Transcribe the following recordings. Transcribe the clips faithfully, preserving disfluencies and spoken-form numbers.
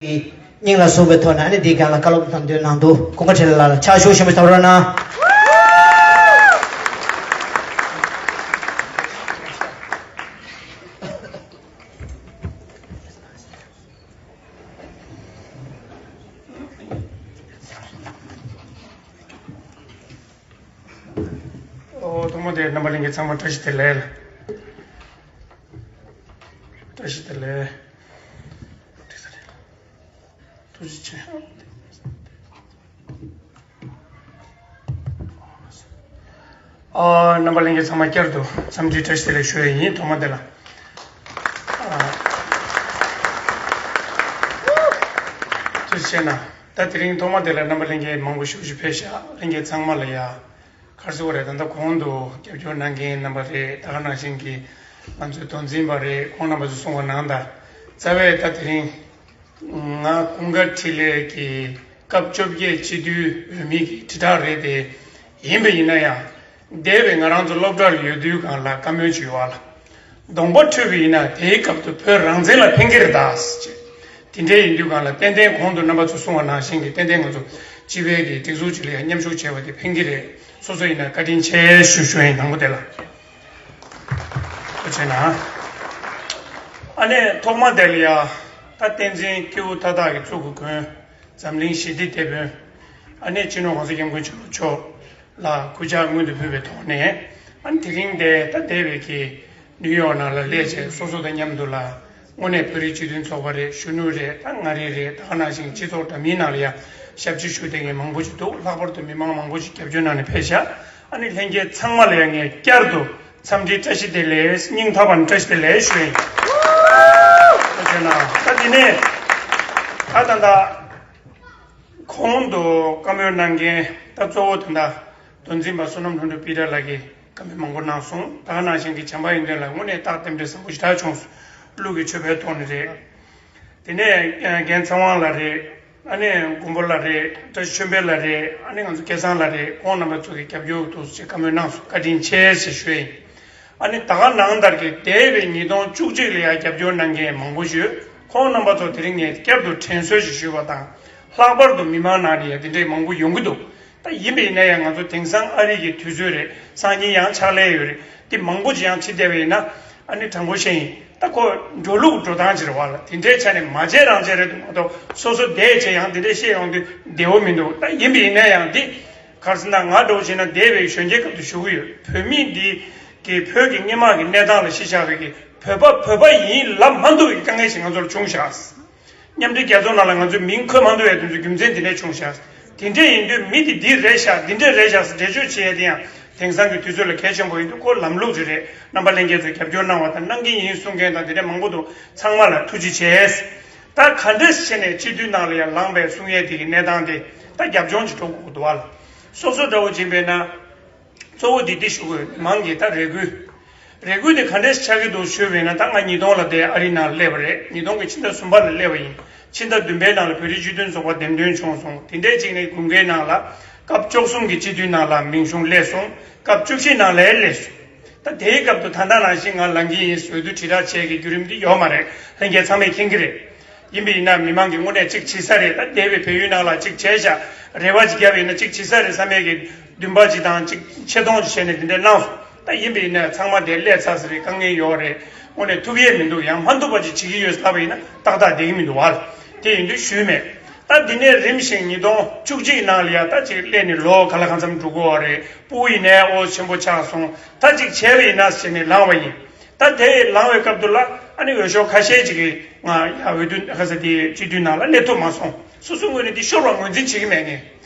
སྙིང་ལ་ཟུག་པའི་ཐོག་ནས་ཨ་ནི་འདིའི་སྒང་ལ་བཀའ་སློབ་གནང་འདོད་གནང་འདུག་ཀུན་དགའ་འཕྲིན་ལས་ལགས་ལ་ཕྱག་ཤུགས་ཆེན་པོ་ཞིག་བཏབ་རོགས་གནང་། ཨོ། ཐོག་མ་དེ་རྣམ་པ་ལྷན་རྒྱས་ཚང་མ་བཀྲ་ཤིས་བདེ་ལེགས། བཀྲ་ཤིས་བདེ་ལེགས། ཐུགས་རྗེ་ཆེ། ཨ། རྣམ་པ་ལྷན་རྒྱས་ཚང་མ་བསྐྱར་དུ་འཚམས་འདྲི་བཀྲ་ཤིས་བདེ་ལེགས་ཞུ་ཡས་ཡིན། ཐོག་མ་དེ་ལ། ཨ། ཐུགས་རྗེ་ཆེ་གནང་། ད་དེ་རིང་ཐོག་མ་དེ་ལ་རྣམ་པ་ལྷན་རྒྱས་མང་པོ་ཞེ་པོ་ཅིག་ཕེབས་ཤག་ལྷན་རྒྱས་ཚང་མ་ལ་ཡ། ག་རེ་ཟེར་དགོས་རེད། ད་ལྟ་གོང་དུ་རྒྱབ་སྐྱོར་གནང་མཁན་རྣམ་པ་རེད། ད་ག་ནང་བཞིན་གྱི་ང་ཚོའི་མདོ་འཛིན་པ་རེད། ཁོང་རྣམ་པ་ཚོས་གསུངས་པ་ནང་ལྟར། རྩ་བའི་ད་དེ་རིང་ང་ཀུན་དགའ་འཕྲིན་ལས་ཀྱི་སྐབས་བཅོ་བརྒྱད་སྤྱི་འཐུས་འོས་མི་གི་དྲིལ་བསྒྲགས་རེད་དེ། ཡིན་པ་ཡིན་ན་ཡང་། འདས་པའི་ང་རང་ཚོ་སློབ་གྲྭར་ཡོད་དུས་སྒང་ལ་བཀའ་མོལ་ཅིག་ཡོད་པ་ལ། གདོང་པ་འཁྲུད་པ་ཡིན་ན་དེའི་སྐབས་སུ་བོད་རང་བཙན་ལ་ཕན་གྱི་རེད་ད་ཟེར་བྱས། དེ་འདྲའི་ཡིན་དུས་སྒང་ལ་ཏན་ཏན་གོང་དུ་རྣམ་པ་ཚོས་གསུངས་པ་ནང་བཞིན་གྱི་ཏན་ཏན་ང་ཚོ་སྤྱི་པའི་གི་སྒྲིག་འཛུགས་ཅིག་ལ་ཡང་མཉམ་ཞུགས་བྱས་པ་དེ་ཕན་གྱི་རེད། སོ་སོ་ཡིན་ན་བཀའ་དྲིན་ཆེ་ཞུ་ཞུ་ཡིན། དང་པོ་དེ་ལ་ཐུགས་རྗེ་གནང་། ཨ་ནི་ཐོག་མ་དེ་ལ་ཡ། ད་བསྟན་འཛིན་སྐྱེས་བུ་མཐའ་དག་གི་གཙུག་གི་མགོན། འཛམ་གླིང་ཞི་བདེའི་དེད་དཔོན། ཨ་ནེ་སྤྱི་ནོར་༸གོང་ས་༸སྐྱབས་མགོན་ཆེན་པོ་མཆོག་ལ་གུས་ཕྱག་སྔོན་དུ་ཕུལ་བའི་ཐོག་ནས། ཨ་ནེ་དེ་རིང་འདིར་ད་འདས་པའི་གི་ནིའུ་ཡོག་ནང་ལ་སླེབས་བྱས་སོ་སོ་དང་མཉམ་དུ་ལ་དངོས་གནས་བོད་རིགས་སྤྱི་མཐུན་ཚོགས་པ་རེད། གཞོན་ནུ་རེད། ད་ང་རང་རེད། ད་ག་ནང་བཞིན་སྤྱི་ཚོགས་འདྲ་མིན་ནང་ལ་ཡང་ཞབས་ཕྱི་ཞུ་བསྡད་མཁན་མང་པོ་ཞིག་འདུག་ལྷག་པར་དུ་མི་མང་མང་པོ་ཞིག་རྒྱབ་སྐྱོར་གནང་ནས་ཕེབས་ཤག་ཨ་ནེ་ལྷན་རྒྱས་ཚང་མ་ལ་ཡང་ངས་བསྐྱར་དུ་འཚམས་འདྲི་བཀྲ་ཤིས་བདེ་ལེགས། སྙིང་ཐག་པ་ནས་བཀྲ་ཤིས་བདེ་ལེགས་ཞུ་ཡིན། ད་དེ་ནས་ད་ད་ད། གོང་དུ་བཀའ་མོལ་གནང་མཁན་ད་གཙོ་བོ་དེ་འདྲ་མདོ་འཛིན་པ་བསོད་ནམས་ལྷུན་གྲུབ་པི་ཏྲ་ལགས་ཀྱིས་བཀའ་མོལ་མང་པོ་གནང་སོང་། ད་ག་ནང་བཞིན་གྱི་བྱམས་པ་ཡོན་ཏན་ལགས་དངོས་གནས་རྟགས་རྟེན་འབྲེལ་བཟང་པོ་ཞེ་དྲག་བྱུང་སོང་། ཀླུ་གི་ཆོས་འཕེལ་ཐོག་ནས་རེད། དེ་ནས་རྒན་ཚེ་དབང་ལགས་རེད། ཨ་ནེ་མགོན་པོ་ལགས་རེད། བཀྲ་ཤིས་ཆོས་འཕེལ་ལགས་རེད། ཨ་ནེ་ང་ཚོ་སྐལ་བཟང་ལགས་རེད། ཁོང་རྣམ་པ་ཚོ་གིས་རྒྱབ་སྐྱོར་ཐུགས་རྗེ་ཆེ་བཀའ་མོལ་གནང་སོང་། བཀའ་དྲིན་ཆེ་ཞེས་ཞུ་ཡིན། ཨ་ནི་ད་ག་ནང་ལྟར་གྱི་འདས་པའི་ཉིས་སྟོང་བཅུ་གཅིག་ལ་ཡང་རྒྱབ་སྐྱོར་གནང་མཁན་མང་པོ་ཡོད། ཁོང་རྣམ་པ་ཚོ་དེ་རིང་ངས་བསྐྱར་དུ་དྲན་གསོ་ཞིག་ཞུས་པ་དང་། ལྷག་པར་དུ་མི་མང་ནང་ནས་ཡང་དེ་འདྲའི་མང་པོ་ཡོང་གི་འདུག་ད་ཡིན་པ་ཡིན་ན་ཡང་ང་ཚོ་དེང་སང་ཨ་རི་གི་དུས་ཚོད་རེད། སང་ཉིན་ཡང་ཕྱག་ལས་ཡོད་རེད། དེ་མང་པོ་ཅིག་ཡང་བྱེད་བསྡད་པ་ཡིན་ན། ཨ་ནི་དྲང་པོ་བཤད་ཡིན། ད་ཁོ་འགྲོ་ལུགས་འགྲོ་སྟངས་ཅིག་རེད་བ་ལ། དེ་འདྲའི་ཆ་ནས་མ་བྱས་རང་བྱས་རེད་འདུག་མ་གཏོགས་སོ་སོ་བསྡད་བྱས་ཡང་དེ་འདྲའི་བཤད་ཡོང་དུས་བདེ་བོ་མི་འདུག་ད་ཡིན་པ་ཡིན་ན་ཡང་དེ། ག་རེ་ཟེར་ན་ང་འདྲ་བོ་བྱས་ན་འདས་པའི་གཞོན་སྐྱེས་སྐབས་དུ་ཞུ་གི་ཡོད། བོད་མི་འདི་གི་བོད་ཀྱི་སྔོན་མ་གི་གནས་སྟངས་ལ་གཞི་བཞག་པའི་གི་བོད་པ་བོད་པ་ཡིན་ལབ་མ་ཐུབ་པའི་དཀའ་ངལ་ཞིག་ང་ཚོར་བྱུང་ཤག་མཉམ་འབྲེལ་རྒྱལ་ཚོགས་ནང་ལ་ང་ཚོས་མིང་འཁོད་མ་ཐུབ་པའི་དོན་ཚོ་རྒྱུ་མཚན་འདི་འདྲས་བྱུང་ཤག་དེ་འདྲས་ཡིན་དུས་མི་འདི་འདི་རེད་ཤག་འདི་འདྲས་རེད་ཤག་འགྲེལ་བརྗོད་བྱེད་ཡས་དེ་ཡང་དེང་སང་གི་དུས་ཚོད་ལ་གལ་ཆེན་པོ་ཡིན་དུས་ཁོ་ལམ་ལུགས་ཅིག་རེད། རྣམ་པ་ལྷན་རྒྱས་ཚོས་རྒྱབ་སྐྱོར་གནང་བ་དང་གནང་གི་ཡིན་གསུང་མཁན་དང་དེ་འདྲས་མང་པོ་འདུག་ཚང་མ་ལ་ཐུགས་རྗེ་ཆེ། ད་ག་འདྲས་བྱས་ནས་སྤྱི་འཐུས་ནང་ལ་ཡང་ལངས་པའི་གསུང་ཡས་དེ་གི་གནས་སྟངས་དེ་ད་རྒྱབ་ལྗོངས་ཅིག་འགྲོ་དགོས་ཀྱི་འདུག་བ་ལ། སོ་སོ་འདྲ་བོ་ཅིག་ཡིན་པས་ན། གཙོ་བོ་འདི་འདི་ཞུ་དགོས། མི་མང་གི་ད་རེ་སྐུལ། རེ་སྐུལ་དེ་ག་འདྲས་ཆགས་ཀྱི་འདུག་ཞུས་པས་ན། ད་ང་ཉིས་སྟོང་ལ་དེ་ཨ་རི་ནང་སླེབས་པ་རེད། ཉིས་སྟོང་གི་ཕྱི་ཟླ་གསུམ་པ་ལ་སླེབས་པ་ཡིན། ཕྱི་ཟླ་བདུན་པའི་ནང་ལ་བོད་རིགས་སྤྱི་མཐུན་ཚོགས་པ་འདེམས་ཐོན་བྱུང་སོང་། དེ་འདྲའི་ཅིག་ནས་དགུན་ཁའི་ནང་ལ་སྐབས་བཅུ་གསུམ་གྱི་སྤྱི་འཐུས་ནང་ལ་མིང་གཞུང་སླེབས་སོང་། སྐབས་བཅུ་བཞི་ནང་ལ་སླེབས་སོང་། ད་དེའི་སྐབས་དུ་ད་ལྟ་ནང་བཞིན་ང་ལངས་ཀྱི་ཡིན་ཟེར་དུས་དྲིལ་བསྒྲགས་བྱས་ཀྱི་བརྒྱུད་རིམ་འདི་ཡོད་མ་རེད། ལྷན་རྒྱས་ཚང་མས་མཁྱེན་གྱི་རེད། ཡིན་པ་ཡིན་ན་མི་མང་གི་དངོས་གནས་གཅིག་བྱེད་ས་རེད། ད་འདས་པའི་བལ་ཡུལ་ནང་ལ་གཅིག་བྱས་ཤག་རེ་བ་ཅིག་བརྒྱབ་ཡིན་ན་གཅིག་བྱེད་ས་རེད་བསམ་ཡས་ཀྱི་འདུན་པ་ཅིག་དང་གཅིག་ཆེ་མཐོང་ཅིག་བྱས་ནས་འདི་འདྲ་གནང་སོང་། ད་ཡིན་པ་ཡིན་ན་ཚང་མ་དེ་སླེབས་ཚར་ས་རེད། དཀའ་ངལ་ཡོད་རེད། དངོས་གནས་ཐུབ་ཡས་མི་འདུག་ཡང་མ་ཐུབ་པ་ཅིག་བྱེད་ཀྱི་ཡོད་ཟེར་ལབ་པ་ཡིན་ན་ཏག་ཏག་བསྡད་ཀྱི་མི་འདུག་བ་ལ། དེ་ཡིན་དུས་ཞུས་མེད། ད་འདི་ནས་རིམ་བཞིན་ཉིས་སྟོང་བཅུ་གཅིག་ནང་ལ་ཡ་ད་ཅིག་སླེབས་ནས་ལོ་ག་ལ་གང་འཚམ་འགྲོ་གི་ཡོད་རེད། སྤུ་གུ་ཡིན་ནའི་ཨོ་ཆེན་པོ་ཆགས་སོང་། ད་ཅིག་བྱས་པ་ཡིན་ན་ཟེར་ནས་ལངས་པ་ཡིན། ད་དེ་ལངས་པའི་སྐབས་དུ་ལ་ཨ་ནི་འོས་ཤོག་ཁ་ཤས་ཅིག་གིས་ང་ཡ་འོས་བསྡུ་ཁ་ས་དེའི་སྤྱི་འཐུས་ནང་ལ་སླེབས་ཐུབ་མ་སོང་། སོ་སོའི་ངོས་ནས་འདི་ཤོར་བ་ངོས་འཛིན་བྱེད་ཀྱི་མེད། ངས་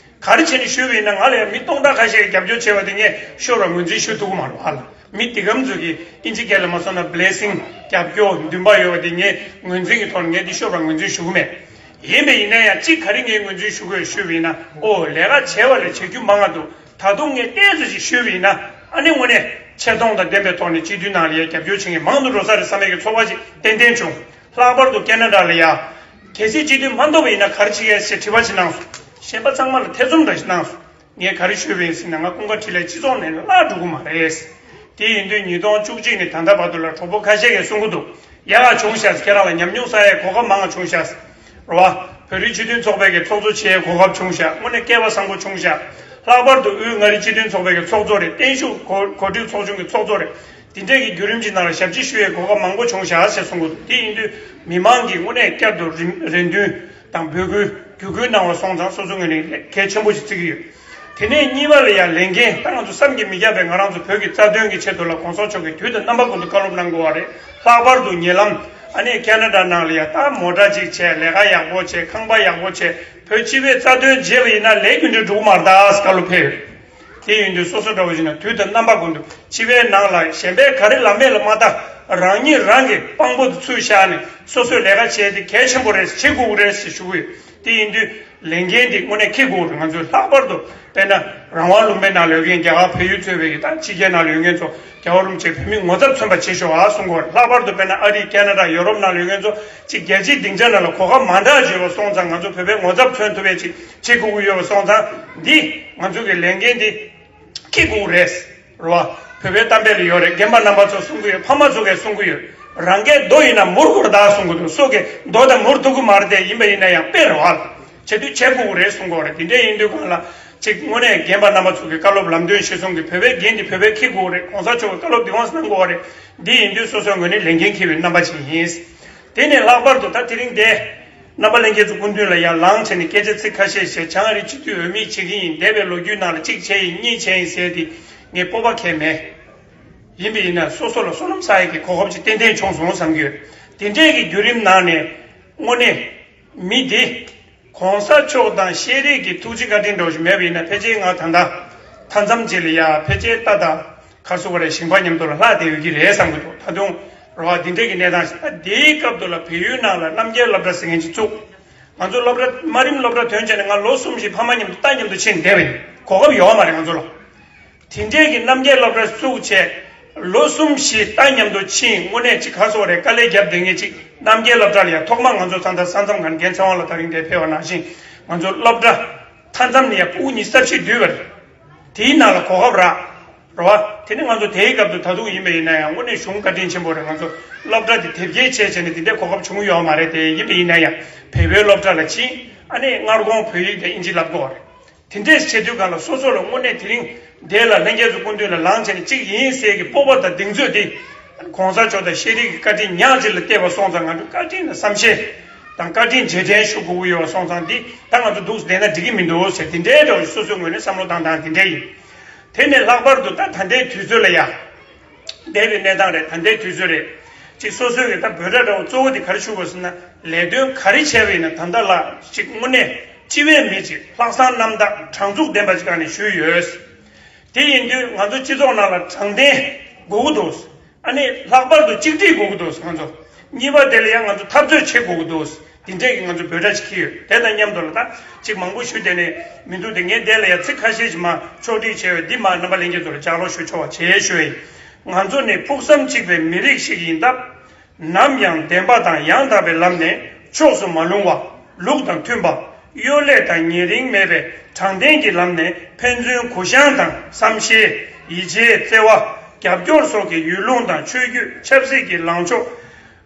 ག་རེ་བྱས་ནས་ཞུས་པ་ཡིན་ན། ང་ལ་ཡང་མི་སྟོང་ཕྲག་ཁ་ཤས་ཀྱིས་རྒྱབ་སྐྱོར་བྱས་པ་དེ་ངས་ཤོར་བ་ངོས་འཛིན་ཞུ་ཐུབ་ཀྱི་མ་རེད་བ་ལ། མི་འདི་གམ་ཚོ་གིས་ཨིན་ཇི་སྐད་ལ་མ་སོང་ན་བྷི་ལེ་སིང་རྒྱབ་སྐྱོར་འདུན་པ་ཡོད་པ་དེ་ངས་ངོས་འཛིན་གྱི་ཐོག་ནས་ངས་འདི་ཤོར་བ་ངོས་འཛིན་ཞུ་གི་མེད། ཡིན་པ་ཡིན་ན་ཡང་གཅིག་ག་རེ་ངས་ངོས་འཛིན་ཞུ་དགོས་ཞུས་པ་ཡིན་ན། ཨོ་ལས་ཀ་བྱས་པ་ལས་བྱེད་རྒྱུ་མང་ང་འདུག་ད་དུང་ངས་ཏོག་ཙམ་ཞིག་ཞུས་པ་ཡིན་ན། ཨ་ནི་དངོས་གནས་ཆེ་མཐོང་དང་ལྡན་པའི་ཐོག་ནས་སྤྱི་འཐུས་ནང་ལ་ཡ་རྒྱབ་སྐྱོར་བྱེད་མཁན་མང་དུ་འགྲོ་ས་རེད་བསམ་ཡས་ཀྱི་ཚོར་བ་ཞིག་ཏན་ཏན་བྱུང་། ལྷག་པར་དུ་ཁེ་ན་ཌ་ལ་ཡ། གལ་སྲིད་སྤྱི་འཐུས་མ་ཐོབ་པ་ཡིན་ན་ག་རེ་བྱེད་ཀྱི་ཡོད་ཞེས་དྲི་བ་ཞིག་གནང་སོང་། གཞན་པ་ཚང་མ་ལ་ཐེ་ཚོམ་འདྲ་ཞིག་གནང་སོང་། ངས་ག་རེ་ཞུས་པ་ཡིན་ཟེར་ན། ང་ཀུན་དགའ་འཕྲིན་ལས་སྤྱི་ཚོགས་ནས་བརླག་འགྲོ་གི་མ་རེད། དེ་ཡིན་དུས་ཉིས་སྟོང་བཅུ་གཅིག་ནས་ད་ལྟ་བར་དུ་ལ་གྲོགས་པོ་ཁ་ཤས་ཀྱིས་གསུང་གི་འདུག་ཡག་ག་བྱུང་ཤག་ཁྱེད་རང་ལ་ཉམས་མྱོང་བསགས་ཡས་གོ་སྐབས་མང་བ་བྱུང་ཤག་རེད་བ། བོད་རིགས་སྤྱི་མཐུན་ཚོགས་པའི་གི་ཚོགས་གཙོ་བྱེད་གོ་སྐབས་བྱུང་ཤག་དངོས་གནས་སྐལ་བ་བཟང་པོ་བྱུང་ཤག་ལྷག་པར་དུ་དབུས་མངའ་རིས་སྤྱི་མཐུན་ཚོགས་པའི་གི་ཚོགས་གཙོ་རེད། བརྟན་བཞུགས་གོ་གོ་སྒྲིག་ཚོགས་ཆུང་གི་ཚོགས་གཙོ་རེད། དེ་འདྲས་ཀྱི་བརྒྱུད་རིམ་གྱི་ནང་ལ་ཞབས་ཕྱི་ཞུ་བའི་གོ་སྐབས་མང་པོ་བྱུང་ཤག་ཟེར་གསུང་གི་འདུག་དེ་ཡིན་དུས་མི་མང་གིས་དངོས་གནས་བསྐྱར་དུ་རེ་རེ་འདུན་དང་འབོད་སྐུལ་བརྒྱུད་སྐུལ་གནང་བ་སོང་ཙང་སོ་སོའི་ངོས་ནས་གལ་ཆེན་པོ་ཞིག་བརྩི་གི་ཡོད། དེ་ནས་གཉིས་པ་ལ་ཡང་ལས་འགན། ད་ང་ཚོ་བསམ་གྱིས་མི་ཁྱབ་པའི་ང་རང་ཚོ་བོད་ཀྱི་རྩ་དོན་གྱི་ཆེད་དུ་ལ་གོང་ས་མཆོག་གིས་དུས་དང་རྣམ་པ་ཀུན་ཏུ་བཀའ་སློབ་གནང་དགོས་པ་རེད། ལྷག་པར་དུ་ཉེ་ལམ་ཨ་ནི་ཁེ་ན་ཌ་ནང་ལ་ཡང་ད་མོ་ཊ་གཅིག་བྱས། ལས་ཀ་ཡག་པོ་བྱས། ཁང་པ་ཡག་པོ་བྱས། བོད་སྤྱི་པའི་རྩ་དོན་བརྗེད་པ་ཡིན་ན་ལས་རྒྱུ་འབྲས་འགྲུབ་མ་རེད་ད་ཟེར་བཀའ་སློབ་ཕེབས་ཡོད། དེ་ཡིན་དུས་སོ་སོ་འདྲ་བོ་ཞིག་ན་དུས་དང་རྣམ་པ་ཀུན་ཏུ་སྤྱི་པའི་ནང་ལ་གཞན་པས་ག་རེ་ལབ་མེད་ལ་མ་ལྟ། རང་ཉིད་རང་གི་དཔང་པོ་དུ་ཚུར་བཞག་ནས་སོ་སོའི་ལས་ཀ་བྱས་ཏེ་གལ་ཆེན་པོ་རེད། བྱེད་དགོས་ཀྱི་རེད་ཞེས་ཞུ་གི་ཡོད། དེ་ཡིན་དུས་ལས་འགན་འདི་དངོས་གནས་འཁྱེར་དགོས་རེད། ང་ཚོས་ལྷག་པར་དུ་དཔེར་ན་རང་དབང་ལུང་པའི་ནང་ལ་ཡོད་མཁན་རྒྱ་གར་བལ་ཡུལ་གཙོས་པའི་ད་ཕྱི་རྒྱལ་ནང་ལ་ཡོད་མཁན་ཚོ་རྒྱལ་བ་རིན་པོ་ཆེ་བོད་མིའི་ངོ་ཚབ་མཚོན་པ་བྱེད་ཤོག་ཨ་གསུང་གི་ཡོད་རེད། ལྷག་པར་དུ་དཔེར་ན་ཨ་རི་ཁེ་ན་ཌ་ཡོ་རོབ་ནང་ལ་ཡོད་མཁན་ཚོ་གཅིག་རྒྱལ་སྤྱིའི་སྡིངས་ཆ་ནང་ལ་གོ་སྐབས་མ་འདྲ་ཅིག་ཡོད་པ་སོང་ཙང་ང་ཚོ་བོད་པའི་ངོ་ཚབ་མཚོན་ཐུབ་པའི་ཅིག་བྱེད་དགོས་ཀྱི་ཡོད་པ་སོང་ཙང་འདི་ང་ཚོ་གི་ལས་འགན་འདི་འཁྱེར་དགོས་རེད། རེད་བ། བོད་པའི་གཏམ་དཔེ་ལ་ཡོད་རེད། རྒན་པ་རྣམ་པ་ཚོ་གསུང་གི་ཡོད། ཕ་མ་ཚོ་གས་གསུང་གི་ཡོད། རང་གས་རྡོ་ཡིན་ན་མུར་དགོས་རེད་ད་གསུང་གི་འདུག་སོ་གས་རྡོ་དང་མུར་ཐུག་གི་མ་རེད་དེ། ཡིན་པ་ཡིན་ན་ཡང་དཔེ་རེད་བ། བྱེད་དུས་བྱེད་དགོས་རེད་གསུང་གི་ཡོད་རེད། དེ་འདྲ་ཡིན་དུས་གང་ལ་ཅིག་དངོས་གནས་རྒན་པ་རྣམ་པ་ཚོ་གི་བཀའ་སློབ་ལམ་སྟོན་གཞིར་བཟུང་གི་བོད་པའི་འགན་འདི་བོད་པས་འཁྱེར་དགོས་རེད། གོང་ས་མཆོག་གི་བཀའ་སློབ་འདི་དབང་གནང་དགོས་རེད། འདི་ཡིན་དུས་སོ་སོའི་ངོས་ནས་ལས་འགན་འཁྱེར་བའི་རྣམ་པ་ཅིག་ཡིན། དེ་ནས་ལྷག་པར་དུ་ད་དེ་རིང་འདི་རྣམ་པ་ལྷན་རྒྱས་ཚོ་སྐུ་མདུན་ལ་ཡར་ལངས་བྱས་ནས་སྐད་ཆ་ཚིག་ཁ་ཤས་བཤད། བྱང་ཨ་རིའི་སྤྱི་འཐུས་འོས་མི་བྱེད་ཀྱི་ཡིན། འདས་པའི་ལོ་རྒྱུས་ནང་ལ་གཅིག་བྱས་ཡིན་གཉིས་བྱས་ཡིན་ཟེར་ཏེ་ངས་སྤོབས་པ་གང་ཡང་མེད། ཡིན་པ་ཡིན་ན་སོ་སོ་ལ་བསོད་ནམས་བསགས་ཡག་གི་གོ་སྐབས་ཅིག་ཏན་ཏན་བྱུང་སོང་བསམ་གྱི་ཡོད། དེ་འདྲས་ཀྱི་བརྒྱུད་རིམ་ནང་ནས་དངོས་གནས་མི་འདི་གོང་ས་མཆོག་དང་ཤེས་རིག་གི་ཐུགས་རྗེ་བཀའ་དྲིན་འདྲ་བོ་ཞིག་མེད་པ་ཡིན་ན་ཕལ་ཆེར་ང་ད་ལྟ་མཐའ་མཚམས་ཅིག་ལ་ཡ་ཕལ་ཆེར་ལྟ་དང་ག་སོ་བ་རེ་ཞིང་པ་མཉམ་དུ་ལ་ལྷག་བསྡད་ཡོད་ཀྱི་རེད་བསམ་གྱི་འདུག་ད་དུང་རེད་བ། འདི་འདྲས་ཀྱི་གནས་སྟངས་ཤིག་ད་དེའི་སྐབས་དུ་ལ་བལ་ཡུལ་ནང་ལ་རྣམ་རྒྱལ་སློབ་གྲྭ་ཟེར་མཁན་ཅིག་བཙུགས། ང་ཚོ་སློབ་གྲྭ་དམའ་རིམ་སློབ་གྲྭ་ཐོན་བྱས་ནས་ང་ལོ་གསུམ་བཞི་ཕ་མ་མཉམ་དུ་རྟ་མཉམ་དུ་ཕྱིན་བསྡད་པ་ཡིན། གོ་སྐབས་ཡོད་མ་རེད་ང་ཚོ་ལ། དེ་འདྲས་ཀྱི་རྣམ་རྒྱལ་སློབ་གྲྭ་བཙུགས་བྱས་ལོ་གསུམ་བཞི་རྟ་མཉམ་དུ་ཕྱིན། དངོས་གནས་ཅིག་ག་སོ་རེད། དཀའ་ལས་བརྒྱབ་བསྡད་མཁན་ཅིག་རྣམ་རྒྱལ་སློབ་གྲྭ་ལ་ཡང་ཐོག་མ་ང་ཚོ་ས་མཐའ་ས་མཚམས་ཁང་རྒན་ཚེ་དབང་ལགས་ད་རིང་འདིར་ཕེབས་པ་ནང་བཞིན་ང་ཚོ་སློབ་གྲྭ་མཐའ་མཚམས་ནས་ཡང་ཕྲུ་གུ་ཉི་ཤུ་རྩ་བཞི་བསྡུས་པ་རེད། དེའི་ནང་ལ་གོ་སྐབས་རག་རེད་བ། དེ་ནི་ང་ཚོ་དེའི་སྐབས་དུ་ད་དུང་ཡིན་པ་ཡིན་ན་ཡང་དངོས་གནས་གཞུང་བཀའ་དྲིན་ཆེན་པོ་རེད། ང་ཚོ་སློབ་གྲྭ་དེ་དེབ་སྐྱེལ་བྱས་བྱས་ནས་དེ་འདྲའི་གོ་སྐབས་བྱུང་ཡོད་མ་རེད་དེ། ཡིན་པ་ཡིན་ན་ཡང་བོད་པའི་སློབ་གྲྭ་ལ་ཕྱིན། ཨ་ནི་སྔར་གོང་བོད་ཡིག་དང་ཨིན་ཇི་བསླབ་དགོས་རེད། དེ་འདྲས་བྱེད་དུས་གང་ལ་སོ་སོ་ལ་དངོས་གནས་དེ་རིང་འདས་ལ་ལྷན་རྒྱས་ཚོ་སྐུ་མདུན་ལ་ལངས་བྱས་ནས་གཅིག་ཡིན་ཟེར་གྱི་སྤོབས་པ་དང་གདེང་ཚོད་དེ་གོང་ས་མཆོག་དང་ཤེས་རིག་གི་བཀའ་དྲིན་ཉག་གཅིག་ལ་བལྟས་པ་སོང་ཙང་ང་ཚོ་བཀའ་དྲིན་ལ་བསམ་ཤེས་དང་བཀའ་དྲིན་རྗེས་དྲན་ཞུ་དགོས་ཀྱི་ཡོད་པ་སོང་ཙང་འདི་ད་ང་ཚོ་འདུག་བསྡད་ན་འགྲིག་གི་མི་འདུག་ཟེར་དེ་འདྲའི་འདྲ་བོ་སོ་སོའི་ངོས་ནས་བསམ་བློ་བཏང་སྟངས་དེ་འདྲ་ཡིན། དེ་ནས་ལྷག་པར་དུ་ད་ད་ལྟའི་དུས་ཚོད་ལ་ཡ། འདས་པའི་གནས་སྟངས་རེད། ད་ལྟའི་དུས་ཚོད་རེད། ཅིག་སོ་སོའི་གི་ད་འབོད་སྒྲ་འདྲ་བོ་གཙོ་བོ་དེ་ག་རེ་ཞུ་དགོས་ཟེར་ན་ལས་དོན་ག་རེ་བྱས་པ་ཡིན་ན་ད་ལྟ་ལ་ཅིག་དངོས་གནས་སྤྱི་བའི་མི་ཅིག་ལྷག་བསམ་རྣམ་དག་དྲང་ཚུགས་ལྡན་པ་ཅིག་ག་ནས་ཞུས་ཡོད། དེ་ཡིན་དུས་ང་ཚོ་སྤྱི་ཚོགས་ནང་ལ་དྲང་བདེན་དགོས་ཀྱི་འདུག་ཨ་ནི་ལྷག་པར་དུ་གཅིག་སྒྲིལ་དགོས་ཀྱི་འདུག་ང་ཚོ་གཉིས་པ་དེ་ལ་ཡང་ང་ཚོ་འཐབ་རྩོད་བྱེད་དགོས་ཀྱི་འདུག་དེ་འདྲས་ཀྱི་ང་ཚོ་འབོད་སྒྲ་ཅིག་འཁྱེར་ཡོད། དེ་དང་མཉམ་དུ་ལ་ད་ཅིག་མང་པོ་ཞུས་བསྡད་ནས་མི་འདུག་དེ་ངས་དེ་ལ་ཡང་ཚིག་ཁ་ཤས་ཤིག་མར་ཕྱོགས་སྒྲིག་བྱས་ཡོད། འདི་མར་རྣམ་པ་ལྷན་རྒྱས་ཚོ་ལ་ལྗགས་ཀློག་ཞུ་ཆོག་པ་བྱེད་ཞུ་ཡིན། ང་ཚོ་ནི་ཕུགས་བསམ་གཅིག་པའི་མི་རིགས་ཤིག་ཡིན་སྟབས། ནམ་ཡང་བདེན་པ་དང་ཡང་དག་པའི་ལམ་ནས་ཕྱོགས་སུ་མ་ལྷུང་བ། ལུགས་དང་མཐུན་པ། གཡོ་ལས་དང་ཉེ་རིང་མེད་པའི་དྲང་བདེན་གྱི་ལམ་ནས་ཕན་ཚུན་གུ་བཤངས་དང་བསམ་ཤེས། ཡིད་ཆེས། བརྩེ་བ། རྒྱབ་སྐྱོར་སོགས་ཀྱི་ཡུལ་ལུང་དང་ཆོས་བརྒྱུད་ཆབ་སྲིད་ཀྱི་ལངས་ཕྱོགས་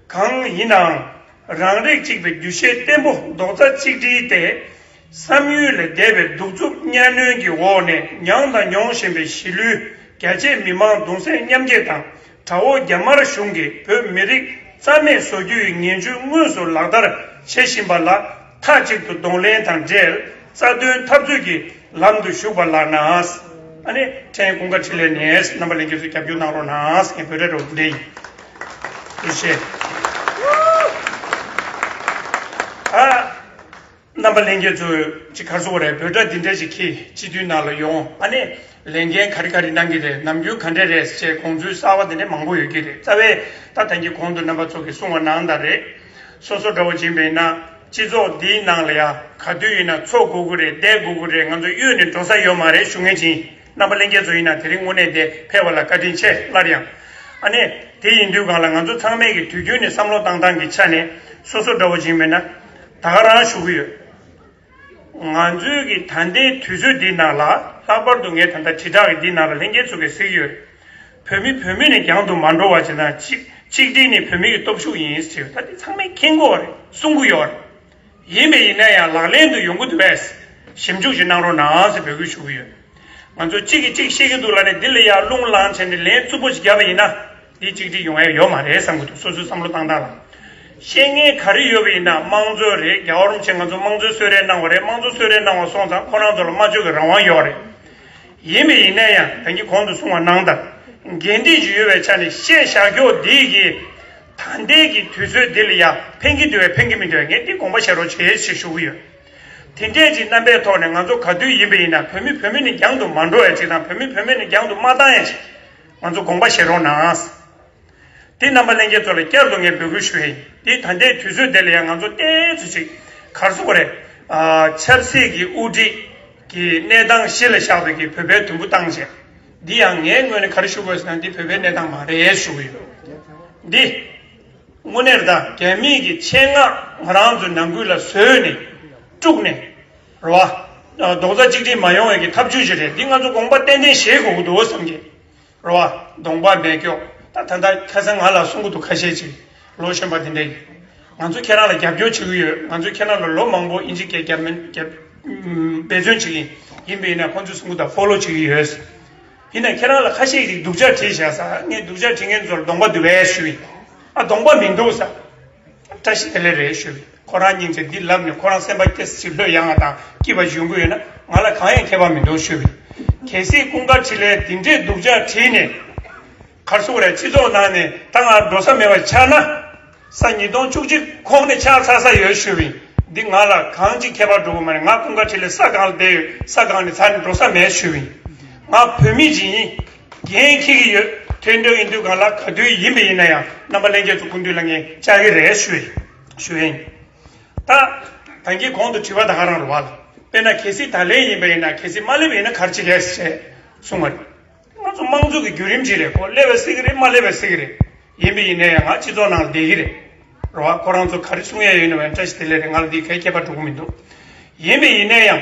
གང་ཡིན་ནའང་། རང་རིགས་གཅིག་པའི་འདུ་ཤེས་བརྟན་པོ་རྡོག་རྩ་གཅིག་སྒྲིལ་ཏེ། བསམ་ཡུལ་ལས་འདས་པའི་གདུག་རྩུབ་གཉའ་གནོན་གྱི་འོག་ནས་མྱངས་དང་མྱོང་བཞིན་པའི་གཞིས་ལུས་རྒྱ་ཆེ་མི་མང་གདུང་སེམས་མཉམ་སྐྱེད་དང་། དགྲ་བོ་རྒྱ་དམར་གཞུང་གིས་བོད་མི་རིགས་རྩ་མེད་བཟོ་རྒྱུའི་ངན་ཇུས་དངོས་སུ་ལག་བསྟར་བྱེད་བཞིན་པ་ལ་མཐའ་གཅིག་ཏུ་གདོང་ལེན་དང་འབྲེལ་རྩ་དོན་འཐབ་རྩོད་ཀྱི་ལམ་དུ་ཞུགས་པ་ལགས་ན། ཨ་ནི་ཕྲན་ཀུན་དགའ་འཕྲིན་ལས་ནས་རྣམ་པ་ལྷན་རྒྱས་ཚོས་རྒྱབ་སྐྱོར་གནང་རོགས་གནང་། ངས་བོད་སྒྲ་འདྲ་བོ་འདི་འདྲ་ཡིན། ཐུགས་རྗེ་ཆེ། ཨ། རྣམ་པ་ལྷན་རྒྱས་ཚོས་ཅིག་ག་རེ་ཟེར་དགོས་རེད། འབོད་སྒྲ་འདི་འདྲ་ཞིག་འཁྱེར་སྤྱི་འཐུས་ནང་ལ་ཡོང་། ཨ་ནི་ལས་འགན་ག་རེ་ག་རེ་གནང་གི་རེད། ནམ་རྒྱུན་ག་འདྲ་རེད་ཅེས་དགོངས་ཚུལ་གསར་བ་དེ་འདྲ་མང་པོ་ཡོད་ཀྱི་རེད། རྩ་བའི་ད་ཐེངས་ཀྱི་གོང་དུ་རྣམ་པ་ཚོ་གིས་གསུངས་པ་ནང་ལྟར་རེད། སོ་སོ་འདྲ་བོ་ཅིག་ཡིན་པ་ཡིན་ན་སྤྱི་ཚོགས་འདིའི་ནང་ལ་ཡང་ག་དུས་ཡིན་ན་འཚོ་དགོས་ཀྱི་རེད། བསྡད་དགོས་ཀྱི་རེད། ང་ཚོ་གཡོལ་ནས་འགྲོ་ས་ཡོད་མ་རེད་ཞུ་མཁན་ཅིག་ཡིན། རྣམ་པ་ལྷན་རྒྱས་ཚོ་ཡིན་ན་དེ་རིང་དངོས་གནས་དེ་ཕེབས་པ་ལ་བཀའ་དྲིན་ཆེ་སླར་ཡང་། ཨ་ནི་དེ་ཡིན་དུས་གང་ལ་ང་ཚོ་ཚང་མས་ཀྱི་དུས་རྒྱུན་ནས་བསམ་བློ་བཏང་སྟངས་ཀྱི་ཆ་ནས་སོ་སོ་འདྲ་བོ་ཅིག་ཡིན་པ་ཡིན་ན་ད་ག་རང་ཞུ་གི་ཡོད། ང་ཚོའི་གི་ད་ལྟའི་དུས་ཚོད་འདི་ནང་ལ་ལྷག་པར་དུ་ངས་ད་ལྟ་དྲིལ་བསྒྲགས་ཀྱི་འདི་ནང་ལ་ལྷན་རྒྱས་ཚོ་གིས་གཟིགས་ཡོད། བོད་མི་བོད་མི་ནས་རྒྱང་དུ་མ་འགྲོ་བ་བྱས་ན་གཅིག་གཅིག་སྒྲིལ་ནི་བོད་མི་གི་སྟོབས་ཤུགས་ཡིན་ཟེར། ད་འདི་ཚང་མས་མཁྱེན་གྱི་ཡོད་རེད། གསུང་གི་ཡོད་རེད། ཡིན་པ་ཡིན་ན་ཡང་ལག་ལེན་དུ་ཡོང་གི་འདུག་པས། ཞིབ་འཇུག་ཅིག་གནང་རོགས་གནང་ཟེར་འབོད་སྐུལ་ཞུ་གི་ཡོད། ང་ཚོ་གཅིག་གིས་གཅིག་བཤད་ཀྱི་འདུག་ལབ་ནས་འདི་ལ་ཡང་རླུང་ལངས་བྱས་ནས་ལན་རྩུབ་པོ་ཞིག་བརྒྱབ་པ་ཡིན་ན། འདི་གཅིག་སྒྲིལ་ཡོང་ཡ་ཡོད་མ་རེད་བསམ་གྱི་འདུག་སོ་སོའི་བསམ་བློ་བཏང་སྟངས་ལ། བཤད་མཁན་ག་རེ་ཡོད་པ་ཡིན་ན་དམངས་གཙོ་རེད། རྒྱལ་བ་རིན་པོ་ཆེ་ང་ཚོ་དམངས་གཙོའི་གསོལ་རས་གནང་བ་རེད། དམངས་གཙོའི་གསོལ་རས་གནང་བ་སོང་ཙང་ཁོ་རང་ཚོ་ལ་སྨྲ་བརྗོད་ཀྱི་རང་དབང་ཡོད་རེད། ཡིན་པ་ཡིན་ན་ཡང་ད་གིན་གོང་དུ་གསུངས་པ་ནང་ལྟར། འགན་འཁྲི་ཞིག་ཡོད་པའི་ཆ་ནས་བཤད་བཞག་རྒྱུ་འདི་གིས། ད་ལྟའི་གི་དུས་ཚོད་འདི་ལ་ཡ་ཕན་གྱི་འདུག་པས་ཕན་གྱི་མི་འདུག་པས་ངས་འདི་དགོངས་པ་བཞེས་རོགས་བྱེད་ཞེས་ཞུ་གི་ཡོད། དེ་འདྲས་ཀྱི་རྣམ་པའི་ཐོག་ནས་ང་ཚོ་ག་དུས་ཡིན་པ་ཡིན་ན་བོད་མི་བོད་མི་ནས་རྒྱང་དུ་མ་འགྲོ་ཡ་ཅིག་དང་བོད་མི་བོད་མི་ནས་རྒྱང་དུ་མ་བཏང་ཡ་ཅིག་ང་ཚོ་དགོངས་པ་བཞེས་རོགས་གནང་། དེ་རྣམ་པ་ལྷན་རྒྱས་ཚོ་ལ་བསྐྱར་དུ་ངས་འབོད་སྐུལ་ཞུ་ཡིན། དེ་ད་ལྟའི་དུས་ཚོད་དེ་ལ་ཡང་ང་ཚོ་ཏོག་ཙམ་ཅིག་ག་རེ་ཟེར་དགོས་རེད། ཨ། ཆབ་སྲིད་ཀྱི་དབུ་ཁྲིད་ཀྱི་གནས་སྟངས་གཞི་ལ་བཞག་པའི་གི་བོད་པའི་དུམ་བུ་བཏང་བྱས། འདི་ཡང་ངའི་ངོས་ནས་ག་རེ་ཞུ་དགོས་ཟེར་ན་འདི་བོད་པའི་གནས་སྟངས་མ་རེད་ཞུ་གི་ཡོད། འདི་དངོས་གནས་རེད་ད། རྒྱ་མིས་ཀྱི་ཆེད་མངགས་ང་རང་ཚོའི་ནང་ཁུལ་ལ་བཟོས་ནས་དཀྲུགས་ནས་རེད་བ། རྡོག་རྩ་གཅིག་སྒྲིལ་མ་ཡོང་བའི་གི་ཐབས་ཇུས་ཤིག་རེད། འདི་ང་ཚོ་དགོངས་པ་ཏན་ཏན་བཞེས་དགོས་ཀྱི་འདུག་བསམ་གི། རེད་བ། གདོང་པ་མེ་སྒྱོགས། ད་ད་ལྟ་ཁ་སང་ང་ལ་གསུང་གི་འདུག་ཁ་ཤས་ཅིག་ལོ་གཞོན་པ་དེ་འདྲས་ཀྱིས། ང་ཚོ་ཁྱེད་རང་ལ་རྒྱབ་སྐྱོར་བྱེད་ཀྱི་ཡོད། ང་ཚོ་ཁྱེད་རང་ལ་ལོ་མང་པོ་ཨིན་ཇི་སྐད་རྒྱབ་མིན་རྒྱབ། འབད་བརྩོན་བྱེད་ཀྱི་ཡིན། ཡིན་པ་ཡིན་ན་ཁོང་ཚོའི་གསུང་གི་དང་ཕོ་ལོ་བྱེད་ཀྱི་ཡོད། ཡིན་ན་ཁྱེད་རང་ལ་ཁ་ཤས་ཀྱིས་སྡུག་ཅག་བྲིས་བཞག་ས། ངས་སྡུག་ཅག་བྲིས་མཁན་ཚོར་གདོང་པ་འདུག་པས་ཞུ་ཡིན། ཨ། གདོང་པ་མི་འདུག་ས། བཀྲ་ཤིས་བདེ་ལེགས་རེད་ཞུ་བས། ཁོ་རང་སྙིང་རྗེ་འདི་ལབ་ནས་ཁོ་རང་སེམས་པ་སྐྱིད་ཅིག་ལྷོད་ཡངས་པ་དང་སྐྱིད་པ་ཡོང་གི་ཡོད་ན་ང་ལ་གང་ཡང་ཁྱད་པར་མི་འདུག་ཞུ་བས། གལ་སྲིད་ཀུན་དགའ་འཕྲིན་ལས་འདི་འདྲའི་སྡུག་ཅག་བྲིས་ནས་ག་རེ་ཟེར་དགོས་རེད། སྤྱི་ཚོགས་ནང་ནས་ད་ང་འགྲོ་ས་མེད་པ་ཆགས་ན། ས་ཉིས་སྟོང་བཅུ་གཅིག་གོང་ནས་ཆགས་ཚར་ས་ཡོད་ཞུ་བས། འདི་ང་ལ་གང་ཅིག་ཁྱད་པར་འགྲོ་གི་མ་རེད། ང་ཀུན་དགའ་འཕྲིན་ལས་ས་སྒང་ལ་བསྡད་ཡོད། ས་སྒང་ནས་ཚར་ནས་འགྲོ་ས་མེད་ཞུ་བས། ང་བོད་མི་ཅིག་ཡིན། འགན་འཁྱེར་གྱི་ཡོད། དེ་འདྲ་ཡིན་དུས་གང་ལ་ག་དུས་ཡིན་པ་ཡིན་ན་ཡང་རྣམ་པ་ལྷན་རྒྱས་ཚོ་སྐུ་མདུན་ལ་ངས་བཅར་གྱི་རེད་ཞུ་ཡིན། ཞུ་ཡིན། ད། ད་གིན་གོང་དུ་དྲི་བ་ད་ག་རང་རེད་བ་ལ། དཔེར་ན་གལ་སྲིད་ད་ལན་ཡིན་པ་ཡིན་ན། གལ་སྲིད་མ་སླེབས་པ་ཡིན་ན་ག་རེ་བྱེད་གས་ཞེས་གསུངས་པ་རེད། ང་ཚོ་དམངས་གཙོ་གི་བརྒྱུད་རིམ་ཅིག་རེད། ཁོ་སླེབས་པ་སྲིད་ཀྱི་རེད། མ་སླེབས་པ་སྲིད་ཀྱི་རེད། ཡིན་པ་ཡིན་ན་ཡང་ང་སྤྱི་ཚོགས་ནང་ལ་བསྡད་ཀྱི་རེད། རེད་བ། ཁོ་རང་ཚོ་ག་རེ་གསུང་ཡས་ཡོད་ན་བས་བཀྲ་ཤིས་བདེ་ལེགས་རེད། ང་ལ་འདི་གའི་ཁྱད་པར་འགྲོ་གི་མི་འདུག་ཡིན་པ་ཡིན་ན་ཡང་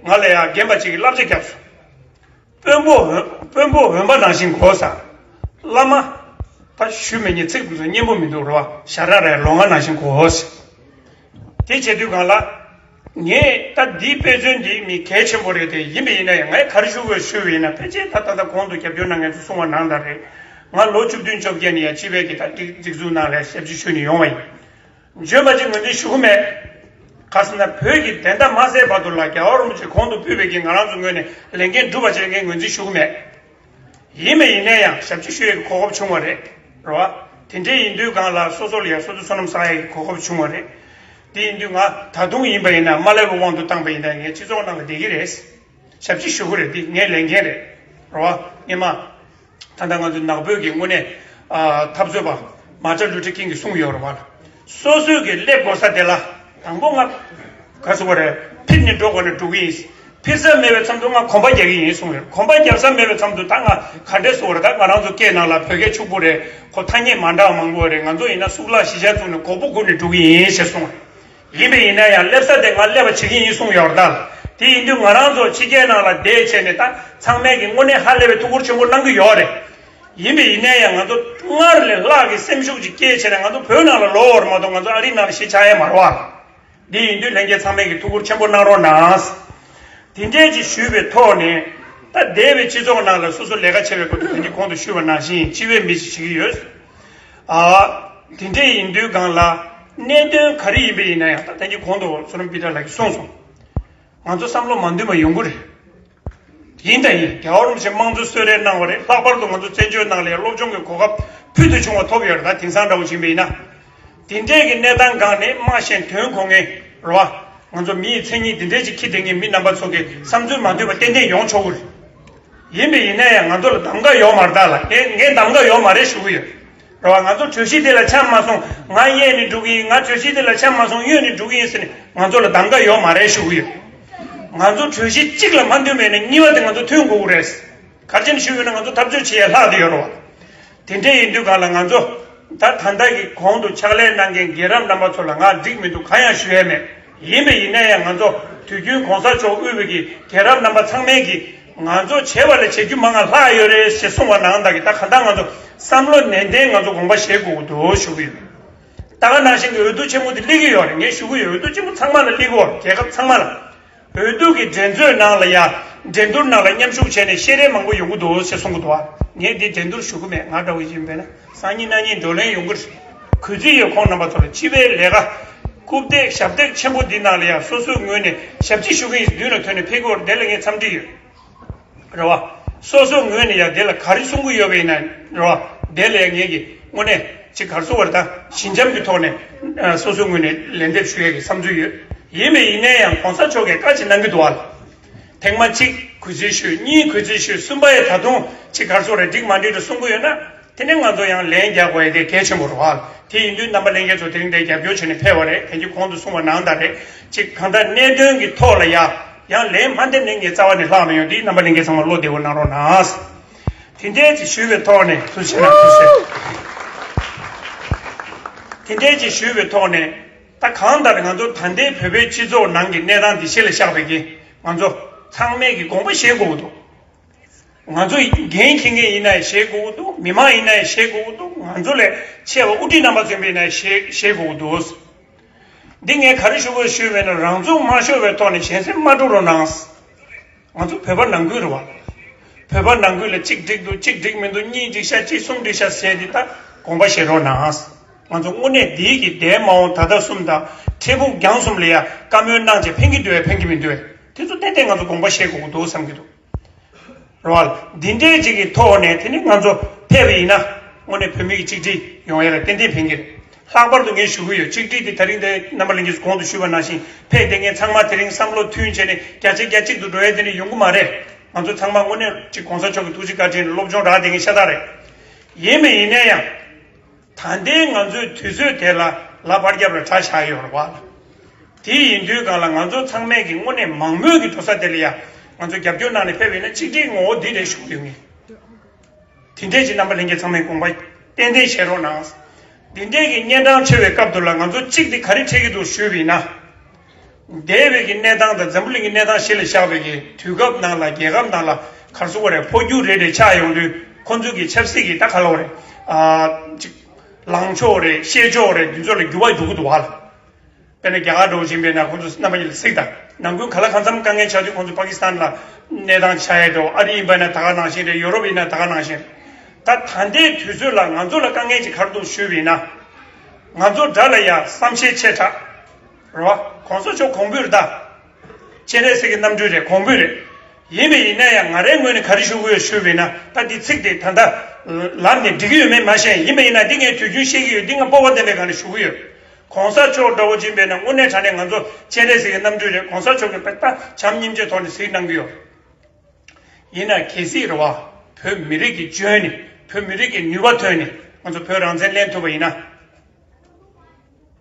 ང་ལ་ཡང་རྒན་པ་ཅིག་གིས་བསླབ་བྱ་བརྒྱབ་སོང་། དཔོན་པོ་འོན་དཔོན་པོ་འོན་པ་ནང་བཞིན་གོ་ས། བླ་མ། ད་ཞུ་མི་ཉན། ཚིག་དེ་ཚོ་སྙན་པོ་མི་འདུག་རོ། ཞར་ར་རེ་ལོང་བ་ནང་བཞིན་གོ་ས། དེ་བྱེད་དུས་གང་ལ། ངས་ད་འདིའི་དཔེ་མཚོན་འདི་མི་གལ་ཆེན་པོ་རེད་དེ། ཡིན་པ་ཡིན་ན་ཡང་ངས་ག་རེ་ཞུ་དགོས་ཞུས་པ་ཡིན་ན། ཕལ་ཆེར་ད་ད་ལྟ་གོང་དུ་རྒྱབ་སྐྱོར་གནང་མཁན་ཚོ་གསུང་བ་ནང་ལྟར་རེད། ང་ལོ་བཅུ་བདུན་བཅོ་བརྒྱད་ནས་ཡང་སྤྱི་པའི་གི་ད་སྒྲིག་སྒྲིག་འཛུགས་ནང་ལ་ཞབས་ཕྱི་ཞུས་ནས་ཡོང་བ་ཡིན། འཇོན་པ་ཅིག་ངོས་འཛིན་ཞུ་གི་མེད། ག་ཟེར་ན་བོད་ཀྱི་བདེན་མཐའ་མ་གསལ་བར་དུ་ལ་རྒྱལ་བ་རིན་པོ་ཆེ་གོང་དུ་ཕུད་པའི་གི་ང་རང་ཚོ་ངོས་ནས་ལས་འགན་སྒྲུབ་པ་བྱེད་མཁན་ངོས་འཛིན་ཞུ་གི་མེད། ཡིན་པ་ཡིན་ན་ཡང་ཞབས་ཕྱི་ཞུ་ཡའི་གོ་སྐབས་བྱུང་བ་རེད། རེད་བ། དེ་འདྲའི་ཡིན་དུས་གང་ལ་སོ་སོ་ལ་ཡང་སོ་སོའི་བསོད་ནམས་བསགས་ཡའི་གོ་སྐབས་བྱུང་བ་རེད། དེ་ཡིན་དུས་ང་ད་དུང་ཡིན་པ་ཡིན་ན་མ་སླེབས་པའི་དབང་དུ་བཏང་པ་ཡིན་ན་ངས་སྤྱི་ཚོགས་ནང་ལ་བསྡད་ཀྱི་རེད། ཞབས་ཕྱི་ཞུ་གི་རེད། འདི་ངའི་ལས་འགན་རེད། རེད་བ། སྔོན་མ། ད་ལྟ་ང་ཚོ་ནག་པོའི་གི་དངོས་གནས། ཨ། འཐབ་རྩོད་པ་མཱ་ཊིན་ལུ་ཐར་ཀིང་གིས་གསུངས་ཡོད་རེད་བ། སོ་སོའི་གི་སླེབས་དགོས་ས་དེ་ལ་དང་པོ་ང་ག་ཟེར་བ་རེད། ཕིར་ནས་འགྲོ་དགོས་ན་འགྲོ་གི་ཡིན། ཕིར་ས་མེད་པའི་མཚམས་སུ་ང་གོམ་པ་རྒྱག་གི་ཡིན་གསུངས་ཡོད། གོམ་པ་རྒྱག་ས་མེད་པའི་མཚམས་སུ་ད་ང་ག་འདྲས་ཟེར་བ་རེད། ད་ང་རང་ཚོ་སྐད་ནང་ལ་བོད་སྐད་ཕྱུག་པོ་རེད། ཁོ་ཐ་སྙད་མ་འདྲ་བ་མང་པོ་རེད། ང་ཚོ་ཡིན་ན་སུག་ལག་གཞིས་ཆགས་བཙུགས་ནས་གོག་པོ་སྒུར་ནས་འགྲོ་གི་ཡིན་ཞེས་གསུངས། ཡིན་པ་ཡིན་ན་ཡང་སླེབས་ས་དེ་ང་སླེབས་པ་བྱེད་ཀྱི་ཡིན་གསུངས་ཡོད་རེད་ད། དེ་ཡིན་དུས་ང་རང་ཚོ་ཕྱི་རྒྱལ་ནང་ལ་བསྡད་བྱས་ནས་ད་ཚང་མས་ཀྱི་དངོས་གནས་ཧ་ལས་པའི་ཐུགས་ཁུར་ཆེན་པོ་གནང་གི་ཡོད་རེད། ཡིན་པ་ཡིན་ན་ཡང་ང་ཚོ་སྔར་ལས་ལྷག་གི་སེམས་ཤུགས་ཅིག་སྐྱེས་བྱས་ནས་ང་ཚོ་བོད་ནང་ལ་ལོག་འོར་མ་གཏོགས་ང་ཚོ་ཨ་རིའི་ནང་ལ་གཞིས་ཆགས་ཡས་མ་རེད་བ། འདི་ཡིན་དུས་ལྷན་རྒྱས་ཚང་མས་ཀྱི་ཐུགས་ཁུར་ཆེན་པོ་གནང་རོགས་གནང་། དེ་འདྲས་ཅིག་ཞུས་པའི་ཐོག་ནས་ད་འདས་པའི་སྤྱི་ཚོགས་ནང་ལ་སོ་སོ་ལས་ཀ་བྱེད་པའི་སྐབས་དུ་ད་གིན་གོང་དུ་ཞུས་པ་ནང་བཞིན་སྤྱི་བའི་མི་ཞིག་བྱེད་ཀྱི་ཡོད། ཨ། དེ་འདྲས་ཡིན་དུས་སྒང་ལ་གནད་དོན་ག་རེ་ཡིན་པ་ཡིན་ན་ཡང་ད་ལྟ་གི་གོང་དུ་བསོད་ནམས་པི་ཏར་ལགས་ཀྱིས་གསུངས་སོང་། ང་ཚོ་བསམ་བློ་མ་འདུས་པ་ཡོང་གི་རེད། ཡིན་དང་ཡིན། རྒྱལ་བ་རིན་པོ་ཆེ་དམངས་གཙོའི་གསོལ་རས་གནང་བ་རེད། ལྷག་པར་དུ་ང་ཚོ་བཙན་བྱོལ་ནང་ལ་ཡང་སློབ་སྦྱོང་གི་གོ་སྐབས་ཕུལ་དུ་བྱུང་བ་ཐོབ་ཡོད་རེད། ད་དེང་སང་འདྲ་བོ་ཕྱིན་པ་ཡིན་ན། དེ་འདྲས་ཀྱི་གནས་སྟངས་སྒང་ནས་སྨྲ་ཤེས་དོན་གོ་མཁན་རེད་བ། ང་ཚོ་མིའི་མཚན་ཉིད་འདི་འདྲས་ཅིག་འཁྱེར་བསྡད་མཁན་མི་རྣམ་པ་ཚོ་གི་བསམ་ཚུལ་མ་འདུས་པ་ཏན་ཏན་ཡོང་ཆོག་གི་རེད། ཡིན་པ་ཡིན་ན་ཡང་ང་ཚོ་ལ་གདམ་ག་ཡོད་མ་རེད་ད་ལ། ངས་ངས་གདམ་ག་ཡོད་མ་རེད་ཞུ་གི་ཡོད། རེད་བ། ང་ཚོ་གྲོས་གཞི་དེ་ལ་འཆམ་མ་སོང་ང་གཡས་ནས་འགྲོ་གི་ཡིན། ང་གྲོས་གཞི་དེ་ལ་འཆམ་མ་སོང་གཡོན་ནས་འགྲོ་གི་ཡིན་ཟེར་ནས་ང་ཚོ་ལ་གདམ་ག་ཡོད་མ་རེད་ཞུ་གི་ཡོད། ང་ཚོ་གྲོས་གཞི་གཅིག་ལ་མ་མཐུན་པ་ཡིན་ན་གཉིས་པ་དེ་ང་ཚོ་མཐུན་དགོས་ཀྱི་རེད། ག་རེ་བྱས་ནས་ཞུ་ཡོད་ན་ང་ཚོ་འཐབ་རྩོད་བྱེད་ཡ་ལྷག་བསྡད་ཡོད་རེད་བ། དེ་འདྲས་ཡིན་དུས་གང་ལ་ང་ཚོ་ད་ད་ལྟ་གི་གོང་དུ་ཕྱག་ལས་གནང་མཁན་རྒན་རབས་རྣམ་པ་ཚོ་ལ་ང་འགྲིག་མི་འདུག་གང་ཡང་ཞུ་ཡ་མེད། ཡིན་པ་ཡིན་ན་ཡང་ང་ཚོ་དུས་རྒྱུན་གོང་ས་མཆོག་དབུས་པའི་གི་རྒན་རབས་རྣམ་པ་ཚང་མས་ཀྱི་ང་ཚོ་བྱས་པ་ལས་བྱེད་རྒྱུ་མང་ང་ལྷག་ཡོད་རེད་ཞེས་གསུངས་པ་ནང་ལྟར་གྱི་ད་གང་ལྟར་ང་ཚོ་བསམ་བློ་ནན་ཏན་ང་ཚོ་དགོངས་པ་བཞེས་དགོས་ཀྱི་འདུག་ཞུ་གི་ཡོད། ད་ག་ནང་བཞིན་གྱི་འོས་བསྡུ་ཆེན་མོ་དེ་སླེབས་ཀྱི་ཡོད་རེད། ངས་ཞུ་གི་ཡོད། འོས་བསྡུ་ཆེན་མོ་ཚང་མ་ལ་སླེབས་ཀྱི་ཡོད་རེད། རྒྱལ་ཁབ་ཚང་མ་ལ། འོས་བསྡུ་གི་འགྲན་རྩོད་ནང་ལ་ཡ། འགྲན་བསྡུར་ནང་ལ་མཉམ་ཞུགས་བྱས་ནས་བཤད་རེས་མང་པོ་ཡོང་གི་འདུག་ཅེས་གསུང་གི་འདུག་ཨ། ངས་འདི་འགྲན་བསྡུར་ཞུ་གི་མེད། ང་འདྲ་བོ་ཡིན་པས་ན་སང་ཉིན་གནངས་ཉིན་བགྲོ་གླེང་ཡོང་གི་རེད། གུས་བརྩི་ཡོད། ཁོང་རྣམ་པ་ཚོ་ལ་སྤྱི་པའི་ལས་ཀ། རྐུབ་སྟེགས་ཞབས་སྟེགས་ཆེན་པོ་འདི་ནང་ལ་ཡ་སོ་སོའི་ངོས་ནས་ཞབས་ཕྱི་ཞུ་གི་ཡིན། མདུན་ལ་ཐོན་ནས་ཕེབས་ཀྱི་ཡོད་རེད། དེ་ལ་ངས་འཚམས་འདྲི་ཡོད། རེད་བ། སོ་སོའི་ངོས་ནས་ཡང་དེ་ལ་ག་རེ་གསུང་གི་ཡོད་པ་ཡིན་ན་རེད་བ། དེ་ལ་ཡང་ངེད་ཀྱིས་དངོས་གནས་ཅིག་ག་རེ་ཟེར་དགོས་རེད། ད་ཞི་འཇམ་གྱི་ཐོག་ནས་ཨ་སོ་སོའི་ངོས་ནས་ལན་འདེབས་ཞུ་ཡས་ཀྱི་བསམ་ཚུལ་ཡོད། ཡིན་པས་ཡིན་ན་ཡང་གོང་ས་མཆོག་གིས་བཀའ་ཅིག་གནང་གི་འདུག་བ། ཐེངས་མ་གཅིག་གུས་བརྩི་ཞུས། གཉིས་གུས་བརྩི་ཞུས། གསུམ་པ་ཡང་ད་དུང་ཅིག་ག་རེ་ཟེར་དགོས་རེད། འགྲིག་མ་འགྲིག་རེད་གསུང་གི་ཡོད་ན། དེ་ནས་ང་ཚོ་ཡང་ལན་རྒྱག་དགོས་ཡ་དེ་གལ་ཆེན་པོ་རེད་བ། དེ་ཡིན་དུས་རྣམ་པ་ལྷན་རྒྱས་ཚོ་དེ་རིང་འདིར་རྒྱབ་སྐྱོར་བྱས་ནས་ཕེབས་པ་རེད། དེ་གྱིས་གོང་དུ་གསུངས་པ་ནང་ལྟར་རེད། གཅིག་གང་ལྟར་གནད་དོན་གྱི་ཐོག་ལ་ཡ། ཡང་ལན་མ་འདེབས་ན་ངས་རྩ་བ་ནས་ལྷག་མི་ཡོང་། དེ་རྣམ་པ་ལྷན་རྒྱས་ཚང་མ་བློ་བདེ་བོ་གནང་རོགས་གནང་། དེ་འདྲས་ཅིག་ཞུས་པའི་ཐོག་ནས། ཐུགས་རྗེ་གནང་། ཐུགས་རྗེ་ཆེ། དེ་འདྲས་ཅིག་ཞུས་པའི་ཐོག་ནས། ད་གང་ལྟར་ང་ཚོ་ད་ལྟའི་བོད་པའི་སྤྱི་ཚོགས་ནང་གི་གནས་སྟངས་འདི་གཞི་ལ་བཞག་པའི་གི་ང་ཚོ་ཚང་མས་ཀྱི་དགོངས་པ་བཞེས་དགོས་ཀྱི་འདུག་ང་ཚོ་འགན་འཁྱེར་མཁན་ཡིན་ན་ཡང་བཞེས་དགོས་ཀྱི་འདུག་མི་མང་ཡིན་ན་ཡང་བཞེས་དགོས་ཀྱི་འདུག་ང་ཚོ་ལས་ཆེ་བ་དབུ་ཁྲིད་རྣམ་པ་ཚོ་ཡིན་ན་ཡང་བཞེས་བཞེས་དགོས་ཀྱི་འདུག་འདི་ངས་ག་རེ་ཞུ་དགོས་ཞུས་པས་ན། རང་ཚུགས་མ་ཤོར་བའི་ཐོག་ནས་གཞན་སེམས་མ་དཀྲུག་རོགས་གནང་། ང་ཚོ་བོད་པ་ནང་ཁུལ་རེད་བ། བོད་པ་ནང་ཁུལ་ལ་གཅིག་འགྲིག་འདུག་གཅིག་འགྲིག་མི་འདུག་གཉིས་འགྲིག་ཤག་གཅིག་གསུམ་འགྲིག་ཤག་ཟེར་འདི་ལྟ་དགོངས་པ་བཞེས་རོགས་གནང་། ང་ཚོ་དངོས་གནས་འདིའི་གི་འདས་མ་འོངས་ད་ལྟ་གསུམ་དང་འཕྲལ་ཕུགས་རྒྱང་གསུམ་ལ་ཡ་བཀའ་མོལ་གནང་བྱས་ཕན་གྱི་འདུག་ཕན་གྱི་མི་འདུག་དེ་ཚོ་ཏན་ཏན་ང་ཚོ་དགོངས་པ་བཞེས་དགོས་ཀྱི་འདུག་བསམ་གྱི་འདུག་རེད་བ། འདི་འདྲའི་ཅིག་གི་ཐོག་ནས་དེ་ནི་ང་ཚོ་ཕེབས་པ་ཡིན་ན་དངོས་གནས་བོད་མི་གི་གཅིག་སྒྲིལ་ཡོང་ཡ་ལ་ཏན་ཏན་ཕན་གྱི་རེད། ལྷག་པར་དུ་ངས་ཞུ་གི་ཡོད། གཅིག་སྒྲིལ་དེ་ད་རིང་དེ་རྣམ་པ་ལྷན་རྒྱས་ཚོ་གོང་དུ་ཞུས་པ་ནང་བཞིན་ཕེབས་བསྡད་མཁན་ཚང་མ་དེ་རིང་བསམ་བློ་མཐུན་བྱས་ནས་བརྒྱ་ཆ་བརྒྱ་གཅིག་ཏུ་འགྲོ་ཡ་དེ་འདྲ་ཡོང་གི་མ་རེད། ང་ཚོ་ཚང་མ་དངོས་གནས་ཅིག་གོང་ས་མཆོག་གི་ཐུགས་རྗེ་བཀའ་དྲིན་སློབ་སྦྱོང་རག་བསྡད་མཁན་ཤ་སྟག་རེད། ཡིན་པ་ཡིན་ན་ཡང་། ད་ལྟའི་ང་ཚོའི་དུས་ཚོད་དེ་ལ་ལ་བར་རྒྱབ་ལ་གྲྭ་བཞག་ཡོད་རེད་བ། དེ་ཡིན་དུས་གང་ལ་ང་ཚོ་ཚང་མས་ཀྱི་དངོས་གནས་མང་མོས་ཀྱི་འགྲོ་ས་དེ་ལ་ཡ་ང་ཚོ་རྒྱབ་སྐྱོར་གནང་ནས་ཕེབས་ཡོད་ན་གཅིག་སྒྲིལ་ངོ་བོ་འདི་རེད་ཞུ་གི་ཡོད་ངེས། དེ་འདྲས་ཀྱི་རྣམ་པ་ལྷན་རྒྱས་ཚང་མས་དགོངས་པ་ཏན་ཏན་བཞེས་རོགས་གནང་། འདི་འདྲས་ཀྱི་གཉན་འཕྲང་མཆེད་པའི་སྐབས་དུ་ལ་ང་ཚོ་གཅིག་འདི་ག་རེ་འཕྲད་ཀྱི་འདུག་ཞུས་པ་ཡིན་ན། འདས་པའི་གི་གནས་སྟངས་དང་འཛམ་བུ་གླིང་གི་གནས་སྟངས་གཞི་ལ་བཞག་པའི་གི་དུས་སྐབས་ནང་ལ་རྒྱལ་ཁབ་ནང་ལ་ག་རེ་ཟེར་དགོས་རེད། འཕོ་འགྱུར་རེ་རེ་ཆགས་ཡོང་དུས་ཁོང་ཚོའི་གི་ཆབ་སྲིད་ཀྱི་ད་ག་ལབ་དགོས་རེད། ཨ་ཅིག་ལངས་ཕྱོགས་རེད། བཤད་ཕྱོགས་རེད། འདི་ཚོ་ལ་འགྱུར་བ་འགྲོ་གི་འདུག་བ་ལ། དཔེར་ན་རྒྱ་གར་འདྲ་བོ་ཞིག་ཡིན་པས་ན་ཁོང་ཚོ་རྣམ་པ་གཉིས་ལ་གཟིགས་དང་། ནང་ཁུལ་ག་ལ་གང་འཚམ་དཀའ་ངལ་ཆགས་དུས་ཁོང་ཚོ་པ་ཀི་སི་ཐན་ལ་གནས་སྟངས་ཆགས་ཡས་འདྲ་བོ། ཨ་རི་ཡིན་པས་ན་ད་ག་ནང་བཞིན་རེད། ཡོ་རོབ་ཡིན་ན་ད་ག་ནང་བཞིན་རེད། ད་ད་ལྟའི་དུས་ཚོད་ལ་ང་ཚོ་ལ་དཀའ་ངལ་ཅིག་ག་རེ་འདུག་ཞུས་པ་ཡིན་ན། ང་ཚོ་དགྲ་ལ་ཡ་བསམ་ཤེས་ཆེ་དྲགས། རེད་བ། གོང་ས་མཆོག་གོང་འབུལ་རེད་ད། སྤྱན་རས་གཟིགས་ཀྱི་རྣམ་སྤྲུལ་རེད། གོང་འབུལ་རེད། ཡིན་པ་ཡིན་ན་ཡང་ང་རའི་ངོས་ནས་ག་རེ་ཞུ་གི་ཡོད་ཞུས་པ་ཡིན་ན། ད་འདི་ཚིག་དེ་ད་ལྟ་ལབ་ནས་འགྲིག་གི་ཡོད་མེད་མ་ཤེས། ཡིན་པ་ཡིན་ན་འདི་ངས་དུས་རྒྱུན་བཤད་ཀྱི་ཡོད། འདི་ང་སྤོབས་པ་ལྡན་པའི་སྒང་ནས་ཞུ་གི་ཡོད། གོང་ས་མཆོག་འདྲ་བོ་ཅིག་ཡིན་པས་ན་དངོས་གནས་དྲང་གནས་ང་ཚོ་སྤྱན་རས་གཟིགས་ཀྱི་རྣམ་སྤྲུལ་རེད། གོང་ས་མཆོག་གིས་དཔེ་ད་བྱམས་སྙིང་རྗེའི་ཐོག་ནས་གཟིགས་གནང་གི་ཡོད། ཡིན་ན་གལ་སྲིད་རེད་བ། བོད་མི་རིགས་ཀྱི་འཇོན་ནས་བོད་མི་རིགས་ཀྱི་ནུས་པ་ཐོན་ནས་ང་ཚོ་བོད་རང་བཙན་ལེན་ཐུབ་པ་ཡིན་ན།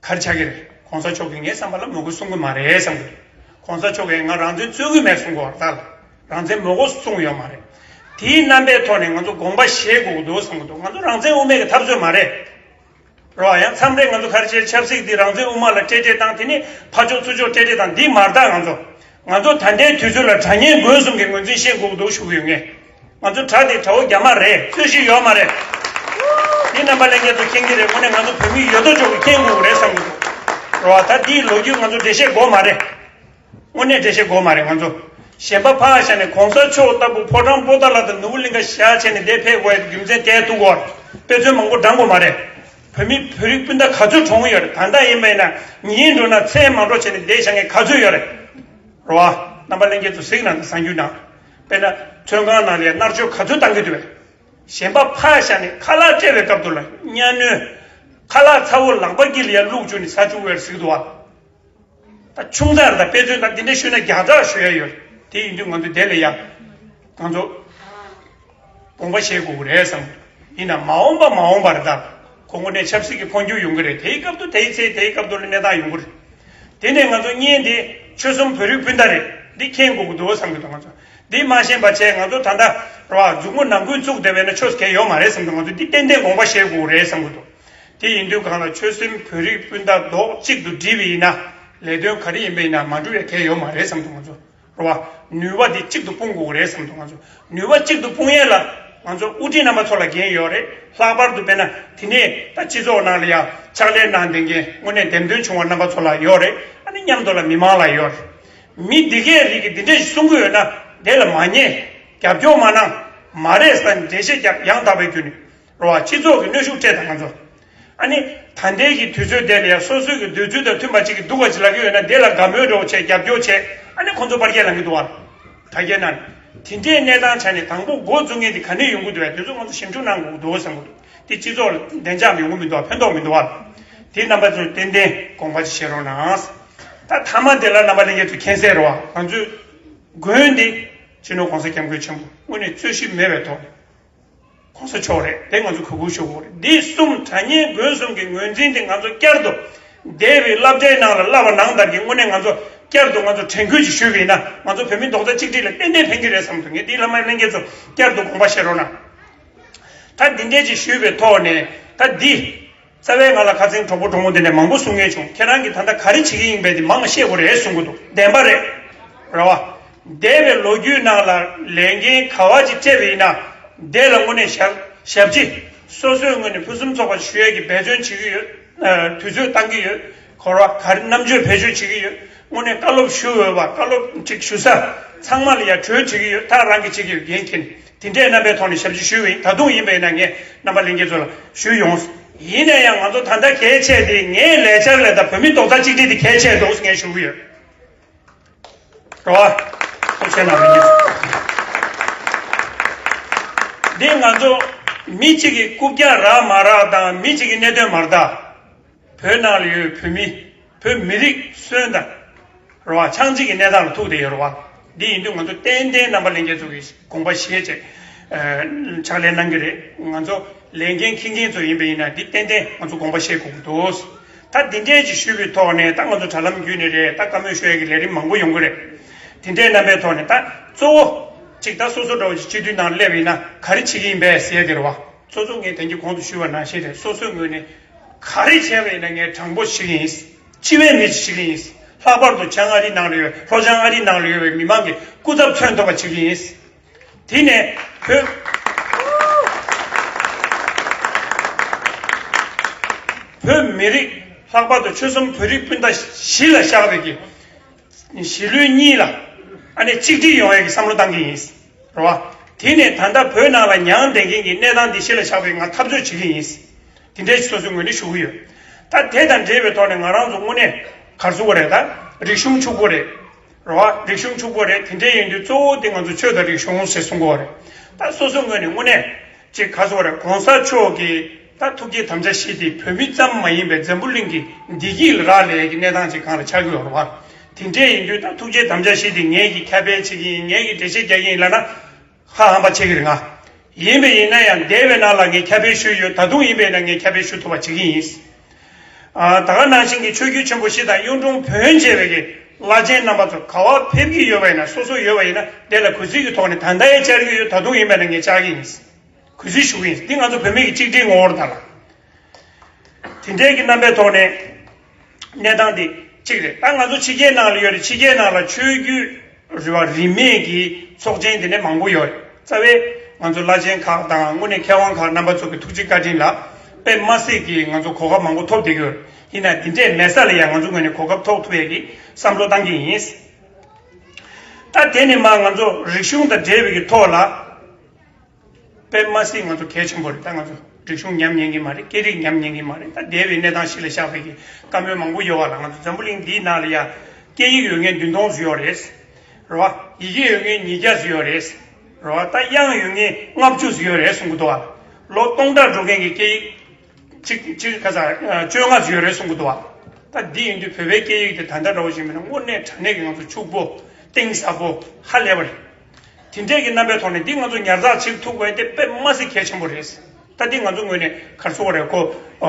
ག་རེ་ཆགས་ཀྱི་རེད། གོང་ས་མཆོག་གིས་ངའི་བསམ་པ་ལ་མོས་གུས་གསུང་གི་མ་རེད་བསམ་གྱི་འདུག་གོང་ས་མཆོག་གིས་ང་རང་བཙན་རྩོད་ཀྱི་མེད་གསུང་གི་ཡོད་རེད་ད། རང་བཙན་མོས་གུས་གསུང་ཡོད་མ་རེད། དེའི་རྣམ་པའི་ཐོག་ནས་ང་ཚོ་དགོངས་པ་བཞེས་དགོས་ཀྱི་འདུག་བསམ་གྱི་འདུག་ང་ཚོ་རང་བཙན་དབུ་མའི་གི་འཐབ་རྩོད་མ་རེད། རེད་བ། ཡང་མཚམས་རེ་ང་ཚོ་ག་རེ་བྱས། ཆབ་སྲིད་འདི་རང་བཙན་དབུ་མ་ལ་སྤྲེལ་སྤྲེལ་བཏང་། དེ་ནི་ཕར་ཕྱོགས་ཚུར་ཕྱོགས་སྤྲེལ་སྤྲེལ་བཏང་། འདི་མ་རེད་ད། ང་ཚོ་ང་ཚོ་ད་ལྟའི་དུས་ཚོད་ལ་དགྲ་གཉེན་རྒོལ་གསུམ་གྱི་ངོས་འཛིན་བྱེད་དགོས་ཀྱི་འདུག་ཞུ་གི་ཡོད་ངས། ང་ཚོ་དགྲ་དེ་དགྲ་བོ་རྒྱ་དམར་རེད། རྩོད་གཞི་ཡོད་མ་རེད། འདི་རྣམ་པ་ལྷན་རྒྱས་ཚོ་མཁྱེན་གྱི་རེད། དངོས་གནས་ང་ཚོ་བོད་མི་ཡོད་དོ་ཅོག་གིས་མཁྱེན་དགོས་ཀྱི་རེད་བསམ་གྱི་འདུག་རེད་བ། ད་འདིའི་ལོ་རྒྱུས་ང་ཚོ་འགྲེལ་བཤད་དགོས་མ་རེད། དངོས་གནས་འགྲེལ་བཤད་དགོས་མ་རེད། ང་ཚོ་གཞན་པ་ཕར་བཞག་ནས་གོང་ས་མཆོག་ལྟ་བུ་ཕོ་བྲང་པོ་ཏཱ་ལ་དང་ནོར་བུ་གླིང་ག་བཞག་བྱས་ནས་འདིར་ཕེབས་དགོས་ཡ་རྒྱུ་མཚན་དེ་ཐུག་གོ། དཔེ་མཚོན་མང་པོ་བགྲང་དགོས་མ་རེད། བོད་མི་བོད་རིགས་སྤུན་ཟླ་ག་ཚོད་གྲོངས་ཡོད་རེད། ད་ལྟ་ཡིན་པས་ན་ཉིན་འགྲོ་ན་མཚན་མ་འགྲོ་བྱས་ནས་འདིར་བཞག་མཁན་ག་ཚོད་ཡོད་རེད། རེད་བ། རྣམ་པ་ལྷན་རྒྱས་ཚོ་གཟིགས་གནང་དང་། གསར་འགྱུར་ནང་། དཔེར་ན་མཚོན་ཁང་ནང་ལ་ཡ་མནར་གཅོད་ག་ཚོད་བཏང་གི་འདུག་བས། གཞན་པ་ཕར་བཞག་ནས་ཁ་ལག་སྤྲད་པའི་སྐབས་དུ་ལ་གཉའ་གནོན། ཁ་ལག་ཚ་བོ་ལག་པ་དཀྱིལ་ལ་ཡ་བླུགས་བཅུག་ནས་ཟ་བཅུག་པའི་གཟིགས་འདུག་བ། ད་ཆུང་ཙག་རེད། ད་དཔེ་མཚོན་ད་འདི་འདྲ་ཞུས་ན་རྒྱ་ཐག་ཞུ་ཡ་ཡོད། དེ་ཡིན་དུས་ང་ཚོ་དེ་ལ་ཡ་ང་ཚོ་དགོངས་པ་བཞེས་དགོས་ཀྱི་རེད་བསམ། ཡིན་ན་མ་འོངས་པ་མ་འོངས་པ་རེད་ད། ཁོ་དངོས་གནས་ཆབ་སྲིད་ཀྱི་འཕོ་འགྱུར་ཡོང་གི་རེད། དེའི་སྐབས་དུ་དེའི་ཚེ་དེའི་སྐབས་དུ་ལ་གནས་སྟངས་ཡོང་གི་རེད། དེ་ནས་ང་ཚོ་གཉེན་དེ་ཆོལ་གསུམ་བོད་རིགས་སྤུན་ཟླ་རེད། འདི་མཁྱེན་དགོས་ཀྱི་འདུག་བསམ་གྱི་འདུག་ང་ཚོ་འདི་མ་ཤེས་པ་བྱས། ང་ཚོ་ད་ལྟ་རེད་བ། མཛུབ་མོ་ནང་ཁུལ་བཙུགས་བསྡད་པས་ན་ཆོས་གལ་ཡོད་མ་རེད་བསམ་གྱི་འདུག་ང་ཚོ་འདི་ཏན་ཏན་དགོངས་པ་བཞེས་དགོས་ཀྱི་རེད་བསམ་གྱི་འདུག་དེ་ཡིན་དུས་གང་ལ་ཆོལ་གསུམ་བོད་རིགས་སྤུན་ཟླ་རྡོག་གཅིག་ཏུ་སྒྲིལ་བ་ཡིན་ན་ལས་དོན་ག་རེ་ཡིན་པ་ཡིན་ན་མ་འགྲུབ་ཡ་གལ་ཡོད་མ་རེད་བསམ་འདུག་ང་ཚོ་རེད་བ། ནུས་པ་འདི་གཅིག་ཏུ་སྤུངས་དགོས་ཀྱི་རེད་བསམ་འདུག་ང་ཚོ་ནུས་པ་གཅིག་ཏུ་སྤུངས་ཡས་ལ་ང་ཚོ་དབུ་ཁྲིད་རྣམ་པ་ཚོ་ལ་འགན་ཡོད་རེད། ལྷག་པར་དུ་དཔེར་ན་དེ་ནས་ད་སྤྱི་ཚོགས་ནང་ལ་ཡ་ ཕྱག་ལས་གནང་བསྡད་མཁན་དངོས་གནས་འདེམས་ཐོན་བྱུང་བ་རྣམ་པ་ཚོ་ལ་ཡོད་རེད། ཨ་ནི་མཉམ་དུ་ལ་མི་མང་ལ་ཡོད་རེད། མི་འདི་གས་རིགས་ཀྱིས་འདི་འདྲས་ཞིག་གསུང་གི་ཡོད་ན་དེ་ལ་མ་ཉན། རྒྱབ་སྐྱོར་མ་གནང་། མ་རེད་ཟེར་ནས་འགྲེལ་བཤད་རྒྱབ། ཡང་དག་པའི་རྒྱུ་ནི་རེད་བ། སྤྱི་ཚོགས་ཀྱི་གནོན་ཤུགས་སྤྲད་དང་ང་ཚོ། ཨ་ནི་ད་ལྟའི་གི་དུས་ཚོད་དེ་ལ་ཡང་སོ་སོའི་གི་འདོད་ཚུལ་དང་མཐུན་པ་ཅིག་གི་འདུག་ག་ཅིག་ལབ་ཀྱི་ཡོད་ན་དེ་ལ་དགའ་མོས་འདྲ་བོ་བྱས། རྒྱབ་སྐྱོར་བྱས། ཨ་ནི་ཁོང་ཚོ་པར་རྒྱག་ལངས་ཀྱི་འདུག་བ། ད་རྒྱལ་ནང་དེ་འདྲའི་གནས་སྟངས་ཆ་ནས་དང་པོ་འགོ་བཙུགས་མཁན་དེ་ག་ནས་ཡོང་གི་འདུག་བས། དེ་ཚོ་ང་ཚོ་ཞིབ་འཇུག་གནང་དགོས་ཀྱི་འདུག་བསམ་གྱི་འདུག་དེ་སྤྱི་ཚོགས་ལ་བདེ་འཇགས་ཡོང་གི་མི་འདུག་བ། ཕན་ཐོགས་མི་འདུག་བ། དེ་རྣམ་པ་ཚོས་ཏན་ཏན་དགོངས་པ་ཅིག་བཞེས་རོགས་གནང་། ད་མཐའ་མ་དེ་ལ་རྣམ་པ་ལྷན་རྒྱས་ཚོས་མཁྱེན་གསལ་རེད་བ། ང་ཚོའི་དགོན་འདི་སྤྱི་ནོར་༸གོང་ས་༸སྐྱབས་མགོན་ཆེན་པོ་དངོས་གནས་རྩོད་གཞི་མེད་པའི་ཐོག་ནས་༸གོང་ས་མཆོག་རེད། དེ་ང་ཚོ་གུས་བཀུར་ཞུ་དགོས་རེད། འདི་གསུམ་དྲ་བརྙན་དགོན་གསུམ་གྱི་ངོས་འཛིན་དེ་ང་ཚོ་བསྐྱར་དུ་འདས་པའི་སློབ་གྲྭའི་ནང་ལ་བསླབ་པ་ནང་ལྟར་གྱི་དངོས་གནས་ང་ཚོ་བསྐྱར་དུ་ང་ཚོ་དྲན་སྐུལ་ཅིག་ཞུས་པ་ཡིན་ན་ང་ཚོ་བོད་མི་རྡོག་རྩ་གཅིག་སྒྲིལ་ལ་ཏན་ཏན་ཕན་གྱི་རེད་བསམ་འདུག་ངས་འདི་བླ་མ་ལྷན་རྒྱས་ཚོ་བསྐྱར་དུ་དགོངས་པ་བཞེས་རོགས་གནང་། ད་འདི་འདྲས་ཅིག་ཞུས་པའི་ཐོག་ནས་ད་འདི་རྩ་བའི་ང་ལ་ཁ་སེང་གྲོགས་པོ་གྲོགས་མོ་འདི་ནས་མང་པོ་གསུང་མཁན་བྱུང་། ཁྱེད་རང་གིས་ད་ལྟ་ག་རེ་བྱེད་ཀྱི་ཡིན་པས་འདི་མང་བཤད་དགོས་རེད་གསུང་གི་འདུག་བདེན་པ་རེད། རེད་བ། འདས་པའི་ལོ་རྒྱུས་ནང་ལ་ལས་འགན་ག་བ་ཅིག་སྤྲད་པ་ཡིན་ན་དེ་ལ་དངོས་གནས་ཞབས་ཞབས་ཕྱི་སོ་སོའི་ངོས་ནས་ཕུན་སུམ་ཚོགས་པ་ཞུ་ཡས་ཀྱི་འབད་བརྩོན་བྱེད་ཀྱི་ཡོད། ཨ། དུས་ཚོད་བཏང་གི་ཡོད། གོ་ར་ག་རེ་རྣམ་དཔྱོད་བེད་སྤྱོད་བྱེད་ཀྱི་ཡོད། དངོས་གནས་བཀའ་སློབ་ཞུ་འོས་པ་བཀའ་སློབ་ཅིག་ཞུ་ས་ཚང་མ་ལ་ཡ་གྲོས་བྱེད་ཀྱི་ཡོད། ད་རང་གིས་བྱེད་ཀྱི་ཡོད། འགན་འཁྱེར་ནས་དེ་འདྲའི་རྣམ་པའི་ཐོག་ནས་ཞབས་ཕྱི་ཞུས་པ་ཡིན། ད་དུང་ཡིན་པ་ཡིན་ན་ངས་རྣམ་པ་ལྷན་རྒྱས་ཚོ་ལ་ཞུས་ཡོང་། ཡིན་ན་ཡང་ང་ཚོ་ད་ལྟ་གལ་ཆེ་དེ་ངའི་ལས་འཆར་ལས་ད་བོད་མི་རྡོག་རྩ་གཅིག་སྒྲིལ་དེ་གལ་ཆེ་འདུག་ངས་ཞུ་གི་ཡོད། རོ། ཐུགས་རྗེ་གནང་། འདི་ང་ཚོ་མི་གཅིག་གི་རྐུབ་བཀྱག་རག་མ་རག་དང་མི་གཅིག་གི་གནད་དོན་མ་རེད་ད། བོད་ནང་ལ་ཡོད་བོད་མི། བོད་མི་རིགས་གསོན་དང་། རོ། ཆགས་འཇིག་གི་གནས་སྟངས་ལ་ཐུག་བསྡད་ཡོད་རེད་བ། འདི་ཡིན་དུས་ང་ཚོ་ཏན་ཏན་རྣམ་པ་ལྷན་རྒྱས་ཚོ་གིས་དགོངས་པ་བཞེས་བྱས། ཨ། ཕྱག་ལས་གནང་གི་རེད། ང་ཚོ་ལས་འགན་འཁྱེར་མཁན་ཚོ་ཡིན་པ་ཡིན་ན་འདི་ཏན་ཏན་ང་ཚོ་དགོངས་པ་བཞེས་དགོས་ཀྱི་འདུག་ད་འདི་འདྲས་ཅིག་ཞུས་པའི་ཐོག་ནས་ད་ང་ཚོ་དྲ་ལམ་བརྒྱུད་ནས་རེད། ད་བཀའ་མོལ་ཞུ་ཡས་ཀྱི་ལས་རིམ་མང་པོ་ཡོང་གི་རེད། དེ་འདྲའི་རྣམ་པའི་ཐོག་ནས་ད་གཙོ་བོ་གཅིག་ད་སོ་སོ་འདྲ་བོ་ཅིག་སྤྱི་འཐུས་ནང་སླེབས་ཡིན་ན་ག་རེ་བྱེད་ཀྱི་ཡིན་པས་ཟེར་དེ་རེད་བ། གཙོ་གཙོ་ངས་དེང་གི་གོང་དུ་ཞུས་པ་ནང་བཞིན་རེད། སོ་སོའི་ངོས་ནས་ག་རེ་བྱས་པ་ཡིན་ན་ངས་དྲང་པོ་བྱེད་ཀྱི་ཡིན། འཆི་བའི་མི་ཞིག་བྱེད་ཀྱི་ཡིན། ལྷག་པར་དུ་བྱང་ཨ་རིའི་ནང་ལ་ཡོད། ལྷོ་བྱང་ཨ་རིའི་ནང་ལ་ཡོད་པའི་མི་མང་གི་སྐུ་ཚབ་མཚོན་ཐུབ་པ་བྱེད་ཀྱི་ཡིན། དེ་ནས་བོད་བོད་མི་རིགས་ལྷག་པར་དུ་ཆོལ་གསུམ་བོད་རིགས་སྤུན་ཟླ་གཞིས་ལ་བཞག་པའི་གི་གཞིས་ལུས་གཉིས་ལ་ཨ་ནི་གཅིག་སྒྲིལ་ཡོང་ཡས་ཀྱི་བསམ་བློ་བཏང་གི་ཡིན། རེད་བ། དེ་ནས་ད་ལྟ་བོད་ནང་ལ་མྱངས་བསྡད་མཁན་གྱི་གནས་སྟངས་འདི་གཞིས་ལ་བཞག་པའི་ང་འཐབ་རྩོད་བྱེད་ཀྱི་ཡིན། དེ་འདྲའི་སོ་སོའི་ངོས་ནས་ཞུ་གི་ཡོད། ད་དེ་དང་འབྲེལ་བའི་ཐོག་ནས་ང་རང་ཚོ་དངོས་གནས་ག་རེ་ཟེར་དགོས་རེད། ད་རིག་གཞུང་ཕྱུག་པོ་རེད། རེད་བ། རིག་གཞུང་ཕྱུག་པོ་རེད། དེ་འདྲའི་ཡིན་དུས་གཙོ་བོ་དེ་ང་ཚོ་ཆོས་དང་རིག་གཞུང་ཞེས་གསུང་གི་ཡོད་རེད། ད་སོ་སོའི་ངོས་ནས་དངོས་གནས་ཅིག་ག་རེ་ཟེར་དགོས་རེད། གོང་ས་མཆོག་གི་ད་ཐུགས་བསྐྱེད་དམ་བཅའ་བཞི་དེ་བོད་མི་ཙམ་མ་ཡིན་པའི་འཛམ་བུ་གླིང་གི་བདེ་སྐྱིད་ལ་རག་ལས་ཀྱི་གནས་སྟངས་ཅིག་སྒང་ལ་ཆགས་ཀྱི་ཡོད་རེད་བ། དེ་འདྲའི་ཡིན་དུས་ད་ཐུགས་བསྐྱེད་དམ་བཅའ་བཞི་དེ་ངས་ཀྱིས་ཁྱབ་སྤེལ་བྱེད་ཀྱི་ཡིན། ངས་ཀྱིས་འགྲེལ་བཤད་རྒྱག་གི་ཡིན་ལབ་ན། ཧ་ཧམ་པ་བྱེད་ཀྱི་རེད། ང་ཡིན་པ་ཡིན་ན་ཡང་འདས་པའི་ནང་ལ་ངས་ཁྱབ་སྤེལ་ཞུས་ཡོད། ད་དུང་ཡིན་པ་ཡིན་ན་ངས་ཁྱབ་སྤེལ་ཞུ་ཐུབ་པ་བྱེད་ཀྱི་ཡིན། ཨ། ད་ག་ནང་བཞིན་གྱི་ཆོས་བརྒྱུད་ཆེན་པོ་བཞི་དང་གཡུང་དྲུང་བོན་བཅས་པའི་གི་བླ་ཆེན་རྣམ་པ་ཚོ་ག་བ་ཕེབས་ཀྱི་ཡོད་པ་ཡིན་ན། སོ་སོ་ཡོད་པ་ཡིན་ན་དེ་ལ་གུས་བརྩི་གི་ཐོག་ནས་ད་ལྟ་ཡང་བཅར་གྱི་ཡོད། ད་དུང་ཡིན་པ་ཡིན་ན་ངས་བཅར་གྱི་ཡིན། གུས་བརྩི་ཞུ་གི་ཡིན། འདི་ང་ཚོ་བོད་མི་གི་གཅིག་སྒྲིལ་ངོ་བོར་ད་ལ། དེ་འདྲའི་གི་རྣམ་པའི་ཐོག་ནས། གནས་སྟངས་འདི་གཅིག་རེད། ད་ང་ཚོ་ཕྱི་རྒྱལ་ནང་ལ་ཡོད་རེད། ཕྱི་རྒྱལ་ནང་ལ་ཆོས་བརྒྱུད་རེད་བ། རིས་མེད་ཀྱི་ཚོགས་ཆེན་དེ་འདྲ་མང་པོ་ཡོད་རེད། རྩ་བའི་ང་ཚོ་བླ་ཆེན་ཁག་དང་དངོས་གནས་མཁས་དབང་ཁག་རྣམ་པ་ཚོ་གི་ཐུགས་རྗེ་བཀའ་དྲིན་ལ་དཔེ་མ་སྲིད་ཀྱི་ང་ཚོ་གོ་སྐབས་མང་པོ་ཐོབ་བསྡད་ཀྱི་ཡོད་རེད། ཡིན་ན་འདི་འདྲའི་མེད་ས་ལ་ཡང་ང་ཚོ་ངོས་ནས་གོ་སྐབས་ཐོབ་ཐུབ་ཡས་ཀྱི་བསམ་བློ་བཏང་གི་ཡིན། ད་དེ་ནས་མར་ང་ཚོ་རིག་གཞུང་དང་འབྲེལ་བའི་གི་ཐོག་ལ། དཔེ་མ་སྲིད་ང་ཚོ་གལ་ཆེན་པོ་རེད། ད་ང་ཚོ་རིག་གཞུང་ཉམས་ཉན་གྱི་མ་རེད། སྐད་རིགས་ཉམས་ཉན་གྱི་མ་རེད། ད་འདས་པའི་གནས་སྟངས་ཤིག་ལ་བཞག་པའི་གི་བཀའ་མོལ་མང་པོ་ཡོད་པ་ལ། ང་ཚོ་འཛམ་བུ་གླིང་འདིའི་ནང་ལ་ཡ་སྐད་ཡིག་ཡོད་མཁན་བདུན་སྟོང་ཙམ་ཡོད་རེད། རེད་བ། ཡི་གེ་ཡོད་མཁན་ཉིས་བརྒྱ་ཙམ་ཡོད་རེད། རེད་བ། ད་དབྱངས་ཡོད་མཁན་ལྔ་བཅུ་ཙམ་ཡོད་རེད་གསུང་གི་འདུག་བ། ལོ་སྟོང་ཕྲག་འགྲོ་མཁན་གྱི་སྐད་ཡིག་གཅིག་གཅིག་ག་ས་བཅོ་ལྔ་ཙམ་ཡོད་རེད་གསུང་གི་འདུག་བ། ད་འདི་ཡིན་དུས་བོད་པའི་སྐད་ཡིག་དེ་ད་ལྟ་འདྲ་བོ་ཞིག་མིན་ན་དངོས་གནས་དྲང་གནས་ཀྱི་ང་ཚོ་ཕྱུག་པོ་གཏིང་ཟབ་པོ་ཧ་ལས་པ་རེད། དེ་འདྲས་ཀྱི་རྣམ་པའི་ཐོག་ནས་འདི་ང་ཚོ་ཉར་ཚགས་བྱེད་ཐུབ་དགོས་དེ་དཔེ་མ་སྲིད་གལ་ཆེན་པོ་རེད། ད་འདི་ང་ཚོ་ངོས་ནས་ག་རེ་ཟེར་དགོས་རེད། ཁོ་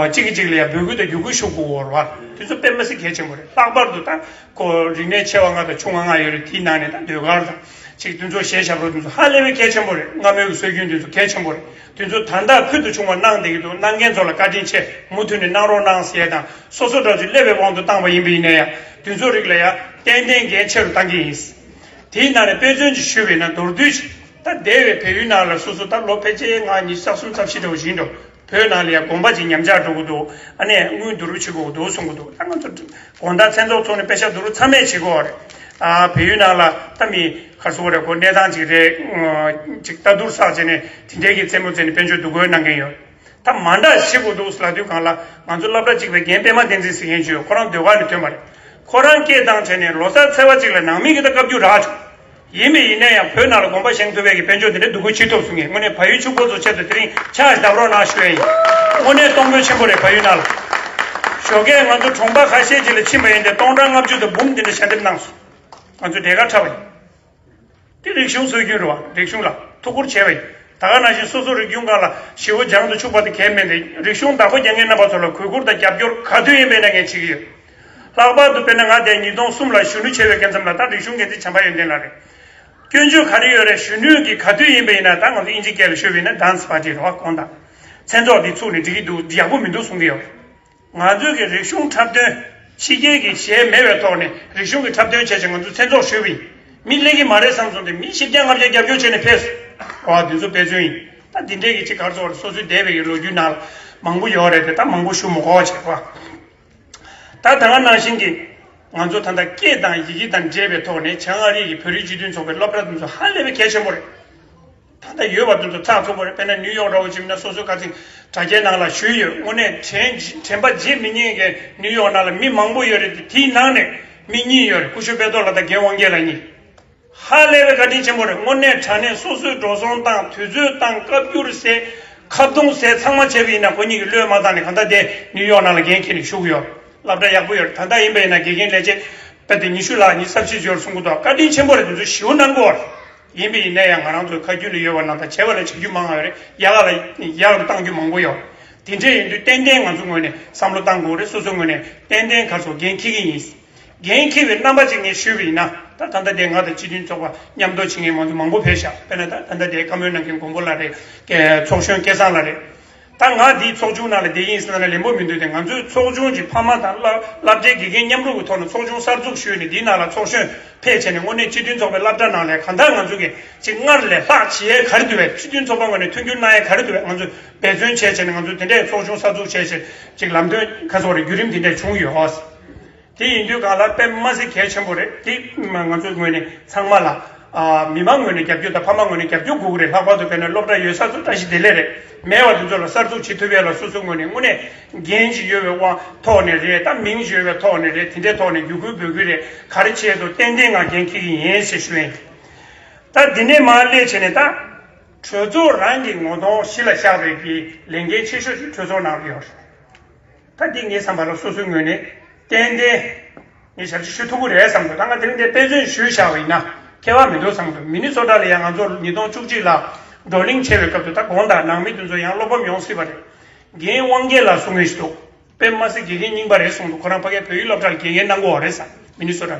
གཅིག་གིས་གཅིག་ལ་ཡ་འབོད་སྐུལ་དང་བརྒྱུད་སྐུལ་ཞུ་དགོས་རེད་བ། དེ་ཚོ་དཔེ་མ་སྲིད་གལ་ཆེན་པོ་རེད། ལྷག་པར་དུ་ད་ཁོ་རིག་གནས་ཆེ་བ་ལྔ་དང་ཆུང་བ་ལྔ་ཡོད་རེད། དེའི་ནང་ནས་ད་ཟློས་གར་དང་ཅིག་དེ་ཚོ་གཞས་ཞབས་བྲོ་དེ་ཚོ་ཧ་ལས་པའི་གལ་ཆེན་པོ་རེད། སྔ་མོའི་གི་སྲོལ་རྒྱུན་དེ་ཚོ་གལ་ཆེན་པོ་རེད། དེ་ཚོ་ད་ལྟ་ཕུལ་དུ་བྱུང་བ་གནང་བསྡད་ཀྱི་འདུག་གནང་མཁན་ཚོ་ལ་བཀའ་དྲིན་ཆེ། མུ་མཐུད་ནས་གནང་རོགས་གནང་ཟེར་ཡ་དང་། སོ་སོ་འདྲ་ཚོས་སླེབས་པའི་དབང་དུ་བཏང་བ་ཡིན་པ་ཡིན་ན་ཡང་དེ་ཚོའི་རིགས་ལ་ཡང་ཏན་ཏན་འགན་ཆེ་རུ་བཏང་གི་ཡིན། དེའི་ནང་ནས་དཔེ་མཚོན་ཅིག་ཞུས་པ་ཡིན་ན། མདོར་བསྡུས་ཅིག་ད་འདས་པའི་བལ་ཡུལ་ནང་ལ་སོ་སོ་ད་ལོ་ཕལ་ཆེར་ང་ཉི་ཤུ་རྩ་གསུམ་རྩ་བཞི་འདྲ་བོ་ཞིག་ཡིན་འགྲོ། བོད་ནང་ལ་ཡང་དགོན་པ་ཅིག་ཉམས་ཆག་འགྲོ་གི་འདུག་ཨ་ནས་དངུལ་བསྡུ་རུབ་བྱེད་དགོས་ཀྱི་འདུག་གསུང་གི་འདུག་ད་ང་ཚོ་དགོང་དག་མཚན་ཚོགས་ཚོགས་ནས་དཔེ་ཆ་བསྡུ་རུབ་ཚང་མས་བྱེད་དགོས་རེད། ཨ་བལ་ཡུལ་ནང་ལ་ད་མི་ག་རེ་ཟེར་དགོས་རེད། ཁོ་གནས་སྟངས་ཅིག་རེད། ཅིག་ལྟ་བསྡུར་བསགས་བྱས་ནས་དེ་འདྲའི་གི་རྩེད་མོ་རྩེས་ནས་དཔལ་འབྱོར་བསྡུ་དགོས་གནང་མཁན་ཡོད། ད་མ་འདྲ་བྱེད་དགོས་འདུག་ལབ་དུས་སྒང་ལ་ང་ཚོ་སློབ་གྲྭ་གཅིག་པའི་རྒན་པད་མ་བསྟན་འཛིན་ཟེར་མཁན་ཅིག་ཡོད། ཁོ་རང་ཟློས་གར་ནས་ཐོན་པ་རེད། ཁོ་རང་སྐད་བཏང་བྱས་ནས་ལོ་གསར་ཚེས་པ་གཅིག་ལ་ནང་མི་གི་ད་བཀའ་བཀྱོན་རག་བྱུང་། ཡིན་པས་ཡིན་ན་ཡང་བོད་ནང་ལ་དགོན་པ་བཞེངས་ཐུབ་པའི་གི་དཔལ་འབྱོར་དེ་འདྲ་བསྡུ་དགོས་ཅི་ཐུབ་གསུང་གི། དངོས་གནས་བལ་ཡུལ་ཕྱུག་པོ་ཚོ་ཆེད་དུ་དེ་རིང་ཕྱག་བརྡབ་རོགས་གནང་ཞུ་ཡ་ཡིན། དངོས་གནས་གཏོང་ཕོད་ཆེན་པོ་རེད་བལ་ཡུལ་ནང་ལ། ཞོགས་ཀས་ང་ཚོ་གྲོང་པ་ཁ་ཤས་ཅིག་ལ་ཕྱིན་པ་ཡིན་ཏེ་སྟོང་ཕྲག་ལྔ་བཅུ་དང་འབུམ་དེ་འདྲ་ཞལ་འདེབས་གནང་སོང་། ང་ཚོ་འབྲས་དཀར་འཁྲབ་པ་ཡིན། དེ་རིག་གཞུང་སྲོལ་རྒྱུན་རེད་བ། རིག་གཞུང་ལ་ཐུགས་ཁུར་བྱས་པ་ཡིན། ད་ག་ནང་བཞིན་སོ་སོ་རིག་གཞུང་སྒང་ལ་ཞེ་པོ་སྦྱང་དུ་ཆུག་པ་དེ་གལ་མེད་དེ། རིག་གཞུང་བདག་པོ་རྒྱག་མཁན་རྣམ་པ་ཚོ་ལ་གུས་བཀུར་དང་རྒྱབ་སྐྱོར་ག་དུས་ཡིན་པ་ཡིན་ན་ངས་བྱེད་ཀྱི་ཡོད། ལྷག་པར་དུ་དཔེར་ན་ང་དེ་ཉིས་སྟོང་གསུམ་ལ་གཞོན་ནུ་ཆེ་བའི་སྐབས་མཚམས་ལ་ད་རིག་གཞུང་འགན་འཛིན་བྱམས་པ་ཡོན་ཏན་ལགས་རེད། སྐྱོན་བརྗོད་ག་རེ་ཡོད་རེད། གཞོན་ནུ་གི་ག་དུས་ཡིན་པ་ཡིན་ན་ད་ང་ཚོ་དབྱིན་ཇིའི་སྐད་ལ་ཤོད་པ་ཡིན་ན་dance party རེད་བ། དགོངས་དག་མཚན་ཚོགས་འདི་ཚུགས་ནས་འགྲིག་གི་འདུག་ཡག་པོ་མི་འདུག་གསུང་གི་ཡོད། ང་ཚོའི་གི་རིག་གཞུང་འཁྲབ་སྟོན། ཕྱི་རྒྱལ་གྱི་གཞས་མེད་པའི་ཐོག་ནས་རིག་གཞུང་གི་འཁྲབ་སྟོན་བྱས་ཙང་ང་ཚོ་མཚན་ཚོགས་ཞུས་པ་ཡིན། མི་སླེབས་ཀྱི་མ་རེད་བསམ་སོང་སྟེ། མི་བཞི་བརྒྱ་ལྔ་བརྒྱ་རྒྱབ་སྐྱོར་བྱས་ནས་ཕེབས་སོང་། འོ་དེ་ཚོ་དཔེ་མཚོན་ཡིན། ད་འདི་འདྲའི་གི་ཅིག་ག་རེ་ཟེར་དགོས་རེད། སོ་སོའི་འདས་པའི་གི་ལོ་རྒྱུས་ནང་ལ་མང་པོ་ཡོད་རེད་དེ། ད་མང་པོ་ཞུ་མི་དགོས་བྱས་པ། ད་ད་ག་ནང་བཞིན་གྱི་ང་ཚོ་ད་ལྟ་སྐད་དང་ཡི་གེ་དང་འབྲེལ་བའི་ཐོག་ནས་བྱང་ཨ་རི་ཡི་བོད་རིགས་སྤྱི་མཐུན་ཚོགས་པའི་སློབ་གྲྭ་དེ་ཚོ་ཧ་ལས་པའི་གལ་ཆེན་པོ་རེད། ད་ལྟ་ཡོད་པ་དེ་ཚོ་ཚགས་ཚུད་པོ་རེད། དཔེར་ན་ནིའུ་ཡོག་འདྲ་བོ་ཅིག་ཡིན་ན་སོ་སོའི་ཁ་སང་དྲ་རྒྱའི་ནང་ལ་ཞུས་ཡོད། དངོས་གནས་དྲན་དྲན་པ་བརྗེད་མི་ཉན་མཁན་ནིའུ་ཡོག་ནང་ལ་མི་མང་པོ་ཡོད་རེད་དེ། དེའི་ནང་ནས་མི་གཉིས་ཡོད་རེད། སྐུ་ཞབས་དཔལ་རྡོར་ལགས་དང་རྒན་དབང་རྒྱལ་ལགས་གཉིས། ཧ་ལས་པའི་བཀའ་དྲིན་ཆེན་པོ་རེད། དངོས་གནས་དྲང་གནས་སོ་སོའི་འགྲོ་སོང་བཏང་། དུས་ཚོད་བཏང་། བཀའ་བཀྱོན་བྱས། ཁ་རྡུང་བྱས། ཚང་མ་བྱས་པ་ཡིན་ན་ཁོ་གཉིས་ཀྱིས་བློས་མ་བཏང་ནས་གང་ལྟར་དེ་ནིའུ་ཡོག་ནང་ལ་འགན་འཁྱེར་ནས་བཞུགས་ཡོད། སློབ་གྲྭ་ཡག་པོ་ཡོད་རེད། ད་ལྟ་ཡིན་པ་ཡིན་ན་དགེ་རྒན་ལས་བྱེད་དཔེ་དེ་ཉི་ཤུ་ལྷག་ཉི་ཤུ་རྩ་བཞི་ཡོད་གསུང་གི་འདུག་བཀའ་དྲིན་ཆེན་པོ་རེད། དེ་ཚོ་ཞེ་པོ་གནང་གི་ཡོད་རེད། ཡིན་པ་ཡིན་ན་ཡང་ང་རང་ཚོའི་ཁ་རྒྱུན་ལ་ཡོད་པ་ནང་དང་བྱས་པ་ལ་བྱ་རྒྱུ་མང་བ་རེད། ཡག་ག་ལ་ཡག་རུ་གཏང་རྒྱུ་མང་པོ་ཡོད་རེད། དེ་འདྲ་ཡིན་དུས་ཏན་ཏན་ང་ཚོ་ངོས་ནས་བསམ་བློ་གཏང་དགོས་རེད། སོ་སོ་ངོས་ནས་ཏན་ཏན་ག་ཚོད་འགན་འཁྱེར་གྱི་ཡིན། འགན་འཁྱེར་བའི་རྣམ་པ་ཅིག་ངས་ཞུས་པ་ཡིན་ན། ད་ད་ལྟ་དེ་ང་དང་སྤྱི་མཐུན་ཚོགས་པ་མཉམ་དུ་བྱེད་མཁན་མང་ཚོགས་མང་པོ་ཕེབས་ཤག་དཔེར་ན་ད་ད་ལྟ་དེ་བཀའ་མོལ་གནང་མཁན་མགོན་པོ་ལགས་རེད། ཚོགས་གཞོན་སྐལ་བཟང་ལགས་རེད། ད་ང་འདིའི་ཚོགས་ཆུང་ནང་ལ་བསྡད་ཡིན་ཟེར་ན་ལན་པོ་མི་འདུག་སྟེ། ང་ཚོའི་ཚོགས་ཆུང་གི་ཕ་མ་དང་སློབ་སློབ་གྲྭའི་དགེ་རྒན་མཉམ་རུབ་ཀྱི་ཐོག་ནས་ཚོགས་ཆུང་གསར་འཛུགས་ཞུས་ནས་འདིའི་ནང་ལ་ཚོགས་གཞོན་ཕེབས་བྱས་ནས་དངོས་གནས་སྤྱི་མཐུན་ཚོགས་པའི་སློབ་གྲྭ་ནང་ལ་གང་ལྟར་ང་ཚོ་གིས་ཅིག་སྔར་ལས་ལྷག་བྱེད་ཡས་ག་རེ་འདུག་བས། སྤྱི་མཐུན་ཚོགས་པ་ངོས་ནས་མཐུན་འགྱུར་གནང་ཡས་ག་རེ་འདུག་བས། ང་ཚོས་འབད་བརྩོན་བྱས་བྱས་ནས་ང་ཚོ་དེ་འདྲའི་ཚོགས་ཆུང་གསར་འཛུགས་བྱས་བྱས་ཅིག་ལམ་སྟོན་ག་ཚོད་རེ་བརྒྱུད་རིམ་དེ་འདྲ་བྱུང་ཡོད། དེ་ཡིན་དུས་གང་ལ་དཔེ་མ་སྲིད་གལ་ཆེན་པོ་རེད། དེ་ང་ཚོའི་ངོས་ནས་ཚང་མ་ལ་ཨ་མི་མང་ངོས་ནས་རྒྱབ་སྐྱོར་དང་ཕ་མ་ངོས་ནས་རྒྱབ་སྐྱོར་དགོས་ཀྱི་རེད། ལྷག་པར་དུ་དཔེར་ན་སློབ་གྲྭ་ཡོད་ས་ཚོ་བཀྲ་ཤིས་བདེ་ལེགས་རེད། མེད་པ་དེ་ཚོ་ལ་གསར་འཛུགས་བྱེད་ཐུབ་ཡས་ལ་སོ་སོའི་ངོས་ནས་དངོས་གནས་འགན་ཅིག་ཡོད་པའི་དབང་ཐོག་ནས་རེད། ད་མིང་ཅིག་ཡོད་པའི་ཐོག་ནས་རེད། དེ་འདྲའི་ཐོག་ནས་བརྒྱུད་སྐུལ་འབོད་སྐུལ་རེད། ག་རེ་བྱས་འདུག་ཏན་ཏན་ང་འགན་འཁྱེར་གྱི་ཡིན་ཞེས་ཞུ་ཡིན། ད་འདི་ནས་མར་སླེབས་བྱས་ནས་ད་གྲོས་ཚོགས་རང་གི་ངོ་གདོང་གཞི་ལ་བཞག་པའི་གི་ལས་འགན་ཆེ་ཤོས་ཤིག་གྲོས་ཚོགས་ནང་ལ་ཡོད་རེད། ད་འདི་ངའི་བསམ་པ་ལ་སོ་སོའི་ངོས་ནས་ཏན་ཏན་ངས་ཞབས་ཕྱི་ཞུ་ཐུབ་ཀྱི་རེད་བསམ་འདུག་ད་ང་དེ་རིང་འདིར་དཔེ་མཚོན་ཞུས་བཞག་པ་ཡིན་ན་ཁྱད་པར་མི་འདུག་བསམ་འདུག་མི་ནི་སོ་ཊ་ལ་ཡང་ང་ཚོ་ཉིས་སྟོང་བཅུ་གཅིག་ལ་བགྲོ་གླེང་བྱས་པའི་སྐབས་དུ་ད་དགོངས་དག་ནང་མི་དེ་ཚོ་ཡང་བློ་ཕམ་ཡོང་སྲིད་པ་རེད། རྒན་དབང་རྒྱལ་ལགས་གསུང་མཁན་ཞིག་འདུག་དཔེ་མ་སྲིད་དགེ་རྒན་རྙིང་པ་རེད་གསུངས་འདུག་ཁོ་རང་ཕ་གིའི་བོད་ཡིག་སློབ་གྲྭར་དགེ་རྒན་གནང་གི་ཡོད་རེད་ས། མི་ནི་སོ་ཊ།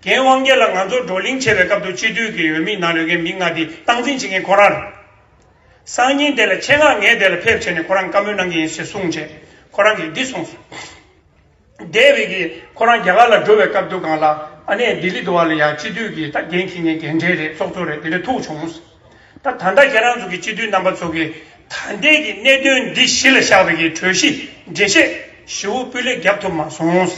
རྒན་དབང་རྒྱལ་ལགས་ང་ཚོ་བགྲོ་གླེང་བྱས་པའི་སྐབས་དུ་སྤྱི་འཐུས་ཀྱི་འོས་མི་ནང་ལ་ཡོད་མཁན་མི་ལྔ་དེ་སྟངས་འཛིན་བྱེད་མཁན་ཁོ་རང་རེད། སང་ཉིན་དེ་ལ་ཆེད་མངགས་ངས་དེ་ལ་ཕེབས་བྱས་ནས་ཁོ་རང་བཀའ་མོལ་གནང་གི་ཡིན་ཞེས་གསུངས་བྱས། ཁོ་རང་གིས་འདི་གསུངས་སོང་། འདས་པའི་གི་ཁོ་རང་རྒྱ་གར་ལ་འགྲོ་བའི་སྐབས་དུ་སྒང་ལ་ཨ་ནེ་ལྡི་ལི་དུ་བ་ལ་ཡང་སྤྱི་འཐུས་ཀྱི་ད་འགན་འཁྱེར་མཁན་རྒན་གྲས་རེད། ཚོགས་གཙོ་རེད། དེ་འདྲ་ཐུག་བྱུང་། ད་ད་ལྟ་ཁྱེད་རང་ཚོ་གི་སྤྱི་འཐུས་རྣམ་པ་ཚོ་གིས་ད་ལྟའི་གི་གནད་དོན་འདི་གཞི་ལ་བཞག་པའི་གི་གྲོས་གཞི་འགྲེལ་བཤད་ཞེ་པོ་སྤུས་ལེགས་རྒྱབ་ཐུབ་མ་སོང་། གསུངས་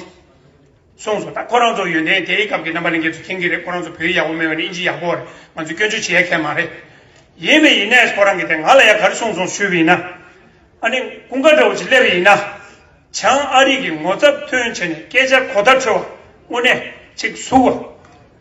སོང་། ད་ཁོ་རང་ཚོ་ཡོན་ཏན་དེའི་སྐབས་ཀྱི་རྣམ་པ་ལྷན་རྒྱས་ཚོ་མཁྱེན་གྱི་རེད། ཁོ་རང་ཚོ་བོད་ཡིག་ཡག་པོ་མེད་པ་ནི་ཨིན་ཇི་ཡག་པོ་རེད། ང་ཚོས་སྐྱོན་བརྗོད་བྱེད་ཡ་གང་ཡང་མ་རེད། ཡིན་པས་ཡིན་ནའི་ཁོ་རང་གིས་དེ་ང་ལ་ཡང་ག་རེ་གསུངས་སོང་ཞུས་པ་ཡིན་ན། ཨ་ནི་ཀུན་དགའ་འདྲ་བོ་ཅིག་སླེབས་པ་ཡིན་ན། བྱང་ཨ་རི་གི་ངོ་ཚབ་ཐོན་བྱས་ནས་སྐད་ཆ་གོ་བརྡ་འཕྲོད་པ་དངོས་གནས་ཅིག་ཟུག་པ།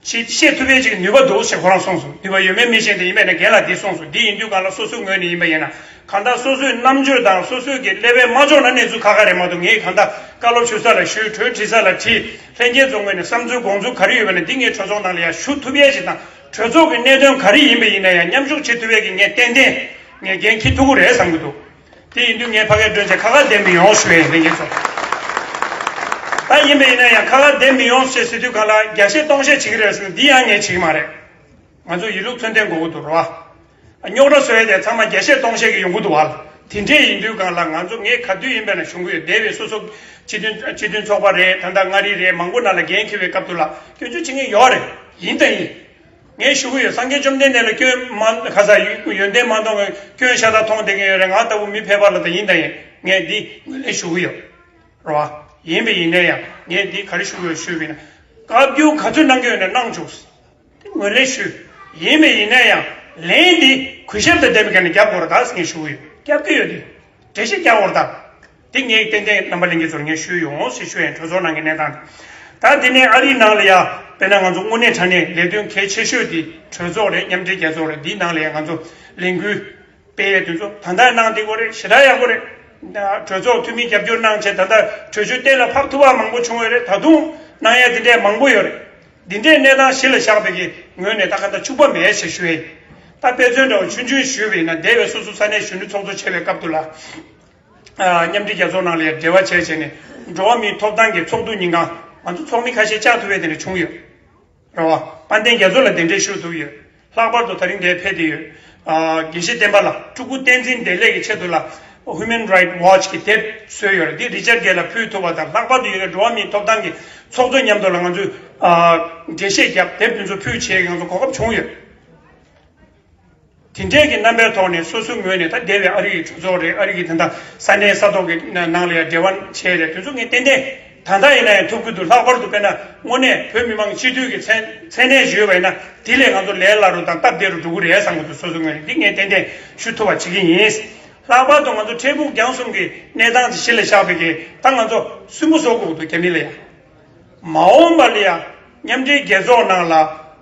ཅིག་བཤད་ཐུབ་པའི་ཅིག་ནུས་པ་འདུག་ཞེས་ཁོ་རང་གསུངས་སོང་། ནུས་པ་ཡོད་མེད་མི་ཤེས་ཏེ། ཡིན་པས་ན་རྒན་ལགས་འདི་གསུངས་སོང་། འདི་ཡིན་དུས་གང་ལ་སོ་སོའི་ངོས་ནས་ཡིན་པ་ཡིན་ན། གང་ལྟར་སོ་སོའི་རྣམ་དཔྱོད་དང་སོ་སོའི་གི་ཀླད་པས་མ་ལྕོགས་ན་གནས་ཚུལ་ཁག་ཁག་རེད་མ་གཏོགས། ངས་གང་ལྟར་བཀའ་སློབ་ཞུ་ས་ལ་ཞུས། གྲོས་འདྲི་ས་ལ་དྲིས། ལྷན་རྒྱས་ཚོ་ངོས་ནས་བསམ་ཚུལ་དགོངས་ཚུལ་ག་རེ་ཡོད་པ་ན་འདི་ངས་གྲོས་ཚོགས་ནང་ལ་ཡང་ཞུ་ཐུབ་ཡས་ཞིག་དང་། གྲོས་ཚོགས་ཀྱི་གནད་དོན་ག་རེ་ཡིན་པ་ཡིན་ན་ཡང་མཉམ་ཞུགས་བྱེད་ཐུབ་ཡས་ཀྱི་ངས་ཏན་ཏན་ངས་འགན་འཁྱེར་ཐུབ་ཀྱི་རེད་བསམ་གྱི་འདུག་དེ་ཡིན་དུས་ངས་ཕ་གིར་འགྲོ་བྱས་ཁ་ཁ་བདེ་མི་ཡོང་ཞུ་ཡས་ལྷན་རྒྱས་ཚོ། ད་ཡིན་པ་ཡིན་ན་ཡང་ཁ་ཁ་བདེ་མི་ཡོང་ཞེས་ཟེར་དུས་གང་ལ་རྒྱ་བཤད་སྟོང་བཤད་བྱེད་ཀྱི་རེད་ཟེར་ན་འདི་ཡང་ངས་བྱེད་ཀྱི་མ་རེད། ང་ཚོ་ཡིན་ལུགས་མཚོན་ལྡན་དགོས་ཀྱི་འདུག་རོ། རྙོག་དྲ་བཟོ་ཡས་དེ་ཚང་མ་རྒྱ་བཤད་སྟོང་བཤད་ཀྱི་ཡོང་གི་འདུག་བ། དེ་འདྲས་ཡིན་དུས་གང་ལ་ང་ཚོ་ངས་ག་དུས་ཡིན་པས་ན་གཞུང་གི་འདས་པའི་སོ་སོ་སྤྱི་མཐུན་སྤྱི་མཐུན་ཚོགས་པ་རེད། ད་ལྟ་མངའ་རིས་རེད། མང་པོ་ནང་ལ་འགན་འཁྱེར་བའི་སྐབས་དུ་ལ་སྐྱོན་བརྗོད་བྱེད་མཁན་ཡོད་རེད། ཡིན་དང་ཡིན། ངས་ཞུ་གི་ཡོད། སངས་རྒྱས་བཅོམ་ལྡན་འདས་ལ་སྐྱོན་མ་ཁ་ས་ཡོན་ཏན་མ་མཐོང་བའི་སྐྱོན་ཤ་སྟག་མཐོང་བསྡད་མཁན་ཡོད་རེད། ང་ལྟ་བུ་མི་ཕལ་པ་ལ་ད་ཡིན་ད་ཡིན་ངས་འདི་ངོས་ལེན་ཞུ་གི་ཡོད་རེད་བ། ཡིན་པ་ཡིན་ན་ཡང་ངས་འདི་ག་རེ་ཞུ་གི་ཡོད་ཞུས་པ་ཡིན་ན། བཀའ་བཀྱོན་ག་ཚོད་གནང་གི་ཡོད་ན་གནང་བཅུག་དེ་ངོས་ལེན་ཞུས། ཡིན་པ་ཡིན་ན་ཡང་ལན་འདི་གུས་ཞབས་དང་ལྡན་པའི་སྒང་ནས་རྒྱབ་དགོས་རེད་ད་ཟེར་ངས་ཞུ་གི་ཡོད། རྒྱབ་ཀྱི་ཡོད་དེ། འགྲེལ་བཤད་རྒྱག་དགོས་རེད་ད། དེ་ངས་ཏན་ཏན་རྣམ་པ་ལྷན་རྒྱས་ཚོར་ངས་ཞུས་ཡོང་ཞེས་ཞུ་ཡན་གྲོས་ཚོགས་ནང་གི་གནས་སྟངས་དེ། ད་དེ་ནས་ཨ་རིའི་ནང་ལ་ཡ་དཔེར་ན་ང་ཚོ་དངོས་གནས་དྲང་གནས་ལས་དོན་གལ་ཆེ་ཤོས་དེ་གྲོས་ཚོགས་རེད། མཉམ་འབྲེལ་རྒྱལ་ཚོགས་རེད། འདིའི་ནང་ལ་ཡ་ང་ཚོ་ལས་འགུལ་སྤེལ་ཡས་དེ་ཚོ་ད་ལྟ་གནང་བསྡད་ཀྱི་ཡོད་རེད། ཞེ་དྲག་ཡག་པོ་རེད། གྲོས་ཚོགས་འཐུས་མི་རྒྱབ་སྐྱོར་གནང་བྱས་ད་ལྟ་གྲོས་ཆོད་གཏན་ལ་ཕབ་ཐུབ་པ་མང་པོ་བྱུང་ཡོད་རེད། ད་དུང་གནང་ཡས་དེ་འདྲས་མང་པོ་ཡོད་རེད། འདི་འདྲའི་གནས་སྟངས་གཞི་ལ་བཞག་པའི་གི་ངོས་ནས་ད་ག་ད་འཕྱུག་པ་མེད་ཞེས་ཞུ་ཡས། ད་དཔེ་མཚོན་འདྲ་བོ་ཆུང་ཆུང་ཞུས་པ་ཡིན་ན་འདས་པའི་སོ་སོ་ས་གནས་གཞོན་ནུ་ཚོགས་གཙོ་བྱས་པའི་སྐབས་དུ་ལ། མཉམ་འབྲེལ་རྒྱལ་ཚོགས་ནང་ལ་ཡང་འབྲེལ་བ་བྱས་བྱས་ནས་འགྲོ་བ་མིའི་ཐོབ་ཐང་གི་ཚོགས་འདུ་ཉིན་གང་ང་ཚོ་ཚོགས་མི་ཁ་ཤས་བཅར་ཐུབ་པའི་དེ་འདྲ་བྱུང་ཡོད། རེད་བ། དཔལ་ལྡན་རྒྱ་མཚོ་ལ་གདན་འདྲེན་ཞུ་ཐུབ་ཡོད། ལྷག་པར་དུ་ད་རིང་འདིར་ཕེབས་བསྡད་ཡོད། དགེ་བཤེས་བསྟན་པ་ལགས་སྤྲུལ་སྐུ་བསྟན་འཛིན་བདེ་ལེགས་ཀྱི་ཆེད་དུ་ལ་Human Rights Watch གི་དེབ་བཟོས་ཡོད་རེད། འདི་རི་ཅར་གྷེ་ལ་ཕུལ་ཐུབ་པ་དང་ལྷག་པར་དུ་ཡོད་པའི་འགྲོ་བ་མིའི་ཐོབ་ཐང་གི་ཚོགས་གཙོ་མཉམ་དུ་ལ་ང་ཚོས་འགྲེལ་བཤད་བརྒྱབ་དེབ་དེ་ཚོ་ཕུལ་བྱས་ང་ཚོ་གོ་སྐབས་བྱུང་ཡོད། དེ་འདྲས་ཀྱི་རྣམ་པའི་ཐོག་ནས་སོ་སོའི་ངོས་ནས་ད་འདས་པའི་ཨ་རི་ཡི་གྲོས་ཚོགས་རེད། ཨ་རི་གི་ད་ལྟ་ས་གནས་ས་ཐོག་གི་ནང་ལ་ཡང་འབྲེལ་བ་བྱས་རེད། དེ་ཚོ་ངས་ཏན་ཏན་ད་ལྟ་ཡིན་ན་ཡང་ཐུབ་ཀྱི་འདུག་ལྷག་པར་དུ་དཔེར་ན་དངོས་གནས་བོད་མི་མང་སྤྱི་འཐུས་ཀྱི་མཚན་མཚན་གནས་ཞུས་པ་ཡིན་ན་དེ་ལས་ང་ཚོ་ལས་སླ་རུ་དང་སྟབས་བདེ་རུ་འགྲོ་གི་རེད་བསམ་གྱི་འདུག་སོ་སོའི་ངོས་ནས་འདི་ངས་ཏན་ཏན་ཞུ་ཐུབ་པ་བྱེད་ཀྱི་ཡིན། ལྷག་པར་དུ་ང་ཚོ་འཕྲལ་ཕུགས་རྒྱང་གསུམ་གྱི་གནས་སྟངས་དེ་གཞི་ལ་བཞག་པའི་གི་ད་ང་ཚོ་སུན་པོ་བཟོ་དགོས་འདུག་རྒྱ་མི་ལ་ཡང་། མ་འོངས་པ་ལ་ཡང་མཉམ་འབྲེལ་རྒྱལ་ཚོགས་ནང་ལ་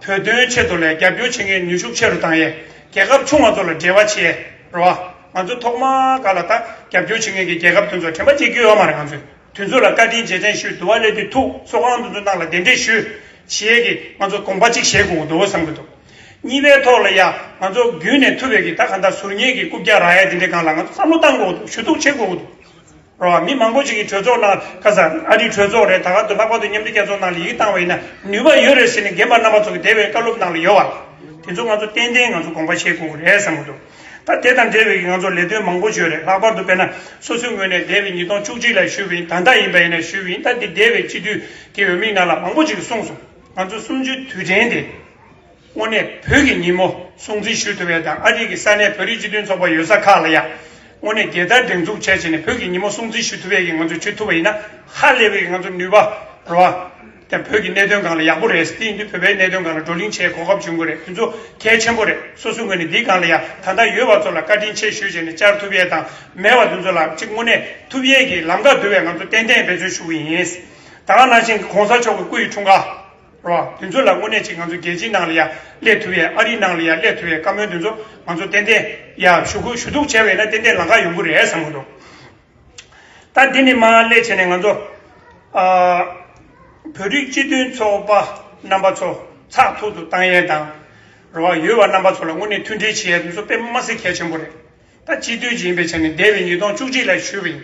བོད་དོན་ཆེད་དུ་ལས་རྒྱབ་སྐྱོར་བྱེད་མཁན་ནུས་ཤུགས་ཆེ་རུ་བཏང་ཡས། རྒྱལ་ཁབ་ཆུང་བ་ཚོ་ལ་འབྲེལ་བ་བྱེད་ཡས་རེད་བ། ང་ཚོ་ཐོག་མ་ག་ལ་ད་རྒྱབ་སྐྱོར་བྱེད་མཁན་གྱི་རྒྱལ་ཁབ་དེ་ཚོ་དྲན་པ་བརྗེད་རྒྱུ་ཡོད་མ་རེད། ང་ཚོས་དེ་ཚོ་ལ་བཀའ་དྲིན་རྗེས་དྲན་ཞུ། འདུལ་བ་སླེབས་དུས་ཐུག་ཚོགས་ཁང་དེ་ཚོ་ནང་ལ་གདན་འདྲེན་ཞུ་བྱེད་ཡས་ཀྱི་ང་ཚོ་དགོངས་པ་གཅིག་བཞེས་དགོས་འདུག་བསམ་གྱི་འདུག་གཉིས་པའི་ཐོག་ལ་ཡ་ང་ཚོ་རྒྱུན་ནས་ཐུབ་པའི་གི་ད་ག་འདྲ་ཟུར་ཉན་གྱི་རྐུབ་བཀྱག་རག་ཡས་དེ་འདྲའི་སྒང་ལ་ང་ཚོ་བསམ་བློ་བཏང་དགོས་འདུག་ཞུ་གཏུག་བྱེད་དགོས་འདུག་རོ། མི་མང་པོ་ཅིག་གིས་གྲོས་ཚོགས་ནང་ཁ་སང་ཨ་རིའི་གྲོས་ཚོགས་རེད། ད་ག་དུ་ལྷག་པར་དུ་མཉམ་འབྲེལ་རྒྱལ་ཚོགས་ནང་ལ་ཡིག་བཏང་བ་ཡིན་ན་ནུས་པ་ཡོད་རེད་ཟེར་ནས་རྒན་པ་རྣམ་པ་ཚོ་གིས་འདས་པའི་བཀའ་སློབ་ནང་ལ་ཡོད་བ། དེ་ཚོ་ང་ཚོ་ཏན་ཏན་ང་ཚོ་དགོངས་པ་བཞེས་དགོས་ཀྱི་རེད་བསམ་གྱི་འདུག་ད་དེ་དང་འབྲེལ་བའི་ང་ཚོ་ལས་དོན་མང་པོ་ཡོད་རེད། ལྷག་པར་དུ་དཔེར་ན་སོ་སོའི་ངོས་ནས་འདས་པའི་ཉིས་སྟོང་བཅུ་གཅིག་ལ་ཞུས་པ་ཡིན། ད་ལྟ་ཡིན་པ་ཡིན་ན་ཞུས་པ་ཡིན། ད་འདི་འདས་པའི་སྤྱི་འཐུས་ཀྱི་འོས་མི་ནང་ལ་མང་པོ་ཅིག་གིས་གསུངས་སོང་། ང་ཚོ་གསུམ་བཅུའི་དུས་དྲན་དེ། དངོས་གནས་བོད་ཀྱི་ཉིན་མོ་སྲུང་བརྩི་ཞུ་ཐུབ་པའི་དང་ཨ་རི་གི་ས་གནས་བོད་རིགས་སྤྱི་མཐུན་ཚོགས་པ་ཡོད་ས་ཁག་ལ་ཡང་དངོས་གནས་རྒྱལ་དར་སྒྲེང་འཛུགས་བྱས་བྱས་ནས་བོད་ཀྱི་ཉིན་མོ་སྲུང་བརྩི་ཞུ་ཐུབ་པའི་གི་ང་ཚོ་བྱེད་ཐུབ་པ་ཡིན་ན་ཧ་ལས་པའི་གི་ང་ཚོ་ནུས་པ་རེད་བ། དེ་བོད་ཀྱི་གནད་དོན་སྒང་ལ་ཡག་པོ་རེད། དེ་ཡིན་དུས་བོད་པའི་གནད་དོན་སྒང་ལ་བགྲོ་གླེང་བྱེད་གོ་སྐབས་བྱུང་གི་རེད། དེ་ཚོ་གལ་ཆེན་པོ་རེད། སོ་སོའི་ངོས་ནས་འདིའི་སྒང་ལ་ཡང་ད་ལྟ་ཡོད་པ་ཚོ་ལ་བཀའ་དྲིན་ཆེ་ཞུས་བྱས་ནས་བཅར་ཐུབ་ཡས་དང་མེད་པ་དེ་ཚོ་ལ་གཅིག་དངོས་གནས་ཐུབ་ཡས་ཀྱི་ལམ་ཁ་བསྡུ་བའི་ང་ཚོ་ཏན་ཏན་འབད་བརྩོན་ཞུ་གི་ཡིན། ད་ག་ནང་བཞིན་གོང་ས་མཆོག་གི་སྐུ་ཡི་འཁྲུངས་སྐར། རོ། དེ་ཚོ་ལ་དངོས་གནས་ཅིག་ང་ཚོ་རྒྱལ་སྤྱིའི་ནང་ལ་ཡ་སླེབས་ཐུབ་ཡས། ཨ་རིའི་ནང་ལ་ཡ་སླེབས་ཐུབ་ཡས་བཀའ་མོལ་དེ་ཚོ་ང་ཚོ་ཏན་ཏན་ཡ་ཞུ་གུ་ཞུ་གཏུག་བྱས་པ་ཡིན་ན་ཏན་ཏན་ལམ་ཁ་ཡོང་གི་རེད་བསམ་གྱི་འདུག་ད་འདི་ནས་མར་སླེབས་བྱས་ནས་ང་ཚོ་ཨ་བོད་རིགས་སྤྱི་མཐུན་ཚོགས་པ་རྣམ་པ་ཚོ་ཚགས་ཐུག་ཏུ་བཏང་ཡས་དང་། རོ། ཡོད་པ་རྣམ་པ་ཚོ་ལ་དངོས་གནས་མཐུན་སྒྲིལ་བྱེད་ཡས་དེ་ཚོ་དཔེ་མ་སྲིད་གལ་ཆེན་པོ་རེད། ད་སྤྱི་འཐུས་ཡིན་པའི་ཆ་ནས་འདས་པའི་ཉིས་སྟོང་བཅུ་གཅིག་ལ་ཞུས་པ་ཡིན།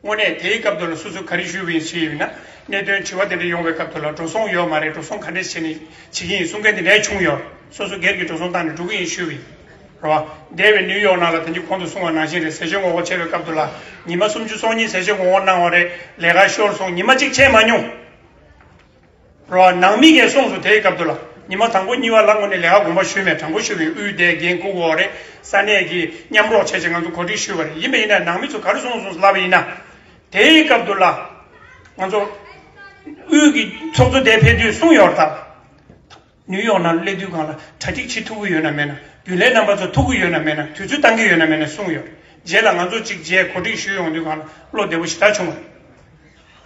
དངོས་གནས་དེའི་སྐབས་དུ་ལ་སོ་སོས་ག་རེ་ཞུས་པ་ཡིན་ཞུས་ཡིན་ན། གནད་དོན་དྲི་བ་དེ་འདྲ་ཡོང་བའི་སྐབས་དུ་ལ་འགྲོ་སོང་ཡོད་མ་རེད། འགྲོ་སོང་ག་འདྲས་བྱས་ནས་བྱེད་ཀྱི་ཡིན་གསུང་མཁན་དེ་འདྲས་བྱུང་ཡོད། སོ་སོ་སྒེར་གྱི་འགྲོ་སོང་བཏང་ནས་འགྲོ་གི་ཡིན་ཞུས་པ་ཡིན། རེད་བ། འདས་པའི་ནིའུ་ཡོག་ནང་ལ་ད་གིན་གོང་དུ་གསུངས་པ་ནང་བཞིན་རེད། ཟས་བཅད་ངོ་རྒོལ་བྱས་པའི་སྐབས་དུ་ལ་ཉི་མ་སུམ་ཅུ་སོ་གཉིས་ཟས་བཅད་ངོ་རྒོལ་གནང་བ་རེད། ལས་ཀ་ཤོར་སོང་། ཉི་མ་གཅིག་ཆད་མ་མྱོང་། རོ། ནང་མི་གིས་གསུངས་སོང་། དེའི་སྐབས་དུ་ལ་ཉི་མ་དང་པོ་གཉིས་པ་ལ་དངོས་གནས་ལས་ཀ་དགོངས་པ་ཞུས་མེད། དྲང་པོ་ཞུས་པའི་དབུས་དེ་འགན་འཁུར་དགོས་རེད། ས་གནས་ཀྱི་མཉམ་རོགས་བྱས་བྱས་ང་ཚོ་གོ་སྒྲིག་ཞུས་པ་རེད། ཡིན་པ་ཡིན་ན་ནང་མི་ཚོ་ག་རེ་གསུངས་སོང་ལབ་པ་ཡིན་ན། དེའི་སྐབས་དུ་ལ་ང་ཚོ་དབུས་ཀྱི་ཚོགས་གཙོ་དེ་ཕེབས་དུས་གསུངས་ཡོད་རེད་ད། ནིའུ་ཡོག་ནང་སླེབས་དུས་སྒང་ལ་གྲ་སྒྲིག་བྱེད་ཐུབ་ཀྱི་ཡོད་ན་མེད་ན། རྒྱུན་ལས་རྣམ་པ་ཚོ་ཐུག་གི་ཡོད་ན་མེད་ན། དུས་ཚོད་བཏང་གི་ཡོད་ན་མེད་ན་གསུངས་ཡོད། རྗེས་ལ་ང་ཚོ་གཅིག་རྗེས་གོ་སྒྲིག་ཞུས་ཡོང་དུས་སྒང་ལ་བློ་བདེ་པོ་ཞེ་དྲག་བྱུང་བ་རེད།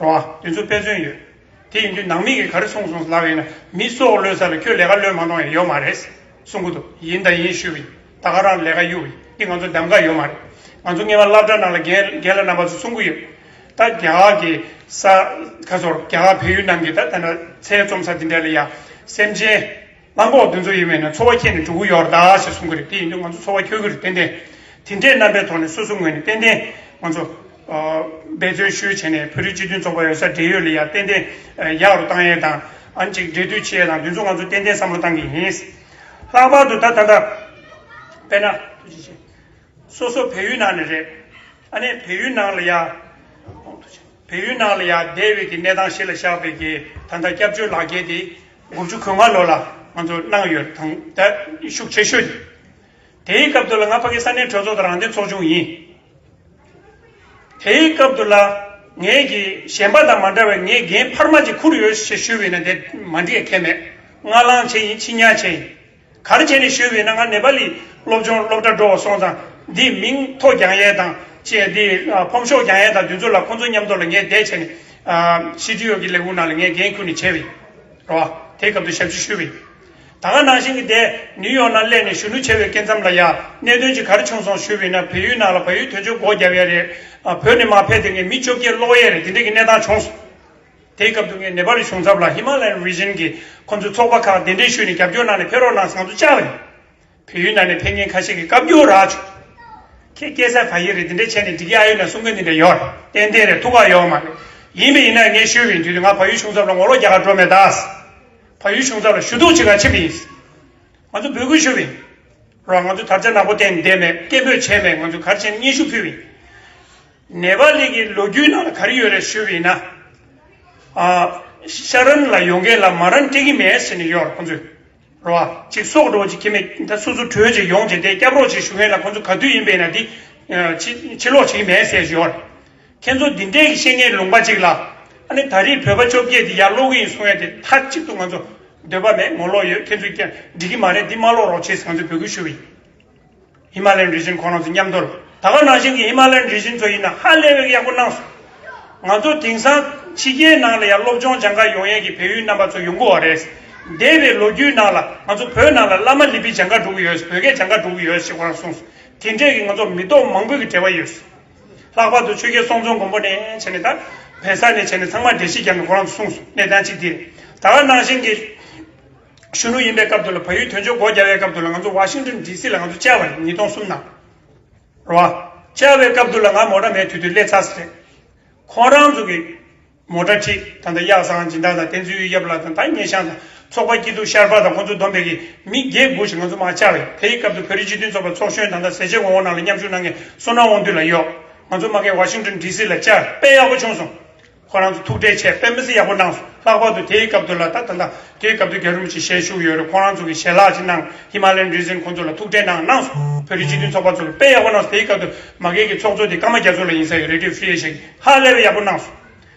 རོ། དེ་ཚོ་དཔེ་མཚོན་ཡོད། དེ་ཡིན་དུས་ནང་མི་གིས་ག་རེ་གསུངས་སོང་ལབ་ཡིན་ན། མི་སྲོག་བློས་ས་ལ་ཁྱོད་ལས་ཀ་བློས་མ་གཏོང་ཡ་ཡོད་མ་རེད་གསུང་གི་འདུག་ཡིན་དང་ཡིན་ཞུས་པ་ཡིན། ད་ག་རང་ལས་ཀ་གཡུག་པ་ཡིན། འདི་ང་ཚོ་གདམ་ག་ཡོད་མ་རེད། ང་ཚོ་སྔོན་མ་སློབ་གྲྭ་ནང་ལ་རྒན་རྒན་ལགས་རྣམ་པ་ཚོ་གསུང་གི་ཡོད། ད་རྒྱ་གར་གྱི་ས་ཁ་ཚོར་རྒྱ་གར་བལ་ཡུལ་ནང་གི་ད་ད་ན་ཚལ་བཙོང་ས་དེ་འདྲ་ལ་ཡ་སེམས་ཅན་རླངས་འཁོར་དེ་ཚོ་ཡིན་མིན་ན་འཚོ་བ་འཁྱེར་ནས་འགྲོ་གི་ཡོད་རེད་ད་ཞེས་གསུང་གི་རེད། དེ་ཡིན་དུས་ང་ཚོ་འཚོ་བ་འཁྱོལ་གི་རེད་ཏན་ཏན། དེ་འདྲའི་རྣམ་པའི་ཐོག་ནས་སོ་སོ་ངོས་ནས་ཏན་ཏན་ང་ཚོ་འབད་བརྩོན་ཞུས་བྱས་ནས་བོད་རིགས་སྤྱི་མཐུན་ཚོགས་པ་ཡོད་ས་འབྲེལ་ཡོད་ལ་ཡ་ཏན་ཏན་ཡག་རུ་བཏང་ཡས་དང་། ཨ་ནི་ཅིག་འབྲེལ་མཐུད་བྱེད་ཡས་དང་དེ་ཚོ་ང་ཚོ་ཏན་ཏན་བསམ་བློ་བཏང་གི་ཡིན། ལྷག་པར་དུ་ད་ད་ལྟ་དཔེར་ན་སོ་སོ་བལ་ཡུལ་ནང་ནས་རེད། ཨ་ནི་བལ་ཡུལ་ནང་ལ་ཡ་བལ་ཡུལ་ནང་ལ་ཡ་འདས་པའི་གི་གནས་སྟངས་གཞི་ལ་བཞག་པའི་གི་ད་ལྟ་སྐྱབས་བཅོལ་ལག་འཁྱེར་དེ་དགུ་བཅུ་གོ་ལྔ་ལོ་ལ། ང་ཚོ་གནང་ཡོད་དང་ད་ཤུགས་ཆེ་ཤོས་དེ། དེའི་སྐབས་དུ་ལ་ང་ཕ་གི་ས་གནས་གྲོས་ཚོགས་དང་རང་བདེན་ཚོགས་ཆུང་ཡིན། དེའི་སྐབས་དུ་ལ་ངས་ཀྱི་གཞན་པ་དང་མ་འདྲ་བའི་ངས་འགན་འཕར་མ་ཅིག་འཁུར་ཡོད་ཞེས་ཞུས་པས་ན་དེ་མ་འགྲིག་ཁེལ་མེད། སྔ་ལངས་བྱས་ཡིན། ཕྱི་ཉལ་བྱས་ཡིན། ག་རེ་བྱས་ནས་ཞུས་པས་ན་ང་ནེ་པ་ལི་སློབ་སྦྱོང་སློབ་གྲྭ་འགྲོ་བ་སོང་ཙང་འདི་མིང་ཐོ་རྒྱག་ཡས་དང་ཅེས་འདི་ཕོམ་ཤོག་རྒྱག་ཡས་དང་དུས་ཚོད་ལ་ཁོང་ཚོ་མཉམ་དུ་ལ་ངས་བསྡད་བྱས་ནས་སི་ཊི་ཡུ་གི་ལས་ཁུངས་ནང་ལ་ངས་འགན་ཁུར་ནས་བྱས་པ་ཡིན། རོ། དེའི་སྐབས་དུ་ཞབས་ཕྱི་ཞུས་པ་ཡིན། ད་ག་ནང་བཞིན་གྱི་དེ་ནིའུ་ཡོག་ནང་སླེབས་ནས་གཞོན་ནུ་ཆེ་བའི་སྐབས་མཚམས་ལ་ཡ་གནད་དོན་ཅིག་ག་རེ་བྱུང་སོང་ཞུས་པ་ཡིན་ན་བལ་ཡུལ་ནང་ལ་བལ་ཡུལ་དོན་གཅོད་སྒོ་བརྒྱབ་ཡས་རེད། བོད་ནས་མར་ཕེབས་དེ་ངས་མི་བཅོ་བརྒྱད་སློག་ཡས་རེད། དེ་འདྲས་ཀྱི་གནས་སྟངས་བྱུང་སོང་། དེའི་སྐབས་དུ་ངས་ནེ་པ་ལི་གཞུང་ཚབ་ལ་Himalayan Region་གྱི་ཁོང་ཚོའི་ཚོགས་པ་ཁག་གདན་འདྲེན་ཞུས་ནས་རྒྱབ་སྐྱོར་གནང་ནས་ཕེབས་རོགས་གནང་ཟེར་ང་ཚོ་བཅར་བ་ཡིན། བལ་ཡུལ་ནང་ནས་ཕེབས་མཁན་ཁ་ཤས་ཀྱིས་བཀའ་བཀྱོན་རག་བྱུང་། ཁྱེད་སྐད་ཆ་བ་ཡི་རེད། འདི་འདྲ་བྱས་ནས་འགྲིག་གི་ཨ་ཡོད་ན་གསུང་མཁན་འདི་འདྲ་ཡོད་རེད། ཏན་ཏན་རེད། ཐུགས་ཁག་ཡོད་མ་རེད། ཡིན་པ་ཡིན་ན་ངས་ཞུས་པ་ཡིན། དུས་དུས་ང་བལ་ཡུལ་གཞུང་ཚབ་ལ་ངོ་ལོག་རྒྱག་གར་འགྲོ་མེད་ད། བལ་ཡུལ་གཞུང་ཚབ་ལ་ཞུ་གཏུག་བྱེད་གར་ཕྱིན་པ་ཡིན། ང་ཚོ་འབོད་སྐུལ་ཞུས་པ་ཡིན། རོ། ང་ཚོ་དར་ཆ་ནག་པོ་བསྟན་བསྡད་མེད། སྐད་འབོད་བྱས་མེད། ང་ཚོ་ག་རེ་བྱས་ནས་སྙན་ཞུ་ཕུལ་བ་ཡིན། ནེ་པ་ལི་གི་ལོ་རྒྱུས་ནང་ལ་ག་རེ་ཡོད་རེད་ཞུས་པ་ཡིན་ན། ཨ། ཤ་རན་ལ་ཡོང་མཁན་ལ་མ་རན་སྤྲད་ཀྱི་མེད་ཟེར་ནས་ཡོད་རེད་ཁོང་ཚོས། རོ། ཅིག་སྲོག་འགྲོ་ཅིག་ཁྱེད་མེད་ད་སོ་སོ་བྲོས་ཅིག་ཡོང་ཅིག་དེ་སྐྱབས་རོགས་ཅིག་ཞུ་མཁན་ལ་ཁོང་ཚོ་ག་དུས་ཡིན་པས་ན་འདི་ཕྱི་ཕྱིར་ལོག་བྱེད་ཀྱི་མེད་ཟེར་ཞུ་ཡོད་རེད། ཁྱེད་ཚོ་འདི་འདྲས་ཀྱི་བཤད་མཁན་ལུང་པ་ཅིག་ལ་ཨ་ནི་ད་རེས་བོད་པ་བཅོ་བརྒྱད་འདི་ཡར་སློག་གི་ཡིན་གསུང་ཡ་དེ་མཐའ་གཅིག་ཏུ་ང་ཚོ་འདོད་པ་མེད། ངོ་ལོག་ཡོད། ཁྱེད་ཚོས་ཀྱང་འགྲིག་གི་མ་རེད། འདི་མ་སློག་རོགས་བྱེད་ཟེར་ང་ཚོས་འབོད་སྐུལ་ཞུ་བ་ཡིན། Himalayan Region ཁོ་རང་ཚོ་མཉམ་དུ་ལ། ད་ག་ནང་བཞིན་གྱི་Himalayan Region ཚོ་ཡིན་ན་ཧ་ལས་པའི་ཡག་པོ་གནང་སོང་། ང་ཚོ་དེང་སང་ཕྱི་རྒྱལ་ནང་ལ་ཡང་སློབ་སྦྱོང་སྦྱང་ག་ཡོང་ཡས་ཀྱི་བལ་ཡུལ་རྣམ་པ་ཚོ་ཡོང་གི་ཡོད་རེད། འདས་པའི་ལོ་རྒྱུས་ནང་ལ་ང་ཚོ་བོད་ནང་ལ་བླ་མ་ལི་པི་སྦྱང་ག་འགྲོ་གི་ཡོད། བོད་སྐད་སྦྱང་ག་འགྲོ་གི་ཡོད་ཞེས་ཁོ་རང་གསུངས་སོང་། དེ་འདྲས་ཀྱི་ང་ཚོ་མི་ཐོག་མང་པོ་གི་འབྲེལ་བ་ཡོད། ལྷག་པར་དུ་ཆོས་རྒྱལ་སྲོང་བཙན་སྒམ་པོ་ནས་བྱས་ནས་ད་བལ་ས་ནས་བྱས་ནས་ཚང་མ་འགྲེལ་བཤད་བརྒྱབ་ནས་ཁོ་རང་ཚོ་གསུངས་སོང་། གནས་སྟངས་གཅིག་འདི་རེད། ད་ག་ནང་བཞིན་གྱི་གཞོན་ནུ་ཡིན་པའི་སྐབས་དུ་ལ་བལ་ཡུལ་དོན་གཅོད་སྒོ་བརྒྱབ་པའི་སྐབས་དུ་ལ་ང་ཚོ་ཝ་ཤིང་ཏོན་ཌི་སི་ལ་ང་ཚོ་བཅར་བ་རེད། ཉིས་སྟོང་གསུམ་ནང་རེད་བ། བཅར་བའི་སྐབས་དུ་ལ་ང་མོ་ཊ་མེད། དུས་དུས་སླེབས་ཚར་ཟེར། ཁོང་རང་ཚོ་གི་མོ་ཊ་ཁྲིད་ད་ལྟ་གཡག་བཟང་སྦྱིན་བདག་དང་བསྟན་འཛིན་གཡུ་རྒྱབ་ལགས་དང་ད་སྙན་ཤང་དང་ཚོགས་པ་སྐྱིད་སྡུག་ཤར་པ་དང་ཁོང་ཚོ་བསྡོམས་པའི་གི་མི་བརྒྱད་དགུ་ཞིག་ང་ཚོ་མར་བཅར་བས། དེའི་སྐབས་དུ་བོད་རིགས་སྤྱི་མཐུན་ཚོགས་པའི་ཚོགས་གཞོན་ད་ལྟ་ཟས་བཅད་ངོ་བོ་ནང་ལ་མཉམ་ཞུགས་གནང་མཁན་བསོད་ནམས་དབང་འདུས་ལགས་ཡོད། ང་ཚོ་མ་གི་ཝ་ཤིང་ཏོན་ཌི་སི་ལ་བཅར་དཔེ་ཡག་པོ་བྱུང་སོང་། ཁོ་རང་ཚོ་ཐུགས་ཁྲལ་བྱས་དཔེ་མི་སྲིད་ཡག་པོ་གནང་སོང་། ལྷག་པར་དུ་དེའི་སྐབས་དུ་ལ་ད་ད་ལྟ་དེའི་སྐབས་དུ་རྒྱལ་བ་རིན་པོ་ཆེ་ཞལ་བཞུགས་ཡོད་རེད། ཁོ་རང་ཚོ་གི་ཞལ་ལག་ཅིག་གནང་། Himalayan Region ཁོང་ཚོ་ལ་ཐུགས་ཁྲལ་གནང་གནང་སོང་། བོད་རིགས་སྤྱི་མཐུན་ཚོགས་པ་ཚོ་གི་དཔེ་ཡག་པོ་གནང་སོང་། དེའི་སྐབས་དུ་མ་གི་གི་ཚོགས་གཙོ་དེ་ཀརྨ་རྒྱ་མཚོ་ལགས་ཡིན་ས་ཡོད་རེད། ཌི་ཡོ་ཧྥི་ཨེ་ཤ་གི་ཧ་ལས་པའི་ཡག་པོ་གནང་སོང་།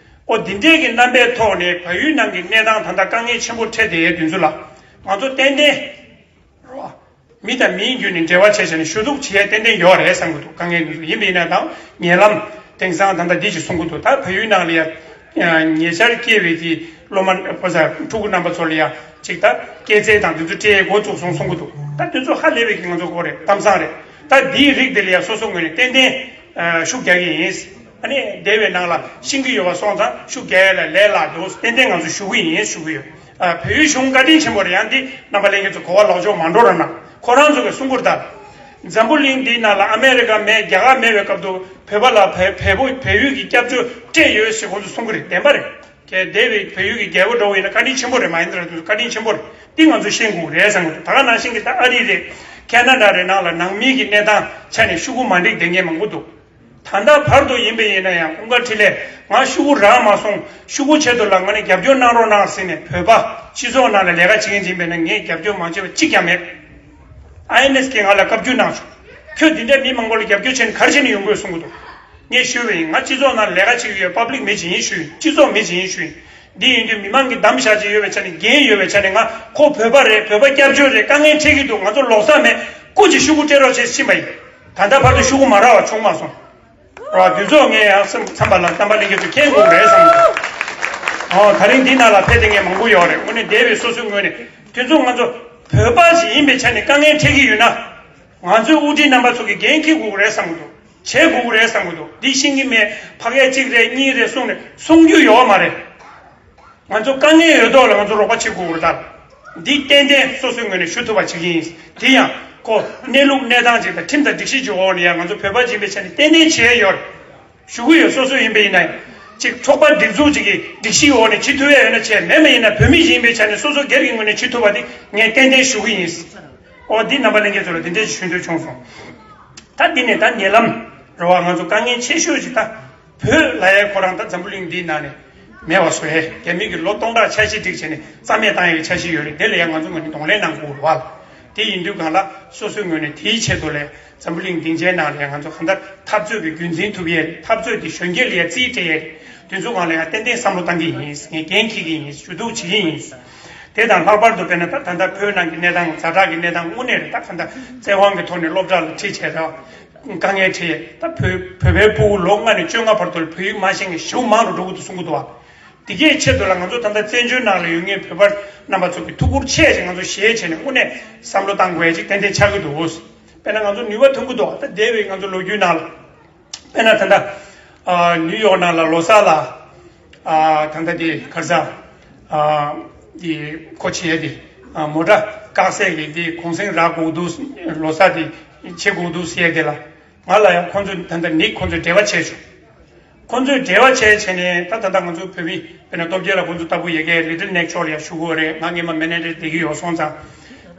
ཨོ་འདི་འདྲས་ཀྱི་རྣམ་པའི་ཐོག་ནས་བལ་ཡུལ་ནང་གི་གནས་སྟངས་ད་ལྟ་དཀའ་ངལ་ཆེན་པོ་འཕྲད་བསྡད་ཡས་དུས་ཚོད་ལ་ང་ཚོ་ཏན་ཏན་རོ། མི་དང་མིའི་བརྒྱུད་ནས་འབྲེལ་བ་བྱས་བྱས་ནས་ཞུ་གཏུག་བྱེད་ཡས་ཏན་ཏན་ཡོད་རེད་བསམ་གྱི་འདུག་དཀའ་ངལ་འདི་ཚོ་ཡིན་པ་ཡིན་ན་དང་ཉེ་ལམ་དེང་སང་ད་ལྟ་འདི་ཞིག་གསུང་གི་འདུག་ད་བལ་ཡུལ་ནང་ལ་ཡ་ཉེ་ཆར་སྐྱེས་པའི་གི་སློབ་མ་ཕོ་གསར་ཕྲུ་གུ་རྣམ་པ་ཚོ་ལ་ཡ་ཅིག་ད་སྐྱེད་ཚལ་དང་འདི་ཚོ་སྤྲད་འགོ་བཙུགས་སོང་གསུང་གི་འདུག་ད་འདི་ཚོ་ཧ་ལས་པའི་གི་ང་ཚོ་སྐོར་རེད། གཏམ་བཟང་རེད། ད་འདིའི་རིགས་འདི་ལ་ཡ་སོ་སོ་ངོས་ནས་ཏན་ཏན་ཤུགས་རྒྱག་གི་ཡིན། ཨ་ནི་སྡེ་བའི་ནང་ལ་ཤེས་ཀྱི་ཡོད་པ་སོང་ཙང་ཤུགས་རྒྱག་ཡ་ལ་ལས་སླ་འདུག་ཏན་ཏན་ང་ཚོ་ཞུ་གི་ཡིན་ཞུ་གི་ཡོད། ཨ་བལ་ཡུལ་གཞུང་བཀའ་དྲིན་ཆེན་པོ་རེད། ཡང་འདི་རྣམ་པ་ལྷན་རྒྱས་ཚོ་གོ་བ་ལོག་འཇོག་མ་འགྲོ་ར་ན། ཁོ་རང་ཚོ་གི་གསུང་མགུར་ལྟར། འཛམ་བུ་གླིང་འདིའི་ནང་ལ་ཨ་མེ་རི་ཀ་མེད། རྒྱ་གར་མེད་པའི་སྐབས་དུ་བོད་པ་ལ་བལ་བལ་པོ་བལ་ཡུལ་གྱི་སྐྱབས་བཅོལ་སྤྲད་ཡོད་ཞེས་ཁོང་ཚོ་གསུང་གི་རེད། བདེན་པ་རེད། གལ་ཏེ་བལ་ཡུལ་གྱི་རྒྱལ་པོ་འདྲ་བོ་ཡིན་ན་བཀའ་དྲིན་ཆེན་པོ་རེད། མ་ཡིན་ན་ར་དུས་སུ་བཀའ་དྲིན་ཆེན་པོ་རེད། འདི་ང་ཚོ་ཤེས་དགོས་རེད་བསམ་གི་འདུག་ད་ག་ནང་བཞིན་གྱི་ད་ཨ་རི་རེད། ཁེ་ན་ཌ་རེད། ནང་ལ་ནང་མི་གི་གནས་སྟངས་ཆ་ནས་ཤོག་གུ་མ་འགྲིག་བསྡད་མཁན་མང་པོ་འདུག་ད་ལྟ་བར་དུ་ཡིན་པ་ཡིན་ན་ཡང་ཀུན་དགའ་འཕྲིན་ལས་ང་ཤོག་གུ་རག་མ་སོང་། ཤོག་གུ་ཆེད་དུ་ལ་ང་ནི་རྒྱབ་སྐྱོར་གནང་རོགས་གནང་ཟེར་ནས་བོད་པ་སྤྱི་ཚོགས་ནང་ལ་ལས་ཀ་བྱེད་མཁན་ཡིན་པས་ན་ངས་རྒྱབ་སྐྱོར་མ་བྱས་པ་གཅིག་ཀྱང་མེད། ཨའི་ཨེན་ཨེས་ཀྱིས་ང་ལ་བཀའ་བཀྱོན་གནང་བྱུང་། ཁྱོད་འདི་འདྲ་མི་མང་པོ་ལ་རྒྱབ་སྐྱོར་བྱས་ནས་ག་རེ་བྱས་ནས་ཡོང་དགོས་གསུང་གི་འདུག་ངས་ཞུས་པ་ཡིན། ང་སྤྱི་ཚོགས་ནང་ལས་ཀ་བྱེད་ཀྱི་ཡོད། པབ་ལིག་མི་ཅིག་ཡིན་ཞུས་ཡིན། སྤྱི་ཚོགས་མི་ཅིག་ཡིན་ཞུས་ཡིན། འདི་ཡིན་དུས་མི་མང་གི་གདམ་བཞག་ཅིག་ཡོད་པའི་ཆ་ནས་འགན་ཡོད་པའི་ཆ་ནས་ང་ཁོ་བོད་པ་རེད། བོད་པ་སྐྱབས་བཅོལ་རེད། དཀའ་ངལ་འཕྲད་ཀྱི་འདུག་ང་ཚོ་ལོག་ས་མེད། སྐུ་མཁྱེན་ཤོག་གུ་སྤྲད་རོགས་བྱེད་ཕྱིན་པ་ཡིན། ད་ལྟ་བར་དུ་ཤོག་གུ་མ་རག་པ་བྱུང་མ་སོང་། རོ། དུས་ཚོད་ངས་ཡང་བསམ་བསམ་པ་ལ་རྣམ་པ་ལྷན་རྒྱས་ཚོས་མཁྱེན་དགོས་རེད་བསམ་གྱི་འདུག་ཨོ། ད་རིང་འདི་ནང་ལ་ཕེབས་བསྡད་མཁན་མང་པོ་ཡོད་རེད། དངོས་གནས་འདས་པའི་སོ་སོའི་ངོས་ནས་དུས་ཚོད་ང་ཚོ་བོད་པ་ཞིག་ཡིན་པའི་ཆ་ནས་དཀའ་ངལ་འཕྲད་ཀྱི་ཡོད་ན། ང་ཚོའི་དབུ་ཁྲིད་རྣམ་པ་ཚོ་གིས་འགན་འཁྱེར་དགོས་ཀྱི་རེད་བསམ་གྱི་འདུག་བྱེད་དགོས་ཀྱི་རེད་བསམ་གྱི་འདུག་འདི་ཤེས་ཀྱི་མེད། ཕ་གིར་གཅིག་རེད་གཉིས་རེད་གསུངས་ནས་གསུང་རྒྱུ་ཡོད་མ་རེད། ང་ཚོ་དཀའ་ངལ་ཡོད་མདོག་ལ་ང་ཚོ་རོགས་པ་བྱེད་དགོས་ཀྱི་རེད་ད། འདི་ཏན་ཏན་སོ་སོའི་ངོས་ནས་ཞུ་ཐུབ་པ་བྱེད་ཀྱི་ཡིན། དེ་ཡང་ཁོ་གནས་ལུགས་གནས་སྟངས་ཅིག་དང་ཁྲིམས་དང་སྒྲིག་གཞི་ཅིག་འོག་ནས་ཡང་ང་ཚོ་བོད་པ་ཡིན་པའི་ཆ་ནས་ཏན་ཏན་བྱེད་ཡོད་རེད། ཞུ་གི་ཡོད། སོ་སོ་ཡིན་པ་ཡིན་ན་ཡང་ཅིག་ཚོགས་པ་སྒྲིག་འཛུགས་ཅིག་གི་སྒྲིག་གཞིའི་འོག་ནས་བྱེད་ཐུབ་ཡ་ཡོད་ན་བྱས། མེད་པ་ཡིན་ན་བོད་མི་ཡིན་པའི་ཆ་ནས་སོ་སོ་སྒེར་གྱི་ངོས་ནས་བྱེད་ཐུབ་པ་དེ་ངས་ཏན་ཏན་ཞུ་གི་ཡིན། ཨོ་འདི་རྣམ་པ་ལྷན་རྒྱས་ཚོ་ལ་འདི་འདྲས་ཞུ་འདོད་བྱུང་སོང་། ད་འདི་ནས་ད་ཉེ་ལམ་རེད་བ། ང་ཚོ་དཀའ་ངལ་ཆེ་ཤོས་ཅིག་ད་བོད་ལ་ཡ་ཁོ་རང་ད་འཛམ་བུ་གླིང་འདིའི་ནང་ནས་ མེད་པ་བཟོ་ཡས། རྒྱ་མི་གིས་ལོ་སྟོང་ཕྲག་འཆར་གཞི་བསྒྲིགས་བྱས་ནས་རྩ་མེད་བཏང་ཡས་ཀྱི་འཆར་གཞི་ཡོད་རེད། དེ་ལ་ཡང་ང་ཚོ་ངོས་ནས་གདོང་ལེན་གནང་དགོས་རེད་བ། དེ་ཡིན་དུས་གང་ལ་སོ་སོའི་ངོས་ནས་དེའི་ཆེད་དུ་ལ་འཛམ་བུ་གླིང་སྡིངས་ཆའི་ནང་ལ་ཡང་ང་ཚོ་གང་ལྟར་འཐབ་རྩོད་ཀྱི་རྒྱུན་འཛིན་ཐུབ་ཡས་རེད། འཐབ་རྩོད་དེ་གཞོན་སྐྱེས་ལ་ཡང་རྩིས་སྤྲད་ཡས་རེད། དེ་ཚོ་སྒང་ལ་ཡང་ཏན་ཏན་བསམ་བློ་བཏང་གི་ཡིན། ངས་འགན་འཁྱེར་གྱི་ཡིན། ཞུ་གཏུག་བྱེད་ཀྱི་ཡིན། དེ་དང་ལྷག་པར་དུ་དཔེར་ན་ད་ད་ལྟ་བོད་ནང་གི་གནས་སྟངས་ཛ་དྲག་གི་གནས་སྟངས་དངོས་གནས་རེད། ད་གང་ལྟར་བཙན་དབང་གི་ཐོག་ནས་སློབ་གྲྭ་ལ་ཁྲིད་བྱས་ད་དཀའ་ངལ་འཕྲད་ད་བོད་བོད་པའི་ཕྲུ་གུ་ལོ་ལྔ་ནས་བཅོ་ལྔ་བར་དུ་ལ་བོད་ཡིག་མ་ཤེས་མཁན་ཞེ་པོ་མང་རུ་འགྲོ་གི་འདུག་གསུང་གི་འདུག་བ། དེ་གའི་ཆེད་དུ་ལ་ང་ཚོ་ད་ལྟ་བཙན་བྱོལ་ནང་ལ་ཡོད་མཁན་བོད་པ་རྣམ་པ་ཚོ་གིས་ཐུགས་ཁུར་ཆེ་ཞིག་ང་ཚོ་བཞེས་བྱས་ནས་དངོས་གནས་བསམ་བློ་བཏང་དགོས་ཡ་ཅིག་ཏན་ཏན་ཆགས་ཀྱི་འདུག་དཔེར་ན་ང་ཚོ་ནུས་པ་ཐོན་གྱི་འདུག་ད་འདས་པའི་ང་ཚོ་ལོ་རྒྱུས་ནང་ལ། དཔེར་ན་ད་ལྟ་ཨ་ནིའུ་ཡོག་ནང་ལ་ལོ་གསར་ལ་ཨ་ད་ལྟ་དེ་ག་རེ་ཟ་ཨ་དེ་ཁོ་བྱས་ཏེ་ཨ་མོ་ཊ་བཀག་སའི་གི་དེ་གུང་སེང་རག་དགོས་འདུག་ལོ་གསར་དེ་བྱེད་དགོས་འདུག་ཟེར་ཡ་དེ་ལ་ང་ལ་ཡང་ཁོང་ཚོས་ད་ལྟ་ནིག་ཁོང་ཚོས་འབྲེལ་བ་བྱས་བྱུང་། ཁོང་ཚོས་འབྲེལ་བ་བྱས་བྱས་ནས་ད་ད་ལྟ་ང་ཚོ་བོད་མི་དཔེར་ན་སྟོབས་རྒྱལ་ལགས་ཁོང་ཚོ་ལྟ་བུ་ཡ་གིའི་ལི་ཊལ་ནེག་ཕྱོགས་ལ་ཡང་ཞུ་དགོས་རེད། ང་སྔོན་མ་མེ་ནེ་ཇར་བསྡད་ཀྱི་ཡོད་སོང་ཙང་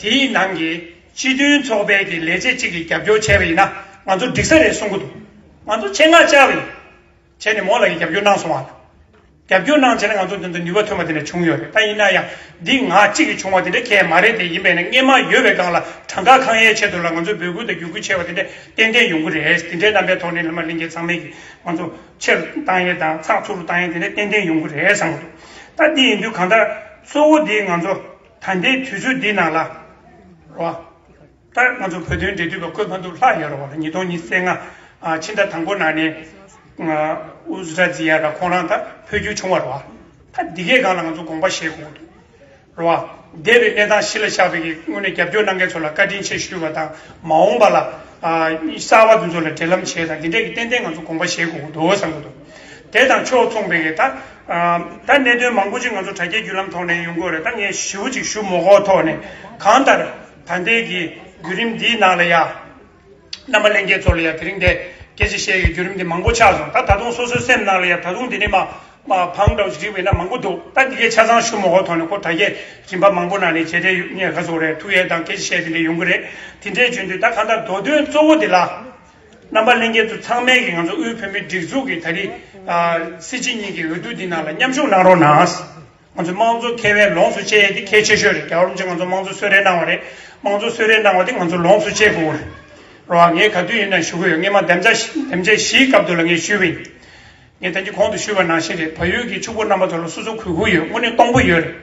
དེའི་ནང་གི་སྤྱི་མཐུན་ཚོགས་པའི་གི་ལས་བྱེད་གཅིག་གིས་རྒྱབ་སྐྱོར་བྱས་པ་ཡིན་ན་ང་ཚོ་འགྲིག་ས་རེད་གསུང་གི་འདུག་ང་ཚོ་ཆེད་མངགས་བཅར་བ་ཡིན། བྱས་ནས་མོ་ལགས་ཀྱིས་རྒྱབ་སྐྱོར་གནང་སོང་བ་ལ། རྒྱབ་སྐྱོར་གནང་བྱས་ནས་ང་ཚོ་འདི་འདྲ་ནུས་པ་ཐོན་པ་དེ་འདྲ་བྱུང་ཡོད་རེད། ད་ཡིན་ན་ཡང་འདི་ང་གཅིག་གིས་བྱུང་བ་དེ་འདྲ་གང་ཡང་མ་རེད་དེ། ཡིན་པས་ན་སྔོན་མ་ཡོད་པའི་སྒང་ལ་གྲངས་ཀ་གང་ཡས་ཆེད་དུ་ལ་ང་ཚོས་འབོད་སྐུལ་དང་བརྒྱུད་སྐུལ་བྱས་པ་དེ་འདྲ་ཏན་ཏན་ཡོང་གི་རེད། དེ་འདྲའི་རྣམ་པའི་ཐོག་ནས་སློབ་མ་ལྷན་རྒྱས་ཚང་མས་ཀྱིས་ང་ཚོ་ཆེ་རུ་བཏང་ཡས་དང་ཚགས་ཚུད་རུ་བཏང་ཡས་དེ་འདྲ་ཏན་ཏན་ཡོང་གི་རེད་བསམ་གྱི་འདུག་ད་འདི་ཡིན་དུས་གང་ལྟར་གཙོ་བོ་འདི་ང་ཚོ་ད་ལྟའི་དུས་ཚོད་འདི་ནང་ལ་རོ། ད་ང་ཚོ་བོད་དོན་འབྲེལ་མཐུད་པ་བསྐོས་མ་ཐུབ་ལྷག་ཡོད་རེད་བ། ཉིས་སྟོང་ཉི་ཤུ་རྩ་ལྔ་ཕྱི་ཟླ་དང་པོ་ནང་ནས་ཨུ་ཛི་ར་ཛི་ཡ་ར་ཁོང་རང་ད་འཕོ་འགྱུར་བྱུང་བ་རེད་བ། ད་འདི་གའི་སྒང་ལ་ང་ཚོ་དགོངས་པ་བཞེས་དགོས་འདུག་རེད་བ། འདས་པའི་གནས་སྟངས་གཞི་ལ་བཞག་པའི་གི་དངོས་གནས་རྒྱབ་སྐྱོར་གནང་མཁན་ཚོ་ལ་བཀའ་དྲིན་ཆེ་ཞུ་བ་དང་མ་འོངས་པ་ལ་གསར་བ་དེ་ཚོ་ལ་འབྲེལ་ལམ་བྱས་དང་འདི་འདྲས་ཀྱི་ཏན་ཏན་ང་ཚོ་དགོངས་པ་བཞེས་དགོས་འདུག་བསམ་གྱི་འདུག་དེ་དང་ཕྱོགས་མཚུངས་པའི་གི་ད་ད་གནད་དོན་མང་པོ་ཅིག་ང་ཚོ་དྲ་རྒྱའི་བརྒྱུད་ལམ་ཐོག་ནས་ཡོང་གི་ཡོད་རེད། ད་ངས་ཞེ་པོ་ཅིག་ཞུ་མ་དགོས་ཐོག་ནས་གང་ལྟར། ད་ལྟའི་གི་བརྒྱུད་རིམ་འདིའི་ནང་ལ་ཡ། རྣམ་པ་ལྷན་རྒྱས་ཚོ་ལ་ཡ་དེ་རིང་འདི་སྐད་ཆ་བཤད་ཡའི་བརྒྱུད་རིམ་འདི་མང་པོ་ཆགས་སོང་། ད་ད་དུང་སོ་སོའི་སེམས་ནང་ལ་ཡ་ད་དུང་འདི་ནས་མ་མ་བང་འདྲ་བོ་ཞིག་བྲིས་པ་ཡིན་ན་མང་པོ་འདུག་ད་འདི་གའི་ཆ་ཚང་ཞུ་མ་དགོས་ཐོག་ནས་ཁོ་དྲ་རྒྱའི་རིམ་པ་མང་པོ་ནང་ནས་བྱས་ཏེ་ངས་ག་ཚོད་རེད་ཐུག་ཡས་དང་སྐད་ཆ་བཤད་དེ་འདྲ་ཡོང་གི་རེད། དེ་འདྲའི་བྱུང་དུས་ད་གང་ལྟར་མདོ་དོན་གཙོ་བོ་འདི་ལ། རྣམ་པ་ལྷན་རྒྱས་ཚོ་ཚང་མས་ཀྱིས་ང་ཚོ་དབུས་བོད་མིའི་སྒྲིག་འཛུགས་ཀྱི་ད་རེས་ཨ་སྲིད་སྤྱི་གཉིས་ཀྱི་འོས་བསྡུ་འདི་ནང་ལ་མཉམ་ཞུགས་གནང་རོགས་གནང་། ང་ཚོ་དམངས་གཙོ་ཁེ་ཕན་ལོངས་སུ་སྤྱད་ཡས་འདི་གལ་ཆེ་ཤོས་རེད། རྒྱལ་བ་རིན་པོ་ཆེ་ང་ཚོ་དམངས་གཙོ་གསོལ་རས་གནང་བ་རེད། དམངས་གཙོ་གསོལ་རས་གནང་བ་འདི་ང་ཚོ་ལོངས་སུ་སྤྱད་དགོས་རེད། རོ། ངས་ག་དུས་ཡིན་ན་ཞུ་གི་ཡོད། སྔོན་མ་འདེམས་བྱ་འདེམས་བྱ་བཞིའི་སྐབས་དུ་ལ་ངས་ཞུས་པ་ཡིན། ངས་ད་ཅི་གོང་དུ་ཞུས་པ་ནང་བཞིན་རེད། བལ་ཡུལ་གྱི་ཕྱུག་པོ་རྣམ་པ་ཚོ་ལ་སོ་སོ་གུས་བཀུར་ཡོད། དངོས་གནས་གཏོང་ཕོད་ཡོད་རེད།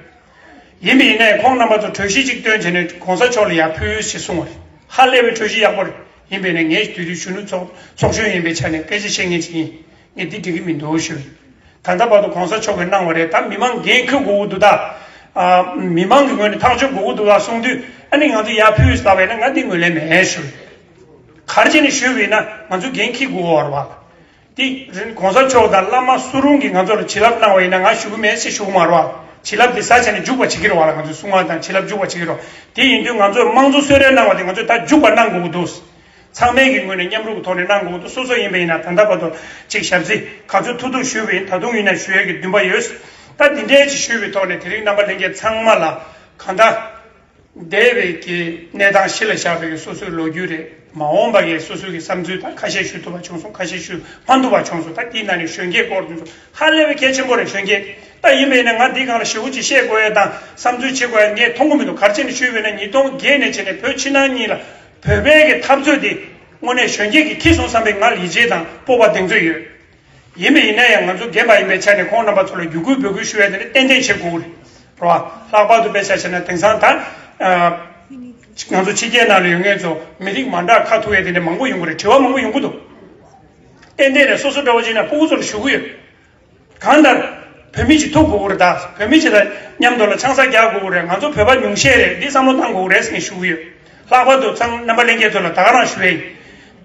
ཡིན་པ་ཡིན་ནའི་ཁོང་རྣམ་པ་ཚོ་གྲོས་གཞི་གཅིག་བཏོན་བྱས་ནས་གོང་ས་མཆོག་ལ་ཡར་ཕུལ་ཞེས་གསུངས་པ་རེད། ཧ་ལས་པའི་གྲོས་གཞི་ཡག་པོ་རེད། ཡིན་པས་ན་ངས་དེ་དུས་གཞོན་ནུ་ཚོགས་ཚོགས་གཞོན་ཡིན་པའི་ཆ་ནས་སྐད་ཆ་བཤད་མཁན་ཅིག་ཡིན། ངས་འདི་འགྲིག་གི་མི་འདུག་ཞུས། ད་ལྟ་བར་དུ་གོང་ས་མཆོག་གིས་གནང་བ་རེད། ད་མི་མང་འགན་འཁུར་དགོས་ཀྱི་འདུག་ད། ཨ། མི་མང་གི་ངོས་ནས་ཐག་གཅོད་དགོས་ཀྱི་འདུག་ད་གསུངས་དུས་ཨ་ནི་ང་ཚོ་ཡར་ཕུལ་ཟེར་བས་ན་ང་འདི་ངོས་ལེན་མེད་ཞུས། ག་རེ་བྱས་ནས་ཞུས་པ་ཡིན་ན་ང་ཚོ་འགན་འཁྱེར་དགོས་པ་རེད་བ། དེ་རིང་གོང་ས་མཆོག་དང་བླ་མ་སུ་རུང་གིས་ང་ཚོ་ལ་བྱིན་རླབས་གནང་བ་ཡིན་ན་ང་ཞུ་གི་མེད་ཅེས་ཞུ་གི་མ་རེད་བ། བྱིན་རླབས་དེ་ཟ་བྱས་ནས་འཇུག་པ་བྱེད་ཀྱི་རེད་བ་ལ། ང་ཚོས་གསུང་བ་དང་བྱིན་རླབས་འཇུག་པ་བྱེད་ཀྱི་རེད། དེ་ཡིན་དུས་ང་ཚོས་དམངས་གཙོ་གསོལ་རས་གནང་བ་དེ་ང་ཚོས་ད་འཇུག་པ་གནང་དགོས་ཀྱི་འདུག་ཚང་མའི་གི་ངོས་ནས་མཉམ་རུབ་ཀྱི་ཐོག་ནས་གནང་དགོས་འདུག་སོ་སོ་ཡིན་པ་ཡིན་ན་ད་ལྟ་བར་དུ་ཅིག་ཞབས་ཕྱི་ག་ཚོད་ཐུབ་ཐུབ་ཞུས་པ་ཡིན། ད་དུང་ཡིན་ན་ཞུ་ཡས་ཀྱི་འདུན་པ་ཡོད། ད་འདི་འདྲའི་ཅིག་ཞུས་པའི་ཐོག་ནས་དེ་རིང་རྣམ་པ་ལྷན་རྒྱས་ཚང་མ་ལ་གང་ལྟར་འདས་པའི་གི་གནས་སྟངས་གཞི་ལ་བཞག་པའི་གི་སོ་སོའི་ལོ་རྒྱུས་རེད། མ་འོངས་པ་གི་སོ་སོའི་གི་བསམ་ཚུལ་དང་ཁ་ཤས་ཞུ་ཐུབ་པ་བྱུང་སོང་། ཁ་ཤས་ཞུ་མ་ཐུབ་པ་བྱུང་སོང་། ད་འདིའི་ནང་ནས་གཞོན་སྐྱེས་སྐོར་དེ་ཚོ་ཧ་ལས་པའི་གལ་ཆེན་པོ་རེད། གཞོན་སྐྱེས་ད་ཡིན་པས་ན་ང་འདིའི་སྒང་ལ་ཞེ་པོ་ཅིག་བཤད་དགོས་ཡས་དང་བསམ་ཚུལ་བྱེད་དགོས་ཡས་ངས་མཐོང་གི་མི་འདུག་ག་རེ་བྱས་ནས་ཞུས་པས་ན་ཉིས་སྟོང་བརྒྱད་ནས་བྱས་ནས་བོད་ཕྱི་ནང་གཉིས་ལ་བོད་པའི་གི་འཐབ་རྩོད་དེ་དངོས་གནས་གཞོན་སྐྱེས་ཀྱིས་འཁྱེར་སོང་བསམ་པའི་ང་ལ་ཡིད་ཆེས་དང་སྤོབས་པ་གདེང་ཚོད་ཡོད། ཡིན་པ་ཡིན་ན་ཡང་ང་ཚོ་རྒན་པ་ཡིན་པའི་ཆ་ནས་ཁོང་རྣམ་པ་ཚོ་ལ་བརྒྱུད་སྐུལ་འབོད་སྐུལ་ཞུ་ཡ་དེ་ནི་ཏན་ཏན་བྱེད་དགོས་རེད། རོ། ལྷག་པར་དུ་དཔེ་ཆ་བཞག་ན་དེང་སང་ད་ང་ཚོ་ཕྱི་རྒྱལ་ནང་ལ་ཡོད་མཁན་ཚོ་མི་རིགས་མ་འདྲ་ཁ་ཐུག་ཡ་དེ་འདྲ་མང་པོ་ཡོང་གི་རེད། དྲི་བ་མང་པོ་ཡོང་གི་འདུག་ཏན་ཏན་རེད། སོ་སོ་འདྲ་བོ་བྱས་ན་ཕྲུ་གུ་ཚོ་ལ་ཞུ་གི་ཡོད། གང་ལྟར་བོད་མི་ཅིག་ཐུག་དགོས་ཀྱི་རེད། ད་བོད་མི་ཅིག་དང་མཉམ་དུ་ལ་ཆང་ས་རྒྱག་དགོས་ཀྱི་རེད། ང་ཚོ་བོད་པ་ཉུང་ཤས་རེད། འདི་བསམ་བློ་བཏང་དགོས་ཀྱི་རེད་ཟེར་ནས་ཞུ་གི་ཡོད། ལྷག་པར་དུ་ཚང་རྣམ་པ་ལྷན་རྒྱས་ཚོ་ལ་ད་ག་རང་ཞུ་ཡ་ཡིན།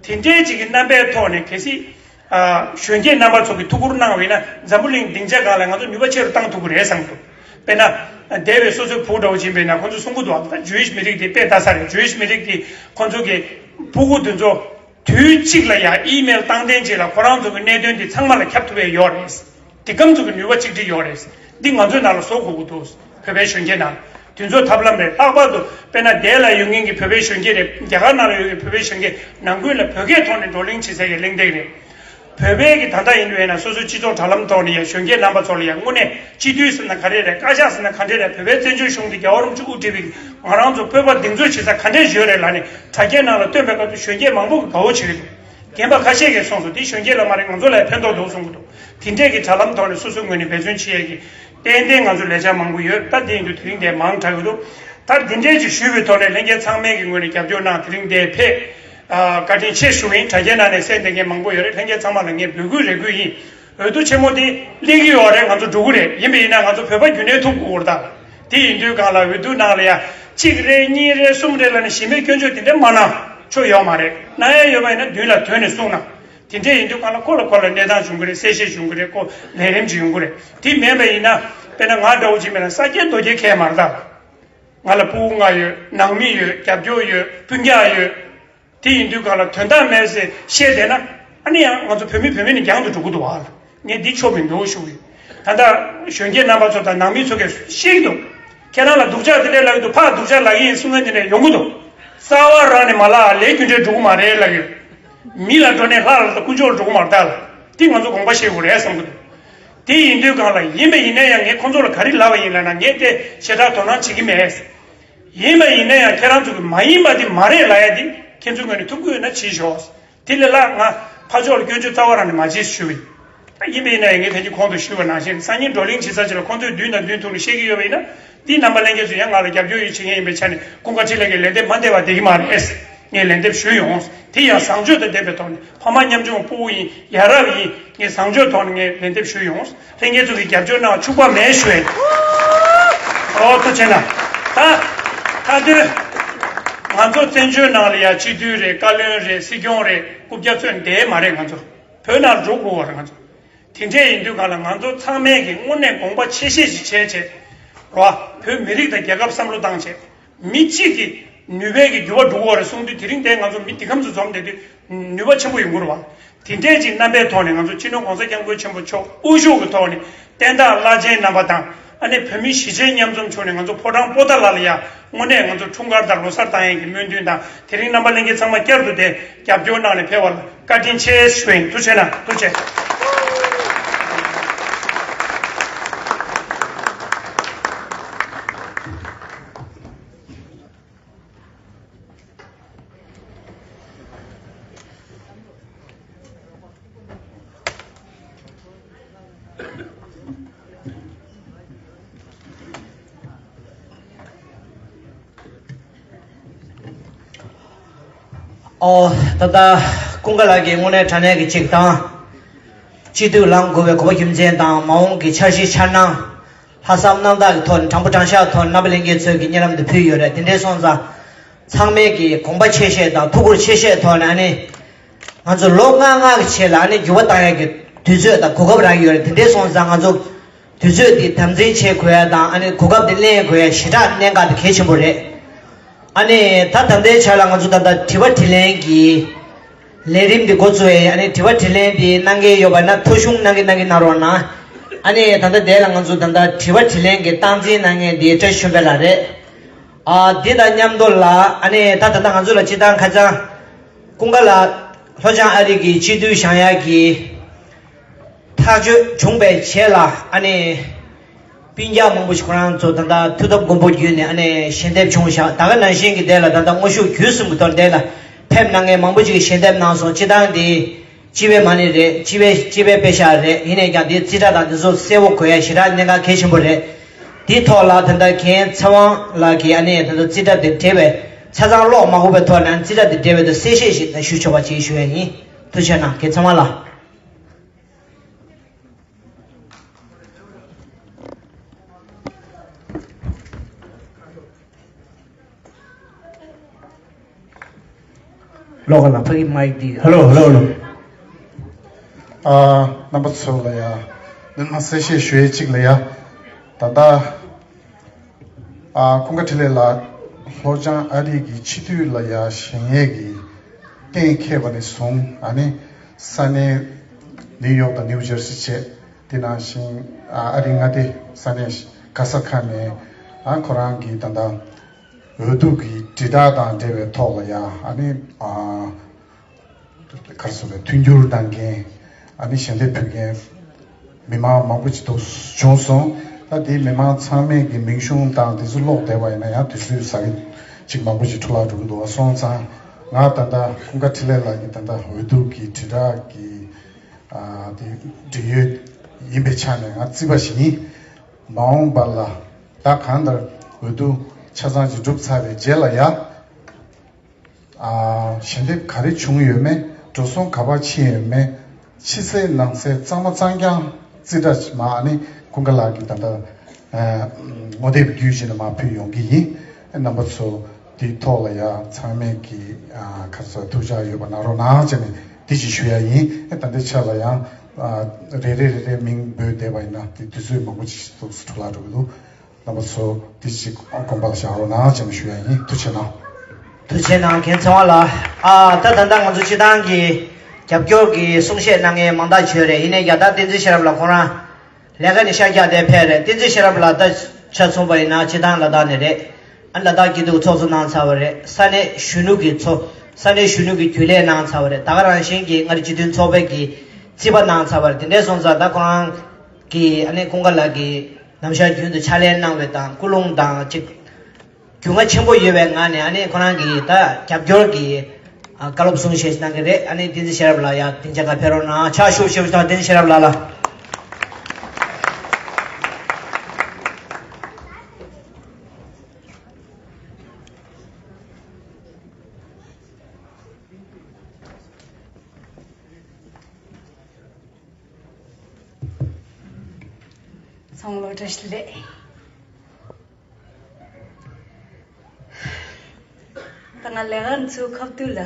དེ་འདྲའི་ཅིག་གི་རྣམ་པའི་ཐོག་ནས་གལ་སྲིད་ཨ་གཞོན་སྐྱེས་རྣམ་པ་ཚོ་གིས་ཐུགས་ཁུར་གནང་བ་ཡིན་ན་འཛམ་བུ་གླིང་སྡིངས་ཆ་སྒང་ལ་ང་ཚོ་ནུས་པ་ཆེ་རུ་བཏང་ཐུབ་ཀྱི་རེད་བསམ་གྱི་འདུག་དཔེར་ན་འདས་པའི་སོ་སོའི་བུ་འདྲ་བོ་ཅིག་ཡིན་པས་ན་ཁོང་ཚོས་གསུང་གི་འདུག་ད་ཇུའི་ཤི་མི་རིགས་དེ་དཔེ་ལྟ་ས་རེད། ཇུའི་ཤི་མི་རིགས་དེ་ཁོང་ཚོ་གི་ཕྲུ་གུ་དེ་ཚོ་དུས་གཅིག་ལ་ཡང་ཨི་མེལ་བཏང་གཏན་ཅིག་ལ་ཁོ་རང་ཚོ་གི་གནད་དོན་དེ་ཚང་མ་ལ་ཁྱབ་ཐུབ་ཡས་ཡོད་རེད། དེ་གམ་ཚོ་གི་ནུས་པ་གཅིག་སྒྲིལ་ཡོད་རེད། འདི་ང་ཚོའི་ནང་ལ་བཟོ་དགོས་ཀྱི་འདུག་བོད་པའི་གཞོན་སྐྱེས་ནང་དེ་ཚོ་ཐབས་ལམ་རེད། ལྷག་པར་དུ་དཔེར་ན་འདས་ལ་ཡོད་མཁན་གྱི་བོད་པའི་གཞོན་སྐྱེས་རེད། རྒྱ་གར་ནང་ལ་ཡོད་མཁན་བོད་པའི་གཞོན་སྐྱེས་ནང་ཁུལ་ལ་བོད་སྐད་ཐོག་ནས་བགྲོ་གླེང་བྱེད་སའི་གི་གླེང་སྟེགས་རེད། བོད་པའི་གི་ད་ལྟ་ཡིན་པས་ན་སོ་སོའི་སྤྱི་ཚོགས་དྲ་ལམ་ཐོག་ནས་ཡང་གཞོན་སྐྱེས་རྣམ་པ་ཚོ་ལ་ཡང་དངོས་གནས་སྤྱི་འཐུས་ཟེར་ན་ག་རེ་རེད། བཀའ་ཤག་ཟེར་ན་ག་འདྲ་རེད། བོད་པའི་བཙན་བྱོལ་གཞུང་འདི་རྒྱལ་བ་རིན་པོ་ཆེ་དབུ་ཁྲིད་པའི་ང་རང་ཚོ་བོད་པ་གདེང་ཚོད་བྱེད་ས་ག་འདྲས་ཡོད་རེད་ལབ་ནས་དྲ་རྒྱའི་ནང་ལ་བཏོན་པའི་སྐབས་སུ་གཞོན་སྐྱེས་མང་པོ་གིས་དགའ་བོ་བྱེད་ཀྱི་འདུག་རྒན་པ་ཁ་ཤས་ཀྱིས་གསུངས་སོང་། འདི་གཞོན་སྐྱེས་ལ་མ་རེད། ང་ཚོ་ལ་ཕན་ཐོགས་འདུག་གསུང་གི་འདུག་དེ་འདྲས་ཀྱི་དྲ་ལམ་ཐོག་ནས་སོ་སོའི་ངོས་ནས་འབད་བརྩོན་བྱེད་ཡས་ཀྱི་ཏན་ཏན་ང་ཚོ་ལས་འཆར་མང་པོ་ཡོད། ད་དེ་ཡིན་དུས་དེ་རིང་དེ་མང་དྲགས་ཀྱི་འདུག་ད་འདི་འདྲས་ཀྱི་ཞུས་པའི་ཐོག་ནས་ལྷན་རྒྱས་ཚང་མས་ཀྱི་ངོས་ནས་རྒྱབ་སྐྱོར་གནང་། དེ་རིང་དེ་ཕེབས། ཨ། བཀའ་དྲིན་ཆེ་ཞུ་གི་ཡིན། དྲ་རྒྱའི་ནང་ནས་གསན་བསྡད་མཁན་མང་པོ་ཡོད་རེད། ལྷན་རྒྱས་ཚང་མ་ལ་ངས་འབོད་སྐུལ་རེ་སྐུལ་ཡིན། འོས་བསྡུ་ཆེན་མོ་དེ་སླེབས་ཀྱི་ཡོད་རེད། ང་ཚོ་འགྲོ་གི་རེད། ཡིན་པ་ཡིན་ན་ང་ཚོ་བོད་པ་རྒྱུན་གནས་ཐུབ་དགོས་རེད་ད། དེ་ཡིན་དུས་སྒང་ལ་འོས་བསྡུ་ནང་ལ་ཡ་གཅིག་རེད་གཉིས་རེད་གསུམ་རེད་ལབ་ནས་གཞི་མེད་སྐྱོན་བརྗོད་དེ་འདྲ་མ་གནང་། ཆོ་ཡོད་མ་རེད། གནང་ཡ་ཡོད་པ་ཡིན་ན་མདུན་ལ་དོན་ནས་གསུངས་གནང་། དེ་འདྲ་ཡིན་དུས་སྒང་ལ་ཁོ་ལ་ཁོ་ལ་གནས་སྟངས་བྱུང་གི་རེད། གསལ་བཤད་བྱུང་གི་རེད། ཁོ་ལས་རིམ་ཅིག་ཡོང་གི་རེད། དེ་མེད་པ་ཡིན་ན་དཔེར་ན་ང་འདྲ་བོ་ཅིག་མེད་ན་ས་སྐྱའི་རྡོ་སྐྱའི་ཁྱད་མ་རེད་ད། ང་ལ་ཕྲུ་གུ་ལྔ་ཡོད། ནང་མི་ཡོད། རྒྱབ་སྐྱོར་ཡོད། སྤུན་ཀྱག་ཡོད། དེ་ཡིན་དུས་སྒང་ལ་དོན་དག་མེད་ཟེར་བཤད་བསྡད་ན་ཨ་ནི་ཡང་ང་ཚོ་བོད་མི་བོད་མི་ནས་རྒྱང་དུ་འགྲོ་གི་འདུག་བ། ངས་འདི་ཆོ་མི་འདུག་ཞུ་གི་ཡོད། ད་ལྟ་གཞོན་སྐྱེས་རྣམ་པ་ཚོ་དང་ནང་མི་ཚོ་གས་ཤེས་ཀྱི་འདུག་ཁྱེད་རང་ལ་སྡུག་ཅག་དེ་འདྲས་ལབ་ཀྱི་འདུག་ཕར་སྡུག་ཅག་ལབ་ཀྱི་ཡིན་གསུང་མཁན་དེ་འདྲས་ཡོང་གི་འདུག་རྩ་བ་རང་ནས་མ་ལབ། ལས་རྒྱུ་འབྲས་འགྲོ་གི་མ་རེད་ལབ་ཀྱི་ཡོད། མི་ལ་འགྲོ་ནས་ལྷ་ལ་དང་དཀོན་མཆོག་ལ་འགྲོ་གི་མ་རེད་ད་ལབ། དེ་ང་ཚོ་དགོངས་པ་བཞེས་དགོས་རེད་བསམ་གྱི་འདུག་དེ་ཡིན་དུས་སྒང་ལ་ཡིན་པ་ཡིན་ན་ཡང་ངས་ཁོང་ཚོ་ལ་ག་རེ་ལབ་པ་ཡིན་ལབ་ན་ངས་དེ་ཞེ་དྲག་དོ་སྣང་བྱེད་ཀྱི་མེད། ཡིན་པ་ཡིན་ན་ཡང་ཁྱེད་རང་ཚོ་གི་མ་ཡིན་པ་དེ་མ་རེད་ལབ་ཡ་དེ་ཁྱེད་ཚོའི་ངོས་ནས་ཐུབ་ཀྱི་ཡོད་ན་བྱེད་ཤོག་དེ་ལས་ལྷག་ང་ཕར་ཕྱོགས་ལ་སྐྱོན་བརྗོད་རྩ་བ་རང་ནས་མ་བྱེད་ཞུ་གི་ཡིན། ཡིན་པ་ཡིན་ན་ཡང་ངས་ད་གིན་གོང་དུ་ཞུས་པ་ནང་བཞིན་སང་ཉིན་བགྲོ་གླེང་བྱེད་ས་ཅིག་ལ་ཁོང་ཚོས་མདུན་དང་མདུན་ཐུག་ནས་བཤད་ཀྱི་ཡོད་པ་ཡིན་ན། འདི་རྣམ་པ་ལྷན་རྒྱས་ཚོས་ཡང་ང་ལ་རྒྱབ་སྐྱོར་ཡོད་བྱེད་མཁན་ཡིན་པའི་ཆ་ནས་ཀུན་དགའ་འཕྲིན་ལས་ཀྱི་ལན་འདེབས་མ་འདེབས་པ་བསྡད་ཀྱི་མ་རེད། ངས་ལན་འདེབས་ཞུས་ཡོང་། དེ་ཡང་བཟང་སྤྱོད་དང་ལྡན་པའི་ཐོག་ནས་ཕ་མ་ཉམ་ཆུང་སྤུ་གུ་ཡིན། ཡ་རབས་ཡིན། ངས་བཟང་སྤྱོད་ཐོག་ནས་ངས་ལན་འདེབས་ཞུས་ཡོང་། ལྷན་རྒྱས་ཚོ་གིས་རྒྱབ་སྐྱོར་གནང་བ་ཕྱུག་པ་མེད་ཞུ་ཡ། ཨོ་ཐུགས་རྗེ་གནང་། ད་ད་དུས་ང་ཚོ་བཙན་བྱོལ་ནང་ལ་ཡ་སྤྱི་འཐུས་རེད། བཀའ་བློན་རེད། སྲིད་སྐྱོང་རེད། རྐུབ་བཀྱག་ཚོས་བསྡད་མ་རེད། ང་ཚོ་བོད་ནང་འགྲོ་དགོས་པ་རེད། ང་ཚོ་དེ་འདྲས་ཡིན་དུས་སྒང་ལ་ང་ཚོ་ཚང་མས་ཀྱི་དངོས་གནས་དགོངས་པ་ཆེ་བཞེས་ཤིག་བྱས་བྱས་རོ། བོད་མི་རིགས་དང་རྒྱལ་ཁབ་བསམ་བློ་བཏང་བྱས། མི་གཅིག་གིས་ནུས་པའི་གི་འགྱུར་བ་འགྲོ་གི་ཡོད་རེད་གསུངས་དུས་དེ་རིང་དེ་ང་ཚོ་མི་འདི་གམ་ཚོ་འཛོམས་བསྡད་དུས་ནུས་པ་ཆེན་པོ་ཡོང་གི་རེད་བ། དེ་འདྲས་ཅིག་རྣམ་པའི་ཐོག་ནས་ང་ཚོ་སྤྱི་ནོར་༸གོང་ས་༸སྐྱབས་མགོན་ཆེན་པོ་མཆོག་དབུ་བཞུགས་ཀྱི་ཐོག་ནས་བསྟན་བདག་བླ་ཆེན་རྣམ་པ་དང་ཨ་ནི་བོད་མི་གཞིས་བྱེས་མཉམ་འཛོམས་བྱུང་ནས་ང་ཚོ་ཕོ་བྲང་པོ་ཏཱ་ལ་ལ་ཡ་དངོས་གནས་ང་ཚོ་འཁྲུངས་སྐར་དང་ལོ་གསར་བཏང་ཡས་ཀྱི་སྨོན་འདུན་དང་དེ་རིང་རྣམ་པ་ལྷན་རྒྱས་ཚང་མ་བསྐྱར་དུ་དེ་རྒྱབ་སྐྱོར་གནང་ནས་ཕེབས་པ་ལ་བཀའ་དྲིན་ཆེ་ཞུ་ཡིན། ཐུགས་རྗེ་གནང་། ཐུགས་རྗེ་ཆེ། ཨོ། ད་ལྟ་ཀུན་དགའ་ལགས་ཀྱིས་དངོས་གནས་དྲང་གནས་ཀྱི་ཅིག་དང་། སྤྱི་འཐུས་ལངས་དགོས་པའི་དགོས་པ་རྒྱུ་མཚན་དང་མ་འོངས་ཀྱི་འཆར་གཞི་འཆར་སྣང་། ལྷག་བསམ་རྣམ་དག་གི་ཐོག་ནས་དྲང་པོ་དྲང་བཞག་ཐོག་ནས་རྣམ་པ་ལྷན་རྒྱས་ཚོས་ཀྱི་སྙན་ལམ་དུ་ཕུལ་ཡོད་རེད། དེ་འདྲའི་སོང་ཙང་། ཚང་མས་ཀྱི་དགོངས་པ་ཆེ་བཞེས་དང་ཐུགས་ཁུར་ཆེ་བཞེས་ཐོག་ནས་ཨ་ནི། ང་ཚོ་ལོ་ལྔ་ལྔ་གི་རྗེས་ལ་ཨ་ནི་འགྱུར་བ་བཏང་ཡག་གི་དུས་ཚོད་དང་གོ་སྐབས་རག་ཡོད་རེད། དེ་འདྲའི་སོང་ཙང་ང་ཚོ་དུས་ཚོད་འདི་དམ་འཛིན་བྱེད་དགོས་ཡ་དང་ཨ་ནི་གོ་སྐབས་འདི་ལེན་དགོས་ཡ་ཞེ་དྲག་གནད་འགག་དང་གལ་ཆེན་པོ་རེད། ཨ་ནི་ད་ད་ལྟའི་ཆ་ལ་ང་ཚོ་ད་ལྟ་དྲི་བ་དྲིས་ལན་གྱི་ལས་རིམ་འདི་འགོ་བཙུགས་ཡ་ཡིན། ཨ་ནི་དྲི་བ་དྲིས་ལན་འདི་གནང་མཁན་ཡོད་པ་ན་ཐོ་གཞུང་གནང་གི་གནང་གི་གནང་རོགས་གནང་། ཨ་ནི་ད་ལྟ་དེ་ལ་ང་ཚོ་ད་ལྟ་དྲི་བ་དྲིས་ལན་གྱི་སྟངས་འཛིན་གནང་མཁན་འདི་བཀྲ་ཤིས་ལྷུན་པ་ལགས་རེད། ཨ་འདི་དང་མཉམ་དུ་ལ་ཨ་ནི་ད་ད་ལྟ་ང་ཚོ་ལ་སྤྱི་བཏང་ཁ་སང་ཀུན་དགའ་ལགས་ལྷོ་བྱང་ཨ་རི་གི་སྤྱི་འཐུས་བཞེངས་ཡག་གི་ཐག་གཅོད་བྱུང་བའི་རྗེས་ལ་ཨ་ནི་སྤུན་ཀྱག་མང་པོ་ཞིག་ཁོ་རང་ཚོ་ད་ལྟ་མཐུ་སྟོབས་མགོན་པོ་བརྒྱུད་ནས་ཨ་ནི་ཞལ་འདེབས་བྱུང་བཞག་ད་ག་ནང་བཞིན་གྱི་དེ་ལ་ད་ལྟ་དངོས་ཤུགས་བརྒྱུད་གསུམ་གྱི་ཐོག་དེ་ལ་ཕེབས་གནང་མཁན་མང་པོ་ཅིག་གིས་ཞལ་འདེབས་གནང་སོང་། སྤྱི་བཏང་འདི་སྤྱི་པའི་མ་ཎི་རེད། སྤྱི་པའི་སྤྱི་པའི་པེ་ཤག་རེད། ཡིན་ནའི་ཀྱང་འདི་རྩིས་ཁྲ་དང་འདི་ཚོ་གསལ་བོ་དགོས་ཡ་ཞེ་དྲག་གནད་འགག་གལ་ཆེན་པོ་རེད། འདིའི་ཐོག་ལ་ད་ལྟ་རྒན་ཚེ་དབང་ལགས་ཀྱིས་ཨ་ནི་ད་ལྟ་རྩིས་ཁྲ་འདི་འབྲེལ་བའི་ཆ་ཚང་ཀློག་མ་དགོས་པའི་ཐོག་ནས་རྩིས་ཁྲ་འདི་འབྲེལ་བའི་ཐོག་གསལ་བཤད་ཞིག་ད་ཞུ་ཆོག་པ་ཅིག་ཞུ་ཡ་ཡིན། ཐུགས་རྗེ་གནང་རྒན་ཚེ་དབང་ལགས། ཀློག་ག་ལ་ཕ་གི་མའིག་འདི། ཧེ་ལོ་ཧེ་ལོ་ཧེ་ལོ། ཨ་རྣམ་པ་ཚོ་ལ་ཡ་མི་མང་གསལ་བཤད་ཞུ་ཡས་གཅིག་ལ་ཡ། ད་ལྟ་ཨ་ཀུན་དགའ་འཕྲིན་ལས་ལགས་ལྷོ་བྱང་ཨ་རི་གི་སྤྱི་འཐུས་ལ་ཡ་བཞེངས་ཡས་ཀྱི་གཏན་འཁེལ་བ་ནས་བཟུང་ཨ་ནི་ས་གནས་ནིའུ་ཡོག་དང་ནིའུ་ཇར་སི་བཅས། དེ་ནང་བཞིན་ཨ་རི་མངའ་སྡེ་ས་གནས་ག་ས་ག་ནས་ཨ་ཁོ་རང་གི་ད་ལྟ་འོས་བསྡུ་གི་དྲིལ་བསྒྲགས་དང་འབྲེལ་བའི་ཐོག་ལ་ཡང་ཨ་ནི་ཨ་ག་རེ་ཟེར་དགོས་རེད། མཐུན་འགྱུར་གནང་མཁན་ ཨ་ནི་ཞལ་འདེབས་ཕུལ་མཁན་མི་མང་མང་པོ་ཅིག་ཐུག་བྱུང་སོང་། ད་དེའི་མི་མང་ཚང་མས་ཀྱི་མིང་གཞུང་དང་དེ་ཚོ་ཀློག་བསྡད་པ་ཡིན་ན་ཡང་དུས་ཚོད་ཟ་གི་ཅིག་མང་པོ་ཅིག་འཕྲོ་བརླག་འགྲོ་གི་འདུག་སོང་ཙང་ང་ད་ལྟ་ཀུན་དགའ་འཕྲིན་ལས་ལགས་ཀྱི་ད་ལྟ་འོས་བསྡུ་གི་དྲིལ་བསྒྲགས་ཀྱི་ཨ་དེ་འབྲེལ་ཡོད་ཡིན་པའི་ཆ་ནས་ང་རྩིས་པ་ཞིག་ཡིན། མ་འོངས་པ་ལ་ད་གང་ལྟར་འོས་བསྡུ་ཆ་ཚང་ཅིག་གྲུབ་ཚར་བའི་རྗེས་ལ་ཡ། ཨ་ཞལ་འདེབས་ག་རེ་བྱུང་ཡོད་མེད། འགྲོ་སོང་ག་པར་ཕྱིན་ཡོད་མེད། ཕྱི་གསལ་ནང་གསལ་གཙང་མ་གཙང་རྐྱང་རྩིས་ཁྲ་མ་ཨ་ནི་ཀུན་དགའ་ལགས་ཀྱིས་ད་ལྟ་ངོ་དེབ་བརྒྱུད་བྱས་ནས་མར་ཕུལ་ཡོང་གི་ཡིན། རྣམ་པ་ཚོ་དེའི་ཐོག་ལ་ཡ་ཚང་མས་ཀྱི་ཨ་ཁ་ས་ཐུགས་ཅག་ཡོད་པ་གནང་རོགས་གནང་བྱས་ནས་དེ་ཅིག་ཞུ་ཡ་ཡིན། ད་ལྟའི་ཆ་ལ་ཡང་ཨ་རེ་རེ་རེ་རེ་མིང་འབོད་བསྡད་པ་ཡིན་ན་དེ་དུས་ཚོད་མང་པོ་ཅིག་འདུག་སེ་འཕྲོ་བརླག་འགྲོ་གི་འདུག་རྣམ་པ་ཚོ་དེ་ཅིག་དགོངས་པ་ལ་བཞག་རོགས་གནང་ཅེས་ཞུ་ཡ་ཡིན། ཐུགས་རྗེ་གནང་། ཐུགས་རྗེ་གནང་། རྒན་ཚེ་དབང་ལགས། ཨ་ད་ད་ལྟ་ང་ཚོ་སྤྱི་བཏང་གི་རྒྱབ་སྐྱོར་གྱི་གསུང་བཤད་གནང་མཁན་མང་དག་བྱོས་རེད། ཡིན་ནའི་རྒྱ་དར་བསྟན་འཛིན་ཤེས་རབ་ལགས་ཁོང་རང་ལས་ཀ་ནས་ཤར་རྒྱག་དེ་ཕེབས་རེད། བསྟན་འཛིན་ཤེས་རབ་ལགས་ད་ཆ་མཚུངས་པ་ཡིན་ན་སྤྱི་བཏང་ལ་དྭགས་ནས་རེད། ཨ་ལ་དྭགས་སྐྱིད་སྡུག་ཚོགས་གཙོ་གནང་ཚར་བ་རེད། ས་གནས་གཞོན་ནུ་གི་ཚོགས་ས་གནས་གཞོན་ནུ་གི་རྒྱུན་ལས་གནང་ཚར་བ་རེད། ད་ག་རང་བཞིན་གྱི་མངའ་རིས་སྤྱི་མཐུན་ཚོགས་པའི་གི་རྩིས་པ་གནང་ཚར་བ་རེད། དེ་འདྲས་སོང་ཙང་ད་ཁོ་རང་གི་ཨ་ནི་ཀུན་དགའ་ལགས་ཀྱི་ནམ་ཞག་རྒྱུན་དུ་ཕྱག་ལས་གནང་བའི་དང་ཀུན་སློང་དང་ཅིག་རྒྱུས་མངའ་ཆེན་པོ་ཡོད་པའི་ངང་ནས་ཨ་ནི་ཁོ་རང་གི་ད་རྒྱབ་སྐྱོར་གྱི་ཨ་བཀའ་སློབ་གསུང་བཤད་གནང་གི་རེད། ཨ་ནི་བསྟན་འཛིན་ཤེས་རབ་ལགས་ཡ་སྡིངས་ཆ་ཁ་ཕེབས་རོགས་གནང་། ཕྱག་ཤུགས་ཆེ་པོ་བཏང་བསྟན་འཛིན་ཤེས་རབ་ལགས་ལ། ཚང་མ་ལ་བཀྲ་ཤིས་བདེ་ལེགས། ད་ང་ལས་ཀ་ཚུར་ཁ་ཐུག་ལ་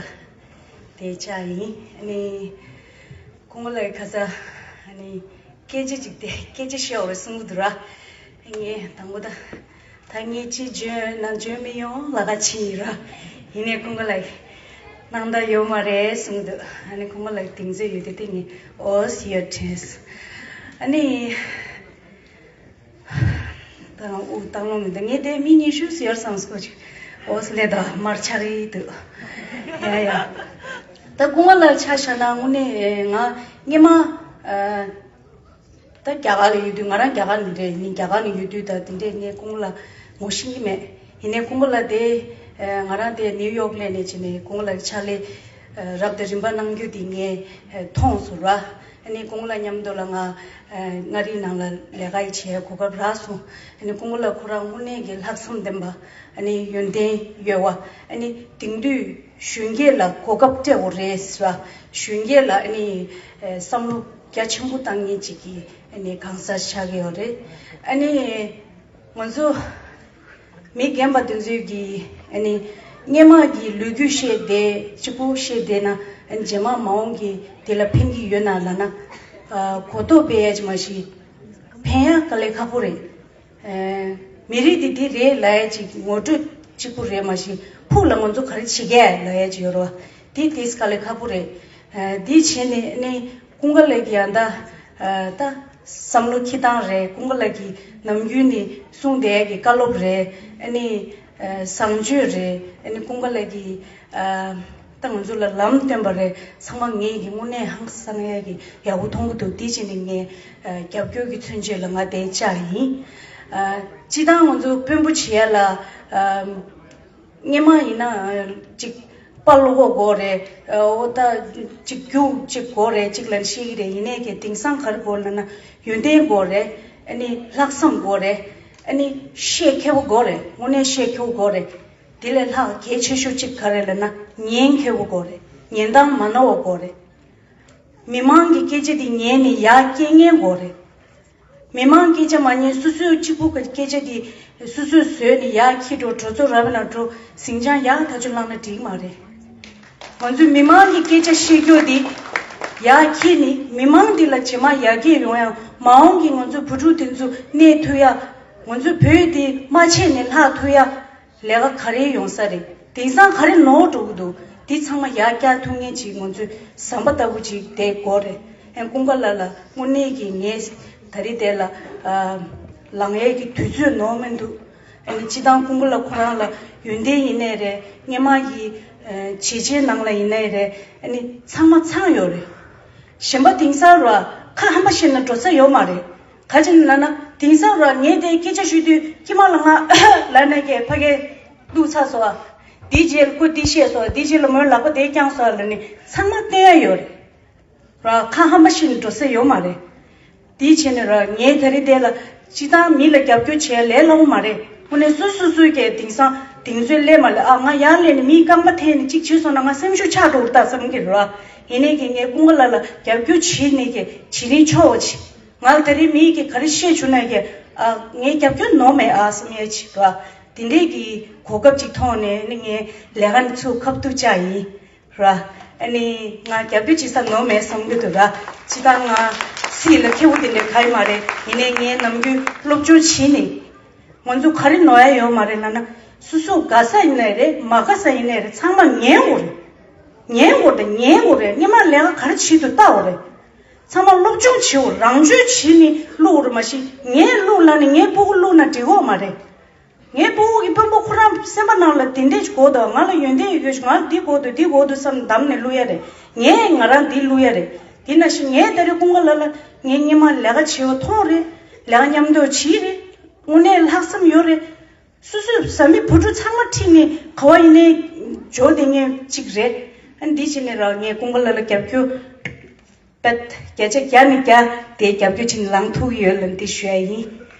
དེ་བཅར་ཡིན། ཨ་ནི་ཁོང་ལ་ཁ་ས་ཨ་ནི་སྐད་ཆ་ཅིག་དེ་སྐད་ཆ་བཤད་འོ་རེ་གསུང་གི་འདུག་ར། ངས་དང་པོ་ད་ད་ངས་ཅི་འཇོན་ན་འཇོན་མི་ཡོང་ལ་ཁ་ཕྱིན་ཡིན་ར། ཡིན་ནའི་ཁོང་ལ་སྣང་དག་ཡོད་མ་རེད་གསུང་གི་འདུག་ཨ་ནི་ཁོང་ལ་གདེང་ཚོད་ཡོད་དེ་དེ་ངས་འོ་ཟེར་ཡ་དྲན་སོང་། ཨ་ནི། ད་ང་དབུགས་བཏང་ལོང་མི་འདུག་ངས་དེ་མི་ཉི་ཤུ་ཟེར་བསམ་སོང་ཅིག་འོ་སླེ་ད་མར་ཆག་གི་འདུག་ཡ་ཡ། ད་ཀུན་དགའ་ལགས་ཆ་བཞག་ན་དངོས་གནས་ང་སྔས་མ་ཨ་ད་རྒྱ་གར་ལ་ཡོད་དུས་ང་རང་རྒྱ་གར་ནས་རེད། ཡིན་རྒྱ་གར་ནས་ཡོད་དུས་ད་དེ་འདྲས་ངས་ཀུན་དགའ་ལགས་ངོ་ཤེས་ཀྱི་མེད། ཡིན་ནའི་ཀུན་དགའ་ལགས་དེ་ཨ་ང་རང་དེ་ནིའུ་ཡོག་སླེབས་ནས་བྱས་ནས་ཀུན་དགའ་ལགས་ཕྱག་ལས་ཨ་རབ་དང་རིམ་པ་གནང་རྒྱུ་དེ་ངས་ཨ་མཐོང་སོང་ར། ཨ་ནི་ཀུན་དགའ་ལགས་མཉམ་དུ་ལ་ང་ཨ་མངའ་རིས་ནང་ལ་ལས་ཀ་ཡི་བྱེད་གོ་སྐབས་རག་སོང་། ཨ་ནི་ཀུན་དགའ་ལགས་ཁོ་རང་དངོས་གནས་ཀྱི་ལྷག་བསམ་ལྡན་པ་ཨ་ནི་ཡོན་ཏན་ཡོད་པ། ཨ་ནི་དེང་དུས་གཞོན་སྐྱེས་ལ་གོ་སྐབས་སྤྲད་དགོས་རེད་ཟེར་བ། གཞོན་སྐྱེས་ལ་ཨ་ནི་ཨ་བསམ་བློ་རྒྱ་ཆེན་པོ་བཏང་མཁན་ཅིག་གི་ཨ་ནི་གང་ཟག་ཆགས་ཀྱི་ཡོད་རེད། ཨ་ནི། ང་ཚོ་མི་རྒན་པ་དེ་ཚོས་ཀྱིས་ཨ་ནི་སྔས་མ་གི་ལོ་རྒྱུས་བཤད་བསྡད་གཅིག་པུ་བཤད་བསྡད་ན་ཨ་ནི་རྗེས་མ་མ་འོངས་ཀྱི་དེ་ལ་ཕན་གྱི་ཡོད་ན་ལབ་ན། ཨ་གོ་རྟོགས་སྤེལ་ཡ་ཅིག་མ་གཞི་ཕན་ཡ་དཀའ་ལས་ཁག་པོ་རེད། ཨ་མི་རིགས་འདི་འདི་རེད་ལབ་ཡ་ཅིག་ངོ་སྤྲོད་གཅིག་པུ་རེད་མ་གཞི་ཕུགས་ལ་ང་ཚོ་ག་རེ་བྱེད་ཀྱི་ལབ་ཡ་ཅིག་ཡོད་རེད་བ། དེ་དེ་དཀའ་ལས་ཁག་པོ་རེད། ཨ་དེ་བྱས་ནས་ཨ་ནི། ཀུན་དགའ་ལགས་ཀྱི་ཡང་ད་ཨ་ད་བསམ་བློ་འཁྱེར་སྟངས་རེད། ཀུན་དགའ་ལགས་ཀྱི་ནམ་རྒྱུན་ནས་གསུང་བསྡད་ཀྱི་བཀའ་སློབ་རེད། ཨ་ནི་ཨ་བཟང་སྤྱོད་རེད། ཨ་ནི་ཀུན་དགའ་ལགས་ཀྱི་ཨ་ད་ང་ཚོ་ལ་ལམ་སྟོན་པ་རེད། ཚང་མ་ངེད་ཀྱི་དངོས་གནས་ཧང་སང་ཡ་གི་ཡག་པོ་མཐོང་གི་འདུག་དེ་བྱས་ནས་ངས་ཨ་རྒྱབ་སྐྱོར་གྱི་མཚོན་བྱེད་ལ་ང་དེ་བཅར་ཡིན། ཨ་སྤྱིར་བཏང་ང་ཚོ་དཔོན་པོ་བྱེད་ཡ་ལ་ཨ། སྔས་མ་ཡིན་ན་ཅིག་དཔའ་བློ་ཁོག་དགོས་རེད། འོ་ད་ཅིག་རྒྱུགས་ཅིག་དགོས་རེད། ཅིག་ལབ་ཤེས་ཀྱི་རེད། ཡིན་ནའི་གི་དེང་སང་ག་རེ་དགོས་ལབ་ན་ཡོན་ཏན་དགོས་རེད། ཨ་ནི་ལྷག་བསམ་དགོས་རེད། ཨ་ནི་ཤེད་མཁས་པོ་དགོས་རེད། དངོས་གནས་ཤེད་མཁས་པོ་དགོས་རེད། དེ་ལས་ལྷག་གལ་ཆེ་ཤོས་ཅིག་ག་རེ་ལབ་ན་ཉན་མཁས་པོ་དགོས་རེད། ཉན་སྟངས་མ་ནོར་བ་དགོས་རེད། མི་མང་གི་སྐད་ཆ་དེ་ཉན་ནས་ཡར་སྐྱེལ་མཁན་དགོས་རེད། མི་མང་སྐད་ཆ་མ་ཉན་སོ་སོའི་གཅིག་པུ་གི་སྐད་ཆ་དེ་སོ་སོས་བཟོས་ནས་ཡར་འཁྱེར་འགྲོ། གྲོས་ཚོགས་ར་བ་ན་འགྲོ། ཟིང་ཆ་ཡག་ཐག་ཆོད་བླངས་ན་འགྲིག་མ་རེད། ང་ཚོས་མི་མང་གི་སྐད་ཆ་བཤད་རྒྱུ་དེ་ཡར་འཁྱེར་ནས་མི་མང་འདི་ལ་རྗེས་མ་ཡར་རྒྱས་ཡོང་ཡ། མ་འོངས་ཀྱི་ང་ཚོའི་བུ་ཕྲུག་དེ་ཚོ་གནས་ཐུབ་ཡ། ང་ཚོའི་བོད་འདི་མ་ཆད་ནས་ལྷག་ཐུབ་ཡ། ལས་ཀ་ག་རེ་ཡོང་ས་རེད། དེང་སང་ག་རེ་ནོར་འགྲོ་གི་འདུག་དེ་ཚང་མ་ཡར་བཀྱག་ཐུབ་མཁན་ཅིག་ང་ཚོས་ཟམ་པ་ལྟ་བུ་ཅིག་དེ་དགོས་རེད། ཨེ་ཀུན་དགའ་ལགས་ལ་དངོས་གནས་ཀྱི་ངས་ད་རེས་དེ་ལ་ཨ་ལངས་ཡས་ཀྱི་དུས་ཚོད་ནོར་མི་འདུག་ཨ་ནི་སྤྱིར་བཏང་ཀུན་དགའ་ལགས་ཁོ་རང་ལ་ཡོན་ཏན་ཡིན་ནའི་རེད། སྔས་མ་གི་ཨ་བྱས་རྗེས་ནང་ལ་ཡིན་ནའི་རེད། ཨ་ནི་ཚང་མ་ཚང་ཡོད་རེད། གཞན་པ་དེང་སང་ར་ཁ་ཧམ་པ་བཤད་ན་འགྲོ་ས་ཡོད་མ་རེད། ག་ཅི་ན་ན་དེང་སང་ར་ངས་དེ་སྐད་ཆ་ཞུ་དུས་ཁྱི་མ་ལ་ང་ལ་ནས་ཀྱི་ཕ་གའི་ལུག་ཚ་སོ། དེའི་རྗེས་ལ་ཁོ་དེ་བཤད་སོ། དེའི་རྗེས་ལ་མོའི་ལག་པ་དེ་བརྐྱངས་སོ་ལ་ནི་ཚང་མ་བསྟན་ཡ་ཡོད་རེད། ར་ཁ་ཧམ་པ་བཤད་ན་འགྲོ་ས་ཡོད་མ་རེད། དེའི་ཆེད་ནས་ར་ངས་ད་རེས་དེ་ལ་སྤྱི་བཏང་མི་ལ་རྒྱབ་སྐྱོར་བྱེད་ལས་སླ་བོ་མ་རེད། དངོས་གནས་སོ་སོ་སོས་ཀྱི་དེང་སང་དེང་ཚོའི་ལས་མ་ལས་ཨ་ང་ཡར་ལས་ནས་མིའི་རྐང་པ་འཐེན་ནས་གཅིག་བྱས་སོང་ན་ང་སེམས་ཤུགས་ཆག་འགྲོ་གི་ད་བསམ་གྱི་རེད་བ། ཡིན་ནའི་གི་ངས་ཀུན་དགའ་ལགས་ལ་རྒྱབ་སྐྱོར་བྱེད་ནས་ཀྱི་བྱེད་རིན་ཆོག་པ་ཅིག་ང་ལ་ད་རེས་མིའི་གི་ག་རེ་བཤད་བྱུང་ན་ཀྱི་ཨ་ངས་རྒྱབ་སྐྱོར་ནོར་མེད་ཨ་བསམ་ཡས་ཅིག་རེད་བ། དེ་འདྲས་ཀྱི་གོ་སྐབས་ཅིག་མཐོང་ནས་ནི་ངས་ལས་ཀ་ནས་ཚུར་ཁ་ཐུག་བཅར་ཡིན། ར། ཨ་ནི་ང་རྒྱབ་སྐྱོར་བྱེད་ས་ནོར་མེད་བསམ་གྱི་འདུག་ར། སྤྱི་བཏང་ང་སྲིད་ལ་མཁས་པོ་དེ་འདྲ་ག་ཡི་མ་རེད། ཡིན་ནའི་ངའི་ནམ་རྒྱུན་སློབ་སྦྱོང་བྱེད་ནི། ང་ཚོ་ག་རེ་ནོར་ཡ་ཡོད་མ་རེད་ལབ་ན། སོ་སོ་དགའ་ས་ཡིན་ནའི་རེད། མ་དགའ་ས་ཡིན་ནའི་རེད། ཚང་མ་ཉན་དགོས་རེད། ཉན་དགོས་རེད། ཉན་དགོས་རེད། སྔོན་མ་ལས་ཀ་ག་རེ་བྱེད་དུ་ལྟ་དགོས་རེད། ཚང་མ་སློབ་སྦྱོང་བྱེད་དགོས། རང་བྱོས་བྱེད་ནི་བླུག་རེད་མ་གཞི་ངས་བླུག་ལབ་ནི་ངའི་སྤུ་གུ་བླུག་ན་འགྲིག་གོ་མ་རེད། ངའི་སྤུ་གུ་གི་དཔོན་པོ་ཁོ་རང་སེམས་པ་ནང་ལ་དེ་འདྲས་དགོས་འདུག་ང་ལ་ཡོན་ཏན་ཡོད་ཀྱི་ང་ལ་འདི་དགོས་འདུག་འདི་དགོས་འདུག་བསམ་བསྡམས་ནས་བླུག་ཡ་རེད། ངས་ང་རང་འདི་བླུག་ཡ་རེད། དེ་ནང་བཞིན་ངས་ད་རེས་ཀུན་དགའ་ལགས་ལ་ངས་སྔོན་མ་ལས་ཀ་བྱེད་པ་མཐོང་རེད། ལས་ཀ་མཉམ་དུ་བྱེད་རེད། དངོས་གནས་ལྷག་བསམ་ཡོད་རེད། སོ་སོའི་བཟའ་མི་བུ་ཕྲུག་ཚང་མ་ཁྲིད་ནས་ག་བ་ཡིན་ནའི་འཇོག་བསྡད་མཁན་གཅིག་རེད། ཨ་འདི་བྱས་ནས་ར་ངས་ཀུན་དགའ་ལགས་ལ་རྒྱབ་སྐྱོར། པད་བརྒྱ་ཆ་བརྒྱ་ནས་བརྒྱ་དེ་རྒྱབ་སྐྱོར་བྱེད་ནས་ལངས་ཐུབ་ཀྱི་ཡོད་ལ་འདི་ཞུ་ཡ་ཡིན།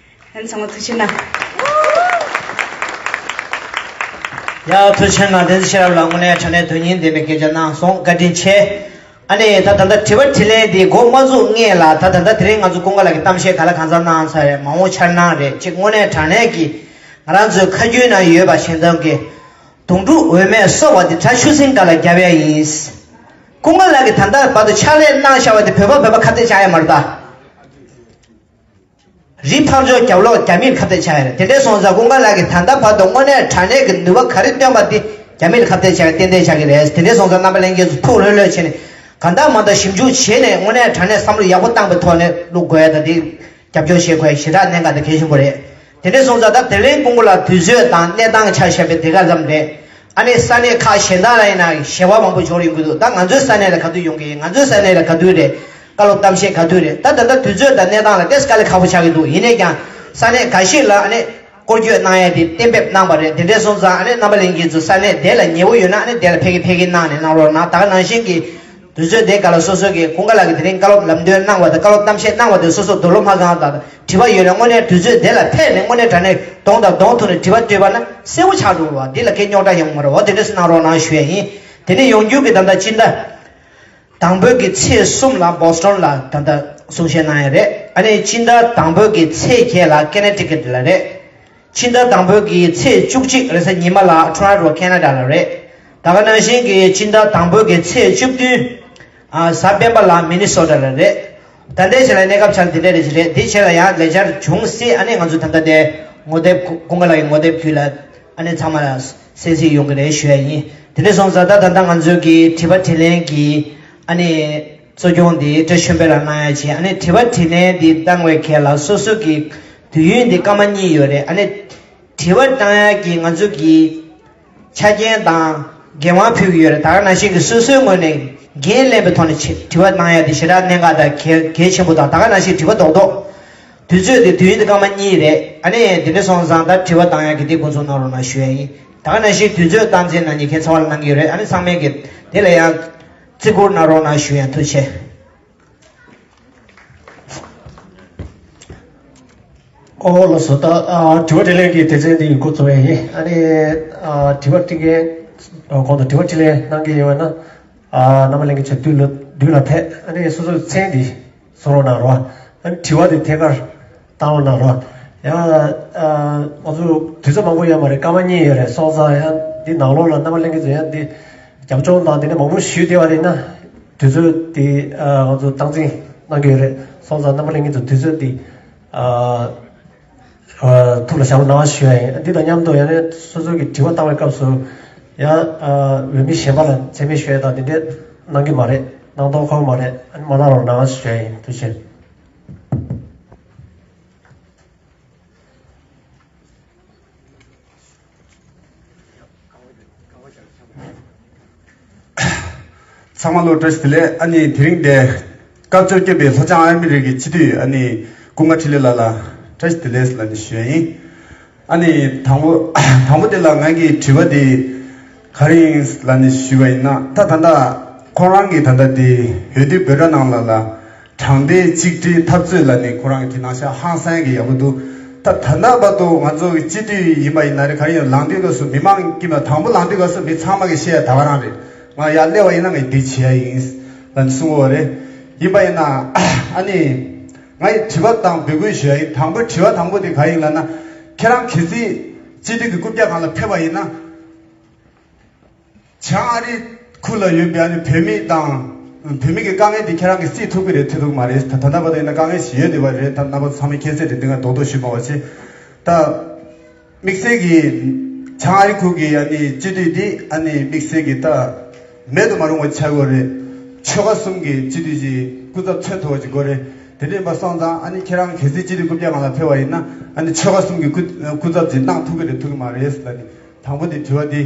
ཨ་ཚང་མ་ཐུགས་རྗེ་གནང་། ཡ་ཐུགས་རྗེ་གནང་། བསྟན་འཛིན་ཤེས་རབ་ལགས་དངོས་གནས་དྲང་གནས་དོན་སྙིང་ལྡན་པའི་སྐད་ཆ་གནང་སོང་། བཀའ་དྲིན་ཆེ། ཨ་ནི་ད་ད་ལྟ་དྲི་བ་དྲིས་ལན་འདི་འགོ་མ་བཙུགས་སྔས་ལ་ད་ད་ལྟ་དེ་རིང་ང་ཚོ་ཀུན་དགའ་ལགས་ཀྱིས་གཏམ་བཤད་ག་ལ་གང་འཚམ་གནང་ཚར་རེད། མ་འོངས་འཆར་སྣང་རེད། གཅིག་དངོས་གནས་དྲང་གནས་ཀྱི་ང་རང་ཚོའི་ཁ་རྒྱུན་ན་ཡོད་པ་ཞིག་དང་གི་དུང་སྒྲུག་འོས་མས་གསོལ་བ་འདི་གྲྭ་ཆུ་སྲིན་སྒང་ལ་བརྒྱབ་ཡ་ཡིན། ཀུན་དགའ་ལགས་ཀྱིས་ད་ལྟ་བར་དུ་ཕྱག་ལས་གནང་བཞག་པ་དེ་བོད་པ་བོད་པ་ཁ་གཏད་བཅག་ཡ་མ་རེད་ད། རི་ཕར་ཕྱོགས་རྒྱབ་ལོགས་རྒྱ་མིར་ཁ་གཏད་བཅག་ཡ་རེད། དེ་འདྲས་སོང་ཙང་ཀུན་དགའ་ལགས་ཀྱིས་ད་ལྟ་བར་དུ་དངོས་གནས་དྲང་གནས་ཀྱི་ནུས་པ་ག་རེ་བཏོན་པ་དེ་རྒྱ་མིར་ཁ་གཏད་བཅག་ཡ་ཏན་ཏན་ཆགས་ཀྱི་རེད། དེ་འདྲས་སོང་ཙང་རྣམ་པ་ལྷན་རྒྱས་ཚོ་ཐུགས་ལྷོད་ལྷོད་བྱས་ནས་གང་ལྟར་མ་ལྟར་ཞིབ་འཇུག་བྱས་ནས་དངོས་གནས་དྲང་གནས་བསམ་བློ་ཡག་པོ་བཏང་པའི་ཐོག་ནས་བླུག་དགོས་ཡ་ད་དེ། རྒྱབ་སྐྱོར་བྱེད་དགོས་ཞེ་དྲག་གནད་འགག་དང་གལ་ཆེན་པོ་རེད། དེ་འདྲ་སོང་ཙང་ད་དེ་རིང་ཀུན་དགའ་ལགས་དུས་ཚོད་དང་གནས་སྟངས་ཆ་བཞག་པའི་དེ་ག་ཙམ་རེད། ཨ་ནི་ས་གནས་ཁག་གཞན་དག་ལ་ཡིན་ན་ཞལ་པར་མང་པོ་འབྱོར་ཡོང་གི་འདུག་ད་ང་ཚོའི་ས་གནས་ལ་ག་དུས་ཡོང་གི་ཡིན། ང་ཚོའི་ས་གནས་ལ་ག་དུས་རེད། བཀའ་སློབ་གཏམ་བཤད་ག་དུས་རེད། ད་ད་ལྟ་དུས་ཚོད་དང་གནས་སྟངས་ལ་ཏོག་ཙམ་དཀའ་ལས་ཁག་པོ་ཆགས་ཀྱི་འདུག་ཡིན་ནའི་ཀྱང་ས་གནས་འགའ་ཞིག་ལ་ཨ་ནི་སྐོར་སྐྱོད་གནང་ཡ་དེ་གཏན་འབེབས་གནང་བ་རེད། དེ་འདྲ་སོང་ཙང་ཨ་ནི་རྣམ་པ་ལྷན་རྒྱས་ཚོ་ས་གནས་དེ་ལ་ཉེ་བོ་ཡོད་ན་ཨ་ནི་དེ་ལ་ཕེབས་ཀྱི་ཕེབས་ཀྱི་གནང་ནས་གནང་རོགས་གནང་། ད་ག་ནང་བཞིན་གྱི། དུས་ཚོད་དེ་ག་ལ་སོ་སོ་གིས་ཀུན་དགའ་ལགས་ཀྱིས་དེ་རིང་བཀའ་སློབ་ལམ་སྟོན་གནང་བ་དང་བཀའ་སློབ་གཏམ་བཤད་གནང་བ་དེ་སོ་སོ་དུག་ལོག་མ་གང་དང་དྲི་བ་ཡོད་ན་དངོས་གནས་དུས་ཚོད་དེ་ལ་ཕེབས་ནས་དངོས་གནས་དྲང་གནས་གདོང་དང་གདོང་ཐུག་ནས་དྲི་བ་དྲིས་པ་ན་གསལ་པོ་ཆགས་འགྲོ་བ་འདི་ལ་གའི་རྙོག་དྲ་ཡོང་མ་རེད་བ། དེ་འདྲ་གནང་རོགས་གནང་ཞུ་ཡ་ཡིན། དེ་ནས་ཡོང་རྒྱུ་གི་ད་ལྟ་སྤྱི་ཟླ་དང་པོའི་གི་ཚེས་གསུམ་ལ་བོ་སི་ཊོན་ལ་ད་ལྟ་གསུང་བཤད་གནང་ཡ་རེད། ཨ་ནི་སྤྱི་ཟླ་དང་པོའི་གི་ཚེས་བརྒྱད་ལ་ཀེ་ནེ་ཊི་ཀེཊ་ལ་རེད། ཕྱི་ཟླ་དང་པོའི་གི་ཚེས་བཅུ་གཅིག་རེས་གཟའ་ཉི་མ་ལ་ཊོ་རོན་ཊོ་ཁེ་ན་ཌ་ལ་རེད། ད་ག་ནང་བཞིན་གྱི་ཕྱི་ཟླ་དང་པོའི་གི་ཚེས་བཅུ་བདུན། ཨ། གཟའ་སྤེན་པ་ལ་མི་ནི་སོ་ཊ་ལ་རེད། ད་ལྟའི་ཆ་ལ་གནས་སྐབས་ཆ་ལ་འདི་འདྲ་རེ་ཞིག་རེད། དེའི་ཆ་ལ་ཡང་ལས་འཆར་འབྱུང་སྲིད། ཨ་ནི་ང་ཚོ་ད་ལྟ་དེ་ངོ་དེབ་ཀུན་དགའ་ལགས་ཀྱི་ངོ་དེབ་བརྒྱུད་ལ་ཨ་ནི་ཚང་མ་ལ་གསན་གཟིགས་ཡོང་གི་རེད་ཞུ་ཡ་ཡིན། དེ་འདྲ་སོང་ཙང་ད་ད་ལྟ་ང་ཚོའི་གི་དྲི་བ་དྲིས་ལན་གྱི་ཨ་ནི། གཙོ་སྐྱོང་འདི་བཀྲ་ཤིས་དཔལ་ལགས་གནང་ཡ་བྱས། ཨ་ནི་དྲི་བ་དྲིས་ལན་འདི་བཏང་བའི་ཁེ་ལ་སོ་སོ་གི་དུས་ཡུན་འདི་སྐར་མ་གཉིས་ཡོད་རེད། ཨ་ནི་དྲི་བ་བཏང་ཡ་གི་ང་ཚོ་གི་ཆ་རྐྱེན་དང་འགན་དབང་ཕུལ་གི་ཡོད་རེད། ད་ག་ནང་བཞིན་གི་སོ་སོའི་ངོས་ནས་འགན་ལེན་པའི་ཐོག་ནས་དྲི་བ་གནང་ཡ་དེ་ཞེ་དྲག་གནད་འགག་དང་གལ་གལ་ཆེན་པོ་དང་། ད་ག་ནང་བཞིན་དྲི་བ་རྡོག་རྡོག་དུས་ཚོད་དེ་དུས་ཡུན་དེ་སྐར་མ་གཉིས་རེད། ཨ་ནི་དེ་འདྲ་སོང་ཙང་ད་དྲི་བ་བཏང་ཡ་གི་དེ་འགོ་འཛུགས་གནང་རོགས་གནང་ཞུ་ཡ་ཡིན། ད་ག་ནང་བཞིན་དུས་ཚོད་སྟངས་འཛིན་གནང་མཁན་ཚང་མ་ལ་གནང་གི་ཡོད་རེད། ཨ་ནི་ཚང་མས་གི་དེ་ལ་ཡང་བརྩི་བཀུར་གནང་རོགས་གནང་ཞུ་ཡ། ཐུགས་རྗེ་ཆེ། ཨོ་ལགས་སོ། ད་ཨ་དྲི་བ་དྲིས་ལན་གྱི་སྡེ་ཚན་འདི་འགོ་བཙུགས་ཡ་ཡིན། ཨ་ནི་ཨ་དྲི་བ་དྲི་མཁན་གོང་དུ་དྲི་བ་དྲིས་ལན་གནང་མཁན་ཡོད་ན་ཨ་རྣམ་པ་ལྷན་རྒྱས་ཚོས་མདུན་ལ་མདུན་ལ་ཕེབས། ཨ་ནི་སོ་སོའི་མཚན་འདི་གསུང་རོགས་གནང་རོགས། ཨ་ནི་དྲི་བ་འདི་ཐད་ཀར་བཏང་རོགས་གནང་རོགས། ཡང་ཨ་ང་ཚོ་དུས་ཚོད་མང་པོ་ཡོད་མ་རེད། སྐར་མ་གཉིས་ཡོད་རེད། སོང་ཙང་ཡང་འདི་ནང་ལོགས་ལ་རྣམ་པ་ལྷན་རྒྱས་ཚོས་ཡང་འདི་རྒྱབ་ལྗོངས་དང་འདི་འདྲ་མང་པོ་ཞུས་བསྡད་པ་རེད་ན། དུས་ཚོད་དེ་ཨ་ང་ཚོ་སྟངས་འཛིན་གནང་གི་ཡོད་རེད། སོང་ཙང་རྣམ་པ་ལྷན་རྒྱས་ཚོ་དུས་ཚོད་དེ་ཨ་ཨ་ཐུགས་ལ་བཞག་རོགས་གནང་ཞུ་ཡ་ཡིན། འདི་དང་མཉམ་དུ་ཡང་ནས་སོ་སོ་གི་དྲི་བ་བཏང་བའི་སྐབས་སུ་ཡང་ཨ་འོས་མི་གཞན་པ་ལ་མཚན་སྨད་ཞུ་ཡ་དང་འདི་འདྲས་གནང་གི་མ་རེད། གནང་མདོག་ཁ་པོ་མ་རེད། ཨ་ནི་མ་གནང་རོགས་གནང་ཞུ་ཡ་ཡིན། ཐུགས་རྗེ་ཆེ། ཚང་མ་ལ་བཀྲ་ཤིས་བདེ་ལེགས། ཨ་ནི་དེ་རིང་འདི་ སྐབས་བཅོ་བརྒྱད་པའི་ལྷོ་བྱང་ཨ་མི་རི་ཀའི་སྤྱི་འཐུས་ཨ་ནི་ཀུན་དགའ་འཕྲིན་ལས་ལགས་ལ་བཀྲ་ཤིས་བདེ་ལེགས་ལབ་ནས་ཞུ་ཡ་ཡིན། ཨ་ནི་དང་པོ་དང་པོ་དེ་ལ་ང་གི་དྲི་བ་དེ་ག་རེ་ཡིན་ལབ་ནས་ཞུས་པ་ཡིན་ན། ད་ད་ལྟ་ཁོ་རང་གི་ད་ལྟ་དེ་འོས་བསྡུ་འབོད་སྒྲ་ནང་ལ་ལ་དྲང་བདེན་གཅིག་སྒྲིལ་འཐབ་རྩོད་ལབ་ནས་ཁོ་རང་གི་དེ་ནང་བཞིན་ཧང་སང་གི་ཡག་པོ་འདུག། ད་ད་ལྟ་བར་དུ་ང་ཚོ་གི་སྤྱི་འཐུས་ཡིན་པ་ཡིན་ན་རེད། ག་རེ་ཡིན་ལངས་དུས་སྐབས་སུ་མི་མང་གི་མ་དང་པོ་ལངས་དུས་སྐབས་སུ་མི་ཚང་མ་གི་བཤད་ཡ་ད་ག་རང་རེད། ང་ཡར་སླེབས་པ་ཡིན་ན་ངས་འདི་བྱེད་ཡ་ཡིན་ལབ་ནས་གསུང་གི་ཡོད་རེད། ཡིན་པ་ཡིན་ན་ཨ་ནི། ང་ཡི་དྲི་བ་དང་འབོད་སྐུལ་ཞུ་ཡ་ཡིན། དང་པོའི་དྲི་བ་དང་པོ་དེ་ག་ཡིན་ལབ་ན། ཁྱེད་རང་གལ་སྲིད་སྤྱི་འཐུས་ཀྱི་རྐུབ་བཀྱག་སྒང་ལ་ཕེབས་པ་ཡིན་ན། བྱང་ཨ་རི་ཁུལ་ལ་ཡོད་པའི་ཨ་ནི་བོད་མི་དང་། བོད་མི་གི་དཀའ་ངལ་དེ་ཁྱེད་རང་གིས་སེལ་ཐུབ་ཀྱི་རེད། ཐུབ་ཐུབ་མ་རེད། ད་ད་ལྟ་བར་དུ་ཡིན་ན་དཀའ་ངལ་ཞིག་ཡོད་བསྡད་པ་རེད། ད་རྣམ་པ་ཚང་མས་མཁྱེན་གསལ་རེད། འདི་ང་རྡོག་རྡོག་ཞུས་མ་བ་བྱས། ད། དམིགས་བསལ་གྱི་བྱང་ཨ་རི་ཁུལ་གྱི་ཨ་ནི་སྤྱི་འཐུས་འདི་ཨ་ནི་དམིགས་བསལ་གྱི་ད་མེད་དུ་མ་རུང་བ་ཆགས་ཡོད་རེད། ཆོལ་ཁ་གསུམ་གྱི་སྤྱི་འཐུས་ཀྱི་སྐུ་ཚབ་མཚོན་ཐུབ་པ་ཅིག་དགོས་རེད། དེ་འདྲ་ཡིན་པ་སོང་ཙང་ཨ་ནི་ཁྱེད་རང་གལ་སྲིད་སྤྱི་འཐུས་རྐུབ་བཀྱག་སྒང་ལ་ཕེབས་པ་ཡིན་ན་ཨ་ནི་ཆོལ་ཁ་གསུམ་གྱི་སྐུ་སྐུ་ཚབ་ཅིག་གནང་ཐུབ་ཀྱི་རེད་ཐུབ་ཀྱི་མ་རེད་ལབ་ནས་དང་པོ་དེ་དྲི་བ་འདི་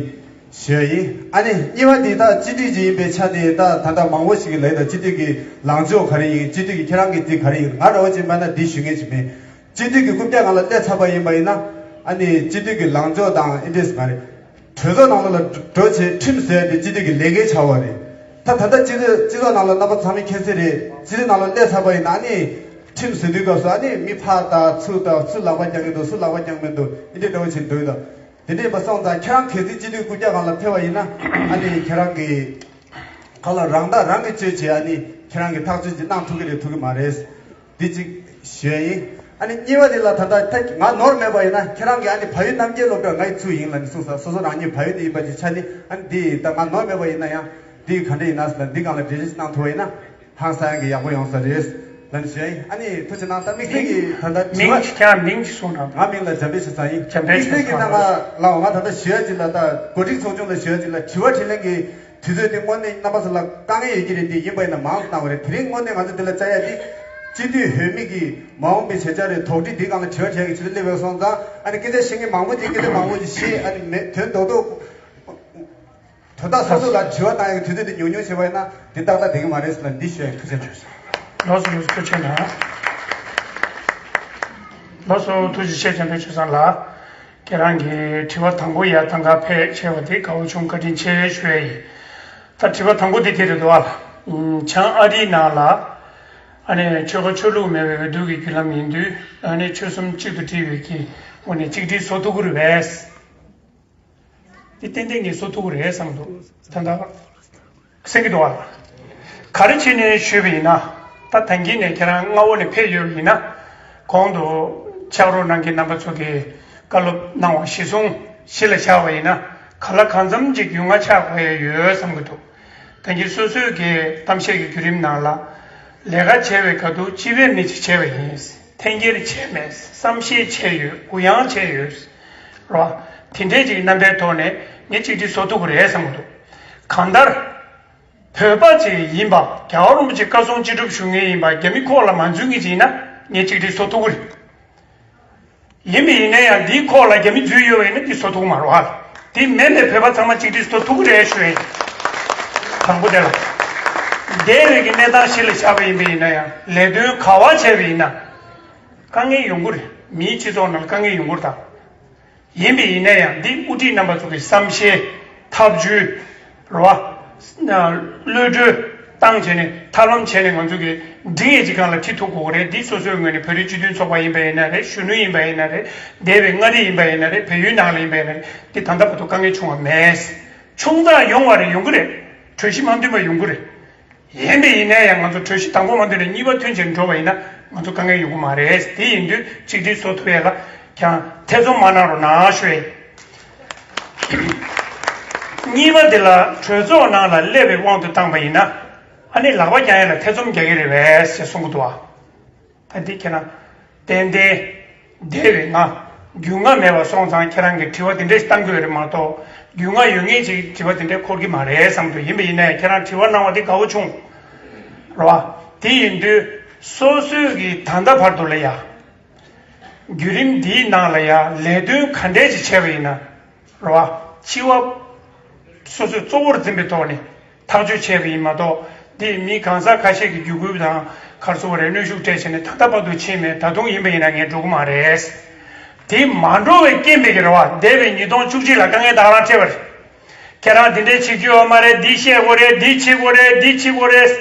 ཞུ་ཡ་ཡིན། ཨ་ནི་གཉིས་པ་འདི་ད་སྤྱི་འཐུས་ཅིག་ཡིན་པའི་ཆ་ནས་ད་ད་ལྟ་མང་པོ་ཞིག་གིས་ལབ་ཡོད། ད་སྤྱི་འཐུས་ཀྱི་ལངས་ཕྱོགས་ག་རེ་ཡིན། སྤྱི་འཐུས་ཀྱི་ཁྱེད་རང་གི་འདི་ག་རེ་ཡིན། ང་འདྲ་བོ་ཅིག་མིན་ན་འདི་ཞུ་མཁན་ཅིག་མེད། སྤྱི་འཐུས་ཀྱི་རྐུབ་བཀྱག་སྒང་ལ་སླེབས་ཚར་བ་ཡིན་པ་ཡིན་ན། ཨ་ནི་སྤྱི་འཐུས་ཀྱི་ལངས་ཕྱོགས་དང་ཨེ་འདྲས་མ་རེད། གྲོས་ཚོགས་ནང་ལ་འགྲོ་བྱས་ཁྲིམས་བཟོས་ཏེ་སྤྱི་འཐུས་ཀྱི་ལས་འགན་བྱ་བ་རེད། ད་ད་ལྟ་སྤྱི་ཚོགས་སྤྱི་ཚོགས་ནང་ལ་རྣམ་པ་ཚང་མས་མཁྱེན་གསལ་རེད། སྤྱི་འཐུས་ནང་ལ་སླེབས་ཚར་བ་ཡིན་ན་ཨ་ནི་ཁྲིམས་བཟོ་དུས་སྐབས་སུ་ཨ་ནི་མི་ཕར་ལྟ་ཚུར་ལྟ། སུ་ལག་པ་བརྐྱངས་ཀྱི་འདུག། སུ་ལག་པ་བརྐྱངས་མི་འདུག། ཨེ་འདྲས་འདྲ་བོ་བྱས་འདུག་ད། དེ་འདྲས་ཡིན་པ་སོང་ཙང་ཁྱེད་རང་གལ་སྲིད་སྤྱི་འཐུས་རྐུབ་བཀྱག་སྒང་ལ་ཕེབས་པ་ཡིན་ན་ཨ་ནི་ཁྱེད་རང་གི་གང་ལ་རང་ཐག་རང་གིས་གཅོད་བྱས། ཨ་ནི་ཁྱེད་རང་གིས་ཐག་གཅོད་ཅིག་གནང་ཐུབ་ཀྱི་རེད་ཐུབ་ཀྱི་མ་རེད། འདི་གཅིག་ཞུ་ཡ་ཡིན། ཨ་ནི་གཉིས་པ་དེ་ལ་ད་ལྟ་ད་ང་ནོར་མེད་པ་ཡིན་ན་ཁྱེད་རང་གིས་ཨ་ནི་བལ་ཡུལ་རྣམ་རྒྱལ་སློབ་གྲྭ་ང་ཡི་ཚུལ་ཡིན་ལབ་ནས་གསུངས་ས། སོ་སོ་རང་ཉིད་བལ་ཡུལ་དེ་ཡིན་པ་ཅིག་ཆ་ནི་ཨ་ནི་འདི་ད་ང་ནོར་མེད་པ་ཡིན་ན་ཡང་འདི་ག་འདྲ་ཡིན་ན་ཟེར་ན་འདི་སྒང་ལ་འགྲེལ་བཤད་གནང་ཐུབ་པ་ཡིན་ན་ཧང་སང་གི་ཡག་པོ་ཡོང་ས་རེད་ལབ་ནས་ཞུ་ཡ་ཡིན། ཨ་ནི་ཐུགས་རྗེ་གནང་། ད་དམིགས་བསལ་གྱི་ད་ལྟ་དྲི་མིང་བ་ཁྱེད་རང་མིང་ཅིག་གསུངས་དང་། ང་མིང་ལ་འཇམ་དཔལ་ཆོས་བཟང་ཡིན། འཇམ་དཔལ་དམིགས་བསལ་གྱི་རྣམ་པ་ལའོ། ང་ད་ལྟ་ཞུ་ཡ་ཅིག་ལ་ད་འགོ་ཁྲིད་ཚོགས་ཆུང་ལ་ཞུ་ཡ་ཅིག་ལ་དྲི་བ་དྲིས་ལན་གྱི་དུས་ཚོད་དེ་དངོས་གནས་རྣམ་པ་ཚོ་ལ་དཀའ་ངལ་ཡོད་ཀྱི་རེད། དེ་ཡིན་པ་ཡིན་ན་མང་དུ་གནང་བ་རེད། དེ་རིང་དངོས་གནས་ང་ཚོ་འདི་ལ་བཅར་ཡ་དེ་སྤྱི་འཐུས་འོས་མི་གི་མ་འོངས་པའི་བྱེད་འཆར་རེད། དོགས་འདྲི་འདི་སྒང་ལ་དྲི་བ་དྲི་ཡ་གི་ཆེད་དུ་སླེབས་པ་སོང་ཙང་ཨ་ནི་སྐད་ཆ་བཤད་མཁན་མང་པོ་ཅིག་སྐད་ཆ་མང་པོ་ཅིག་བཤད། ཨ་ནི་མེད་དོན་རྡོག་རྡོག་དོན་དག་སོ་སོ་ལ་དྲི་བ་བཏང་ཡ་གི་དུས་ཚོད་དེ་ཉུང་ཉུང་བྱས་པ་ཡིན་ན་འདི་ཏག་ཏག་བསྡད་ཀྱི་མ་རེད་ཟེར་ལ་འདི་ཞུ་ཡ་ཡིན། ཐུགས་རྗེ་ཆེ། ལགས་སོ། ལགས་སོ། ཐུགས་རྗེ་གནང་། ལགས་སོ། ཐུགས་རྗེ་ཆེ། འཇམ་དཔལ་ཆོས་བཟང་ལགས། ཁྱེད་རང་གིས་དྲི་བ་དང་པོ་ཡར་གཏམ་ཁ་ཕེབས་བྱས་པ་དེ་དགའ་བོ་བྱུང་། བཀའ་དྲིན་ཆེ་ཞུ་ཡ་ཡིན། ད་དྲི་བ་དང་པོ་དེ་དེ་རེད་འདུག་ཨ། བྱང་ཨ་རིའི་ནང་ལ་ཨ་ནི་ཆོལ་ཁ་ཆོས་ལུགས་མེད་པའི་འོས་བསྡུ་གི་བརྒྱུད་ལམ་ཡིན་དུས་ཨ་ནི་ཆོལ་གསུམ་གཅིག་ཏུ་སྒྲིལ་བའི་གི་སྒོ་ནས་གཅིག་སྒྲིལ་བཟོ་ཐུབ་ཀྱི་རེད་པས། འདི་ཏན་ཏན་ངས་བཟོ་ཐུབ་ཀྱི་རེད་བསམ་འདུག། ད་ལྟ་གསན་གྱི་འདུག་ཨ། ག་རེ་བྱས་ནས་ཞུས་པ་ཡིན་ན། ད་ད་གིན་ནས་ཁྱེད་རང་སྔ་བོ་ནས་ཕེབས་ཡོད་པ་ཡིན་ན། གོང་དུ་ཕྱག་རོགས་གནང་མཁན་རྣམ་པ་ཚོ་གིས་བཀའ་སློབ་གནང་བ་གཞི་བཟུང་གཞི་ལ་བཞག་པ་ཡིན་ན། གང་ལ་གང་འཚམ་ཅིག་ཡོང་ང་ཆགས་དགོས་ཡ་ཡོད་བསམ་གྱི་འདུག། ད་གིན་སོ་སོའི་གི་གཏམ་བཤད་ཀྱི་བརྒྱུད་རིམ་ནང་ལ། ལས་ཀ་བྱས་པའི་ཁ་ཐུག་སྤྱི་པའི་མི་ཅིག་བྱས་པ་ཡིན། འཐེན་འཁྱེར་བྱས་མེད། བསམ་ཤེས་བྱས་ཡོད། གུ་ཡངས་བྱས་ཡོད། རོ། དེ་འདྲའི་ཅིག་རྣམ་པའི་ཐོག་ནས་ངས་གཅིག་སྒྲིལ་བཟོ་ཐུབ་ཀྱི་རེད་བསམ་གྱི་འདུག། གང་ལྟར། བོད་པ་ཅིག་ཡིན་པ། རྒྱལ་བ་རིན་པོ་ཆེ་བཀའ་གསུང་ཅི་སྒྲུབ་ཞུ་མཁན་ཡིན་པ། རྒྱ་མི་ཁོག་ལ་མ་འཛུལ་མཁན་ཅིག་ཡིན་ན་ངས་གཅིག་སྒྲིལ་བཟོ་ཐུབ་ཀྱི་རེད། ཡིན་པ་ཡིན་ན་ཡང་འདིའི་ཁོག་ལ་རྒྱ་མི་འཛུལ་ཡོད་པ་ཡིན་ན་འདི་བཟོ་ཐུབ་ཀྱི་མ་རེད་བ། དེ་མིན་པའི་བོད་པ་ཚང་མ་གཅིག་སྒྲིལ་བཟོ་ཐུབ་ཀྱི་རེད་ཞུ་ཡིན། དང་པོ་དེ་ལ། འདས་པའི་གི་གནས་སྟངས་གཞི་ལ་བཞག་པ་ཡིན་པ་ཡིན་ན་ཡང་ལས་དོན་ག་པར་བྱས་པ་ཡིན་ན། དཀའ་ངལ་ཡོང་གི་རེད། མིའི་སྤྱི་ཚོགས་ནང་ལ་དཀའ་ངལ་ཡོང་གི་རེད་ད། ཡིན་པ་ཡིན་ན་ཡང་འདི་དབུ་ཁྲིད་རྣམ་པ་ཚོ་གི་བསམ་ཤེས། ཐབས་ཇུས། རེད་བ། གློད་གྲོལ་བཏང་བྱས་ནས་ཐབས་ལམ་བྱས་ནས་ང་ཚོ་གི་འབྲི་ཡས་ཀྱི་སྒང་ལ་ཁྲིད་ཐུབ་དགོས་རེད། འདི་སོ་སོའི་ངོས་ནས་བོད་རིགས་སྤྱི་མཐུན་ཚོགས་པ་ཡིན་པ་ཡིན་ན་རེད། གཞོན་ནུ་ཡིན་པ་ཡིན་ན་རེད། འདས་པའི་མངའ་རིས་ཡིན་པ་ཡིན་ན་རེད། བལ་ཡུལ་ནང་ལ་ཡིན་པ་ཡིན་ན་རེད། འདི་ད་ལྟ་བར་དུ་དཀའ་ངལ་བྱུང་བ་མེད། བྱུང་དང་ཡོང་བ་རེད། ཡོང་གི་རེད། གྲོས་གཞི་མ་མཐུན་པ་ཡོང་གི་རེད། ཡིན་པ་ཡིན་ན་ཡང་ང་ཚོ་གྲོས་གཞི་དང་པོ་མ་མཐུན་ནས་གཉིས་པ་མཐུན་བྱས་འགྲོ་བ་ཡིན་ན་ང་ཚོ་དཀའ་ངལ་ཡོང་གི་མ་རེད། དེ་ཡིན་དུས་གཅིག་སྒྲིལ་བཟོ་ཐུབ་ཡས་ལ་ཀྱང་ཐེ་ཚོམ་མ་གནང་རོགས་གནང་ཞུ་ཡས། གཉིས་པ་དེ་ལ་གྲོས་ཚོགས་ནང་ལ་སླེབས་པའི་དབང་དུ་བཏང་པ་ཡིན་ན་ཨ་ནི་ལག་པ་བརྐྱང་ཡས་ལ་ཐེ་ཚོམ་རྒྱག་གི་རེད་པས་ཞེས་གསུང་གི་འདུག་བ། ད་འདི་ཁྱེད་རང་ཏན་ཏན་འདས་པའི་ང་རྒྱུས་མངའ་མེད་པ་སོང་ཙང་ཁྱེད་རང་གིས་དྲི་བ་དེ་འདྲས་བཏང་དགོས་རེད་མ་གཏོགས་རྒྱུས་མངའ་ཡོད་མཁན་ཅིག་དྲི་བ་དེ་འདྲས་འཁོར་གྱི་མ་རེད་བསམ་འདུག། ཡིན་པ་ཡིན་ན་ཡང་ཁྱེད་རང་དྲི་བ་གནང་བ་དེ་དགའ་བོ་བྱུང་། རེད་བ། དེ་ཡིན་དུས་སོ་སོའི་གི་ད་ལྟ་བར་དུ་ལ་ཡ་བརྒྱུད་རིམ་འདིའི་ནང་ལ་ཡ་ལས་དོན་ག་འདྲས་ཅིག་བྱས་པ་ཡིན་ན། རེད་བ། སྤྱི་བ་སོ་སོས་གཙོ་བོར་འཛིན་པའི་ཐོག་ནས་ཐག་གཅོད་བྱས་པ་ཡིན་མ་གཏོགས་ འདི་མི་གང་ཟག་ཁ་ཤས་ཀྱི་བརྒྱུད་སྐུལ་དང་གར་སོང་བ་རེད། གནོན་ཤུགས་སྤྲད་བྱས་ནས་ད་ལྟ་བར་དུ་ཕྱིན་མེད། ད་དུང་ཡིན་པ་ཡིན་ན་ངས་འགྲོ་གི་མ་རེད། དེ་མ་འགྲོ་བའི་རྐྱེན་པས་ཀྱི་རེད་བ། འདས་པའི་ཉིས་སྟོང་བཅུ་གཅིག་ལ་དཀའ་ངལ་ད་ག་རང་འཕྲད་པ་རེད། ཁྱེད་རང་འདི་འདྲས་བྱེད་རྒྱུ་ཡོད་མ་རེད། འདི་བཤད་དགོས་རེད། འདི་བྱེད་དགོས་རེད། འདི་བྱེད་དགོས་རེད།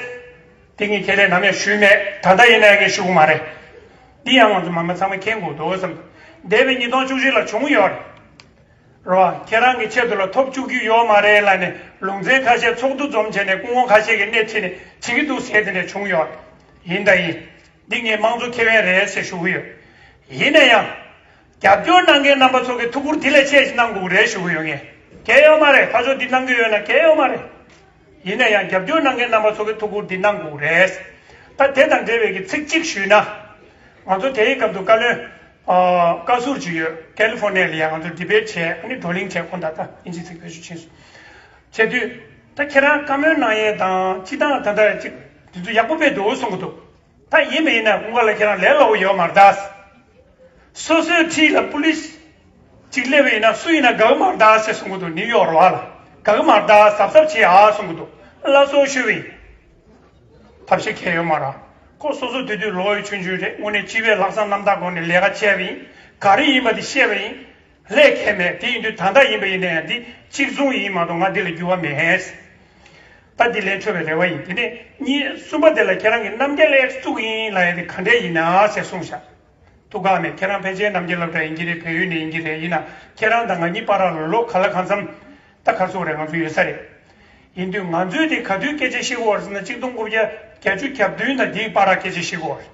དེ་ངས་ཁས་ལེན་ནམ་ཡང་ཞུས་མེད། ད་ལྟ་ཡིན་ན་ཡང་ངས་ཞུ་གི་མ་རེད། འདི་ཡང་ང་ཚོ་མ་མ་ཚང་མ་མཁྱེན་དགོས་འདུག་བསམ། འདས་པའི་ཉིས་སྟོང་བཅུ་གཅིག་ལ་བྱུང་ཡོད་རེད། རོ། ཁྱེད་རང་གི་ཆེད་དུ་ལ་ཐོབ་བཅུག་རྒྱུ་ཡོད་མ་རེད་ལབ་ནས་ལུང་ཚན་ཁ་ཤས་ཚོགས་འདུ་འཛོམས་བྱས་ནས་སྐུ་ངོ་ཁ་ཤས་ཀྱིས་སྣེ་ཁྲིད་ནས་བྱེད་ཀྱི་འདུག་ཟེར་དེ་འདྲ་བྱུང་ཡོད། ཡིན་ད་ཡིན། འདི་ངས་དམངས་གཙོ་ཁེ་ཕན་རེད་ཟེར་ཞུ་གི་ཡོད། ཡིན་ན་ཡང་། རྒྱབ་སྐྱོར་གནང་མཁན་རྣམ་པ་ཚོ་གིས་ཐུགས་ཁུར་དེ་ལས་ཆེ་ཞིག་གནང་དགོས་རེད་ཞུ་གི་ཡོད། ངས་གལ་ཡོད་མ་རེད། ཕར་ཕྱོགས་འདི་གནང་གི་ཡོད་ན་གལ་ཡོད་མ་རེད། ཡིན་ན་ཡང་རྒྱབ་སྐྱོར་གནང་མཁན་རྣམ་པ་ཚོ་གིས་ཐུགས་ཁུར་འདི་གནང་དགོས་རེད། ད་དེ་དང་འབྲེལ་བའི་གི་ཚིག་གཅིག་ཞུས་ན། ང་ཚོ་དེའི་སྐབས་དུ་བཀའ་བློན། ཨ། བཀའ་ཟུར་ཅིག་ཡོད། ཀེ་ལི་ཧྥོར་ནི་ཡ་ལ་ཡ་ང་ཚོ་ཌི་བེཊ་བྱས། ཨ་ནི་བགྲོ་གླེང་བྱས། ཁོང་ད་ལྟ་དབྱིན་ཇི་ཚིག་བེད་སྤྱོད་ཕྱིན་སོང་། བྱས་དུས། ད་ཁྱེད་རང་བཀའ་མོལ་གནང་ཡས་དང་སྤྱི་བཏང་ད་ལྟ་ཅིག་དེ་ཚོ་ཡག་པོ་དཔེ་འདུག་གསུང་གི་འདུག་ད་ཡིན་པ་ཡིན་ན་ཁོང་ག་ལ་ཁྱེད་རང་ལས་སླ་བོ་ཡོད་མ་རེད་ད། སོ་སོའི་འཁྲིས་ལ་པུ་ལིས་ཅིག་སླེབས་པ་ཡིན་ན་སུ་ཡིན་ན་དགའ་གི་མ་རེད་ད་ཟེར་གསུང་གི་འདུག་ནིའུ་ཡོག་རེད་བ་ལ། དགའ་གི་མ་རེད་ད། གཟབ་གཟབ་བྱེད་ཨ་གསུང་གི་འདུག་སླར་གསོ་ཞུས་པ་ཡིན། ཐབས་ཤེས་གང་ཡང་ཡོད་མ་རེད། ཁོ་སོ་སོ་དེ་དུས་ལོ་ཡང་ཆུང་ཆུང་རེད། དངོས་གནས་སྤྱི་པའི་ལྷག་བསམ་རྣམ་དག་སྒོ་ནས་ལས་ཀ་བྱས་པ་ཡིན། ག་རེ་ཡིན་པ་དེ་བཤད་པ་ཡིན། ལས་ཁེལ་མེད། དེ་ཡིན་དུས་ད་ལྟ་ཡིན་པ་ཡིན་ན་ཡང་འདི་གཅིག་མཚུངས་ཡིན་མ་གཏོགས་ང་འདི་ལ་འགྱུར་བ་མེད། ད་འདི་ལན་འཕྲོད་པའི་རེ་བ་ཡིན། དེ་ནས་གཉིས་གསུམ་པ་དེ་ལ་ཁྱེད་རང་གིས་རྣམ་རྒྱལ་ཨེགས་བཙུགས་ཡིན་ལབ་ཡ་དེ་ག་འདྲས་ཡིན་ན་ཟེར་གསུངས་ཤག་ཐུགས་ཁག་མེད། ཁྱེད་རང་ཕལ་ཆེར་རྣམ་རྒྱལ་སློབ་གྲྭ་ཡིན་གྱི་རེད། བལ་ཡུལ་ནས་ཡིན་གྱི་རེད། ཡིན་ན་ཁྱེད་རང་དང་ང་གཉིས་བར་ལ་ལོ་ག་ལ་གང་འཚམ་ད་ག་ཚོད་རེད་ང་ཚོ་ཡོད་ས་རེད། ཡིན་དུས་ང་ཚོས་དེ་ག་དུས་སྐད་ཆ་བཤད་ཀྱི་ཡོད་རེད་ཟེར་ན། གཅིག་སྟོང་དགུ་བརྒྱ་བརྒྱད་ཅུ་གྱ་བདུན་དང་དེའི་བར་སྐད་ཆ་བཤད་ཀྱི་ཡོད་རེད།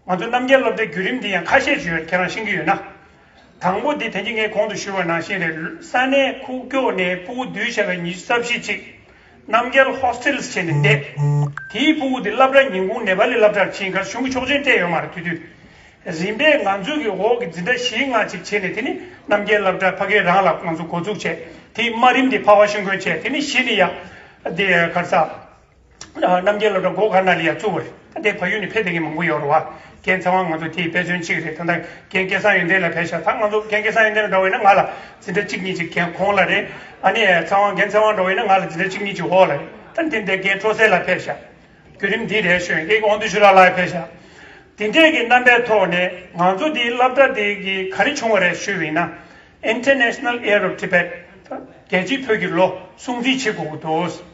ང་ཚོ་རྣམ་རྒྱལ་སློབ་གྲྭའི་བརྒྱུད་རིམ་འདི་ཡང་ཁ་ཤས་ཅིག་ཡོད། ཁྱེད་རང་ཤེས་ཀྱི་ཡོད་ན། དང་པོ་འདི་ད་གིན་ངས་གོང་དུ་ཞུས་པ་ནང་བཞིན་རེད། ས་གནས་ཁུག་ཀྱོག་ནས་ཕྲུ་གུ་བསྡུས་བྱས་པའི་ཉི་ཤུ་རྩ་བཞི་ཅིག་རྣམ་རྒྱལ་ཧོ་སི་ཊེལ་བྱས་ནས་བསྡད། དེའི་ཕྲུ་གུ་དེ་སློབ་གྲྭ་ཉིན་གུང་ནེ་པ་ལི་སློབ་གྲྭར་ཕྱིན་ཁར་གཞུང་གི་ཆོག་མཆན་སྤྲད་ཡོད་མ་རེད། དེ་དུས་རིམ་པས་ང་ཚོའི་གི་འོག་གི་འཛིན་གྲྭ་བཞི་ལྔ་ཅིག་བྱས་ནས། དེ་ནི་རྣམ་རྒྱལ་སློབ་གྲྭ་ཕ་གི་རང་ལ་ང་ཚོ་འགོ་འཛུགས་བྱས། དེའི་དམའ་རིམ་དེ་ཕ་ཝ་ཤིང་ཀོན་བྱས། དེ་ནི་བཞི་ནི་ཡ་དེ་གར་ས། རྣམ་རྒྱལ་སློབ་གྲྭ་སྒོ་དཀར་ནག་ལ་ཡ་བཙུགས་པ་རེད། ད་དེ་ཕ་ཡུལ་ནས་ཕེབས་བསྡད་མཁན་མང་པོ་ཡོད་རེད་བ། རྒན་ཚེ་དབང་ང་ཚོ་དེའི་དཔེ་མཚོན་གཅིག་རེད། ད་ལྟ་རྒན་སྐལ་བཟང་ཡོན་ཏན་ལགས་ཕེབས་ཤག་ད་ང་ཚོ་རྒན་སྐལ་བཟང་ཡོན་ཏན་ལགས་འདྲ་བོ་ཡིན་ན་ང་ལ་འཛིན་གྲྭ་གཅིག་གཉིས་ཅིག་རྒན་གོང་ལ་རེད། ཨ་ནི་ཚེ་དབང་རྒན་ཚེ་དབང་འདྲ་བོ་ཡིན་ན་ང་ལ་འཛིན་གྲྭ་གཅིག་གཉིས་ཅིག་འོག་ལ་རེད། ད་དེ་འདྲ་རྒན་ཁྲོ་སེ་ལགས་ཕེབས་ཤག་བརྒྱུད་རིམ་འདི་རེད་ཞུ་ཡིན། རྒན་དབང་འདུས་ཆོས་གྲགས་ལགས་ཕེབས་ཤག་དེ་འདྲས་ཀྱི་རྣམ་པའི་ཐོག་ནས་ང་ཚོ་འདིའི་སློབ་གྲྭ་འདི་གི་ག་རེ་བྱུང་བ་རེད་ཞུས་པ་ཡིན་ན། International Year of Tibet། རྒྱལ་སྤྱིའི་བོད་ཀྱི་ལོ་སྲུང་བརྩི་བྱེད་དགོས་ཀྱི་འདུག་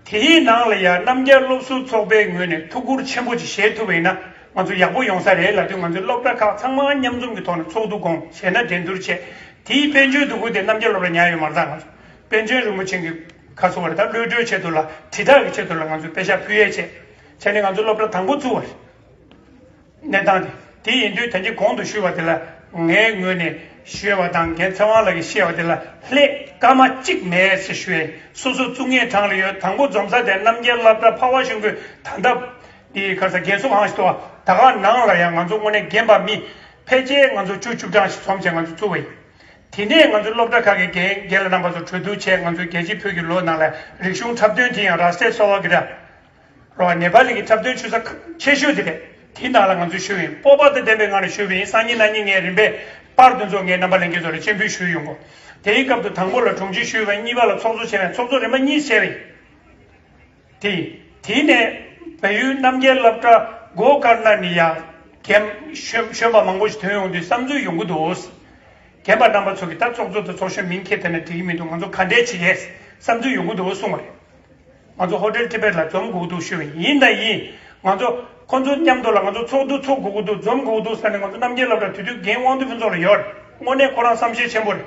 དེའི་ནང་ལ་ཡང་རྣམ་རྒྱལ་སློབ་ཟུར་ཚོགས་པའི་ངོས་ནས་ཐུགས་ཁུར་ཆེན་པོ་ཅིག་བཞེས་ཐུབ་པ་ཡིན་ན་ང་ཚོ་ཡག་པོ་ཡོང་ས་རེད་ལབ་དུས། ང་ཚོའི་སློབ་གྲྭ་ཁག་ཚང་མ་མཉམ་འཛོམས་ཀྱི་ཐོག་ནས་ཚོགས་འདུ་བསྐོངས། བྱས་ན་འགྲན་བསྡུར་བྱས། དེའི་དཔལ་འབྱོར་འདུ་འགོད་དེ་རྣམ་རྒྱལ་སློབ་གྲྭ་ཉར་ཡོད་མ་རེད། ད་ང་ཚོ་དཔལ་འབྱོར་རིན་པོ་ཆེ་གི་ཁ་གསོ་བ་རེད། ད་གློད་གྲོལ་ཆེད་དུ་ལ་དྲིལ་བསྒྲགས་ཀྱི་ཆེད་དུ་ལ་ང་ཚོས་པེ་ཤག་ཕུལ་ཡས་བྱས། བྱས་ནས་ང་ཚོ་སློབ་གྲྭ་དང་པོ་བཙུགས་པ་རེད། གནས་སྟངས་དེ། དེ་ཡིན་དུས་ད་གིན་གོང་དུ་ཞུས་པ་དེ་ལ་ངའི་ངོས་ནས་ཞུས་པ་དང་། རྒན་ཚེ་དབང་ལགས་ཀྱིས་བཤད་པ་དེ་ལ་ལྷད་སྐར་མ་གཅིག་མེད་ཟེར་ཞུ་ཡས། སོ་སོ་བཙུགས་མཁན་གྲངས་ལ་ཡོད། དང་པོ་འཛོམས་ས་དེ་རྣམ་རྒྱལ་སློབ་གྲྭ་འཕར་བ་ཤོད་མཁན། ད་ལྟ་འདི་ག་རེ་ཟ། རྒན་གསོ་ཁང་ཞིག་འདུག་བ། ད་ག་ནང་ལ་ཡང་ང་ཚོ་དངོས་གནས་རྒན་པ་མི་ཕལ་ཆེར་ང་ཚོ་བཅུ་བཅུ་གྲངས་ཤིག་འཛོམས་བྱས་ང་ཚོ་བཙུགས་པ་ཡིན། དེ་ནས་ང་ཚོ་སློབ་གྲྭ་ཁག་གི་རྒན་རྒན་ལགས་རྣམ་པ་ཚོ་གྲོས་བསྡུར་བྱས། ང་ཚོའི་རྒྱལ་སྤྱིའི་བོད་ཀྱི་ལོ་ནང་ལ་རིག་གཞུང་འཁྲབ་སྟོན་དེ་ཡང་རཱས་ཏེ་སོ་བྷ་གི་ར། རོ། ནེ་པ་ལི་གི་འཁྲབ་སྟོན་ཆུ་ཚད་ཆེ་ཤོས་དེ་རེད། དེའི་ནང་ལ་ང་ཚོས་ཞུས་པ་ཡིན། སྤོབས་པ་དང་ལྡན་པའི་ངང་ནས་ཞུས་པ་ཡིན། སང་ཉིན་གནངས་ཉིན་ངས་རིམ་པས་པར་དེ་ཚོ་ངའི་རྣམ་པ་ལྷན་རྒྱས་ཚོ་ལ་སྤྱན་འབུལ་ཞུས་ཡོང་གོ། དེའི་སྐབས་དུ་དང་པོ་ལ་དྲུང་ཆེ་ཞུས་པ་ཡིན། གཉིས་པ་ལ་ཚོགས་གཙོ་བྱས་པ་ཡིན། ཚོགས་གཙོ་རིམ་པ་གཉིས་བྱས་པ་ཡིན། དེ། དེ་ནས་བལ་ཡུལ་རྣམ་རྒྱལ་སློབ་གྲྭ་སྒོ་དཀར་ནག་ནས་ཡ་རྒན་གཞོན་གཞོན་པ་མང་པོ་ཞིག་ཐོན་ཡོང་དུས་བསམ་ཚུལ་ཡོང་གི་འདུག་རྒན་པ་རྣམ་པ་ཚོ་གིས་ད་ཚོགས་གཙོ་དང་ཚོགས་གཞོན་མིང་འཁྱེར་བསྡད་ན་འགྲིག་གི་མི་འདུག་ང་ཚོ་ག་འདྲས་བྱེད་ཡས་བསམ་ཚུལ་ཡོང་གི་འདུག་གསུངས་པ་རེད། ང་ཚོ་ཧོ་ཊེལ་ཊི་བེཊ་ལ་འཛོམས་དགོས་འདུག་ཞུས་པ་ཡིན། ཡིན་དང་ཡིན། ང་ཚོ་ཁོ་ཚོ་མཉམ་དུ་ལ་ང་ཚོ་ཚོགས་འདུ་ཚོགས་དགོས་ཀྱི་འདུག་འཛོམས་དགོས་ཀྱི་འདུག་ཟེར་ནས། ང་ཚོ་རྣམ་རྒྱལ་སློབ་གྲྭ་དེ་དུས་རྒན་དབང་འདུས་ཕུན་ཚོགས་ལགས་ཡོད་རེད། དངོས་གནས་ཁོ་རང་བསམ་ཤེས་ཆེན་པོ་རེད།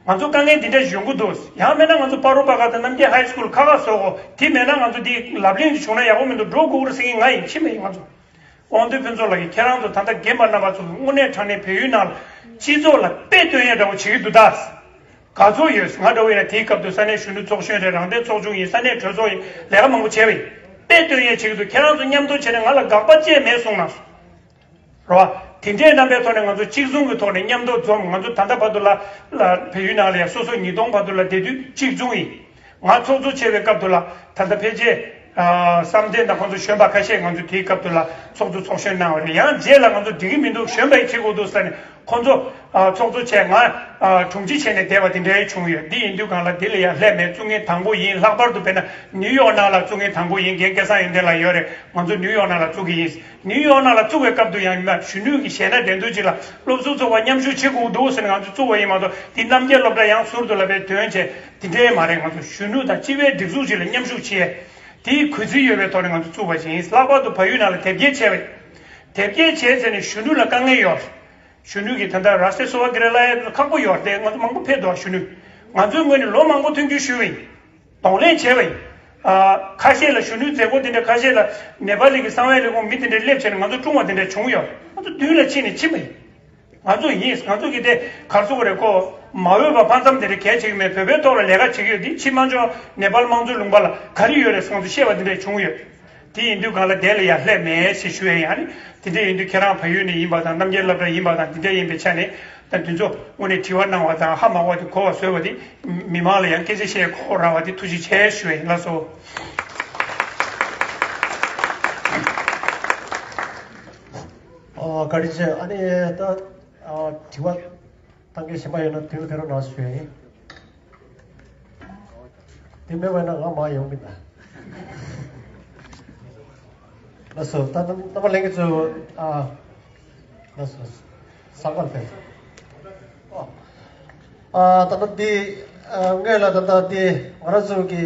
ང་ཚོ་དཀའ་ངལ་འདི་འདྲ་ཞིག་ཡོང་གི་འདུག་ཡང་མིན་ན་ང་ཚོ་སྤ་རོ་པ་ག་དང་རྣམ་རྒྱལ་ཧའི་སི་ཀུལ་ཁག་ཁག་བཟོ་དགོས། དེ་མེད་ན་ང་ཚོ་འདི་ལབ་གླེང་ཞིག་བྱུང་ན་ཡག་པོ་མི་འདུག་འགྲོ་དགོས་ཀྱི་རེད་ཟེར་མཁན་ང་ཡིན། ཕྱི་མ་ཡིན། ང་ཚོ་དབང་འདུས་ཕུན་ཚོགས་ལགས་ཀྱིས་ཁྱེད་རང་ཚོ་ད་ལྟ་རྒན་པ་རྣམ་པ་ཚོ་གིས་དངོས་གནས་དྲང་གནས་བལ་ཡུལ་ནང་ལ་སྤྱི་ཚོགས་ལ་དཔེ་སྟོན་ཡས་འདྲ་བོ་བྱེད་ཀྱི་འདུག་ད། ག་ཚོད་ཡོད། ང་འདྲ་བོ་ཡིན་ན་དེའི་སྐབས་དུ་ས་གནས་གཞོན་ནུ་ཚོགས་གཞོན་རེད། རང་བདེན་ཚོགས་ཆུང་ཡིན། ས་གནས་གྲོས་ཚོགས་ཡིན། ལས་ཀ་མང་པོ་བྱས་པ་ཡིན། དཔེ་སྟོན་ཡས་བྱེད་ཀྱི་འདུག་ཁྱེད་རང་ཚོ་མཉམ་དུ་བྱས་ནས་ང་ལ་དགག་པ་བཅས་མེད་གསུངས་ན། རེད་བ། དེ་འདྲའི་རྣམ་པའི་ཐོག་ནས་ང་ཚོ་གཅིག་མཚུངས་ཀྱི་ཐོག་ནས་མཉམ་དུ་འཛོམས། ང་ཚོ་ད་ལྟ་བར་དུ་ལ་ལ་བལ་ཡུལ་ནང་ལ་ཡང་སོ་སོ་ཉིས་སྟོང་བར་དུ་ལ་བསྡད་དུས་གཅིག་མཚུངས་ཡིན། ང་ཚོགས་གཙོ་བྱས་པའི་སྐབས་དུ་ལ་ད་ལྟ་ཕལ་ཆེར་ ཨ་བསམ་གཏན་དང་ཁོང་ཚོ་གཞོན་པ་ཁ་ཤས་ང་ཚོ་དེའི་སྐབས་དུ་ལ་ཚོགས་གཙོ་ཚོགས་གཞོན་གནང་བ་རེད། ཡང་རྗེས་ལ་ང་ཚོ་འགྲིག་གི་མི་འདུག་གཞོན་པ་ཡིས་བྱེད་དགོས་འདུག་ཟེར་ནས་ཁོང་ཚོ་ཨ་ཚོགས་གཙོ་བྱས། ང་ཨ་དྲུང་ཆེ་བྱས་ནས་བསྡད་པ་དེ་འདྲའི་བྱུང་ཡོད། འདི་ཡིན་དུས་སྒང་ལ་འདི་ལ་ཡང་སླེབས་མེད། བཙུགས་མཁན་དང་པོ་ཡིན། ལྷག་པར་དུ་དཔེར་ན་ནིའུ་ཡོག་ནང་ལ་བཙུགས་མཁན་དང་པོ་ཡིན། རྒན་སྐལ་བཟང་ཡོན་ཏན་ལགས་ཡོད་རེད། ང་ཚོ་ནིའུ་ཡོག་ནང་ལ་བཙུགས་ཀྱི་ཡིན། ནིའུ་ཡོག་ནང་ལ་བཙུགས་པའི་སྐབས་དུ་ཡང་ཡིན་ན་གཞོན་ནུ་གི་གཞས་སྣ་འགྲན་བསྡུར་ཅིག་ལ་སློབ་ཟུར་ཚོགས་པ་མཉམ་ཞུགས་བྱེད་དགོས་འདུག་ཟེར་ནས་ང་ཚོ་བཙུགས་པ་ཡིན་མ་གཏོགས། འདི་རྣམ་རྒྱལ་སློབ་གྲྭ་ཡང་ཟུར་དུ་ལ་བའི་དོན་བྱས་དེ་འདྲའི་མ་རེད། ང་ཚོ་གཞོན་ནུ་དང་སྤྱི་པའི་སྒྲིག་འཛུགས་ཅིག་ལ་མཉམ་ཞུགས་བྱས། དེའི་གུས་བརྩི་ཡོད་པའི་ཐོག་ནས་ང་ཚོ་བཙུགས་པ་ཞིག་ཡིན། ལྷག་པར་དུ་བལ་ཡུལ་ནང་ལ་དེབ་སྐྱེལ་བྱས་པ་ཡིན། དེབ་སྐྱེལ་བྱས་ཚེ་ནས་གཞོན་ནུ་ལ་དཀའ་ངལ་ཡོད། གཞོན་ནུ་གིས་ད་ལྟ་རཱ་སྟྲི་སེ་ཝ་གི་རེ་ལ་ཡ་ཁག་པོ་ཡོད་རེད། ང་ཚོ་མང་པོ་ཕེབས་འདུག་གཞོན་ནུ། ང་ཚོའི་ངོས་ནས་ལོ་མང་པོ་མཐུན་འགྱུར་ཞུས་པ་ཡིན། གདོང་ལེན་བྱས་པ་ཡིན། ཨ་ཁ་ཤས་ལ་གཞོན་ནུའི་མཛད་སྒོ་དེ་འདྲ། ཁ་ཤས་ལ་ནེ་པ་ལི་གི་གསང་བའི་ལས་ཁུངས་མི་དེ་འདྲ་སླེབས་བྱས་ནས་ང་ཚོ་བཀྲོངས་པ་དེ་འདྲ་བྱུང་ཡོད། ང་ཚོ་མདུན་ལ་ཕྱིན་ནས་ཕྱིན་པ་ཡིན། ང་ཚོ་ཡིན། ང་ཚོ་གི་དེ་གར་སོང་རེད་ཁོ། མ་འོས་པ་ཕར་མཚམས་དེ་འདྲ་གལ་ཆེ་གི་མེད། བོད་པའི་ཐོག་ལ་ལས་ཀ་བྱེད་ཀྱི་ཡོད། དེ་ཕྱི་མ་འཇོག་ནེ་པཱལ་དམངས་གཙོའི་ལུང་པ་ལ་ག་རེ་ཡོད་རེད་ཟེར་ང་ཚོ་བཤད་པ་དེ་འདྲ་བྱུང་ཡོད། དེ་ཡིན་དུས་སྒང་ལ་དེ་ལ་ཡར་སླེབས་མེད་ཞེས་ཞུ་ཡ་ཡིན། ཨ་ནི་དེ་འདྲ་ཡིན་དུས་ཁྱེད་རང་བལ་ཡུལ་ནས་ཡིན་པ་དང་རྣམ་རྒྱལ་སློབ་གྲྭ་ཡིན་པ་དང་དེ་འདྲ་ཡིན་པའི་ཆ་ནས། ད་འདི་ཚོ་དངོས་གནས་དྲི་བ་གནང་བ་དང་ཧ་མ་གོ་བ་དེ་གོ་བ་བཟོས་པ་དེ། མི་མང་ལ་ཡང་སྐད་ཆ་བཤད་གོ་རག་པ་དེ་ཐུགས་རྗེ་ཆེ་ཞུ་ཡ་ཡིན། ལགས་སོ། ཨ་བཀའ་དྲིན་ཆེ། ཨ་ནི་ད་ཨ་དྲི་བ་གཏང་མཁན་གཞན་པ་ཡོད་ན་དུས་ལ་ཕེབས་རོགས་གནང་ཞུ་ཡ་ཡིན། དེ་མེད་པ་ན་ང་མ་ཡོང་གི་ན། ལགས་སོ། ད་ལྟ་རྣམ་པ་ལྷན་རྒྱས་ཚོ། ཨ་ལགས་སོ། ས་གར་ཕེབས། ཨ་ད་ལྟ་འདི་ཨ་སྔོན་ལ་ད་ལྟ་འདི་ང་རང་ཚོ་གི་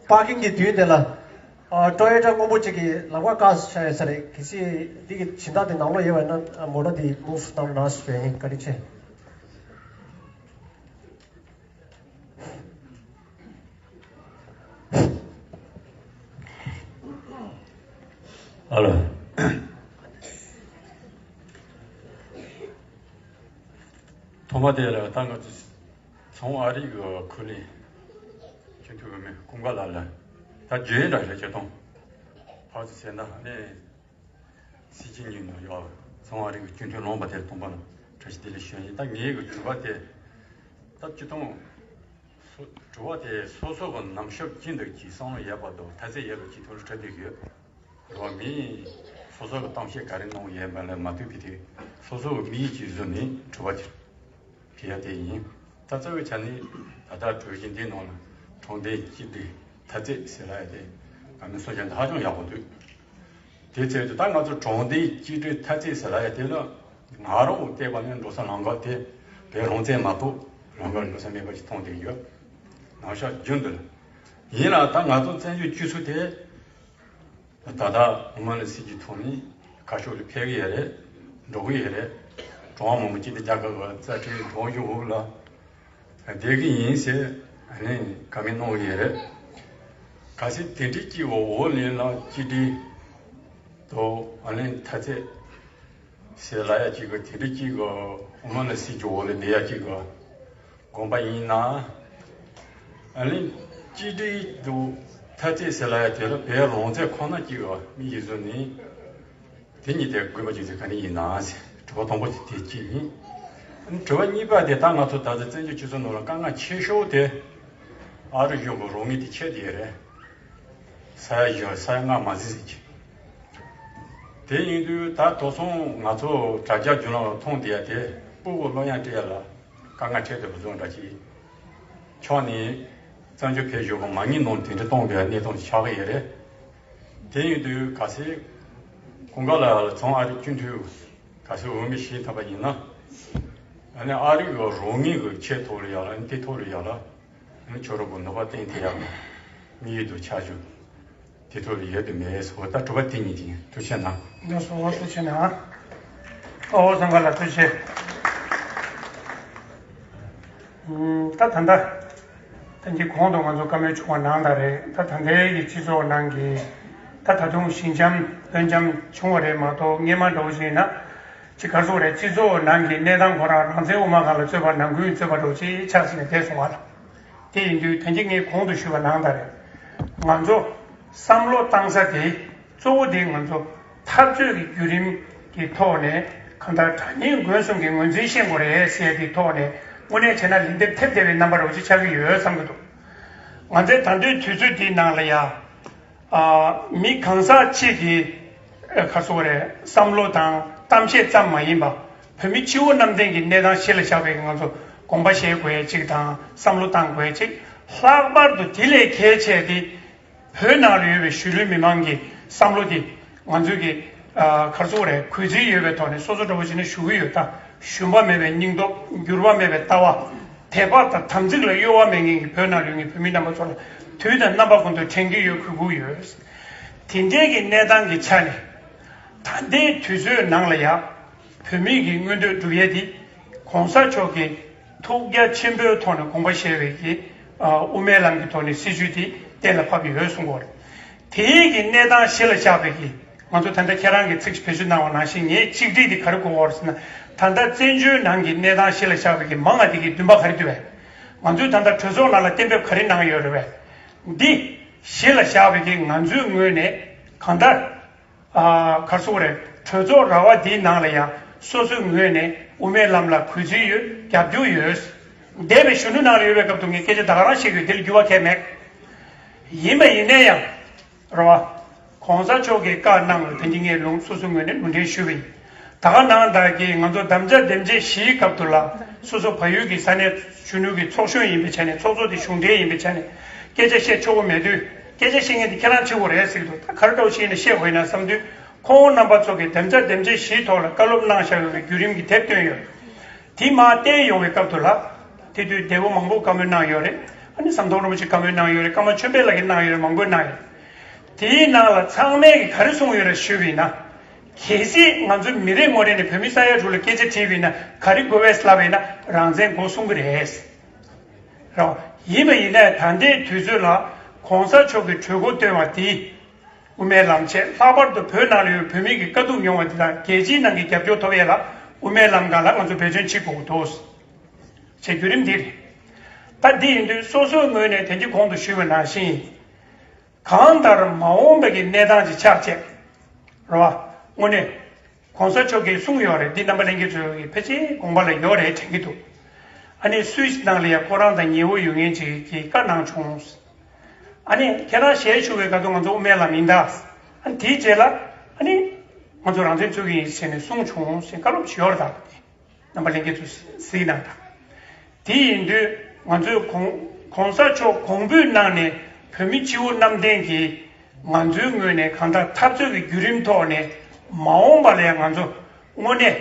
པར་ཀིང་གི་མདུན་དེ་ལ་ཨ་ཊོ་ཡོ་ཊ་སྔོན་པོ་ཅིག་གི་ལག་པ་བཀག་བཞག་ཡོད་ས་རེད། གལ་སྲིད་འདི་གི་སྦྱིན་བདག་དེ་ནང་ལོགས་ཡོད་པ་ན་མོ་ཊ་དེ་མུབ་གནང་རོགས་གནང་ཞུ་ཡ་ཡིན། བཀའ་དྲིན་ཆེ། ཨ་ལོ། ཐོག་མ་དེ་ལ་ད་ང་ཚོ་ཚོང་ཨ་རིག་གི་ཁུལ་ནས་སྤྱི་འཐུས་འོས་མི་ཀུན་དགའ་ལགས་ལ་ད་བརྗོད་ཡིག་འདྲ་ཞིག་བྱེད་དང་། ཕར་ཚུར་བྱས་ན་ནས། སྲིད་སྤྱི་གཉིས་ནང་ཡོད། ཚོང་ཨ་རིག་གི་སྤྱི་འཐུས་ལོངས་པ་དེར་སྟོན་པ་ལ་བཀྲ་ཤིས་བདེ་ལེགས་ཞུ་ཡ་ཡིན། ད་ངའི་གི་དྲི་བ་དེ་ད་སྤྱི་བཏང་སོ་དྲི་བ་དེ་སོ་སོ་གི་ནམ་ཞབས་ཅི་འདུག་ཅིག་བསམ་བློ་ཡོད་པ་དང་མཐའ་ཚད་ཡོད་པ་ཅིག་ཐུགས་ལ་འཕྲད་བསྡད་ཡོད། རེད་བ། མི་སོ་སོ་གི་གཏམ་བཤད་ག་རེ་གནང་ཡོད་མེད་ལ་མ་ལྟོས་པའི་དེ་སོ་སོ་གི་མིག་ཡིད་ཀྱིས་བཟུང་ནས་དྲི་བ་དེ་དྲི་ཡ་དེ་ཡིན། ད་རྩ་བའི་ཆ་ནས་ད་ལྟ་གྲོས་གཞི་འདིའི་ནང་ལ་དྲང་བདེན་གཅིག་སྒྲིལ་མཐའ་ཚད་ཟེར་ལབ་ཡ་དེ་ག་མི་སོ་བྱ་འདི་ཧ་ཅང་ཡག་པོ་འདུག་དེ་ཚོད་དུ་ད་ང་ཚོ་དྲང་བདེན་གཅིག་སྒྲིལ་མཐའ་ཚད་ཟེར་ལབ་ཡ་དེ་ལ་ང་རང་བལྟས་པ་ནས་འགྲོ་ས་ལམ་ཁ་དེ་བོད་རང་བཙན་མ་གཏོགས་ལམ་ཁ་འགྲོ་ས་མེད་པ་ཞིག་མཐོང་བསྡད་ཡོད། ནང་ཤག་རྒྱུན་དུ་ལ་ཡིན་ལ་ད་ང་ཚོ་བཙན་བྱོལ་སྤྱི་ཚོགས་དེ། ད་ལྟ་དབུ་མ་ལ་སྲིད་ཀྱི་ཐོག་ནས་ཁ་ཕྱོགས་ལ་ཕེབས་ཀྱི་ཡོད་རེད། འགྲོ་གི་ཡོད་རེད། གྲོང་བ་མང་པོ་ཅིག་ཏུ་རྒྱ་གར་བ་རྩ་ཁྲལ་གྲོང་གཞུང་འོག་ལ་བསྡད་ཀྱི་ཡིན་ཟེར་ཨ་ནི་བཀའ་མོལ་གནང་གི་ཡོད་རེད། གལ་སྲིད་དེ་འདྲའི་སྐྱིད་འོག་འོག་ལེན་ལ་གཅིག་སྒྲིལ་དང་ཨ་ནི་མཐའ་ཚད་ཟེར་ལབ་ཡ་གཅིག་གི་དེ་འདྲའི་སྐྱིད་གི་དབུ་མ་ལ་སྲིད་ཀྱི་འོག་ལ་བསྡད་ཡ་གཅིག་གི་དགོངས་པ་ཡིན་ན། ཨ་ནི་གཅིག་སྒྲིལ་དུ་མཐའ་ཚད་ཟེར་ལབ་ཡ་དེ་ལ་བོད་རང་བཙན་ཁོ་ན་གཅིག་གི་མི་ཡིན་ཟོ་ནི། དེ་གཉིས་དེ་དགོས་པ་ཅིག་དེ་ག་ནས་ཡིན་ན་ཟེར། དྲི་བ་དང་པོ་དེ་གཅིག་ཡིན། ཨ་ནི་དྲི་བ་གཉིས་པ་དེ་ད་ང་ཚོ་ད་ལྟ་བཙན་བྱོལ་སྤྱི་ཚོགས་ནང་ལ་དཀའ་ངལ་ཆེ་ཤོས་དེ་ཨ་རི་གཞུང་གི་རོགས་དངུལ་དེ་ཆད་བསྡད་ཡོད་རེད། ས་ཡ་བཞི་ས་ཡ་ལྔ་མ་ཟིན་ཟེར་གྱི། དེ་ཡིན་དུས་ད་དོ་སོང་ང་ཚོ་དྲ་རྒྱ་བརྒྱུད་ལམ་ལ་མཐོང་བསྡད་ཡ་དེ་སྤུ་གུ་གློག་ཡང་སྤྲད་ཡ་ལ་དཀའ་ངལ་འཕྲད་བསྡད་པ་བཟོ་འདྲ་ཅིག་ཆགས་ནས་བཙན་བྱོལ་བོད་གཞུང་གི་མ་དངུལ་ནང་དེ་འདྲ་གཏོང་དགོས་ཡ་གནས་སྟངས་ཤིག་ཆགས་ཀྱི་ཡོད་རེད། དེ་ཡིན་དུས་གལ་སྲིད་ཀུན་དགའ་ལགས་ལ་ཚོང་ཨ་རིའི་སྤྱི་འཐུས་གལ་སྲིད་འོས་མི་བཞེས་ཐུབ་པ་ཡིན་ན། ཨ་ནི་ཨ་རི་གི་རོགས་དངུལ་གི་ཆེད་ཐོག་ལ་ཡ་ལ་འདི་ཐོག་ལ་ཡ་ལ་ཨ་ནི་ཁྱོད་རང་གི་ནུས་པ་བསྟན་ཐུབ་ཡ་དམིགས་ཡུལ་དུ་ཆ་བཞག་དེ་ཐོག་ལ་ཡོད་དུ་མེད་སོ། ད་དྲི་བ་དེ་གཉིས་ཀྱི་ཐུགས་ཆེ་གནང་། ལགས་སོ། ཐུགས་ཆེ་གནང་། ཨོ་བསམ་ག་ལ་ཐུགས་ཆེ། ད་ད་ལྟ་ད་འདི་གོང་དུ་ང་ཚོ་བཀའ་མོལ་བྱུང་བ་ནང་ལྟར་རེད། ད་ད་ལྟའི་གི་སྤྱི་ཚོགས་ནང་གི་ད་ད་དུང་ཞི་འཇམ་ལྷོད་འཇམ་བྱུང་བ་རེད་མ་གཏོགས། སྔས་མ་འདྲ་བོ་ཞིག་ཡིན་ན་ཅི་ག་རེ་ཟེར་དགོས་རེད། སྤྱི་ཚོགས་ནང་གི་གནས་སྟངས་ཁོ་རང་རང་བཙན་དབུ་མ་སྒང་ལ་རྩོད་པ་ནང་ཁུལ་རྩོད་པ་འདྲ་བོ་ཅིག་ཆགས་ཟིན་ནས་བསྡད་སོང་བ་ལ། དེ་ཡིན་དུས་ད་གིན་ངས་གོང་དུ་ཞུས་པ་ནང་ལྟར་རེད། ང་ཚོ་བསམ་བློ་བཏང་ས་དེ་གཙོ་བོ་དེ་ང་ཚོ་འཐབ་རྩོད་ཀྱི་བརྒྱུད་རིམ་གྱི་ཐོག་ནས་གང་ལྟར་དྲང་ཉེས་མགོན་གསུམ་གྱི་ངོས་འཛིན་ཤེས་དགོས་རེད་ཟེར་དེའི་ཐོག་ནས་དངོས་གནས་བྱས་ན་ལན་འདེབས་ཐེབས་བསྡད་པའི་རྣམ་པ་འདྲ་བོ་ཅིག་ཆགས་ཀྱི་ཡོད་བསམ་གྱི་འདུག་ང་ཚོའི་ད་ལྟའི་དུས་ཚོད་འདིའི་ནང་ལ་ཡ། ཨ། མི་གང་ཟག་གཅིག་གི་ཨ་ག་རེ་ཟེར་དགོས་རེད། བསམ་བློ་དང་གཏམ་བཤད་ཙམ་མ་ཡིན་པ། བོད་མི་སྤྱི་བོ་གནམ་བསྟན་གྱི་གནས་སྟངས་གཞི་ལ་བཞག་པའི་ང་ཚོ་དགོངས་པ་བཞེས་དགོས་ཡ་གཅིག་དང་། བསམ་བློ་བཏང་དགོས་ཡ་གཅིག། ལྷག་པར་དུ་དེ་ལས་གལ་ཆེ་དེ། བོད་ནང་ལ་ཡོད་པའི་གཞིས་ལུས་མི་མང་གི་བསམ་བློ་དེ་ང་ཚོས་ཀྱི་ཨ་ག་རེ་ཟེར་དགོས་རེད། གུས་བརྩི་ཡོད་པའི་ཐོག་ནས་སོ་སོ་འདྲ་བོ་བྱས་ནས་ཞུ་གི་ཡོད། ད་ཞུམ་པ་མེད་པའི་སྙིང་སྟོབས། འགྱུར་བ་མེད་པའི་ལྟ་བ། དད་པ་དང་དམ་ཚིག་ལ་གཡོ་བ་མེད་མཁན་གྱི་བོད་ནང་ལ་ཡོད་མཁན་བོད་མི་རྣམ་པ་ཚོ་ལ་དུས་དང་རྣམ་པ་ཀུན་ཏུ་དྲན་གྱི་ཡོད། གུས་བཀུར་ཡོད། དེ་འདྲའི་གི་གནས་སྟངས་ཀྱི་ཆ་ནས་ད་ལྟའི་དུས་ཚོད་ནང་ལ་ཡ། བོད་མི་གི་མངོན་འདོད་སྒྲུབ་ཡས་དེ་༸གོང་ས་མཆོག་གི་ཐུགས་རྒྱ་ཆེན་པོའི་ཐོག་ནས་དགོངས་པ་བཞེས་པའི་གི་ཨ་དབུ་མའི་ལམ་གྱི་ཐོག་ནས་སྲིད་བྱུས་དེ་གཏན་ལ་ཕབ་ཡོད་གསུང་གི་ཡོད་རེད། དེའི་གི་གནས་སྟངས་གཞི་ལ་བཞག་པའི་གི་ང་ཚོ་ད་ལྟ་ཁྱེད་རང་གི་ཚིག་བེད་སྤྱོད་གནང་བ་ནང་བཞིན་ངས་གཅིག་སྒྲིལ་དེ་ག་རེ་དགོས་པ་རེད་ཟེར་ན། ད་ལྟ་བཙན་བྱོལ་ནང་གི་གནས་སྟངས་གཞི་ལ་བཞག་པའི་གི་མང་བ་དེ་གི་འདུན་པ་ག་རེ་འདུག་བས། ང་ཚོས་ད་ལྟ་གྲོས་ཚོགས་ནང་ལ་གཏན་འབེབས་ག་རེ་གནང་ཡོད་རེད་བས། འདི་གཞི་ལ་བཞག་པའི་གི་ང་ཚོའི་ངོས་ནས་གང་ལྟར། ཨ་ག་རེ་ཟེར་དགོས་རེད། གྲོས་ཚོགས་ར་བ་འདིའི་ནང་ལ་ཡང་སོ་སོའི་ངོས་ནས་དབུ་མའི་ལམ་ལ་གུས་བརྩི་ཡོད། རྒྱབ་སྐྱོར་ཡོད། འདས་པའི་གཞོན་ནུ་ནང་ལ་ཡོད་པའི་སྐབས་དུ་ངས་སྐད་ཆ་ད་ག་རང་བཤད་ཀྱི་ཡོད། དེ་ལ་འགྱུར་བ་གང་ཡང་མེད། ཡིན་པ་ཡིན་ནའི་ཡང་། རེད་བ། ༸གོང་ས་མཆོག་གིས་བཀའ་གནང་བ་དེ་འདི་ངས་ལུང་སོ་སོའི་ངོས་ནས་ལུང་འདྲེན་ཞུས་པ་ཡིན། ད་ག་ནང་བཞིན་གྱི་ང་ཚོ་དམ་བཅའ་འདེམས་བྱེད་བཞིའི་སྐབས་དུ་ལ་སོ་སོ་བལ་ཡུལ་གྱི་ས་གནས་གཞོན་ནུ་གི་ཚོགས་གཞོན་ཡིན་པའི་ཆ་ནས། ཚོགས་གཙོ་དེ་གཞུང་འབྲེལ་ཡིན་པའི་ཆ་ནས་སྐད་ཆ་བཤད་ཆོག་གི་མེད་དུས། སྐད་ཆ་བཤད་མཁན་དེ་ཁྱེད་རང་གཅིག་པོ་རེད་ཟེར་གྱི་འདུག་ད་ག་རེ་འདྲ་བོ་ཞིག་ནས་བཤད་དགོས་ཡིན་ན་བསམ་དུས། ཁོང་རྣམ་པ་ཚོ་གིས་དམ་བཅའ་འདེམས་བྱེད་བཞིའི་ཐོག་ལ་བཀའ་སློབ་གནང་བཞག་ཡོད་པའི་བརྒྱུད་རིམ་གྱི་དེབ་བཏོན་ཡོད། དེ་མར་བལྟས་ཡོང་བའི་སྐབས་དུ་ལ། དེ་དུས་འདས་པོ་མང་པོ་བཀའ་མོལ་གནང་ཡོད་རེད། ཨ་ནི་ཟམ་གདོང་རིན་པོ་ཆེ་བཀའ་མོལ་གནང་ཡོད་རེད། ཀརྨ་ཆོས་འཕེལ་ལགས་ཀྱིས་གནང་ཡོད་རེད། མང་པོས་གནང་ཡོད། དེའི་ནང་ལ་ཚང་མས་ཀྱིས་ག་རེ་གསུངས་ཡོད་རེད་ཞུས་པ་ཡིན་ན། གལ་སྲིད་ང་ཚོ་མི་རེ་ངོ་རེ་ནས་བོད་མི་ས་ཡ་དྲུག་ལ་སྐད་ཆ་དྲིས་པ་ཡིན་ན་ག་རེ་དགོས་པས་ལབ་པ་ཡིན་ན། རང་བཙན་དགོས་གསུང་གི་རེད། རེད་བ། ཡིན་པ་ཡིན་ནའི་ད་ལྟའི་དུས་ཚོད་ལ་༸གོང་ས་མཆོག་གིས་གྲོས་འགོ་བཏོན་པ་དེ། དབུ་མའི་ལམ་ཆེད། ལྷག་པར་དུ་བོད་ནང་ལ་ཡོད་བོད་མི་གི་དཀའ་སྡུག་མྱོང་བ་དེ་དང་རྒྱལ་སྤྱིའི་ནང་གི་རྒྱབ་སྐྱོར་ཐོབ་ཡས་ལ་དབུ་མའི་ལམ་སྒང་ལ་ང་ཚོ་འབད་བརྩོན་བྱེད་དགོས་ཀྱི་འདུག་ཅེས་བརྒྱུད་རིམ་འདི་རེད། ད་འདི་ཡིན་དུས་སོ་སོའི་ངོས་ནས་དེང་གི་གོང་དུ་ཞུས་པ་ནང་བཞིན། གང་ལྟར་མ་འོངས་པ་གི་གནས་སྟངས་ཅིག་ཆགས་ཆེད། རེད་བ། དངོས་གནས། ༸གོང་ས་མཆོག་གིས་གསུངས་ཡོད་རེད། འདི་རྣམ་པ་ལྷན་རྒྱས་ཚོས་ཕལ་ཆེར་དགོངས་པ་ལ་ཡོད་རེད་དྲན་གྱི་འདུག་ཨ་ནི་སུད་སི་ནང་ལ་ཡ་ཁོ་རང་དང་ཉེ་བོ་ཡོད་མཁན་ཅིག་གིས་བཀའ་གནང་བྱུང་། ཨ་ནི་ཁྱེད་རང་ཞལ་བཞུགས་པའི་སྐབས་དུ་ང་ཚོ་དབུ་མའི་ལམ་ཡིན་ད། ཨ་ནི་དེའི་རྗེས་ལ་ཨ་ནི་ང་ཚོ་རང་བཙན་རྩོད་ཀྱི་ཡིན་ཟེར་ནས་གསུངས་བྱུང་ཟེར་བཀའ་སློབ་ཅིག་ཡོད་རེད་ད། རྣམ་པ་ལྷན་རྒྱས་ཚོས་གཟིགས་གནང་དང་། དེ་ཡིན་དུས་ང་ཚོས་གོང་གོང་ས་མཆོག་གོང་འབུལ་གནང་ནས་བོད་མི་སྤྱི་བོ་གནམ་བསྟན་གྱིས་ང་ཚོའི་ངོས་ནས་གང་ལྟར་འཐབ་རྩོད་ཀྱི་བརྒྱུད་རིམ་ཐོག་ནས་མ་འོངས་པ་ལ་ཡང་ང་ཚོ་དངོས་གནས་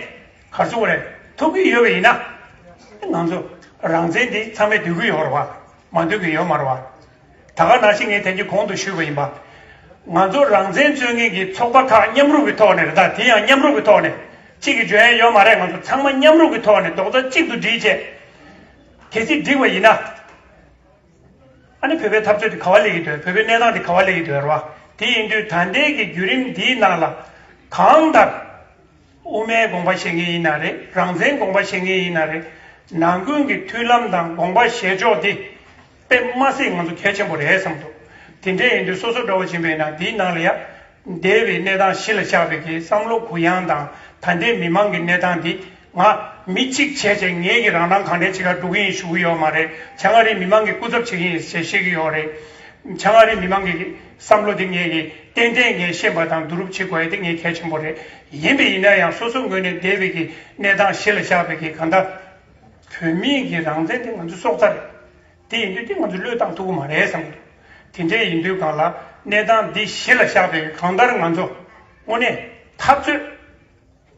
ག་རེ་ཟེར་དགོས་རེད། ཐུབ་ཀྱི་ཡོད་པ་ཡིན་ན། ང་ཚོ་རང་བཙན་འདི་ཚང་མས་འདོད་ཀྱི་ཡོད་རེད་བ། མ་འདོད་ཀྱི་ཡོད་མ་རེད་བ། ད་ག་ནང་བཞིན་ངས་དེང་གི་གོང་དུ་ཞུས་པ་ཡིན་པ། ང་ཚོ་རང་བཙན་རྩོད་མཁན་གྱི་ཚོགས་པ་ཁག་མཉམ་རུབ་ཀྱི་ཐོག་ནས་རེད་ད། དེ་ཡང་མཉམ་རུབ་ཀྱི་ཐོག་ནས། གཅིག་གིས་འཇོན་ཡ་ཡོད་མ་རེད། ང་ཚོ་ཚང་མ་མཉམ་རུབ་ཀྱི་ཐོག་ནས་རྡོག་རྩ་གཅིག་ཏུ་སྒྲིལ་བྱས། གལ་སྲིད་འགྲིག་པ་ཡིན་ན། ཨ་ནི་བོད་པའི་འཐབ་རྩོད་དེ་ག་པར་སླེབས་ཀྱི་འདུག་བོད་པའི་གནས་སྟངས་དེ་ག་པར་སླེབས་ཀྱི་འདུག་རེད་བ། དེ་ཡིན་དུས་ད་ལྟའི་གི་བརྒྱུད་རིམ་འདིའི་ནང་ལ་གང་ལྟར། དབུ་མའི་དགོངས་པ་བཞེས་མཁན་ཡིན་ན་རེད། རང་བཙན་དགོངས་པ་བཞེས་མཁན་ཡིན་ན་རེད། ནང་ཁུལ་གྱི་མཐུན་ལམ་དང་དགོངས་པ་བཞེས་ཕྱོགས་དེ་དཔེ་མ་སྲིད་ང་ཚོ་གལ་ཆེན་པོ་རེད་བསམ་འདུག་དེ་འདྲ་ཡིན་དུས་སོ་སོ་འདྲ་བོ་ཡིན་པས་ན་འདིའི་ནང་ལ་ཡ། འདས་པའི་གནས་སྟངས་གཞི་ལ་བཞག་པའི་གི་བསམ་བློ་གུ་ཡངས་དང་། ད་ལྟའི་མི་མང་གི་གནས་སྟངས་འདི་ང་མི་གཅིག་བྱས་བྱས་ངས་ཀྱི་རང་རང་གང་འདྲ་ཅིག་ག་འགྲོ་གི་ཡིན་ཞུ་གི་ཡོད་མ་རེད། ཆ་ང་རའི་མི་མང་གི་སྐུ་ཚབ་བྱེད་ཀྱི་ཡིན་ཞེས་བཤད་ཀྱི་ཡོད་རེད། ཆ་ང་རའི་མི་མང་གི་བསམ་བློ་དེ་ངས་ཀྱི་ཏན་ཏན་ངས་ཤེས་པ་དང་བསྡུ་རུབ་བྱེད་དགོས་ཡ་དེ་ངས་གལ་ཆེན་པོ་རེད། ཡིན་པ་ཡིན་ན་ཡང་སོ་སོ་ངོས་ནས་འདས་པའི་གི་གནས་སྟངས་གཞི་ལ་བཞག་པའི་གི་གང་ལྟར་བོད་མིའི་གི་རང་བཙན་དེ་ང་ཚོའི་སྲོག་རྩ་རེད། དེ་ཡིན་དུས་དེ་ང་ཚོས་བློས་བཏང་ཐུབ་ཀྱི་མ་རེད་བསམ་གྱི་འདུག་དེ་འདྲ་ཡིན་དུས་སྒང་ལ་གནས་སྟངས་འདི་གཞི་ལ་བཞག་པའི་གང་ལྟར་ང་ཚོ་དངོས་གནས་འཐབ་རྩོད་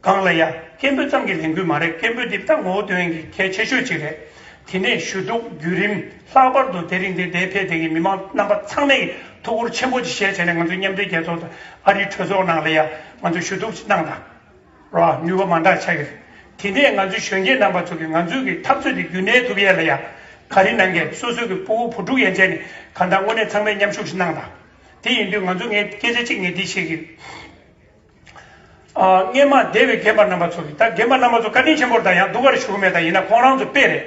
སྒང་ལ་ཡ་སྐད་འབོད་ཙམ་གྱིས་ལས་འགུལ་མ་རེད། སྐད་འབོད་འདི་ད་ངོ་བོ་དོན་གྱི་གལ་ཆེ་ཤོས་ཅིག་རེད། དེ་ནས་ཞུ་གཏུག་བརྒྱུད་རིམ། ལྷག་པར་དུ་དེ་རིང་འདིར་འདིར་ཕེབས་བསྡད་མཁན་མི་མང་རྣམ་པ་ཚང་མས་ཐུགས་ཁུར་ཆེན་པོ་ཅིག་བཞེས་བྱས་ནས་ང་ཚོ་མཉམ་འབྲེལ་རྒྱལ་ཚོགས་དང་ཨ་རིའི་གྲོས་ཚོགས་ནང་ལ་ཡ་ང་ཚོས་ཞུ་གཏུག་ཅིག་གནང་དང་། རོགས་ནུས་པ་མ་འདྲ་ཆགས་ཀྱི་རེད། དེ་ནས་ང་ཚོའི་གཞོན་སྐྱེས་རྣམ་པ་ཚོ་གིས་ང་ཚོའི་གི་འཐབ་རྩོད་དེ་རྒྱུན་གནས་ཐུབ་ཡས་ལ་ཡ། ག་རེ་གནང་གས། སོ་སོའི་གི་ཕྲུ་གུ་བུ་ཕྲུག་ཡན་ཆད་ནས་གང་ལྟར་དངོས་གནས་ཚང་མས་མཉམ་ཞུགས་ཤིག་གནང་དང་། དེ་ཡིན་དུས་ང་ཚོ་ངས་སྐད་ཆ་གཅིག་ངས་འདི་བཤད་གི། ཨ། སྔས་མ་འདས་པའི་རྒན་པ་རྣམ་པ་ཚོ་གིས། ད་རྒན་པ་རྣམ་པ་ཚོ་བཀའ་དྲིན་ཆེན་པོ་རེད། ད་ཡང་སྡུག་ག་རེ་ཞུ་གི་མེད། ད་ཡིན་ན་ཁོང་རང་ཚོ་དཔེ་རེད།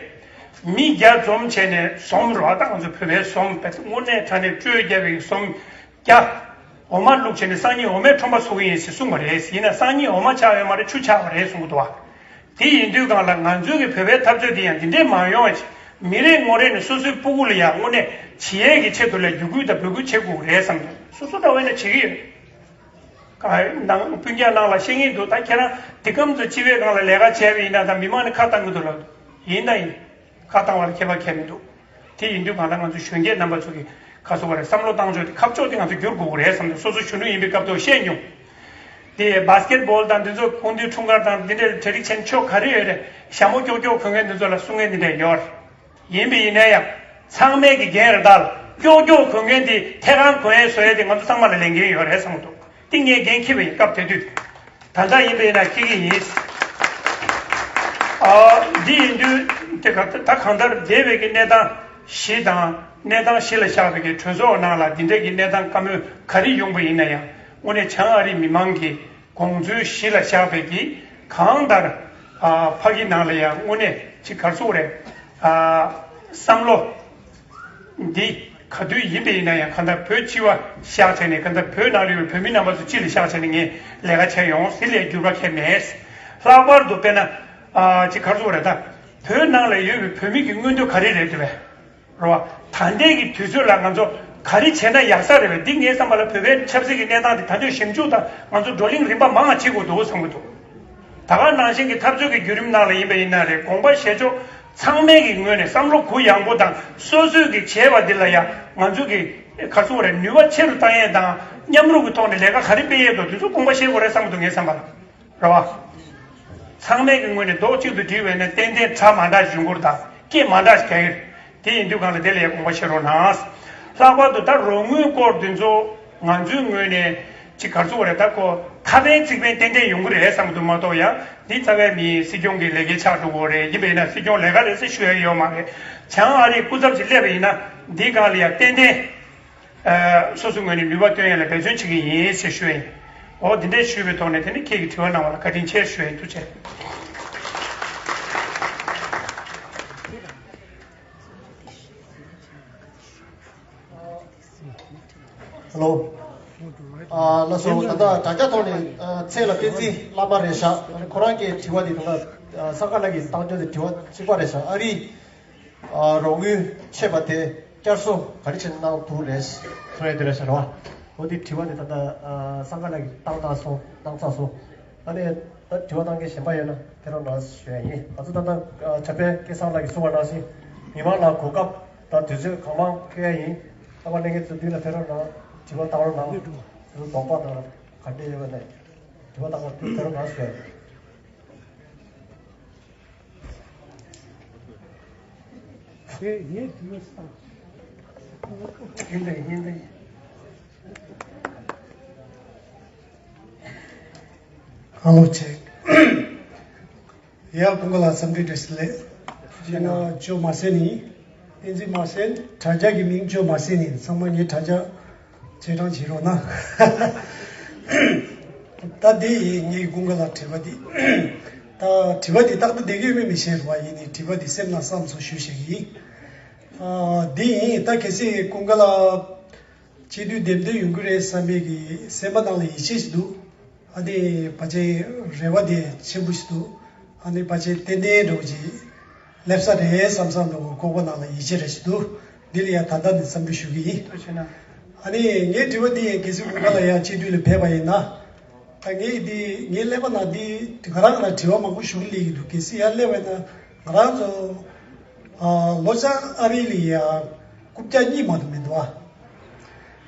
མི་བརྒྱ་འཛོམས་བྱས་ནས་འཛོམས་རོགས། ད་ང་ཚོ་བོད་པའི་འཛོམས་དཔེ་དངོས་གནས་དྲང་གནས་སྤྲོས་བརྒྱབ་པའི་འཛོམས། རྒྱ། འོ་མ་བླུགས་བྱས་ནས་སང་ཉིན་འོ་མའི་ཁྲོམ་པ་བཟོ་གི་ཡིན་ཟེར་གསུངས་པ་རེད། ཡིན་ན་སང་ཉིན་འོ་མ་ཆག་ཡོད་མ་རེད། ཆུ་ཆག་པ་རེད་གསུང་གི་འདུག་བ། དེ་ཡིན་དུས་སྒང་ལ་ང་ཚོའི་གི་བོད་པའི་འཐབ་རྩོད་འདི་ཡང་འདི་འདྲས་མ་ཡོང་བ་ཞིག་མི་རེ་ངོ་རེ་ནས་སོ་སོའི་སྤུ་གུ་ལ་ཡང་དངོས་གནས་བྱེད་ཡས་ཀྱི་ཆེད་དུ་ལ་བརྒྱུད་སྐུལ་དང་འབོད་སྐུལ་བྱེད་དགོས་རེད་བསམ་འདུག་སོ་སོ་འདྲ་བས་ན་བྱེད་ཀྱི་ཡོད། ཀ་ནང་སྤུན་ཀྱག་ནང་ལ་བཤད་ངེས་འདུག་ད་ཁྱེད་རང་འདི་གམ་ཚོ་སྤྱི་པའི་སྒང་ལ་ལས་ཀ་བྱས་པ་ཡིན་ན་ད་མི་མང་ནས་ཁ་བཏང་གི་འདུག་ལ། ཡིན་ད་ཡིན། ཁ་བཏང་བ་ལ་ཁྱད་པར་གང་ཡང་མི་འདུག་དེ་ཡིན་དུས་གང་ལྟར་ང་ཚོ་གཞོན་སྐྱེས་རྣམ་པ་ཚོ་གི་ཁ་སོ་བ་རེད་བསམ་བློ་བཏང་ཕྱོགས་དེ་ཁ་ཕྱོགས་དེ་ང་ཚོ་བསྒྱུར་དགོས་ཀྱི་རེད་བསམ་འདུག་སོ་སོ་གཞོན་ནུ་ཡིན་པའི་སྐབས་དུ་བཤད་མྱོང་། དེ་བཱ་སི་ཀེ་ཊི་བོལ་དང་འདི་ཚོ་ཁུངས་འདུས་འཁྲུངས་སྐར་དང་འདི་འདྲའི་གྲ་སྒྲིག་བྱེད་ཕྱོགས་ག་རེ་ཡོད་རེད། ཞྭ་མོ་ཀྱོག་ཀྱོག་གོན་མཁན་འདི་ཚོ་ལ་གསུང་མཁན་འདི་འདྲ་ཡོད་རེད། ཡིན་པ་ཡིན་ན་ཡང་ཚང་མས་ཀྱི་འགན་རེད་ད་ལ་ཀྱོག་ཀྱོག་གོན་མཁན་འདི་ཐད་ཀར་གོན་ཡས་བཟོ་ཡས་དེ་ང་ཚོ་ཚང་མ་ལ་ལས་འགན་ཡོད་རེད་བསམ་གྱི་འདུག་དེ་ངས་འགན་འཁྱེར་བའི་སྐབས་དེ་དུས། ད་ལྟ་ཡིན་པ་ཡིན་ན་འཁྱེར་གྱི་ཡིན། ཨ། འདི་ཡིན་དུས་དེ་ག་ད་གང་ལྟར་འདས་པའི་གི་གནས་སྟངས་བཞི་དང་གནས་སྟངས་བཞི་ལ་བཞག་པའི་གི་གྲོས་ཚོགས་ནང་ལ་འདི་འདྲའི་གི་གནས་སྟངས་བཀའ་མོལ་ག་རེ་ཡོང་པ་ཡིན་ན་ཡང་དངོས་གནས་བྱང་ཨ་རིའི་མི་མང་གི་དགོངས་ཚུལ་གཞི་ལ་བཞག་པའི་གི་གང་ལྟར་ཨ་ཕ་གི་ནང་ལ་ཡང་དངོས་གནས་ཅིག་ག་རེ་ཟེར་དགོས་རེད། ཨ། བསམ་བློ་འདི་ག་དུས་ཡིན་པ་ཡིན་ན་ཡང་གང་ལྟར་བོད་སྤྱི་བ་བཞག་བྱས་ནས་གང་ལྟར་བོད་ནང་ལ་ཡོད་པའི་བོད་མི་རྣམ་པ་ཚོ་སྤྱི་ལ་བཞག་བྱས་ནས་ངས་ལས་ཀ་བྱས་ཡོང་། དེ་ལས་འགྱུར་བ་གང་ཡང་མེད། ལྷག་པར་དུ་དཔེར་ན་ཨ་ཅིག་ག་རེ་ཟེར་དགོས་རེད་ད། བོད་ནང་ལ་ཡོད་པའི་བོད་མི་གི་མངོན་འདོད་ག་རེ་རེད་དེ་བས། རེད་བ། ད་ལྟའི་གི་དུས་ཚོད་ལ་ང་ཚོ་ག་རེ་བྱས་ན་ཡག་ས་རེད་བས། འདི་ངའི་བསམ་པ་ལ་བོད་པའི་ཆབ་སྲིད་ཀྱི་གནས་སྟངས་དེ་ད་དུང་ཞིབ་འཇུག་དང་ང་ཚོ་བགྲོ་གླེང་རིམ་པ་མང་བ་བྱེད་དགོས་འདུག་བསམ་གྱི་འདུག་ད་ག་ནང་བཞིན་གྱི་འཐབ་རྩོད་ཀྱི་བརྒྱུད་རིམ་ནང་ལ་ཡིན་པ་ཡིན་ན་རེད། དགོངས་པ་བཞེས་ཕྱོགས་ཚང་མའི་གི་ངོས་ནས་བསམ་བློ་གུ་ཡངས་པོ་དང་སོ་སོས་གི་བྱས་པ་འདི་ལ་ཡང་ང་ཚོ་གི་ག་རེ་ཟེར་དགོས་རེད། ནུས་པ་ཆེ་རུ་བཏང་ཡས་དང་མཉམ་རུབ་ཀྱི་ཐོག་ནས་ལས་ཀ་ག་རེ་སྤེལ་ཡས་འདུག་དེ་ཚོ་དགོངས་པ་བཞེས་དགོས་རེད་བསམ་གྱི་འདུག་ངའི་བསམ་པ་ལ། རེད་བ། ཚང་མའི་གི་ངོས་ནས་རྡོག་གཅིག་ཏུ་སྒྲིལ་བས་ན་ཏན་ཏན་གྲ་མ་འདྲ་ཞུ་འགོར་དང་སྐད་མ་འདྲ་ཞིག་རྒྱག་གི་རེད། དེ་ཡིན་དུས་གང་ལ་དེ་ལ་ཡང་དགོངས་པ་བཞེས་རོགས་གནང་། ལྷག་པར་དུ་ད་རོགས་དངུལ་སྐོར་འདི་ཚོ་ང་ཚོའི་ངོས་ནས་ཅིག་ག་རེ་ཟེར་དགོས་རེད། ད་ཁོ་ཁ་ཕན་ཚིག་ཕན་ཏན་ཏན་ཡོང་གི་རེད་བསམ་གྱི་འདུག་མ་གཏོགས་ཡང་འདི་རྩ་བའི་མི་སྲིད་སྐྱོང་གི་ལས་ཀའི་ཆགས་འགྲོ་གི་རེད། ཡིན་པས་ན་སྲིད་སྐྱོང་ལས་ཀ་རེད་ཟེར་ཞུ་ཡ་ཡོད་མ་རེད། བྱང་ཨ་རིའི་སྐུ་ཚབ་ཅིག་སླེབས་པ་ཡིན་ན་འདི་སྒང་ལ་ཡང་ཏན་ཏན། ཨ། སོ་སོའི་ངོས་ནས་ནུས་པ་བཏོན་ཡས་ལ་འབད་བརྩོན་བྱེད་ཀྱི་ཡིན་ཞེས་ཞུ་ཡིན། འོ་འདི་འདྲའི་ཞུས་པའི་ཐོག་ནས་དེ་ནི་ཁྱེད་ཀྱིས་དྲི་བ་གནང་བ་ལ་བཀའ་དྲིན་ཆེ་ཞུ་ཡིན། ཐུགས་རྗེ་ཆེ། ཧེ་ལོ། ཨ་ལགས་སོ། ད་ལྟ་དྲ་རྒྱ་ཐོག་ནས་ཨ་ཚེ་ལ་བསྟན་འཛིན་བླ་མ་རེད་ཤག་ཁོ་རང་གི་དྲི་བ་དེ་ད་ལྟ་ཨ་སངས་དཀར་ལགས་ཀྱིས་བཏང་རྒྱུ་དེ་དྲི་བ་གཅིག་པ་རེད་ཤག་ཨ་རིའི་ཨ་རོགས་དངུལ་ཆད་པ་དེ་བསྐྱར་གསོ་ག་རེ་བྱས་ནས་གནང་ཐུབ་རེད་ཟེར་ཡ་དེ་རེད་ཤག་རེད་བ། འོ་དེ་དྲི་བ་དེ་ད་ལྟ་ཨ་སངས་དཀར་ལགས་ཀྱིས་བཏང་ཚར་སོང་། གནང་ཚར་སོང་། ཨ་ནི་ད་དྲི་བ་གཏང་མཁན་གཞན་པ་ཡོད་ན་ཕེབས་རོགས་གནང་ཞུ་ཡ་ཡིན། ང་ཚོ་ད་ལྟ་ཨ་བྱམས་པ་སྐལ་བཟང་ལགས་ཀྱིས་གསུངས་པ་ནང་བཞིན་མི་མང་ལ་གོ་སྐབས་དང་དུས་ཚོད་གང་མང་སྤྲོད་ཡ་ཡིན། རྣམ་པ་ལྷན་རྒྱས་ཚོ་མདུན་ལ་ཕེབས་རོགས་གནང་། དྲི་བ་བཏང་རོགས་གནང་། དེ་ཚོ་དོགས་པ་དང་ག་འདྲ་ཡོད་པ་ནས་དྲི་བ་བཏང་རོགས་ཕེབས་རོགས་གནང་ཞུ་ཡ་ཡིན། དེ་ངས་དུས་ཚོད་བཏང་། ཡིན་ད་ཡིན་ད་ཡིན། ཧ་ལོ་ཆེ། ཡ་ཀུན་དགའ་ལགས་འཚམས་འདྲི་བཀྲ་ཤིས་བདེ་ལེགས། ཡིན་ན་ཇོ་མ་སེན་ཡིན། བསྟན་འཛིན་མ་སེན། དྲ་རྒྱ་གི་མིང་ཇོ་མ་སེན་ཡིན། ཚང་མ་ངའི་དྲ་རྒྱ་ཆེ་དྲང་བྱེད་རོགས་གནང་། ད་འདི་ཡིན་ངའི་ཀུན་དགའ་ལགས་དྲི་བ་འདི། ད་དྲི་བ་འདི་ཏག་ཏག་བསྡད་ཀྱི་ཡོད་མེད་མི་ཤེས་རེད་བ། ཡིན་ནའི་དྲི་བ་འདི་སེམས་ནང་བསམ་སོང་ཞུས་བཞག་གི་ཡིན། ཨ་འདི་ཡིན། ད་གལ་སྲིད་ཀུན་དགའ་ལགས་སྤྱི་འཐུས་འདེམས་ཐོན་ཡོང་གི་རེད་བསམ་པའི་གི་སེམས་པ་ནང་ལ་ཡིད་ཆེས་ཤིག་འདུག་ཨ་ནི་ཕལ་ཆེར་རེ་བ་དེ་ཆེན་པོ་ཞིག་འདུག་ཨ་ནི་ཕལ་ཆེར་ཏན་ཏན་འགྲོ་གི་སླེབས་ས་རེད་བསམ་བསམ་འདུག་ཁོག་པ་ནང་ལ་ཡིད་ཆེས་རེ་ཞིག་འདུག་འདི་ལ་ཡང་ད་ལྟ་ནས་འཚམས་འདྲི་ཞུ་གི་ཡིན། ཐུགས་རྗེ་གནང་། ཨ་ནི་ངའི་དྲི་བ་འདི་གལ་སྲིད་ཀུན་དགའ་ལགས་ཡང་སྤྱི་འཐུས་ལ་ཕེབས་པ་ཡིན་ན། ད་ངས་འདི་ངའི་ཀླད་པ་ནང་འདི་ང་རང་ང་རང་དྲི་བ་མང་པོ་ཞིག་སླེབས་ཀྱི་འདུག་གལ་སྲིད་ཡར་སླེབས་པ་ཡིན་ན་ང་རང་ཚོ་ཨ་ལྷོ་བྱང་ཨ་རི་ལ་ཡང་རྐུབ་བཀྱག་གཉིས་མ་གཏོགས་མི་འདུག་ཨ།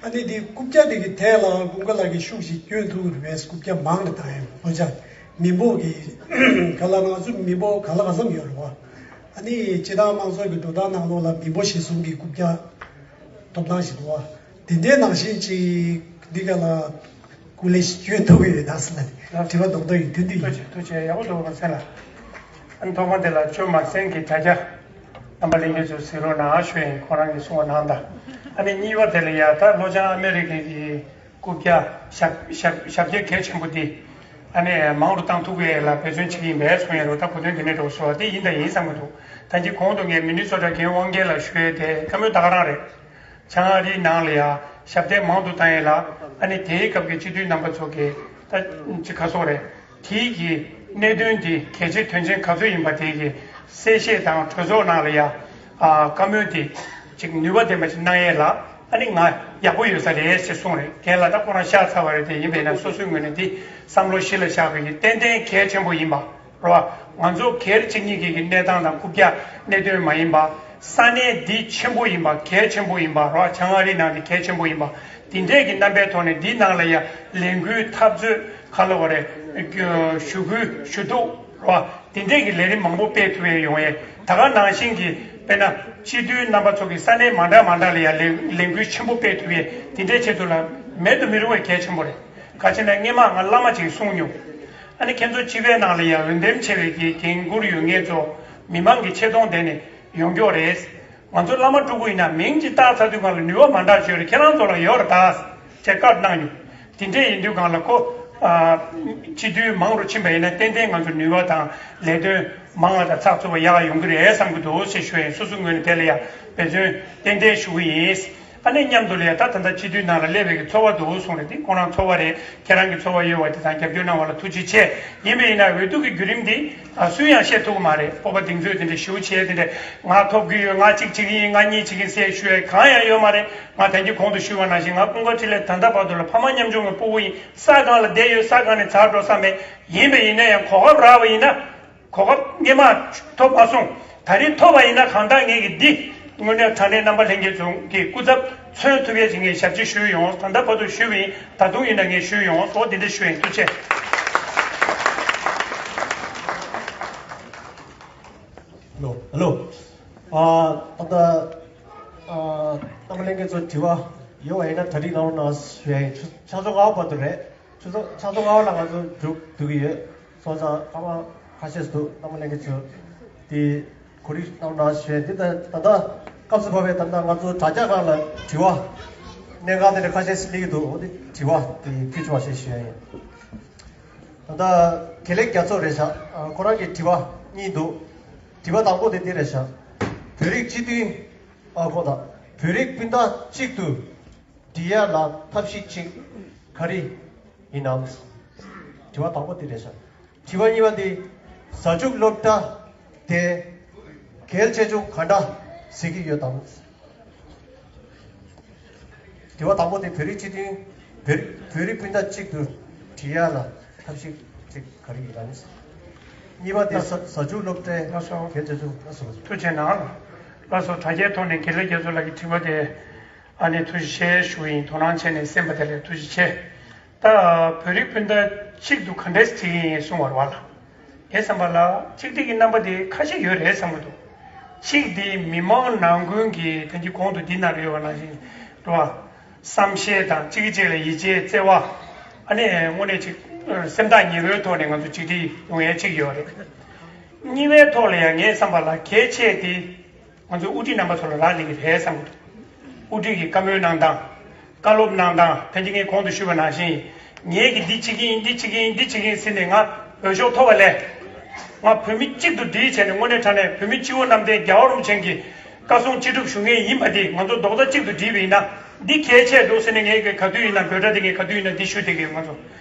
ཨ་ནི་འདི་རྐུབ་བཀྱག་འདི་གི་ཐད་ལ་ཀུན་དགའ་ལགས་ཀྱིས་ཤུགས་ཤིག་བསྐྱོན་ཐུབ་ཀྱི་རེད་པས། རྐུབ་བཀྱག་མང་རེད་ད་ཡང་ལྷོ་བྱང་མི་འབོར་གྱི་ག་ལ་ང་ཚོ་མི་འབོར་ག་ལ་ག་ཙམ་ཡོད་རེད་པ། ཨ་ནི་སྤྱི་བཏང་དམངས་གཙོ་གི་འགྲོ་སྟངས་ནང་ལོགས་ལ་མི་འབོར་གཞིར་བཟུང་གི་རྐུབ་བཀྱག་ཐོབ་ཐང་ཞིག་འདུག་པ། དེ་འདྲའི་ནང་བཞིན་ཅིག་འདི་ག་ལ་སྐུ་ལས་ཤིག་སྐྱོན་ཐུབ་ཀྱི་ཡོད་ན་ཟེར་ན་དྲི་བ་རྡོག་རྡོག་ཡིན། དོན་དུ་ཡིན། ཐུགས་རྗེ་ཆེ། ཐུགས་རྗེ་ཆེ། ཡག་པོ་འདུག་མ་སེན་ལགས། ཨ་ནི་ཐོག་མ་དེ་ལ་ཇོ་མ་སེན་གྱི་དྲ་རྒྱ་རྣམ་པ་ལྷན་རྒྱས་ཚོས་གཟིགས་རོགས་གནང་ཞུ་ཡིན། ཁོ་རང་གིས་གསུངས་པ་གནང་དང་། ཨ་ནི་གཉིས་པ་དེ་ལ་ཡ་ད་ལྷོ་བྱང་ཨ་མེ་རི་ཁའི་གི་རྐུབ་བཀྱག་ཞབས་ཞབས་ཞབས་སྐྱེལ་གལ་ཆེན་པོ་འདི་ཨ་ནི་མང་རུ་བཏང་ཐུབ་ཀྱི་ཡོད་ལ་འབད་བརྩོན་བྱེད་ཀྱི་ཡིན་པས་གསུངས་ཡོད་རེད། ད་གོ་དོན་དེ་ནས་འགྲོ་སོང་བ་དེ་ཡིན་དང་ཡིན་བསམ་གྱི་འདུག་ད་ཅི་གོང་དུ་ངས་མི་ནི་སོ་ཊ་རྒན་དབང་རྒྱལ་ལགས་ཞུ་ཡས་དེ་བཀའ་མོལ་ད་ག་རང་རེད། བྱང་ཨ་རིའི་ནང་ལ་ཡ་ཞབས་སྟེགས་མང་དུ་བཏང་ཡས་ལ་ཨ་ནི་དེའི་སྐབས་ཀྱི་སྤྱི་འཐུས་རྣམ་པ་ཚོ་གིས་ད་ཅི་ག་སོགས་རེད། དེའི་གི་གནད་དོན་དེ་གལ་ཆེ་དོན་ཆེན་ག་ཚོད་ཡིན་པ་དེ་གི་གསལ་བཤད་དང་གྲོས་ཚོགས་ནང་ལ་ཡ་ ཨ་བཀའ་མོལ་དེ་ཅིག་ནུས་པ་ལྡན་པ་ཅིག་གནང་ཡས་ལ་ཨ་ནི་ང་ཡག་པོ་ཡོད་ས་རེད་ཅེས་གསུངས་རེད། རྒན་ལགས་ད་ཁོ་རང་ཤག་ཚར་བ་རེད། དེ་ཡིན་པས་ན་སོ་སོའི་ངོས་ནས་འདི་བསམ་བློ་གཞི་ལ་བཞག་པའི་གི་ཏན་ཏན་གལ་ཆེན་པོ་ཡིན་པ་རེད་བ། ང་ཚོ་སྒེར་གཅིག་གཉིས་ཀྱི་གི་གནས་སྟངས་དང་རྐུབ་བཀྱག་གནད་དོན་མ་ཡིན་པ། ས་གནས་འདི་ཆེན་པོ་ཡིན་པ། གལ་ཆེན་པོ་ཡིན་པ་རེད་བ། བྱང་ཨ་རིའི་ནང་འདི་གལ་ཆེན་པོ་ཡིན་པ། དེ་འདྲས་ཀྱི་རྣམ་པའི་ཐོག་ནས་འདིའི་ནང་ལ་ཡང་ལས་འགུལ་འཐབ་རྩོད་ག་ལ་བ་རེད། ཞུ་སྐུལ་ཞུ་གཏུག་རེད་བ། དེ་འདྲས་ཀྱི་ལས་རིམ་མང་པོ་སྤེལ་ཐུབ་ཡས་ཡོང་ཡས། ད་ག་ནང་བཞིན་གྱི་དཔེར་ན་སྤྱི་འཐུས་རྣམ་པ་ཚོ་གི་ས་གནས་མ་འདྲ་མ་འདྲ་ལ་ཡང་ལས་ལས་འགུལ་ཆེན་པོ་སྤེལ་ཐུབ་ཡས་དེ་འདྲའི་ཆེད་དུ་ལ་མེད་དུ་མི་རུང་བའི་གལ་ཆེན་པོ་རེད། ག་ཅི་ན་སྔས་མ་ང་བླ་མ་ཅིག་གསུངས་མྱོང་། ཨ་ནི་ཁྱེད་ཚོ་སྤྱི་པའི་ནང་ལ་ཡང་འོས་འདེམས་ཆེ་བའི་གི་འགན་འཁུར་ཡོད་མཁན་ཚོ་མི་མང་གི་ཆེ་མཐོང་ལྡན་ནས་ཡོང་མགྱོགས་རེད། ང་ཚོ་བླ་མ་སྤྲུལ་སྐུ་ཡིན་ན་མིང་ཅིག་བཏགས་ཚར་དུས་སྒང་ལ་ནུས་པ་མ་འདྲ་བྱོས་རེད། ཁྱེད་རང་ཚོ་ལ་ཡོད་རེད་ད་ཅེས་བཀའ་གནང་མྱོང་། དེ་འདྲས་ཡིན་དུས་སྒང་ལ་ཁོ་ཨ་སྤྱི་འཐུས་མང་རུ་ཕྱིན་པ་ཡིན་ན་ཏན་ཏན་ང་ཚོ་ནུས་པ་དང་ལས་དོན་མང་བ་དང་ཚགས་ཚུད་པ་ཡག་ཡོང་གི་རེད་བསམ་གྱི་འདུག་ཅེས་ཞུ་ཡིན། སོ་སོའི་ངོས་ནས་དེ་ལ་ཡང་འབད་བརྩོན་ཏན་ཏན་ཞུ་གི་ཡིན། ཨ་ནེ་མཉམ་དུ་ལ་ཡ་ད་ད་ལྟ་སྤྱི་འཐུས་ནང་ལ་སླེབས་པའི་གི་ཚོར་བ་འདུག་གསུངས་རེད། དེ་ཁོ་རང་ཚོར་བ་རེད། ཁྱེད་རང་གི་ཚོར་བ་ཡོད་པ་དེ་དང་རྒྱབ་སྐྱོར་གནང་བ་ལ་ཐུགས་རྗེ་ཆེ། ཡིན་པ་ཡིན་ན་འོས་བསྡུ་གི་བརྒྱུད་རིམ་འདི་ཨ་སུས་ཡང་བཤད་ཐུབ་ཀྱི་མ་རེད། སྤོབས་པ་གདེང་ཚོད་དེ་འདྲ་ཞེ་པོ་བྱས་དེ་འདྲ་ང་ཐོབ་ཀྱི་ཡོད། ང་གཅིག་བྱེད་ཀྱི་ཡིན། ང་གཉིས་བྱེད་ཀྱི་ཡིན་ཟེར་ཞུ་ཡ་གང་ཡང་ཡོད་མ་རེད། ང་ད་གིན་གོང་དུ་ཞུས་པ་ནང་བཞིན་ང་ཀུན་དགའ་འཕྲིན་ལས་ད་ལྟ་བར་དུ་ལ་ཕ་མ་མཉམ་འབྱུང་གི་སྤུ་གུ་ཡིན། ས་སྒང་ལ་བསྡད་ཡོད། ས་སྒང་ནས་ཚར་འགྲོ་ས་མེད། ཡིན་པ་ཡིན་ན་ཡང་གོ་སྐབས་རག་པ་ཡིན་ན། གོ་སྐབས་སྔས་མ་ཐོབ་མ་སོང་། ད་རེས་ཐོབ་པ་ཡིན་ན་གང་ལྟར་ངེད་ཀྱིས་འདི་དངོས་གནས་དྲང་གནས་རྣམ་པ་ལྷན་རྒྱས་ཚོ་གི་སྐུ་ཚབ་མཚོན་ཐུབ་ཡས་ཀྱི་ངས་ཞབས་ཕྱི་ཞུས་ཡོང་། ད་ལྟ་བར་དུ་ཞུས་པ་ཡིན། ད་དུང་ཡིན་ན་ངས་ཞུས་ཡོང་། སོ་འདི་འདྲ་ཞུས་ཡིན། ཐུགས་རྗེ་ཆེ། ཧ་ལོ། ཧ་ལོ། ཨ་ད་ལྟ་ཨ་རྣམ་པ་ལྷན་རྒྱས་ཚོ་དྲི་བ་ཡོད་པ་ཡིན་ན་གྲ་སྒྲིག་གནང་རོགས་གནང་ཞུ་ཡ་ཡིན། ཆུ་ཆུ་ཚོད་ལྔ་པ་བར་དུ་རེད། ཆུ་ཚོད་ཆུ་ཚོད་ལྔ་པ་ལ་ང་ཚོ་མཇུག་བསྡུ་གི་ཡོད། སོང་ཙང་སྐར་མ་ཁ་ཤས་འདུག་རྣམ་པ་ལྷན་རྒྱས་ཚོས་དེ་གོ་སྒྲིག་གནང་རོགས་གནང་ཞུ་ཡ་ཡིན། འདི་ད་ད་ལྟ་སྐབས་སུ་བབས་པའི་ད་ལྟ་ང་ཚོ་དྲ་རྒྱ་སྒང་ལ་དྲི་བ་གནད་འགག་དེ་འདྲ་ཁ་ཤས་སླེབས་ཀྱི་འདུག་འོ་དེ་དྲི་བ་དེ་ཕུལ་ཆོག་པ་ཞེས་ཞུ་ཡ་ཡིན། ད་ལྟ་དགེ་ལེགས་རྒྱ་མཚོ་རེད་ཤག་ཨ་ཁོ་རང་གི་དྲི་བ་གཉིས་འདུག་དྲི་བ་དང་པོ་དེ་འདི་རེད་ཤག་བོད་རིགས་སྤྱི་མཐུན། ཨ་ཁོ་དང་བོད་རིགས་སྤུན་ཟླ་གཅིག་ཏུ་སྒྲིལ་ཡ་ལ་ཐབས་ཤེས་གཅིག་ག་རེ་ཡིན་ནམ། དྲི་བ་དང་པོ་དེ་རེད་ཤག་དྲི་བ་གཉིས་པ་འདི་གཟའ་མཇུག་སློབ་གྲྭ་དེ་གལ་ཆེ་ཆུང་ག་འདྲ་གཟིགས་ཀྱི་ཡོད་དམ། དྲི་བ་དང་པོ་དེ་བོད་རིགས་སྤྱི་མཐུན་བོད་བོད་རིགས་སྤུན་ཟླ་གཅིག་ཏུ་སྒྲིལ་ཡ་ལ་ཐབས་ཤེས་གཅིག་ག་རེ་ཡིན་ནམ། གཉིས་པ་དེ་གཟའ་གཟའ་མཇུག་སློབ་གྲྭའི་ལགས་སོ། གལ་ཆེ་ཆུང་ལ་སོ། ཐུགས་རྗེ་གནང་། ལགས་སོ། དྲ་རྒྱའི་ཐོག་ནས་དགེ་ལེགས་རྒྱ་མཚོ་ལགས་ཀྱི་དྲི་བ་དེ་ཨ་ནི་ཐུགས་རྗེ་ཆེ་ཞུ་ཡིན། དོ་སྣང་བྱས་ནས་གསན་པ་དེ་ལ་ཐུགས་རྗེ་ཆེ། ད་བོད་རིགས་སྤུན་ཟླ་གཅིག་ཏུ་ག་འདྲས་བྱེད་ཀྱི་ཡིན་གསུང་བར་བ་ལ། ངའི་བསམ་པ་ལ་གཅིག་སྒྲིལ་གྱི་རྣམ་པ་དེ་ཁ་ཤས་ཡོད་རེད་བསམ་གྱི་འདུག་གཅིག་དེ་མི་མང་ནང་ཁུལ་གྱི་ད་གིན་གོང་དུ་འདི་ན་རེ་ཡོད་པ་ནང་བཞིན་རེད་བ། བསམ་ཤེས་དང་གཅིག་གིས་གཅིག་ལ་ཡིད་ཆེས་བརྩེ་བ། ཨ་ནི་དངོས་གནས་ཅིག་སེམས་ཐག་ཉེ་པོའི་ཐོག་ནས་ང་ཚོ་གཅིག་སྒྲིལ་ཡོང་ཡས་གཅིག་ཡོད་རེད། གཉིས་པའི་ཐོག་ལ་ཡང་ངའི་བསམ་པ་ལ་གལ་ཆེ་དེ། ང་ཚོའི་དབུ་ཁྲིད་རྣམ་པ་ཚོ་ལ་རག་ལས་ཀྱི་རེད་བསམ་གྱི་འདུག་དབུ་ཁྲིད་ཀྱི་བཀའ་མོལ་གནང་སྟངས། བཀའ་སློབ་གནང་སྟངས། ཕན་ཆད་ངས་གོང་དུ་ཞུས་པ་ནང་བཞིན། ངེད་ཀྱིས་འདི་བྱེད་ཀྱི་ཡིན། འདི་བྱེད་ཀྱི་ཡིན། འདི་བྱེད་ཀྱི་ཡིན་ཟེར་ནས་ང་འོས་ཤོག་ཐོབ་པ་ལས། ང་བོད་མི་གཅིག་ཏུ་སྒྲིལ་བྱས་ནས་དངོས་གནས་དྲང་གནས་བོད་མི་སྤྱི་བོ་གནམ་བསྟན་རྒྱལ་བ་རིན་པོ་ཆེ་གི་བཀའ་གསུང་ཅི་སྒྲུབ་ཞུ་མཁན་ཡིན་པ་འདི་ང་ཚོ་རྡོག་རྩ་གཅིག་ཏུ་སྒྲིལ་བ་ཡིན་ན། འདི་གལ་ཆེ་འདུག་ཟེར་ནས་ངས་ག་དུས་ཡིན་ན་འབོད་སྒྲ་འདི་ངས་ག་དུས་ཡིན་ན་འདི་ཞུ་བསྡད་ཀྱི་ཡོད། ང་ཚོ་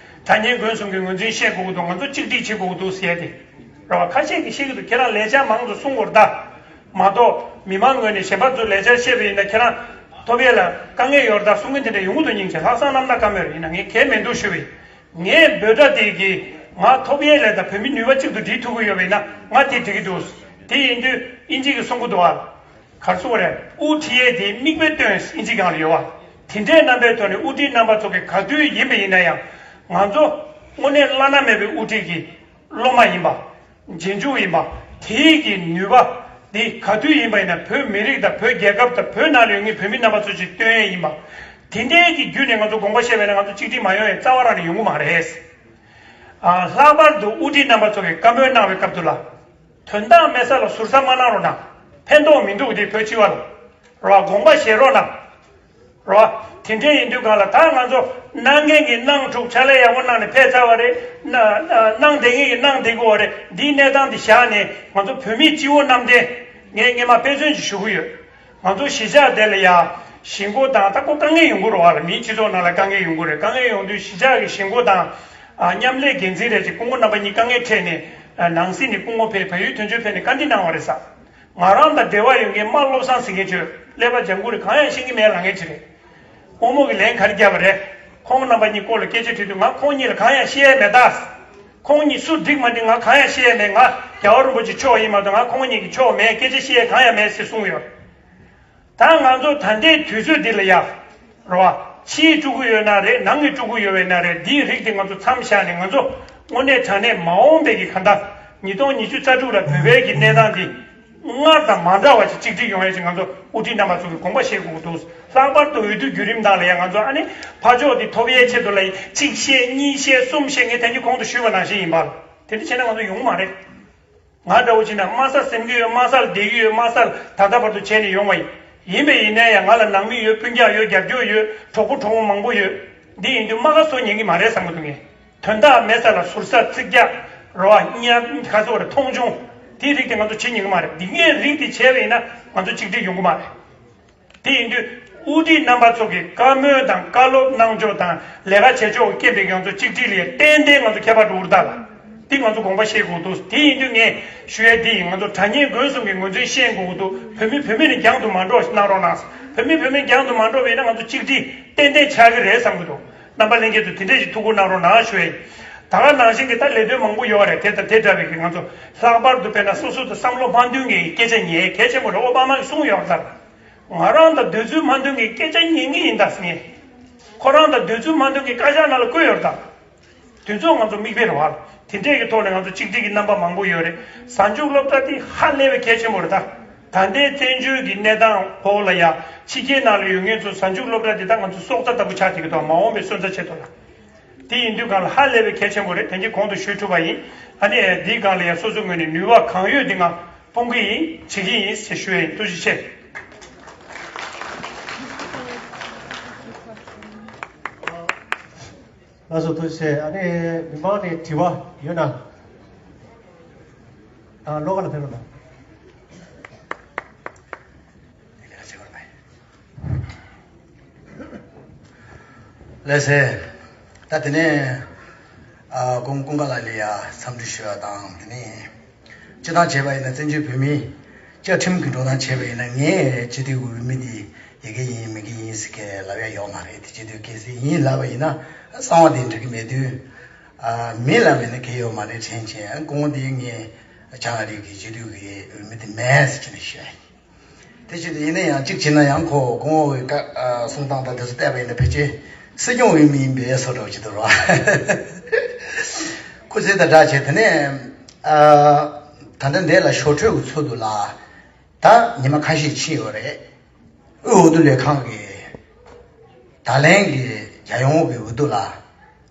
དྲ་བརྙན་མགོན་གསུམ་གྱི་ངོས་འཛིན་བཤད་དགོས་ཀྱི་འདུག་ང་ཚོ་གཅིག་སྒྲིལ་བྱེད་དགོས་ཀྱི་འདུག་ཟེར་ཡ་དེ། རེད་བ། ཁ་ཤས་ཀྱིས་བཤད་ཀྱི་འདུག་ཁྱེད་རང་ལས་འཆར་མང་དུ་གསུང་དགོས་རེད་ད། མ་གཏོགས་མི་མང་ངོས་ནས་གཞན་པ་ཚོ་ལས་འཆར་བཤད་པ་ཡིན་ན་ཁྱེད་རང་ཐོབ་ཡས་ལ་དཀའ་ངལ་ཡོད་རེད་ད་གསུང་མཁན་དེ་འདྲ་ཡོང་གི་འདུག་སྙིང་རྗེ། ལྷག་བསམ་རྣམ་དག་བཀའ་མོལ་ཡིན་ན་ངས་གལ་མི་འདུག་ཞུ་བས། ངས་འབོད་སྒྲ་དེ་གིས་ང་ཐོབ་ཡས་ལས་ད་བོད་མི་ནུས་པ་གཅིག་ཏུ་སྒྲིལ་ཐུབ་ཀྱི་ཡོད་པ་ཡིན་ན་ང་དེ་འགྲིག་གི་འདུག་དེ་ཡིན་དུས་དབྱིན་ཇི་གིས་གསུང་གི་འདུག་ཨ། གར་སོང་བ་རེད། དབུ་ཁྲིད་ཡས་དེ་མིག་དཔེ་སྟོན་དབྱིན་ཇི་སྒང་ལ་ཡོད་བ། དེ་འདྲའི་རྣམ་པའི་ཐོག་ནས་དབུ་ཁྲིད་རྣམ་པ་ཚོ་གི་ག་དུས་ཡིན་པ་ཡིན་ན་ཡང་ང་ཚོ་དངོས་གནས་བླ་ན་མེད་པའི་དབུ་ཁྲིད་ཀྱི་སློབ་མ་ཡིན་པ། རྗེས་འཇུག་ཡིན་པ། དེའི་གི་ནུས་པ་འདི་ག་དུས་ཡིན་པ་ཡིན་ན་བོད་མི་རིགས་དང་བོད་རྒྱལ་ཁབ་དང་བོད་ནང་ལ་ཡོད་མཁན་བོད་མི་རྣམ་པ་ཚོ་ཅིག་སྟོན་ཡས་ཡིན་པ། དེ་འདྲའི་གི་བརྒྱུད་ནས་ང་ཚོ་དགོངས་པ་བཞེས་པ་ཡིན་ན་ང་ཚོ་གཅིག་སྒྲིལ་མ་ཡོང་ཡས་རྩ་བ་རང་ནས་ཡོང་གི་མ་རེད། ཨ། ལྷག་པར་དུ་དབུ་ཁྲིད་རྣམ་པ་ཚོ་གིས་བཀའ་མོལ་གནང་བའི་སྐབས་དུ་ལ། དོན་དག་མེད་ས་ལ་ཟུར་ཟ་མ་གནང་རོགས་གནང་། ཕན་ཐོགས་མི་འདུག་དེ་བོད་སྤྱི་པ་ལ། རོ། དགོངས་པ་བཞེས་རོགས་གནང་། རོ། དེ་འདྲའི་ཡིན་དུས་གང་ལ་ད་ང་ཚོ་གནང་མཁན་གྱིས་གནང་ཐུབ། ཕྱག་ལས་ཡག་པོ་གནང་ནས་ཕེབས་ཚར་བ་རེད། གནང་བསྡད་མཁན་གྱིས་གནང་བསྡད་དགོས་པ་རེད། འདིའི་གནས་སྟངས་འདི་བཞག་ནས་ང་ཚོ་བོད་མིའི་སྤྱི་བོ་གནམ་བསྟན་ངས་སྔས་མ་དཔེ་མཚོན་ཅིག་ཞུ་གི་ཡོད། ང་ཚོ་གཞིས་ཆགས་དེ་ལ་ཡ་གཞིས་འགོ་དང་ད་ཁོ་དཀའ་ངལ་ཡོང་གི་རེད་བ་ལ། མིའི་སྤྱི་ཚོགས་ནང་ལ་དཀའ་ངལ་ཡོང་གི་རེད། དཀའ་ངལ་ཡོང་དུས་གཞིས་ཆགས་ཀྱི་གཞིས་འགོ་དང་ཨ་མཉམ་ལས་འགན་འཛིན་རེད་ཅེས་སྐུ་ངོ་རྣམ་པ་གཉིས་དཀའ་ངལ་འཕྲད་ནས་ནང་སྲིད་ནས་སྐུ་ངོ་ཕེབས་བལ་ཡུལ་དོན་གཅོད་ཕེབས་ནས་བཀའ་འདྲི་གནང་བ་རེད་ས། ང་རང་དང་འབྲེལ་བ་ཡོད་མཁན་རྨ་བློ་བཟང་ཟེར་མཁན་ཚོས་ཀླད་པ་ལྗང་ཁུ་རེད། གང་ཡང་ཤེས་ཀྱི་མེད་ལབ་མཁན་ཅིག་རེད། དབང་མོ་གིས་ལན་ག་རེ་བརྒྱབ་པ་རེད། ཁོང་རྣམ་པ་གཉིས་སྐོར་ལ་སྐད་ཆ་དྲིས་དུས་ང་ཁོང་གཉིས་ལ་གང་ཡང་བཤད་ཡ་མེད་ད། ཁོང་གཉིས་སུ་འགྲིག་མ་འགྲིག་ང་གང་ཡང་བཤད་ཡ་མེད། ང་རྒྱལ་བ་རིན་པོ་ཆེ་མཆོག་ཡིན་མ་གཏོགས་ང་ཁོང་གཉིས་ཀྱི་ཕྱོགས་མེད། སྐད་ཆ་བཤད་ཡ་གང་ཡང་མེད་ཟེར་གསུངས་ཡོད། ད་ང་ཚོ་ད་ལྟའི་དུས་ཚོད་འདི་ལ་ཡ། རེད་བ། ཕྱིའི་དཀྲུག་གི་ཡོད་ན་རེད། ནང་གི་དཀྲུག་གི་ཡོད་པ་ཡིན་ན་རེད། འདིའི་རིགས་དེ་ང་ཚོ་མཚམས་བཞག་ནས་ང་ཚོ་དངོས་གནས་དྲང་གནས་མ་འོངས་པའི་གི་གང་ལྟར་ཉིས་སྟོང་ཉི་ཤུ་རྩ་དྲུག་ལ་བོད་པའི་གི་གནས་སྟངས་འདི་སྔར་དང་མ་འདྲ་བ་ཞིག་གཅིག་སྒྲིལ་ཡོང་ཡ་ཞིག་ང་ཚོ་དབུ་ཁྲིད་རྣམ་པ་ཚོ་གིས་དགོངས་པ་བཞེས་དགོས་ཀྱི་འདུག་ལྷག་པར་དུ་འོས་བསྡུ་བརྒྱུད་རིམ་ནང་ལ་ཡང་ང་ཚོ་ཨ་ནི་ཕར་ཕྱོགས་འདི་ཐོབ་ཡའི་ཆེད་དུ་ལ་གཅིག་བཤད་གཉིས་བཤད་གསུམ་བཤད། ངས་ད་གིན་གོང་དུ་ཞུས་པ་ནང་བཞིན་ཡིན་པ་ལ་དེ་འདྲ་བྱས་ན་ང་ཚོ་ཡོང་གི་མ་རེད། ང་འདྲ་བོ་བྱས་ན་དམའ་ས་ཟིན་གྱི་ཡོད། དམའ་ས་ལ་བསྡད་ཀྱི་ཡོད། དམའ་ས་ལ་ད་ལྟ་བར་དུ་བྱས་ནས་ཡོང་བ་ཡིན། ཡིན་པས་ཡིན་ན་ཡང་ང་ལ་ནང་མི་ཡོད། སྤུན་ཀྱག་ཡོད། རྒྱབ་སྐྱོར་ཡོད། གྲོགས་པོ་གྲོགས་མོ་མང་པོ་ཡོད། འདི་ཡིན་དུས་རྨ་ཁ་བཟོ་ཉན་གྱི་མ་རེད་བསམ་གྱི་འདུག་ངས། དོན་དག་མེད་ས་ལ་ཟུར་ཟ་རྩིག་རྒྱག་རེད་བ། གཉའ་ཁ་སོགས་རེད། མཐོང་ཆུང་དེའི་རིགས་དེ་ང་ཚོ་བྱེད་ཉན་གྱི་མ་རེད། འདི་ངས་རིགས་དེ་བྱས་པ་ཡིན་ན་ང་ཚོ་གཅིག་སྒྲིལ་ཡོང་གི་མ་རེད། དེ་ཡིན་དུས་དབུ་ཁྲིད་རྣམ་པ་ཚོ་གིས་བཀའ་མོལ་དང་བཀའ་སློབ་གནང་ཕྱོགས་དང་ལས་ཀ་བྱེད་ཕྱོགས་ཀྱི་རྐྱེན་པས་ང་ཚོ་གཅིག་སྒྲིལ་ལ་ཏན་ཏན་ང་ཚོ་ཁྱད་པར་འགྲོ་གི་རེད་ད་ལ། འདི་ང་ཚོ་དགོངས་པ་བཞེས་དགོས་འདུག་དེ་ཡིན་དུས་ངས་ཞུ་ཡ་འདི་ཡིན། ང་ཚོ་དྲ་བརྙན་སྒོས་གསུམ་གྱི་ངོས་འཛིན་ཤེས་དགོས་ཀྱི་འདུག་བོད་མི་བོད་མི་ནས་རྒྱང་དུ་མ་འགྲོ་གནང་རོགས་གནང་། བོད་མི་བོད་མི་རྒྱང་དུ་མ་འགྲོ་བས་ན་ང་ཚོ་གཅིག་སྒྲིལ་ཏན་ཏན་ཆགས་ཀྱི་རེད་བསམ་གྱི་འདུག་རྣམ་པ་ལྷན་རྒྱས་ཚོ་དེ་འདྲས་ཞིག་ཐུགས་ཁུར་གནང་རོགས་གནང་ཞུ་ཡ་ཡིན། ད་ག་ནང་བཞིན་གྱི་ད་ལས་དོན་མང་པོ་ཡོད་རེད། དེ་དང་དེ་འདྲ་བའི་གི་ང་ཚོ་ལྷག་པར་དུ་དཔེར་ན་སོ་སོ་དང་བསམ་བློ་མ་མཐུན་གྱི་སྐད་ཆ་ཉན་གལ་ཆེན་པོ་རེད། ཨོ་བྷ་མ་གིས་གསུངས་ཡོད་རེད་ད། ང་རང་དང་འདོད་ཚུལ་མ་མཐུན་གྱི་སྐད་ཆ་ཉན་གྱི་ཡིན་ད་ཟེར་ངས། ཁོ་རང་དང་འདོད་ཚུལ་མ་མཐུན་གྱི་བཀའ་ཤག་ནང་ལ་བཀོད་ཡོད་རེད་ད། དེ་ཚོ་ང་ཚོ་མིག་དཔེ་རེད་བ། དེ་འདྲས་ཀྱི་ཐོག་ནས་ང་ཚོ་གཅིག་སྒྲིལ་གྱི་རྣམ་པ་མང་པོ་ཡོད་རེད། གཟའ་མཇུག་སློབ་གྲྭ་དེ་ཧ་ལས་པའི་གལ་ཆེན་པོ་རེད་ད། ད་ལྟའི་བཙན་བྱོལ་གྱི་གནས་སྟངས་འོག་ལ་ཡ་ཕྱི་རྒྱལ་ནང་ལ་ཡོད་མཁན་ཚོ་གཟའ་མཇུག་སློབ་གྲྭ་དེ་ད་ང་ཚོ་སྲོག་རྩ་ལྟ་བུ་ཆགས་བསྡད་ཀྱི་འདུག་མ་འོངས་པའི་སོན་རྩ་ཆེད་དུ་ལ། དེ་ཡིན་དུས་སྒང་ལ་ཧ་ལས་པའི་གལ་ཆེན་པོ་རེད། དེ་གྱིས་གོང་དུ་ཞུས་གྲུབ་པ་ཡིན། ཨ་ནི་འདིའི་སྒང་ལ་ཡང་སོ་སོའི་ངོས་ནས་ནུས་པ་གང་ཡོད་འདི་ང་སྤུངས་ཀྱི་ཡིན། བྱེད་ཀྱི་ཡིན་ཟེར་ཞུ་ཡ་ཡིན། ཐུགས་རྗེ་ཆེ། ལགས་སོ། ཐུགས་རྗེ་ཆེ། ཨ་ནི་མི་མང་ནས་དྲི་བ་ཡོད་ན། ཨ་ལོགས་ཀ་ལ་ཕེབས་རོགས་གནང་། ལགས་སེ། ད་དེ་ནས་ཨ་ཀུན་ཀུན་དགའ་ལགས་ལ་ཡ་འཚམས་འདྲི་ཞུ་བ་དང་། དེ་ནས་སྤྱི་བཏང་བྱས་པ་ཡིན་ན་བཙན་བྱོལ་བོད་མི་བཅའ་ཁྲིམས་ཀྱི་འགྲོ་སྟངས་བྱས་པ་ཡིན་ན། ངས་སྤྱི་འཐུས་འོས་མི་འདི་ཡི་གེ་ཡིན་མི་གི་ཡིན་ཟེར་གི་ལབ་ཡ་ཡོད་མ་རེད། དེ་སྤྱི་འཐུས་གལ་སྲིད་ཡིན་ལབ་པ་ཡིན་ན་གསང་བ་དེ་འགྲིག་གི་མེད་དུས། ཨ་མིན་ལབ་པ་ཡིན་ན་གལ་ཡོད་མ་རེད་དྲན་བྱས། ཨ་སྐུ་ངོ་འདི་ངས་བྱང་ཨ་རི་གི་སྤྱི་འཐུས་ཀྱི་འོས་མི་དེ་མེད་ཟེར་གྱི་ནས་ཞུ་ཡ་ཡིན། དེ་བཞིན་དུ་ཡིན་ན་ཡང་གཅིག་བྱས་ན་ཡང་ཁོ་སྐུ་ངོ་བའི་བཀའ་ཨ་གསུང་སྟངས་དང་དེ་ཚོ་བལྟས་པ་ཡིན་ན་ཕལ་ཆེར་སྲིད་སྐྱོང་འོས་མི་ཡིན་པའི་བཟོ་འདྲ་བོ་ཅིག་འདུག་རོ། སྐུ་ཚེ་དང་སྦྲགས་བྱས། དེ་ནས་ཨ་ད་ལྟ་འདས་ལ་ཞོ་འཕྲུལ་གྱི་ཚུལ་དུ་ལ། ད་ཉི་མ་ཁ་ཤས་ཕྱིན་ཡོད་རེད། དབུས་འོས་བསྡུ་ལས་ཁང་གིས་ད་ལན་གྱི་རྒྱལ་ཡོངས་ཀྱི་འོས་བསྡུ་ལ་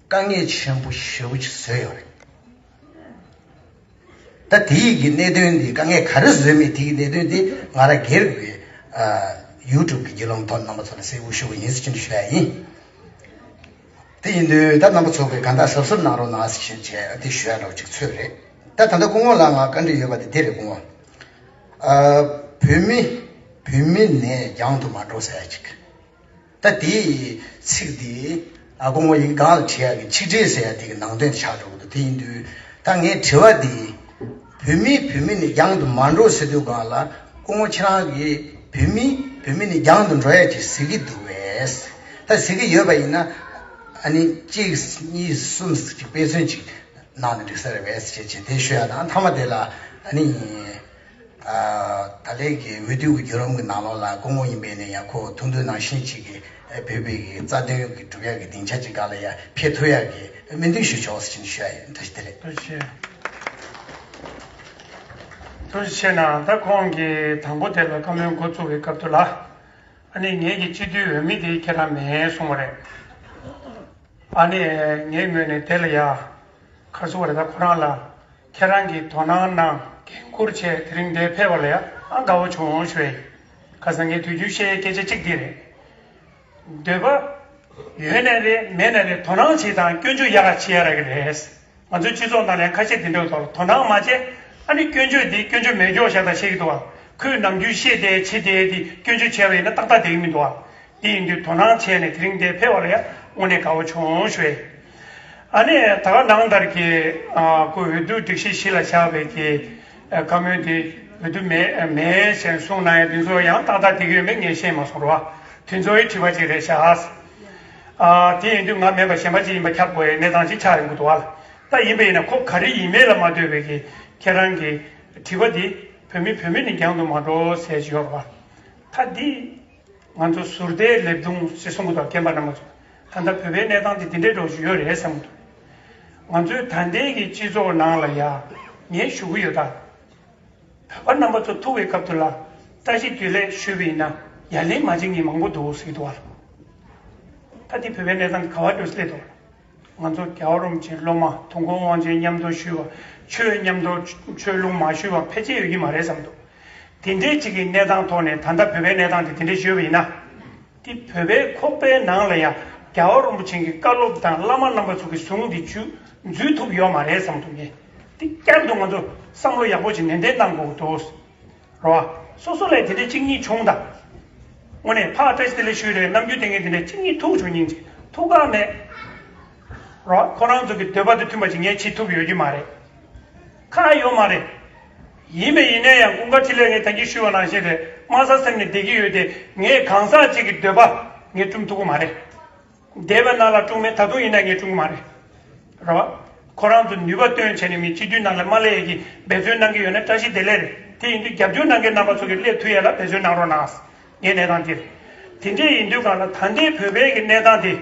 དཀའ་ངལ་ཆེན་པོ་ཞེ་པོ་ཅིག་བཟོས་ཡོད་རེད། ད་དེའི་གི་གནད་དོན་འདི། དཀའ་ངལ་ག་རེ་བཟོས་མེད་དེའི་གནད་དོན་འདི་ང་རང་སྒེར་གྱི་ཨ་ཡུ་ཊུབ་གི་བརྒྱུད་ལམ་ཐོག་རྣམ་པ་ཚོ་ལ་གསལ་པོ་ཞུ་གི་ཡིན་ཟེར་གྱི་ནས་ཞུ་ཡ་ཡིན། དེ་ཡིན་དུས་ད་རྣམ་པ་ཚོ་གིས་གང་ལྟར་གཟབ་གཟབ་གནང་རོགས་གནང་ཟེར་བྱས་དེ་ཞུ་ཡ་འདྲ་བོ་ཅིག་ཚོད་རེད། ད་ད་ལྟ་སྐུ་ངོ་ལ་ང་བཀའ་འདྲི་ཡོད་པ་དེ་འདི་རེད། སྐུ་ངོ། ཨ་བོད་མི་བོད་མི་ནས་རྒྱང་དུ་མ་འགྲོ་ཟེར་ཡ་ཅིག་ད་དེའི་ཚིག་དེ་ཨ་སྐུ་ངོ་ཡི་གེ་སྒང་ལ་བྲིས་ཡ་གི་ཆིག་སྒྲིལ་ཟེར་ཡ་དེ་གི་ནང་དོན་དེ་ཆགས་འགྲོ་གི་འདུག་དེ་ཡིན་དུས་ད་ངའི་དྲི་བ་འདི། བོད་མི་བོད་མི་ནས་རྒྱང་དུ་མ་འགྲོ་ཟེར་དུས་སྒང་ལ་སྐུ་ངོ་ཁྱེད་རང་གིས་བོད་མི་བོད་མི་ནས་རྒྱང་དུ་འགྲོ་ཡ་ཅིག་ཟེར་གྱི་འདུག་པས། ད་ཟེར་གྱི་ཡོད་པ་ཡིན་ན་ཨ་ནི་གཅིག་གཉིས་གསུམ་ཅིག་དཔེ་མཚོན་ཅིག་གནང་ན་འགྲིག་ས་རེད་པས་ཟེར་བྱས་དེ་ཞུ་ཡ་དང་། མཐའ་མ་དེ་ལ་ཨ་ནི་ཨ་ད་ལན་གྱི་འོས་བསྡུ་གི་བརྒྱུད་རིམ་གྱི་ནང་ལོགས་ལ་སྐུ་ངོ་ཡིན་པས་ནས་ཡང་ཁོ་ཐུགས་འདུན་ནང་བཞིན་ཅིག་གི་བོད་པའི་གི་རྩ་དོན་གྱི་སྒྲུབ་ཡ་གི་སྡིངས་ཆ་ཅིག་སྒང་ལ་ཡང་ཕེབས་ཐུབ་ཡ་གི་སྨོན་འདུན་ཞུ་ཆོག་ཟེར་ནས་ཞུ་ཡ་ཡིན། ཐུགས་རྗེ་ཆེ། ཐུགས་རྗེ་ཆེ་གནང་། ད་ཁོང་གིས་དང་པོ་དེ་ལ་བཀའ་མོལ་འགོ་བཙུགས་པའི་སྐབས་དུ་ལ། ཨ་ནི་ངེད་ཀྱི་སྤྱི་འཐུས་འོས་མི་དེ་ཁྱེད་རང་མེད་གསུངས་པ་རེད། ཨ་ནི་ངའི་ངོས་ནས་དེ་ལ་ཡ་ག་རེ་ཟེར་དགོས་རེད། ད་ཁོ་རང་ལ་ཁྱེད་རང་གིས་དོ་སྣང་གནང་། འགན་འཁུར་བྱས་དེ་རིང་འདིར་ཕེབས་པ་ལ་ཡ་ཨ་དགའ་བོ་བྱུང་ཞུ་ཡ་ཡིན། ཁ་སང་ངས་དུས་རྒྱུན་བཤད་ཡའི་སྐད་ཆ་གཅིག་འདི་རེད། འདོད་པ་ཡོད་ནའི་རེད་མེད་ནའི་རེད། དོ་སྣང་བྱེད་དང་སྐྱོན་བརྗོད་ཡག་ག་བྱེད་ཡ་རག་གི་རེད། ང་ཚོའི་སྤྱི་ཚོགས་ནང་ལ་ཡང་ཁ་ཤས་དེ་འདྲ་ཡོད་དོ། དོ་སྣང་མ་བྱས། ཨ་ནི་སྐྱོན་བརྗོད་འདི་སྐྱོན་བརྗོད་མེད་སྐྱོར་བཞག་དང་བཤད་ཀྱི་འདུག་བ། ཁོས་ནམ་རྒྱུན་བཤད་བསྡད་བྱེད་བསྡད་དེ་སྐྱོན་བརྗོད་བྱས་པ་ཡིན་ན་ཏག་ཏག་བསྡད་ཀྱི་མི་འདུག་བ། དེ་ཡིན་དུས་དོ་སྣང་བྱས་ནས་དེ་རིང་འདིར་ཕེབས་པ་ལ་ཡང་དངོས་གནས་དགའ་བོ་བྱུང་ཞུ་ཡ་ཡིན། ཨ་ནི་ད་ག་ནང་ལྟར་གྱི་ཨ་ཁོ་འོས་བསྡུ་སྒྲིག་གཞི་གཞི་ལ་བཞག་པའི་གི་ཨ་བཀའ་མོལ་འདི་ འོས་བསྡུ་མེད་མེད་ཞེས་གསུངས་གནང་ཡ་དེ་ཚོ་ཡང་ཏག་ཏག་བསྡད་ཀྱི་ཡོད་མེད་ངས་ཤེས་མ་སོང་རོ། དེ་ཚོའི་དྲི་བ་ཅིག་རེད་ཤག་ཨ་དེ་ཡིན་དུས་ང་མེད་པ་གཞན་པ་ཅིག་ཡིན་པ་ཁྱབ་དགོས་ཡའི་གནས་སྟངས་ཅིག་ཆགས་ཡོང་གི་འདུག་བ། ད་ཡིན་པ་ཡིན་ན་ཁོ་ག་རེ་ཡིན་མིན་ལ་མ་ལྟོས་པའི་གི་ཁྱེད་རང་གི་དྲི་བ་འདི་བོད་མི་བོད་མི་ནས་རྒྱང་དུ་མ་འགྲོ་ཟེར་གྱི་ཡོད་རེད་བ། ད་འདི་ང་ཚོ་ཟུར་བལྟའི་ལེབ་རྡུང་ཞེས་གསུང་གི་འདུག་རྒན་པ་རྣམ་པ་ཚོ། ད་ལྟ་བོད་པའི་གནས་སྟངས་དེ་འདི་འདྲའི་འགྲོ་བཞིན་ཡོད་རེད་བསམ་གྱི་འདུག་ང་ཚོའི་ད་ལྟའི་གི་སྤྱི་ཚོགས་ནང་ལ་ཡ་ངས་ཞུ་གི་ཡོད་ད། བོད་པ་རྣམ་པ་ཚོ་ཐུག་པའི་སྐབས་དུ་ལ་བཀྲ་ཤིས་བདེ་ལེགས་ཞུས་པ་ཡིན་ན་ཡ་ལན་མ་བྱེད་མཁན་མང་པོ་འདུག་ཟེར་གྱི་འདུག་བ། ད་འདི་བོད་པའི་གནས་སྟངས་དེ་ག་བ་འགྲོ་སླེབས་འདུག་ང་ཚོ་རྒྱལ་བ་རིན་པོ་ཆེ་སློབ་མ་དུས་འཁོར་དབང་ཆེན་མཉམ་དུ་ཞུས་པ། ཆོས་མཉམ་དུ་ཆོས་ལུང་མ་ཞུས་པ་ཕལ་ཆེར་ཡོད་ཀྱི་མ་རེད་བསམ་འདུག་དེ་འདྲའི་ཅིག་གི་གནས་སྟངས་ཐོག་ནས་ད་ལྟ་བོད་པའི་གནས་སྟངས་དེ་དེ་འདྲའི་ཞུས་པ་ཡིན་ན། དེ་བོད་པའི་ཁོག་པའི་ནང་ལ་ཡང་རྒྱལ་བ་རིན་པོ་ཆེ་གི་བཀའ་སློབ་དང་བླ་མ་རྣམ་པ་ཚོ་གི་གསུང་དེ་ཇུས་འཛུལ་ཐུབ་ཡོད་མ་རེད་བསམ་འདུག་ངས། དེ་བསྐྱར་དུ་ང་ཚོ་བསམ་བློ་ཡག་པོ་ཅིག་ནན་ཏན་གནང་དགོས་འདུག་རོ། སོ་སོ་ལ་དེ་འདྲའི་གཅིག་གཉིས་བྱུང་ད། དངོས་གནས་ཕར་བཀྲ་ཤིས་བདེ་ལེགས་ཞུས་རེད། ནམ་རྒྱུན་དེ་ངས་དེ་འདྲའི་གཅིག་གཉིས་ཐུག་བྱུང་སྙིང་རྗེ་ཐུག་ག་མེད། རོ། ཁོ་རང་ཚོ་གི་འདོད་པ་དང་མཐུན་པ་ཅིག་ངས་བྱེད་ཐུབ་ཡོད་ཀྱི་མ་རེད། ཁག་ཡོད་མ་རེད། ཡིན་པས་ཡིན་ན་ཡང་ཀུན་དགའ་འཕྲིན་ལས་ངས་ད་གིན་ཞུས་པ་ནང་བཞིན་རེད། དམའ་ས་སེམས་ནས་བསྡད་ཀྱི་ཡོད་དེ། ངས་གང་ཟག་ཅིག་གི་འདོད་པ་ངས་སྐྲུན་ཐུབ་ཀྱི་མ་རེད། འདས་པའི་ནང་ལ་སྐྲུན་མེད། ད་དུང་ཡིན་ན་ངས་སྐྲུན་གྱི་མ་རེད། རེད་བ། ཁོ་རང་ཚོ་ནུས་པ་བཏོན་བྱས་ནས་མི་སྤྱི་འཐུས་ནང་ལ་མ་སླེབས་ཡས་ཀྱི་འབད་བརྩོན་གནང་གི་ཡོད་ན་བཀྲ་ཤིས་བདེ་ལེགས་རེད། དེ་ཡིན་དུས་རྒྱབ་སྐྱོར་གནང་མཁན་རྣམ་པ་ཚོ་གིས་སླེབས་ཐུབ་ཡས་ལ་འབད་བརྩོན་གནང་རོགས་གནང་། ངའི་གནས་སྟངས་འདིར། དེ་འདྲས་ཡིན་དུས་གང་ལ་ད་ལྟའི་བོད་པའི་གི་གནས་སྟངས་དེ།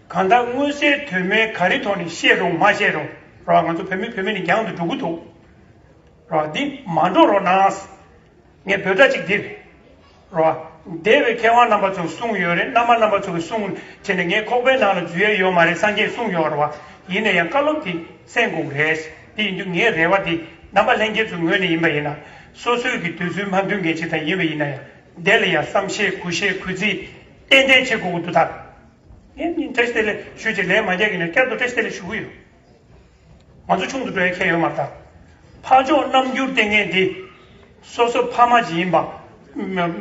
གང་ལྟར་མངོན་གསལ་དོད་མོའི་ག་རེ་ཐོག་ནས་བཤད་རུང་མ་བཤད་རུང་རོ། ང་ཚོ་བོད་མི་བོད་མི་ནས་རྒྱང་དུ་འགྲོ་གི་འདུག་རོ། འདི་མ་འགྲོ་རོགས་གནང་། ངས་འབོད་སྒྲ་གཅིག་འདིར་རོ། འདས་པའི་མཁས་དབང་རྣམ་པ་ཚོས་གསུངས་ཡོད་རེད། བླ་མ་རྣམ་པ་ཚོས་གསུངས་བྱས་ནས་ངའི་ཁོག་པའི་ནང་ལ་འཛུལ་ཡས་ཡོད་མ་རེད། སངས་རྒྱས་གསུངས་ཡོད་རེད་བ། ཡིན་ན་ཡང་བཀའ་སློབ་འདི་གསན་དགོས་རེད། འདི་ཡིན་དུས་ངའི་རེ་བ་འདི་རྣམ་པ་ལྷན་རྒྱས་ཚོའི་ངོས་ནས་ཡིན་པ་ཡིན་ན། སོ་སོའི་གི་འདོད་ཚུལ་མ་མཐུན་མཁན་ཅིག་དང་ཡིན་པ་ཡིན་ན་ཡང་། དེ་ལ་ཡང་བསམ་ཤེས་གུས་ཤེས་གུས་བརྩི་ཏན་ཏན་བྱེད་དགོས་ཀྱི་འདུག་ད། ངས་ནི་བཀྲ་ཤིས་བདེ་ལེགས་ཞུས་བྱས་ལན་མ་རྒྱག་གི་ན་བསྐྱར་དུ་བཀྲ་ཤིས་བདེ་ལེགས་ཞུ་གི་ཡོད། ང་ཚོ་ཆུང་དུ་འགྲོ་ཡ་ཁྱད་ཡོད་མ་རེད་ད། ཕར་ཕྱོགས་རྣམ་འགྱུར་སྟོན་མཁན་དེ། སོ་སོ་ཕ་མ་ཅིག་ཡིན་པ།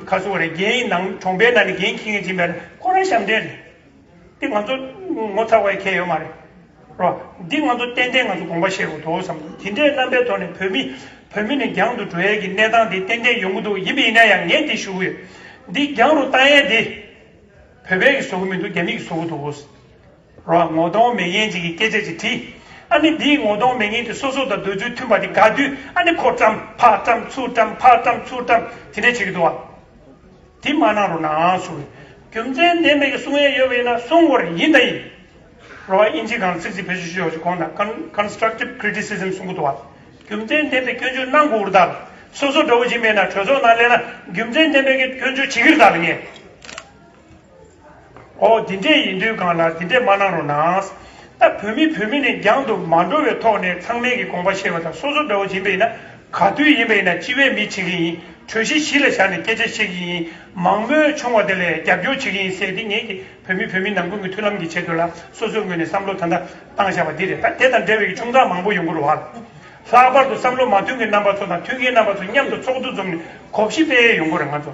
ཁ་སོ་རེད། རྒན་ཡིན་ནང་གྲོང་པའི་ནང་ནས་འགན་འཁྱེར་མཁན་ཅིག་ཡིན་པ་རེད། ཁོ་རང་ཞབས་འདྲེན་རེད། དེ་ང་ཚོ་ངོ་ཚ་བའི་ཁྱད་ཡོད་མ་རེད། རོ། འདི་ང་ཚོ་ཏན་ཏན་ང་ཚོ་དགོངས་པ་བཞེས་དགོས་འདུག་བསམ་འདུག་དེ་འདྲའི་རྣམ་པའི་ཐོག་ནས་བོད་མི་བོད་མི་ནས་རྒྱང་དུ་འགྲོ་ཡས་ཀྱི་གནས་སྟངས་དེ་ཏན་ཏན་ཡོང་གི་འདུག་ཡིན་པ་ཡིན་ན་ཡང་ངས་དེ་ཞུ་གི་ཡོད། འདི་རྒྱང་རུ་བཏང་ཡས་དེ། བོད་པའི་གིས་བཟོ་གི་མི་འདུག་རྒྱ་མི་གིས་བཟོ་གི་འདུག་རོ། ངོ་གདོང་མེད་མཁན་ཅིག་གིས་སྐད་ཆ་ཅིག་དྲིས། ཨ་ནི་འདིའི་ངོ་གདོང་མེད་མཁན་དེ་སོ་སོ་དང་འདོད་ཚུལ་མཐུན་པ་དེ་དགའ་དུས་ཨ་ནི་ཁོ་བཀྲམ་ཕར་བཀྲམ་ཚུར་བཀྲམ་ཕར་བཀྲམ་ཚུར་བཀྲམ་དེ་འདྲས་བྱེད་ཀྱི་འདུག་བ། དེ་མ་གནང་རོགས་གནང་ཞུ། རྒྱུ་མཚན་ལྡན་པའི་གསུང་ཡས་ཡོད་པ་ཡིན་ན་གསུང་དགོས་རེད། ཡིན་དང་ཡིན། རོ། ཨིན་ཇི་སྒང་ལ་ཚིག་ཚིག་བེད་སྤྱོད་ཞུ་ཡོད་ཅིག་གོང་དང་ཀོན་ཀོན་སི་ཊྲག་ཊིབ་ཁི་རི་ཊི་སི་ཛིམ་གསུང་གི་འདུག་བ། རྒྱུ་མཚན་ལྡན་པའི་སྐྱོན་བརྗོད་གནང་དགོས་རེད་ད། སོ་སོ་འདྲ་བོ་ཅིག་མེད་ན་གྲོས་ཚོགས་ནང་སླེབས་ན་རྒྱུ་མཚན་ལྡན་པའི་སྐྱོན་བརྗོད་བྱེད་ཀྱི་རེད་ད་ལ་ངས། ཨོ་དེ་འདྲས་ཡིན་དུས་གང་ལ་དེ་འདྲས་མ་གནང་རོགས་གནང་། ད་བོད་མི་བོད་མི་ནས་རྒྱང་དུ་མ་འགྲོ་བའི་ཐོག་ནས་ཚང་མས་ཀྱི་དགོངས་པ་བཞེས་པ་དང་སོ་སོ་འདྲ་བོ་ཡིན་པ་ཡིན་ན་ག་དུས་ཡིན་པ་ཡིན་ན་སྤྱི་བའི་མི་བྱེད་ཀྱི་ཡིན། གྲོས་གཞི་གཞི་ལ་བཞག་ནས་སྐད་ཆ་བཤད་ཀྱི་ཡིན། མང་མོས་ཆུང་བ་དེ་ལ་རྒྱབ་སྐྱོར་བྱེད་ཀྱི་ཡིན་ཟེར་ཏེ་ངས་ཀྱི་བོད་མི་བོད་མི་ནང་ཁུལ་གྱི་མཐུན་ལམ་གྱི་ཆེད་དུ་ལ་སོ་སོའི་ངོས་ནས་བསམ་བློ་ད་ལྟ་བཏང་བཞག་པ་འདི་རེད། ད་དེ་དང་འབྲེལ་བའི་ཆུང་ཙག་མང་པོ་ཡོང་གི་རེད་བ། ལྷག་པར་དུ་བསམ་བློ་མ་མཐུན་གྱི་རྣམ་པ་ཚོ་དང་མཐུན་གྱི་རྣམ་པ་ཚོ་མཉམ་དུ་ཚོགས་འདུ་འཛོམས་ནས་གོ་བཞི་སྤེལ་ཡས་ཡོང་གི་རེད། ང་ཚོ་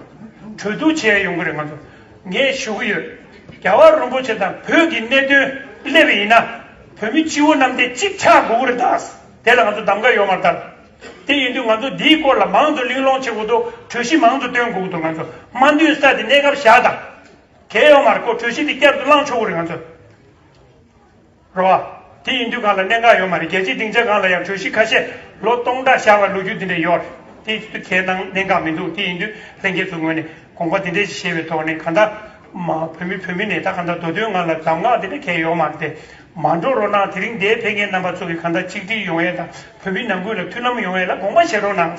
གྲོས་བསྡུར་བྱེད་ཡས་ཡོང་གི་རེད། ང་ཚོ་ངས་ཞུ་གི་ཡོད། རྒྱལ་བ་རིན་པོ་ཆེ་དང་བོད་ཀྱི་གནད་དོན་སླེབས་པ་ཡིན་ན་བོད་མི་སྤྱི་བོ་གནམ་བསྟན་གཅིག་ཆགས་དགོས་ཀྱི་རེད་ད། དེ་ལ་ང་ཚོ་གདམ་ག་ཡོད་མ་རེད་ད། དེ་ཡིན་དུས་ང་ཚོ་འདིའི་སྐོར་ལ་མང་དུ་གླེང་སློང་བྱེད་དགོས་འདུག་གྲོས་གཞི་མང་དུ་བཏོན་དགོས་འདུག་ང་ཚོ་མ་འདུས་ས་དེ་གནས་སྐབས་བཞག་དང་། གལ་ཡོད་མ་རེད། ཁོ་གྲོས་གཞི་དེ་བསྐྱར་དུ་བླངས་ཆོག་གི་རེད་ང་ཚོ། རེད་བ། དེ་ཡིན་དུས་གང་ལ་གནད་འགག་ཡོད་མ་རེད། རྒྱལ་སྤྱིའི་སྡིངས་ཆ་སྒང་ལ་ཡང་གྲོས་གཞི་ཁ་ཤས་ལོ་སྟོང་ཕྲག་བཞག་པའི་ལོ་རྒྱུས་འདི་འདྲ་ཡོད་རེད། དེ་ཡིན་དུས་ཁས་གནང་གནད་འགག་མི་འདུག་དེ་ཡིན་དུས་ལྷན་རྒྱས་ཚོའི་ངོས་ནས་དགོངས་པ་འདི་འདྲ་ཞིག་བཞེས་པའི་ཐོག་ནས་གང་ལྟར་མ་བོད་མི་བོད་མི་ནས་ད་གང་ལྟར་མདོ་དོན་ངང་ལ་གདམས་ངག་འདི་འདྲ་གལ་ཡོད་མ་རེད་དེ། མ་འགྲོ་རོགས་གནང་། དེ་རིང་འདིར་ཕེབས་མཁན་རྣམ་པ་ཚོ་གིས་གང་ལྟར་ཆིག་སྒྲིལ་ཡོང་ཡས་དང་བོད་མི་ནང་ཁུལ་ལ་མཐུན་ལམ་ཡོང་ཡས་ལ་དགོངས་པ་བཞེས་རོགས་གནང་།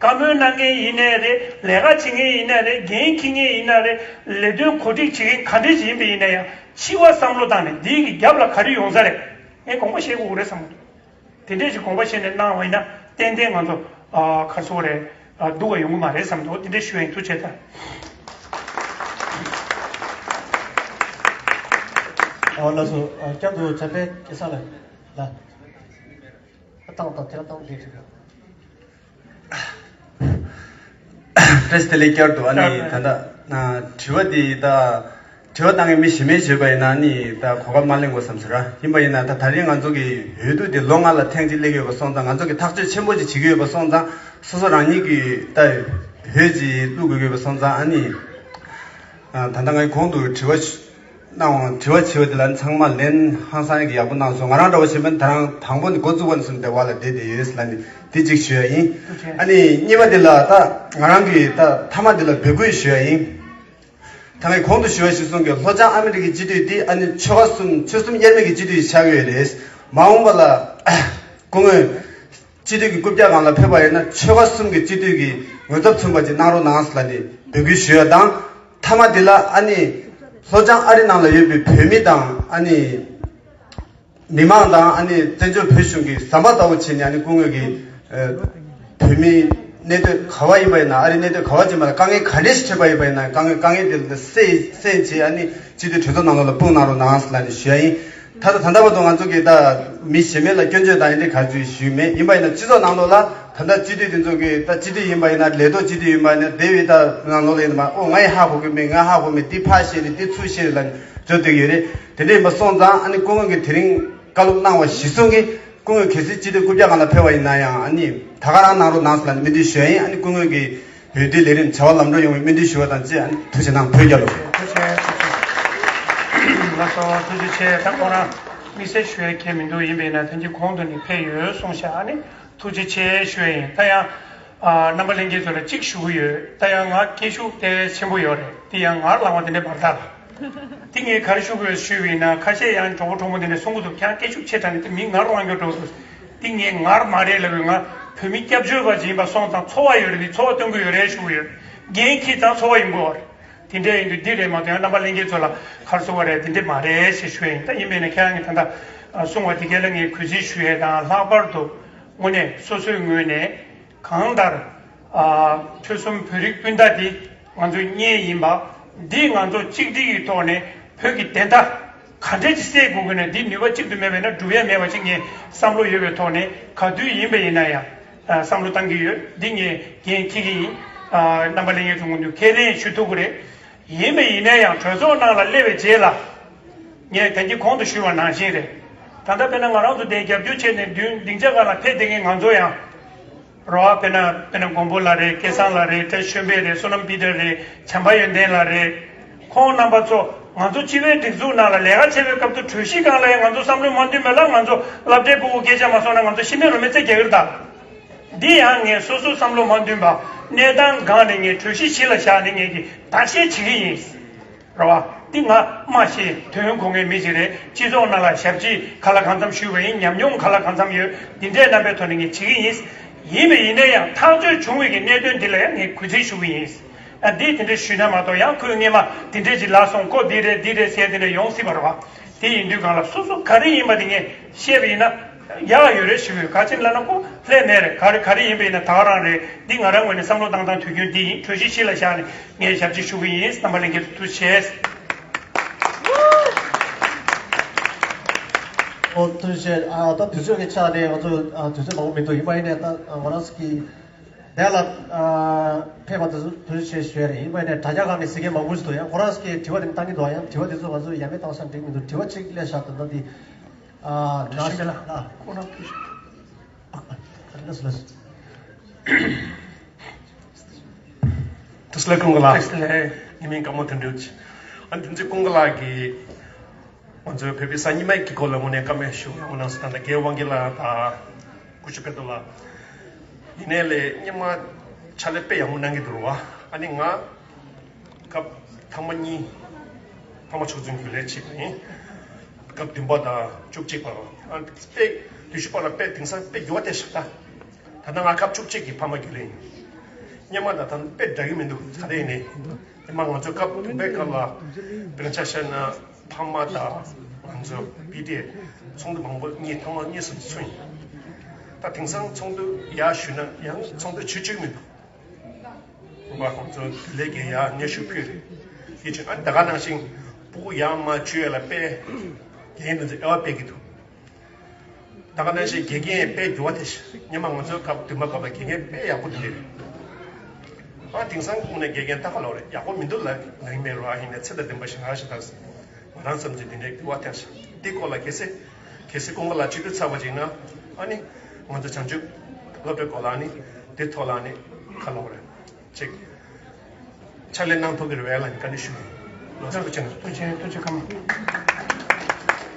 བཀའ་མོལ་གནང་མཁན་ཡིན་ནའི་རེད། ལས་ཀ་བྱེད་མཁན་ཡིན་ནའི་རེད། འགན་འཁྱེར་མཁན་ཡིན་ནའི་རེད། ལས་དོན་གོ་སྒྲིག་བྱེད་མཁན་ག་འདྲས་ཞིག་ཡིན་པ་ཡིན་ན་ཡང་། འཆི་བ་བསམ་བློ་བཏང་ནས་འདི་གི་རྒྱབ་ལ་ག་རེ་ཡོང་ས་རེད། ངས་དགོངས་པ་བཞེས་དགོས་རེད་བསམ་གྱི་འདུག་དེ་འདྲས་ཞིག་དགོངས་པ་བཞེས་ནས་གནང་བ་ཡིན་ན་ཏན་ཏན་ང་ཚོ་ཨ་ག་རེ་ཟེར་དགོས་རེད། ཨ་སྡུག་པ་ཡོང་གི་མ་རེད་བསམ་གྱི་འདུག་དེ་འདྲས་ཞུ་ཡིན། ཐུགས་རྗེ་ཆེ་ད། ཨོ་ལགས་སོ། ཨ་བསྐྱར་དུ་བྱམས་པའི་སྐལ་བཟང་ལགས་ལ། ཨ་བཏང་བཏང་དེ་ལ་བཏང་དེ་རེད། བཀྲ་ཤིས་བདེ་ལེགས། བསྐྱར་དུ་ཨ་ནི་ད་ལྟ་ན་དྲི་བ་འདི་ད་ དྲི་བ་བཏང་མཁན་མི་གཞན་མས་བརྗོད་པ་ཡིན་ན་ནི་ད་གོ་སྐབས་མ་ལེན་དགོས་བསམ་ཟེར་ར། ཡིན་པ་ཡིན་ན་ད་ད་རིང་ང་ཚོ་གི་འོས་བསྡུ་དེ་ལོ་ལྔ་ལ་ཐེངས་གཅིག་སླེབས་ཡོད་པ་སོང་ཙང་། ང་ཚོ་གི་ཐག་གཅོད་ཆེན་པོ་ཅིག་བྱེད་ཀྱི་ཡོད་པ་སོང་ཙང་། སོ་སོ་རང་ཉིད་ཀྱི་ད་འོས་ཅིག་བླུག་དགོས་ཀྱི་ཡོད་པ་སོང་ཙང་། ཨ་ནི་ད་ལྟ་ངས་གོང་དུ་དྲི་བ་གནང་བ། དྲི་བ་བྱས་པ་དེ་ལ་ཚང་མ་ལན་ཧང་སང་གི་ཡག་པོ་གནང་སོང་། ང་རང་འདྲ་བོ་བྱས་པ་ན་ད་རང་དང་པོ་ནས་འགོ་བཙུགས་པ་ནས་བཟུང་སྟེ་བར་ལ་བསྡད་བསྡད་ཡོད་ཟེར་ལབ་ནས་དེ་གཅིག་ཞུ་ཡ་ཡིན། ཨ་ནི་གཉིས་པ་དེ་ལ་ད་ང་རང་གི་ད་མཐའ་མ་དེ་ལ་འབོད་སྐུལ་ཞུ་ཡ་ཡིན། ད་ངས་གོང་དུ་ཞུ་བ་གཞིར་བཟུང་གི་ལྷོ་བྱང་ཨ་མི་རི་ཀའི་སྤྱི་འཐུས་འདི་ཨ་ནི་ཆོལ་ཁ་གསུམ་ཆོལ་གསུམ་དབྱེར་མེད་ཀྱི་སྤྱི་འཐུས་ཤིག་ཆགས་ཀྱི་ཡོད་རེད། མ་འོངས་པ་ལ་སྐུ་ངོས་སྤྱི་འཐུས་ཀྱི་རྐུབ་བཀྱག་སྒང་ལ་ཕེབས་པ་ཡིན་ན་ཆོལ་ཁ་གསུམ་གྱི་སྤྱི་འཐུས་ཀྱི་ངོ་ཚབ་མཚོན་པ་ཅིག་གནང་རོགས་གནང་ཟེར་ལབ་ནས་འབོད་སྐུལ་ཞུ་ཡ་དང་། མཐའ་མ་འདི་ལ་ཨ་ནི་ལྷོ་བྱང་ཨ་རི་ནང་ལ་ཡོད་པའི་བོད་མི་དང་། ཨ་ནི་མི་མང་དང་། ཨ་ནི་བཙན་བྱོལ་བོད་གཞུང་གི་ཟམ་པ་ལྟ་བུ་བྱས་ནས། ཨ་ནི་སྐུ་ངོས་ཀྱིས་ཨ་བོད་མིའི་གནས་སྡོད་ག་བ་ཡིན་པ་ཡིན་ན། ཨ་རིའི་གནས་སྡོད་ག་བ་ཅིག་མ་ལ་དཀའ་ངལ་ག་འདྲས་ཤིག་འཕྲད་པ་ཡིན་པ་ཡིན་ན། དཀའ་ངལ་དཀའ་ངལ་དེ་ལ་སེལ་སེལ་བྱས། ཨ་ནི་སྤྱི་འཐུས་གྲོས་ཚོགས་ནང་ལོགས་ལ་སྤུངས་གནང་རོགས་གནང་ཟེར་ལབ་ནས་ཞུ་ཡ་ཡིན། ད་ལྟ་ད་ལྟ་བར་དུ་ང་ཚོ་གིས་ད་མི་གཞན་མ་ལ་སྐྱོན་བརྗོད་དང་ཡིན་དེ་ག་ཚོད་ཞུས་མེད། ཡིན་པ་ཡིན་ན་སྤྱི་ཚོགས་ནང་ལོགས་ལ་ད་ལྟ་སྤྱི་འཐུས་དེ་ཚོ་གིས། ད་སྤྱི་འཐུས་ཡིན་པ་ཡིན་ན། ལས་ཐོག་སྤྱི་འཐུས་ཡིན་པ་ཡིན་ན། དེ་བས་ད་ནང་ལོགས་ལ་ཡིན་ན་མ། ཨོ་ང་ཡི་ཧ་གོ་གི་མེད། ང་ཧ་གོ་མེད། འདི་ཕར་བཤད་རེད། འདི་ཚུར་བཤད་རེད་ལབ་ནས་བརྗོད་བསྡད་ཀྱི་ཡོད་རེད། དེ་འདྲ་ཡིན་པ་སོང་ཙང་། ཨ་ནི་སྐུ་ངོ་གིས་དེ་རིང་བཀའ་སློབ་གནང་བ་གཞིར་བཟུང་གིས་སྐུ་ངོས་གལ་སྲིད་སྤྱི་འཐུས་རྐུབ་བཀྱག་སྒང་ལ་ཕེབས་པ་ཡིན་ན་ཡང་། ཨ་ནི་ད་ག་རང་གནང་རོགས་གནང་ཟེར་ལབ་ནས་སྨོན་འདུན་ཞུ་ཡ་ཡིན། ཨ་ནི་སྐུ་ངོས་ཀྱི་འོས་བསྡུའི་ལས་རིམ་བྱ་བ་ལམ་འགྲོ་ཡོང་བའི་སྨོན་འདུན་ཞུ་བ་དང་བཅས། ཨ་ནི་ཐུགས་རྗེ་གནང་། བོད་རྒྱལ་ལོ། ཐུགས་རྗེ་ཆེ། ཐུགས་རྗེ་ཆེ། ལགས་སོ། ཐུགས་རྗེ་ཆེ། ད་ཁོ་རང་དམིགས་བསལ་ཞུ་ཡ་གང་ཡང་མི་འདུག་ཡིན་པས་ན་ཐེངས་གཅིག་གོང་དུ་ནས་ཕེབས་ཡོད་གསུངས་ཤག་ཨ་ནི་ཐུགས་རྗེ་ཆེ་ཞུ་ཡ་ཡིན། ད་ཡང་ཨ་རྣམ་པ་ལྷན་རྒྱས་ཚོ་ལ་གཅིག་ཞུ་གི་ཡོད། ད་ཡང་ང་སྐད་ཤུགས་དེ་ཆེན་པོ་ཡོད་རེད། དེ་ཡང་ངར་ལངས་པ་དེ་འདྲ་མ་རེད་ད། དེ་ངས་ག་རེ་ཞུ་དགོས་ཞུས་པ་ཡིན་ན། ཁ་ཤས་ཡང་གྲོགས་པོ་གྲོགས་མོ་དེ་འདྲས་གསུང་གི་འདུག་ཁྱེད་རང་སྐད་ཤུགས་ཆེ་དྲགས་ནས་དེ་མི་ངར་ལངས་རྒྱུ་འགྲོ་འདུག་དེ་ངས་ངར་མ་རེད་ལབ་ཡོད། ང་བོད་མི་སྐྱབས་བཅོལ་བ་ཅིག་ཡིན་པ་སོང་ཙང་ཚོར་བ་ཡོད་རེད། དེ་ཚོར་བ་སྟོན་གྱི་ཡོད་རེད་ཞུ་གི་ཡོད། འགན་འཁྱེར་ཙང་ཚོར་བ་ཡོང་གི་ཡོད་རེད། དེ་འདྲ་ཡིན་དུས་འདི་རེད་མ་གཏོགས། ཡང་རྣམ་པ་ལྷན་རྒྱས་ཚོ་ལ་ག་རེ་ཟེར་དགོས་རེད། དེ་འདྲ་མ་རེད་ཞེས་ཞུ་ཡ་ཡིན། ད་ཡིན་པས་ན་ཁྱེད་རང་གིས་ད་ལྟ་གསུངས་པ་དེ་ག་ལ་ངས་གུས་བརྩི་ཞུ་ཡས་དང་། ལྷག་པར་དུ་དངོས་གནས་སོ་སོའི་ངོས་ནས་གང་ལྟར་ཨ་ཆོལ་གསུམ་བོད་རིགས་སྤུན་ཟླ་འདི་ང་ཚོའི་གཉེན་ཡིན་པ། འདི་ང་ཚོ་གཅིག་སྒྲིལ་གྱི་ཐོག་ནས་བོད་ཀྱི་བདེན་མཐའ་ག་འདྲས་ཅིག་གསལ་དགོས་ཀྱི་ན། འདི་ནུས་པ་གཅིག་ཏུ་མེད་པ་ཡིན་ན་སྒྲུབ་ཡ་མེད་པ་ཅིག་ངས་བསམ་བློ་ཡོད་པའི་ཐོག་ནས་ག་དུས་ཡིན་པ་ཡིན་ན་ཡང་ཨ་བསམ་བློ་བཏང་གི་ཡོད། འདི་ངས་འགན་འཁྱེར་གྱི་ཡིན། ཨ་རྣམ་པ་ལྷན་རྒྱས་ཚོ་ངོས་ནས་ཁས་ལེན་ཞུ་ཐུབ་ཀྱི་རེད། ཡིན་པ་ཡིན་ན་ཡང་གྲོས་ཚོགས་ནང་ལ་སླེབས་པའི་རྗེས་ལ། ངས་ད་གིན་གོང་དུ་ཞུས་པ་ནང་བཞིན་རེད། ད་ལྟ་དཔེར་ན་ང་རང་ཚོ་དེ་རྒྱབ་སྐྱོར་བྱས་ནས་མདུན་སྡིངས་ཆ་སྒང་ལ་ཕེབས་བསྡད་མཁན་ང་ཚོ་ཡང་རོ། དཔེར་ན་དཔེར་ན་མགོན་པོ་ལགས་རེད། སྐལ་བཟང་ལགས་རེད། བཀྲ་ཤིས་ཆོས་འཕེལ་རེད། བསོད་ནམས་པི་ཏར་རེད། བྱམས་པ་ཡོན་ཏན་ལགས་རེད། ཁོང་རྣམ་པ་ཚོ་ང་ཚོ་སྤྱི་པའི་སྒྲིག་འཛུགས་ནང་ལ་ལས་ཀ་བྱེད་པའི་སྐབས་དུ་གྲོས་གཞི་སྒང་ལ་ཡང་ང་ཚོ་བསམ་བློ་མ་མཐུན་པ་ལ་ང་ཚོ་སློབ་གྲྭའི་ཕྲུ་གུ་སྐད་ཆ་མ་གསུངས་ན་ང་ཚོ་ཤི་ནས་རོ་མེ་རྩེ་རྒྱག་གི་རེད་ད། འདི་ཡང་ངས་སོ་སོ་བསམ་བློ་མ་མཐུན་པ་གནས་སྟངས་སྒང་ནས་ངས་གྲོས་གཞི་གཞི་ལ་བཞག་ནས་ངས་ཀྱི་བརྡ་ཆད་བྱེད་ཀྱི་ཡིན། རེད་བ། འདི་ང་སྨྲ་ཤེས་དོན་གོ་མཁན་མི་ཞིག་རེད། སྤྱི་ཚོགས་ནང་ལ་ཞབས་ཕྱི་ག་ལ་གང་འཚམ་ཞུས་པ་ཡིན། ཉམས་མྱོང་ག་ལ་གང་འཚམ་ཡོད། འདི་འདྲའི་རྣམ་པའི་ཐོག་ནས་ངས་བྱེད་ཀྱི་ཡིན། ཡིན་པ་ཡིན་ན་ཡང་ཐག་གཅོད་བྱུང་བའི་གི་གནད་དོན་འདི་ལ་ཡང་ངས་གུས་བརྩི་ཞུ་གི་ཡིན། ཨ་འདི་དེ་འདྲ་ཞུས་ན་མ་གཏོགས་ཡང་ཁོས་སྔས་མ་དེ་འདྲས་ཅིག་ལབ་སོང་། ཁོ་འདི་རེད་འདི་རེད་ཟེར་དེ་འདྲ་ཡོང་སྲིད་པ་རེད་བ། དེ་ཡིན་དུས་སྒང་ལ་སོ་སོ་ག་རེ་ཡིན་པ་དེ་ངས་བཤད་པ་ཡིན་ན་ཡག་ཡོད་རེད་ཞུ་གི་ཡོད། ག་ཅི་ལབ་ན་ཁོ་ལྷད་མེད་རེད། ག་རེ་ག་རེ་ཡིན་པ་ཡིན་ན་ད་ག་རང་རེད། འདི་ང་རང་ངོས་ནས་བསམ་བློ་བཏང་སྟངས་དུས་རྒྱུན་འདི་ཡིན། གྲོས་གཞི་གཞི་ལ་བཞག་ནས་ངས་ཞབས་ཕྱི་ཞུ་གི་ཡིན། རྣམ་པ་ལྷན་རྒྱས་ཚོ་ཐུགས་རྗེ་ཆེ། ཨོ་ཐུགས་རྗེ་ཆེ། ཨ་ད་དུས་ཚོད་ཀྱི་ཆ་ནས་ང་ཚོ་ཨ་དུས་ཚོད་མང་པོ་མི་འདུག་ཡིན་པ་ཡིན་ནའི་ད་ང་རང་ཚོ་གི་དེ་ལ་ཨ་ཕེབས་པ་དེ་ཚོ་ཐུགས་རྗེ་ཆེ་ཞུ་ཡ་རེད། ཡིན་པ་ཡིན་ནའི་དྲ་རྒྱ་སྒང་ནས་གཟིགས་མཁན་མང་པོ་ཞིག་འདུག་ཡང་ཁོ་རང་ཚོ་གིས་དྲི་བ་དེ་བཏང་གི་འདུག་ཡང་དྲི་བ་དེ་ཚོ་ང་ཚོ་ཡ་མེད་བཏང་ས་འགྲིག་མི་འདུག་དྲི་བ་གཅིག་སླེབས་ཤག་ད་ལྟ་འདི། ཨ་ན་ཤི་ལ་ཁོ་ན་ཕུ་ཤི། ཨ་ཨ་ལགས་སོ་ལགས་སོ། དུ་སླེ་ཀུན་ག་ལ། དུ་སླེ། ཉི་མིན་དཀར་མོ་དོན་གྲུབ། ཨ་འདི་ཚེ་ཀུན་ག་ལ་གི་ང་ཚོའི་བོད་པའི་གཟའ་ཉི་མའི་དཀྱིལ་འཁོར་ལ་དངོས་གནས་བཀའ་མོལ་ཞུ་ཡོང་ན་ཟེར། ད་ལྟ་རྒན་དབང་རྒྱལ་ལགས་དང་སྐུ་ཞབས་ཕེབས་ཐུབ་ལ། ཡིན་ནའི་ལས་སྔོན་མ་ཕྱག་ལས་དཔེ་ཡག་པོ་གནང་གི་འདུག་རེད་བ། ཨ་ནི་ང་སྐབས་ཐེངས་མ་གཉིས་ཕ་མ་ཆོས་འཛིན་རྒྱུན་ལས་བྱས་པ་ཡིན། སྐབས་བདུན་པ་དང་བཅུ་གཅིག་པ། ཨ་དཔེ་དུས་ཤུ་པ་ལ་དཔེ་དེང་སང་དཔེ་འགྱུར་བ་ཐེབས་ཤག་ད་ད་ལྟ་ང་སྐབས་བཅུ་གཅིག་གི་ཕ་མ་རྒྱུན་ལས་ཡིན། སྔོན་མ་དང་ད་དཔེ་འདྲ་གི་མི་འདུག་ག་རེ་ཡིན་ནའི། ཨ་མ་ང་ཚོ་སྐབས་བདུན་པའི་སྐབས་ལ་དཔེར་ན་ཆ་བཞག་ན་ཕ་མ་དང་ང་ཚོ་པི་ཏི་ཚོགས་འདུ་མང་པོ་གཉིས་ཐེངས་མ་གཉིས་སུ་ཚུགས་ཡིན། ད་དེང་སང་ཚོགས་འདུ་ཡར་ཞུས་ན་ཡང་ཚོགས་འདུ་ཆུང་ཆུང་མི་འདུག་ཁོང་ཚོ་དེ་ལས་ཀྱི་ཡར་སྙན་ཞུ་ཕུལ་རེད། དེ་ཕྱིན་ཨ་ད་ག་ནང་བཞིན་སྤུ་གུ་ཡར་མར་བཅུག་ཡ་ལ་དཔེ་རྒན་དེ་ཚོ་དབྱེ་བ་སྤེལ་གྱི་འདུག་ད་ག་ནང་བཞིན་དགེ་རྒན་དཔེ་འགྱུར་བ་དེ་སྔོན་མ་ང་ཚོའི་སྐབས་བདུན་པ་སྐབས་ལ་དགེ་རྒན་དཔེ་ཡག་པོ་དེ་འདྲ་རེད། ཨ་དེང་སང་ཁོང་ནས་དགེ་རྒན་ལྟ་ག་ལོག་རེད། ཡག་པོ་མི་འདུག་ལ་ལ་ཡིན་མེད་རོ། ཨ་ཡིན་ནས་ཚེ་དང་ལྡན་པ་ཞིག་ཧ་ཞིག་ད་ང་རང་བསམ་གྱི་འདི་འདྲའི་དུ་བ་ཐེར་ཤག་འདི་སྐོར་ལ་གལ་སྲིད་གལ་སྲིད་ཁོང་ག་ལ་བཅོས་སྒྲིག་ཚར་བ་ཅིག་ན་ཨ་ནི་ང་ཚོ་བྱང་ཆུབ་སློབ་གྲྭའི་སྐོར་ལ་ཨ་ནི་འདི་ཐོག་ལ་ཨ་ནི་ག་ལོག་རེད། ཅིག་ཕྱག་ལས་གནང་ཐུབ་ཀྱི་རེད་པས་ལ་ནི་བཀའ་འདྲི་ཞུ་གི་ཡིན། ལོ་ཐོག་ཅན། ཐུགས་རྗེ་ཐུགས་རྗེ་ཀརྨ།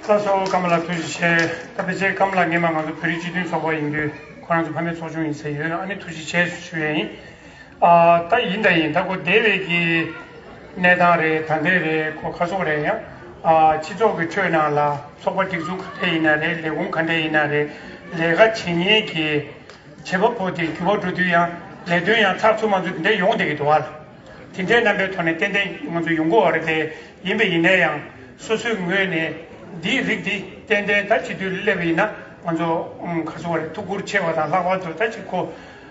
ལགས་སོ། ཀརྨ་ལགས་ཐུགས་རྗེ་ཆེ། ད་ཕལ་ཆེར་ཀརྨ་ལགས་སྔོན་མ་ང་ཚོ་བོད་རིགས་སྤྱི་མཐུན་ཚོགས་པ་ཡིན་དུས་ཁོ་རང་ཚོ་ཕ་མའི་ཚོགས་ཆུང་ཡིན་ཟེར་ཡོད། ཨ་ནི་ཐུགས་རྗེ་ཆེ་ཞུ་ཡས་ཡིན། ཨ་ད་ཡིན་ད་ཡིན་ད་ཁོ་འདས་པའི་གི་གནས་སྟངས་རེད། ད་ལྟའི་རེད། ཁོ་ཁ་སོག་རེད། ཡང་ཨ་སྤྱི་ཚོགས་ཀྱི་ཁྲོད་ནང་ལ་ཚོགས་པ་སྒྲིག་འཛུགས་ག་འདྲས་ཡིན་ན་རེད། ལས་ཁུངས་ག་འདྲས་ཡིན་ན་རེད། ལས་ཀ་བྱེད་མཁན་གྱི་བྱེད་པ་པོ་དེ་འགྱུར་བ་འགྲོ་དུས་ཡང་ལས་དོན་ཡང་ཚགས་ཚུད་མ་ཚུད་དེ་འདྲ་ཡོང་བསྡད་ཀྱི་འདུག་བ། དེ་འདྲའི་རྣམ་པའི་ཐོག་ནས་ཏན་ཏན་ང་ཚོ་ཡོང་གི་ཡོད་རེད་དེ། ཡིན་པ་ཡིན་ནའི་ཡང་སོ་སོའི་ངོས་ནས་འདིའི་རིགས་འདི་ཏན་ཏན་ད་སྤྱི་འཐུས་སླེབས་པ་ཡིན་ན་ང་ཚོ་ཨུམ་ག་ཚོད་རེད། ཐུགས་ཁུར་ཆེ་བ་དང་། ལྷག་པར་དུ་ད་ཅིག་ཁོ་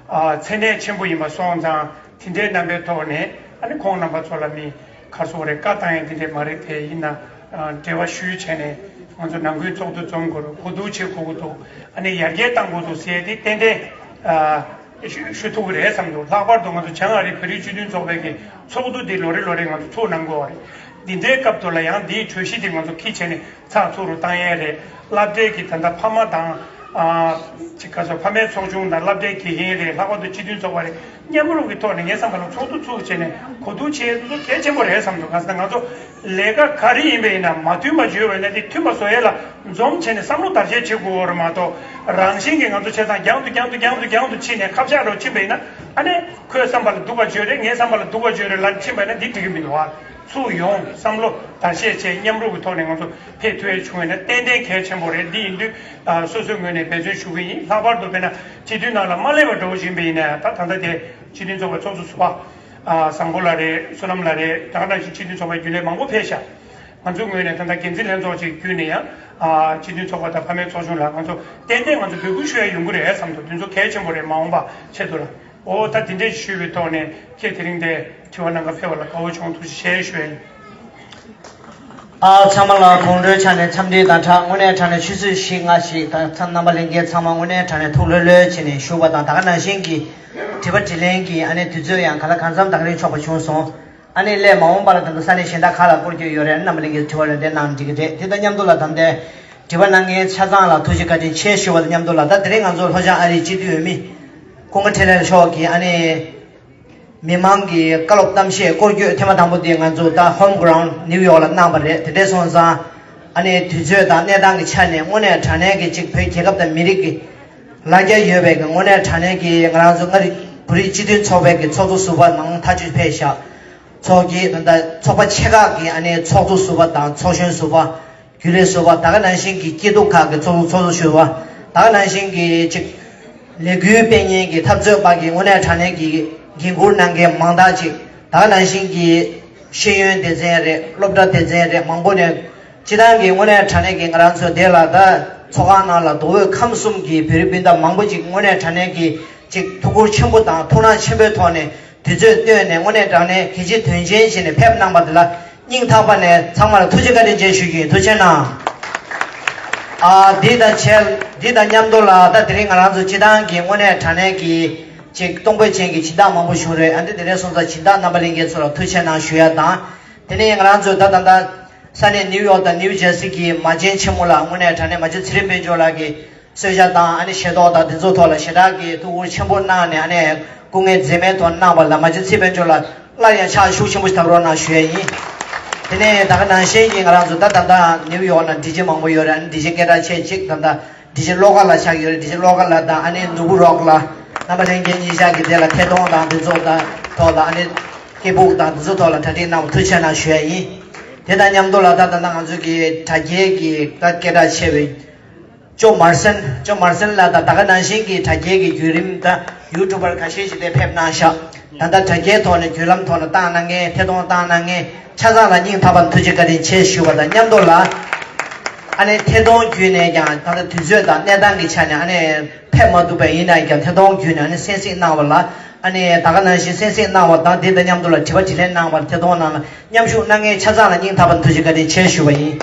ཨ་མཚན་གནས་ཆེན་པོ་ཡིན་པ་སོང་ཙང་དེ་འདྲའི་རྣམ་པའི་ཐོག་ནས་ཨ་ནི་ཁོང་རྣམ་པ་ཚོ་ལ་མི་ག་ཚོད་རེད། བཀའ་བཏང་ཡ་འདི་འདྲས་མ་རེད་དེ། ཡིན་ན་ཨ་འབྲེལ་བ་ཞུས་བྱས་ནས་ང་ཚོ་ནང་ཁུལ་ཚོགས་འདུ་འཛོམས་དགོས་རེད། གོ་བསྡུར་བྱེད་དགོས་ཀྱི་འདུག་ཨ་ནི་ཡར་རྒྱས་གཏང་དགོས་འདུག་ཟེར་ཏེ་ཏན་ཏན་ཨ་ཞུ་ཞུ་ཐུབ་ཀྱི་རེད་བསམ་འདུག་ལྷག་པར་དུ་ང་ཚོ་བྱང་ཨ་རི་བོད་རིགས་སྤྱི་མཐུན་ཚོགས་པའི་གི་ཚོགས་འདུ་འདི་ལོ་རེ་ལོ་རེ་ང་ཚོ་ཚུགས་གནང་དགོས་པ་རེད། འདི་འདྲའི་སྐབས་དུ་ལ་ཡང་འདིའི་གྲོས་གཞི་འདི་ང་ཚོ་ཁྱི་བྱས་ནས་ཚགས་ཚུད་རུ་བཏང་ཡས་རེད། སློབ་གྲྭའི་གི་ད་ལྟ་ཕ་མ་དང་ཨ་ཅིག་ག་ཚོད་ཕ་མའི་ཚོགས་ཆུང་དང་སློབ་གྲྭའི་དགེ་རྒན་རེད། ལྷག་པར་དུ་སྤྱི་མཐུན་ཚོགས་པ་རེད། མཉམ་རུབ་ཀྱི་ཐོག་ནས་ངའི་བསམ་པ་ལ་ཚོགས་འདུ་ཚུགས་བྱས་ནས་གོ་བསྡུར་བྱེད་ཡས་དེ་ཚོ་གལ་ཆེན་པོ་རེད་བསམ་འདུག་གང་ཟེར་ན་ང་ཚོ་ལས་ཀ་ག་རེ་ཡིན་པ་ཡིན་ན་མ་མཐུན་པ་བརྗོད་པ་ཡིན་ན་དེ་མཐུན་པ་བཟོ་ཡས་ལ་འཛོམས་བྱས་ནས་བསམ་བློ་བརྡར་ཤ་བྱེད་དགོས་པ་རེད་མ་གཏོགས། རང་བཞིན་གྱིས་ང་ཚོ་བྱས་ཙང་རྒྱང་དུ་རྒྱང་དུ་རྒྱང་དུ་རྒྱང་དུ་ཕྱིན་ནས་ཁ་བཤད་རོགས་ཕྱིན་པ་ཡིན་ན་ཨ་ནི་ཁོའི་བསམ་པ་ལ་སྡུག་པ་བརྗོད་རེད། ངའི་བསམ་པ་ལ་སྡུག་པ་བརྗོད་རེད་ལབ་ཕྱིན་པ་ཡིན་ན་འདི་འགྲིག་གི་མི་འདུག་ཨ། ཚུགས་ཡོང་བསམ་བློ་བརྡར་ཤ་བྱས་མཉམ་རུབ་ཀྱི་ཐོག་ནས་ང་ཚོ་ཕེབས་ཐུབ་ཡས་བྱུང་བ་ཡིན་ན་ཏན་ཏན་གལ་ཆེན་པོ་རེད། འདི་ཡིན་དུས་ཨ་སོ་སོའི་ངོས་ནས་འབད་བརྩོན་ཞུ་གི་ཡིན། ལྷག་པར་དུ་དཔེར་ན་སྤྱི་འཐུས་ནང་ལ་མ་སླེབས་པ་འདྲ་བོ་ཞིག་ཡིན་པ་ཡིན་ན་ད་ད་ལྟ་དེ་སྤྱི་མཐུན་ཚོགས་པའི་ཚོགས་གཙོ་ཟུར་པ་ཨ་བཟང་པོ་ལགས་རེད། བསོད་ནམས་ལགས་རེད། ད་ག་ནང་བཞིན་སྤྱི་མཐུན་ཚོགས་པའི་རྒྱུན་ལས་མང་པོ་ཕེབས་ཤག་ང་ཚོའི་ངོས་ནས་ད་ལྟ་འགན་འཛིན་ལྷན་ཚོགས་ཅིག་བརྒྱུད་ནས་ཡང་ཨ་སྤྱི་མཐུན་ཚོགས་པ་དང་ཕ་མའི་ཚོགས་ཆུང་ལ་ང་ཚོ་ཏན་ཏན་ང་ཚོ་འབོད་སྐུལ་ཞུ་ཡ་ཡོང་གི་རེད་བསམ་འདུག་འདི་ཚོ་གལ་ཆེན་པོ་རེད། མ་འོངས་པ་ཆེད་དུ་ལ། ཨོ་ད་དེ་འདྲས་ཞུས་པའི་ཐོག་ནས་ཁྱེད་དེ་རིང་འདིར་དྲི་བ་གནང་ག་ཕེབས་པ་ལ་དགའ་བོ་བྱུང་། ཐུགས་རྗེ་ཆེ་ཞུ་ཡ་ཡིན། ཨ་ཚང་མ་ལ་དགོང་དྲོའི་ཆ་ནས་འཚམས་འདྲི་དང་སྦྲགས་དངོས་གནས་དྲང་གནས་ཆུ་ཚོད་བཞི་ལྔ་ཞིག་དང་ཚང་རྣམ་པ་ལྷན་རྒྱས་ཚང་མ་དངོས་གནས་དྲང་གནས་ཐུགས་ལྷོད་ལྷོད་བྱས་ནས་བཞུགས་པ་དང་། ད་ག་ནང་བཞིན་གྱི་དྲི་བ་དྲིས་ལན་གྱི་ཨ་ནི་དུས་ཚོད་ཡང་ག་ལ་གང་འཚམ་ད་ག་རིང་ཆོག་པ་བྱུང་སོང་། ཨ་ནི་སླད་མ་འོངས་པ་ལ་ད་ལྟ་ས་གནས་གཞན་དག་ཁག་ལ་སྐོར་སྐྱོད་ཡོད་རེད། རྣམ་པ་ལྷན་རྒྱས་དྲི་བ་ལན་འདེབས་གནང་འགྲིག་གི་རེད། དེ་དང་མཉམ་དུ་ལ་ད་ལྟའི་དྲི་བ་གནང་མཁན་ཆ་ཚང་ལ་ཐུགས་རྗེ་བཀའ་དྲིན་ཆེ་ཞུ་བ་དང་མཉམ་དུ་ལ་ད་དེ་རིང་ང་ཚོ་ལྷོ་བྱང་ཨ་རིའི་སྤྱི་འཐུས་འོས་མི་ཀུན་དགའ་འཕྲིན་ལས་མཆོག་གིས་ཨ་ནི་མི་མང་གི་བཀའ་སློབ་གཏམ་བཤད་སྐོར་སྐྱོད་ཐེངས་མ་དང་པོ་དེ་ང་ཚོ་ད་ཧོམ་གྷ་རའུན་ཌི་ནིའུ་ཡོག་ལ་གནང་བ་རེད། དེ་འདྲས་སོང་ཙང་ཨ་ནི་དུས་ཚོད་དང་གནས་སྟངས་ཀྱི་ཆ་ནས་དངོས་གནས་དྲང་གནས་ཀྱི་ཅིག་བོད་རྒྱལ་ཁབ་དང་མི་རིགས་ཀྱི་ལ་རྒྱ་ཡོད་པའི་གི་དངོས་གནས་དྲང་གནས་ཀྱི་ང་རང་ཚོ་མངའ་རིས་བོད་རིགས་སྤྱི་མཐུན་ཚོགས་པའི་གི་ཚོགས་གཙོ་ཟུར་པ་མང་ཐག་ཆོད་ཕེབས་ཤག་ཚོགས་ཀྱི་ད་ལྟ་ཚོགས་པ་ཆེ་ཁག་གི་ཨ་ནི་ཚོགས་གཙོ་ཟུར་པ་དང་ཚོགས་གཞོན་ཟུར་པ། རྒྱུན་ལས་ཟུར་པ། ད་ག་ནང་བཞིན་གྱི་སྐྱིད་སྡུག་ཁག་གི་ཚོགས་ཚོགས་གཙོ་ཟུར་པ། ད་ག་ནང་བཞིན་གྱི་ཅིག་ལས་འགུལ་སྤེལ་མཁན་གྱི་འཐབ་རྩོད་པ་གི་དངོས་གནས་དྲང་གནས་ཀྱི་འགན་འཁུར་གནང་མཁན་མང་དག་ཅིག་ད་ག་ནང་བཞིན་གྱི་ཤེས་ཡོན་སྡེ་ཚན་རེད། སློབ་གྲྭ་སྡེ་ཚན་རེད། མང་པོ་ནས་སྤྱི་བཏང་གི་དངོས་གནས་དྲང་གནས་ཀྱི་ང་རང་ཚོ་དེ་ལ་ད་ཚོགས་ཁང་ནང་ལ་མདོ་དབུས་ཁམས་གསུམ་གྱི་བོད་རིགས་སྤུན་ཟླ་མང་པོ་ཅིག་དངོས་གནས་དྲང་གནས་ཀྱི་ཅིག་ཐུགས་ཁུར་ཆེན་པོ་དང་ཐུགས་སྣང་ཆེན་པོའི་ཐོག་ནས་དུས་ཚོད་བཏོན་ནས་དངོས་གནས་དྲང་གནས་གལ་ཆེ་དོན་ཆེན་བྱས་ནས་ཕེབས་གནང་བ་དེ་ལ་སྙིང་ཐག་པ་ནས་ཚང་མ་ལ་ཐུགས་རྗེ་བཀའ་དྲིན་ཆེ་ཞུ་རྒྱུ་ཡིན། ཐུགས་རྗེ་གནང་། ཨ་འདི་དང་བྱས་འདི་དང་མཉམ་དུ་ལ་ད་དེ་རིང་ང་རང་ཚོ་སྤྱི་བཏང་གི་དངོས་གནས་དྲང་གནས་ཀྱི་ཅིག་གཏོང་ཕོད་ཅན་གྱི་སྦྱིན་བདག་མང་པོ་བྱུང་རེད། ཨ་འདི་དེ་རིང་སོང་ཙང་སྦྱིན་བདག་རྣམ་པ་ལྷན་རྒྱས་ཚོ་ལ་ཐུགས་རྗེ་གནང་ཞུ་ཡ་དང་། དེ་ནས་ང་རང་ཚོ་ད་ད་ལྟ་ས་གནས་ནིའུ་ཡོག་དང་ནིའུ་ཇར་སི་གི་མ་བྱན་ཆེན་མོ་ལ་དངོས་གནས་དྲང་གནས་མ་བྱན་ཚེ་རིང་དཔལ་འབྱོར་ལགས་ཀྱིས་གསོལ་ཇ་དང་ཨ་ནི་ཞལ་ཏོག་དང་དེ་ཚོ་ཐོག་ལ་ཞེ་དྲག་གི་ཐུགས་ཁུར་ཆེན་པོ་གནང་ནས་ཨ་ནི་སྐུ་ངལ་འཛེམས་མེད་ཐོག་གནང་བ་ལ་མ་བྱན་ཚེ་རིང་དཔལ་འབྱོར་ལགས་སླར་ཡང་ཕྱག་ཤུགས་ཆེན་པོ་ཞིག་བརྡབ་རོགས་གནང་ཞུ་ཡས་ཡིན། དེ་ནས་ད་ག་ནང་བཞིན་གྱི་ང་རང་ཚོ་ད་ད་ལྟ་ནིའུ་ཡོག་ནང་ཌི་ཇེ་མང་པོ་ཡོད་རེད། ཨ་ནི་ཌི་ཇེ་སྐད་གྲགས་ཆེ་གཅིག་ད་ལྟ་ཌི་ཇེ་བློ་དགའ་ལགས་ཆགས་ཡོད་རེད། ཌི་ཇེ་བློ་དགའ་ལགས་དང་ཨ་ནི་ནོར་བུ་རོགས་ལགས་རྣམ་པ་ལྷན་རྒྱས་གཉིས་ཆ་གི་དེ་ལ་ཐད་གཏོང་དང་དེ་ཚོ་དང་ཐོག་ལ་ཨ་ནི་སྐད་སྦུག་དང་དེ་ཚོ་ཐོག་ལ་གྲ་སྒྲིག་གནང་བ་ཐུགས་རྗེ་གནང་ཞུ་ཡས་ཡིན། དེ་དང་མཉམ་དུ་ལ་ད་ད་ལྟ་ང་ཚོ་གི་དྲ་རྒྱའི་གི་ད་སྐད་གྲགས་ཆེ་བའི་ཅོ་མར་སན། ཅོ་མར་སན་ལགས་དང་ད་ག་ནང་བཞིན་གྱི་དྲ་རྒྱའི་གི་བརྒྱུད་རིམ་དང་ཡུ་ཊུབ་པར་ཁ་ཤས་ཤིག་དེ་ཕེབས་གནང་ཤག་ད་ལྟ་དྲ་རྒྱའི་ཐོག་ནས་བརྒྱུད་ལམ་ཐོག་ནས་བཏང་གནང་མཁན་ཐད་གཏོང་བཏང་གནང་མཁན་ཆ་ཚང་ལ་སྙིང་ཐག་པ་ནས་ཐུགས་རྗེ་བཀའ་དྲིན་ཆེ་ཞུ་བ་དང་མཉམ་དུ་ལ། ཨ་ནི་ཐད་གཏོང་བརྒྱུད་ནས་ཀྱང་ད་ལྟ་དུས་ཚོད་དང་གནས་སྟངས་ཀྱི་ཆ་ནས་ཨ་ནི་ཕེབས་མ་ཐུབ་པ་ཡིན་ན་ཀྱང་ཐད་གཏོང་བརྒྱུད་ནས་ཨ་ནི་གསན་གཟིགས་གནང་བ་ལ། ཨ་ནི་ད་ག་ནང་བཞིན་གསན་གཟིགས་གནང་བ་དང་དེ་དང་མཉམ་དུ་ལ་དྲི་བ་དྲིས་ལན་གནང་བར་ཐད་གཏོང་ནང་ལ་མཉམ་ཞུགས་གནང་མཁན་ཆ་ཚང་ལ་སྙིང་ཐག་པ་ནས་ཐུགས་རྗེ་བཀའ་དྲིན་ཆེ་ཞུ་བ་ཡིན།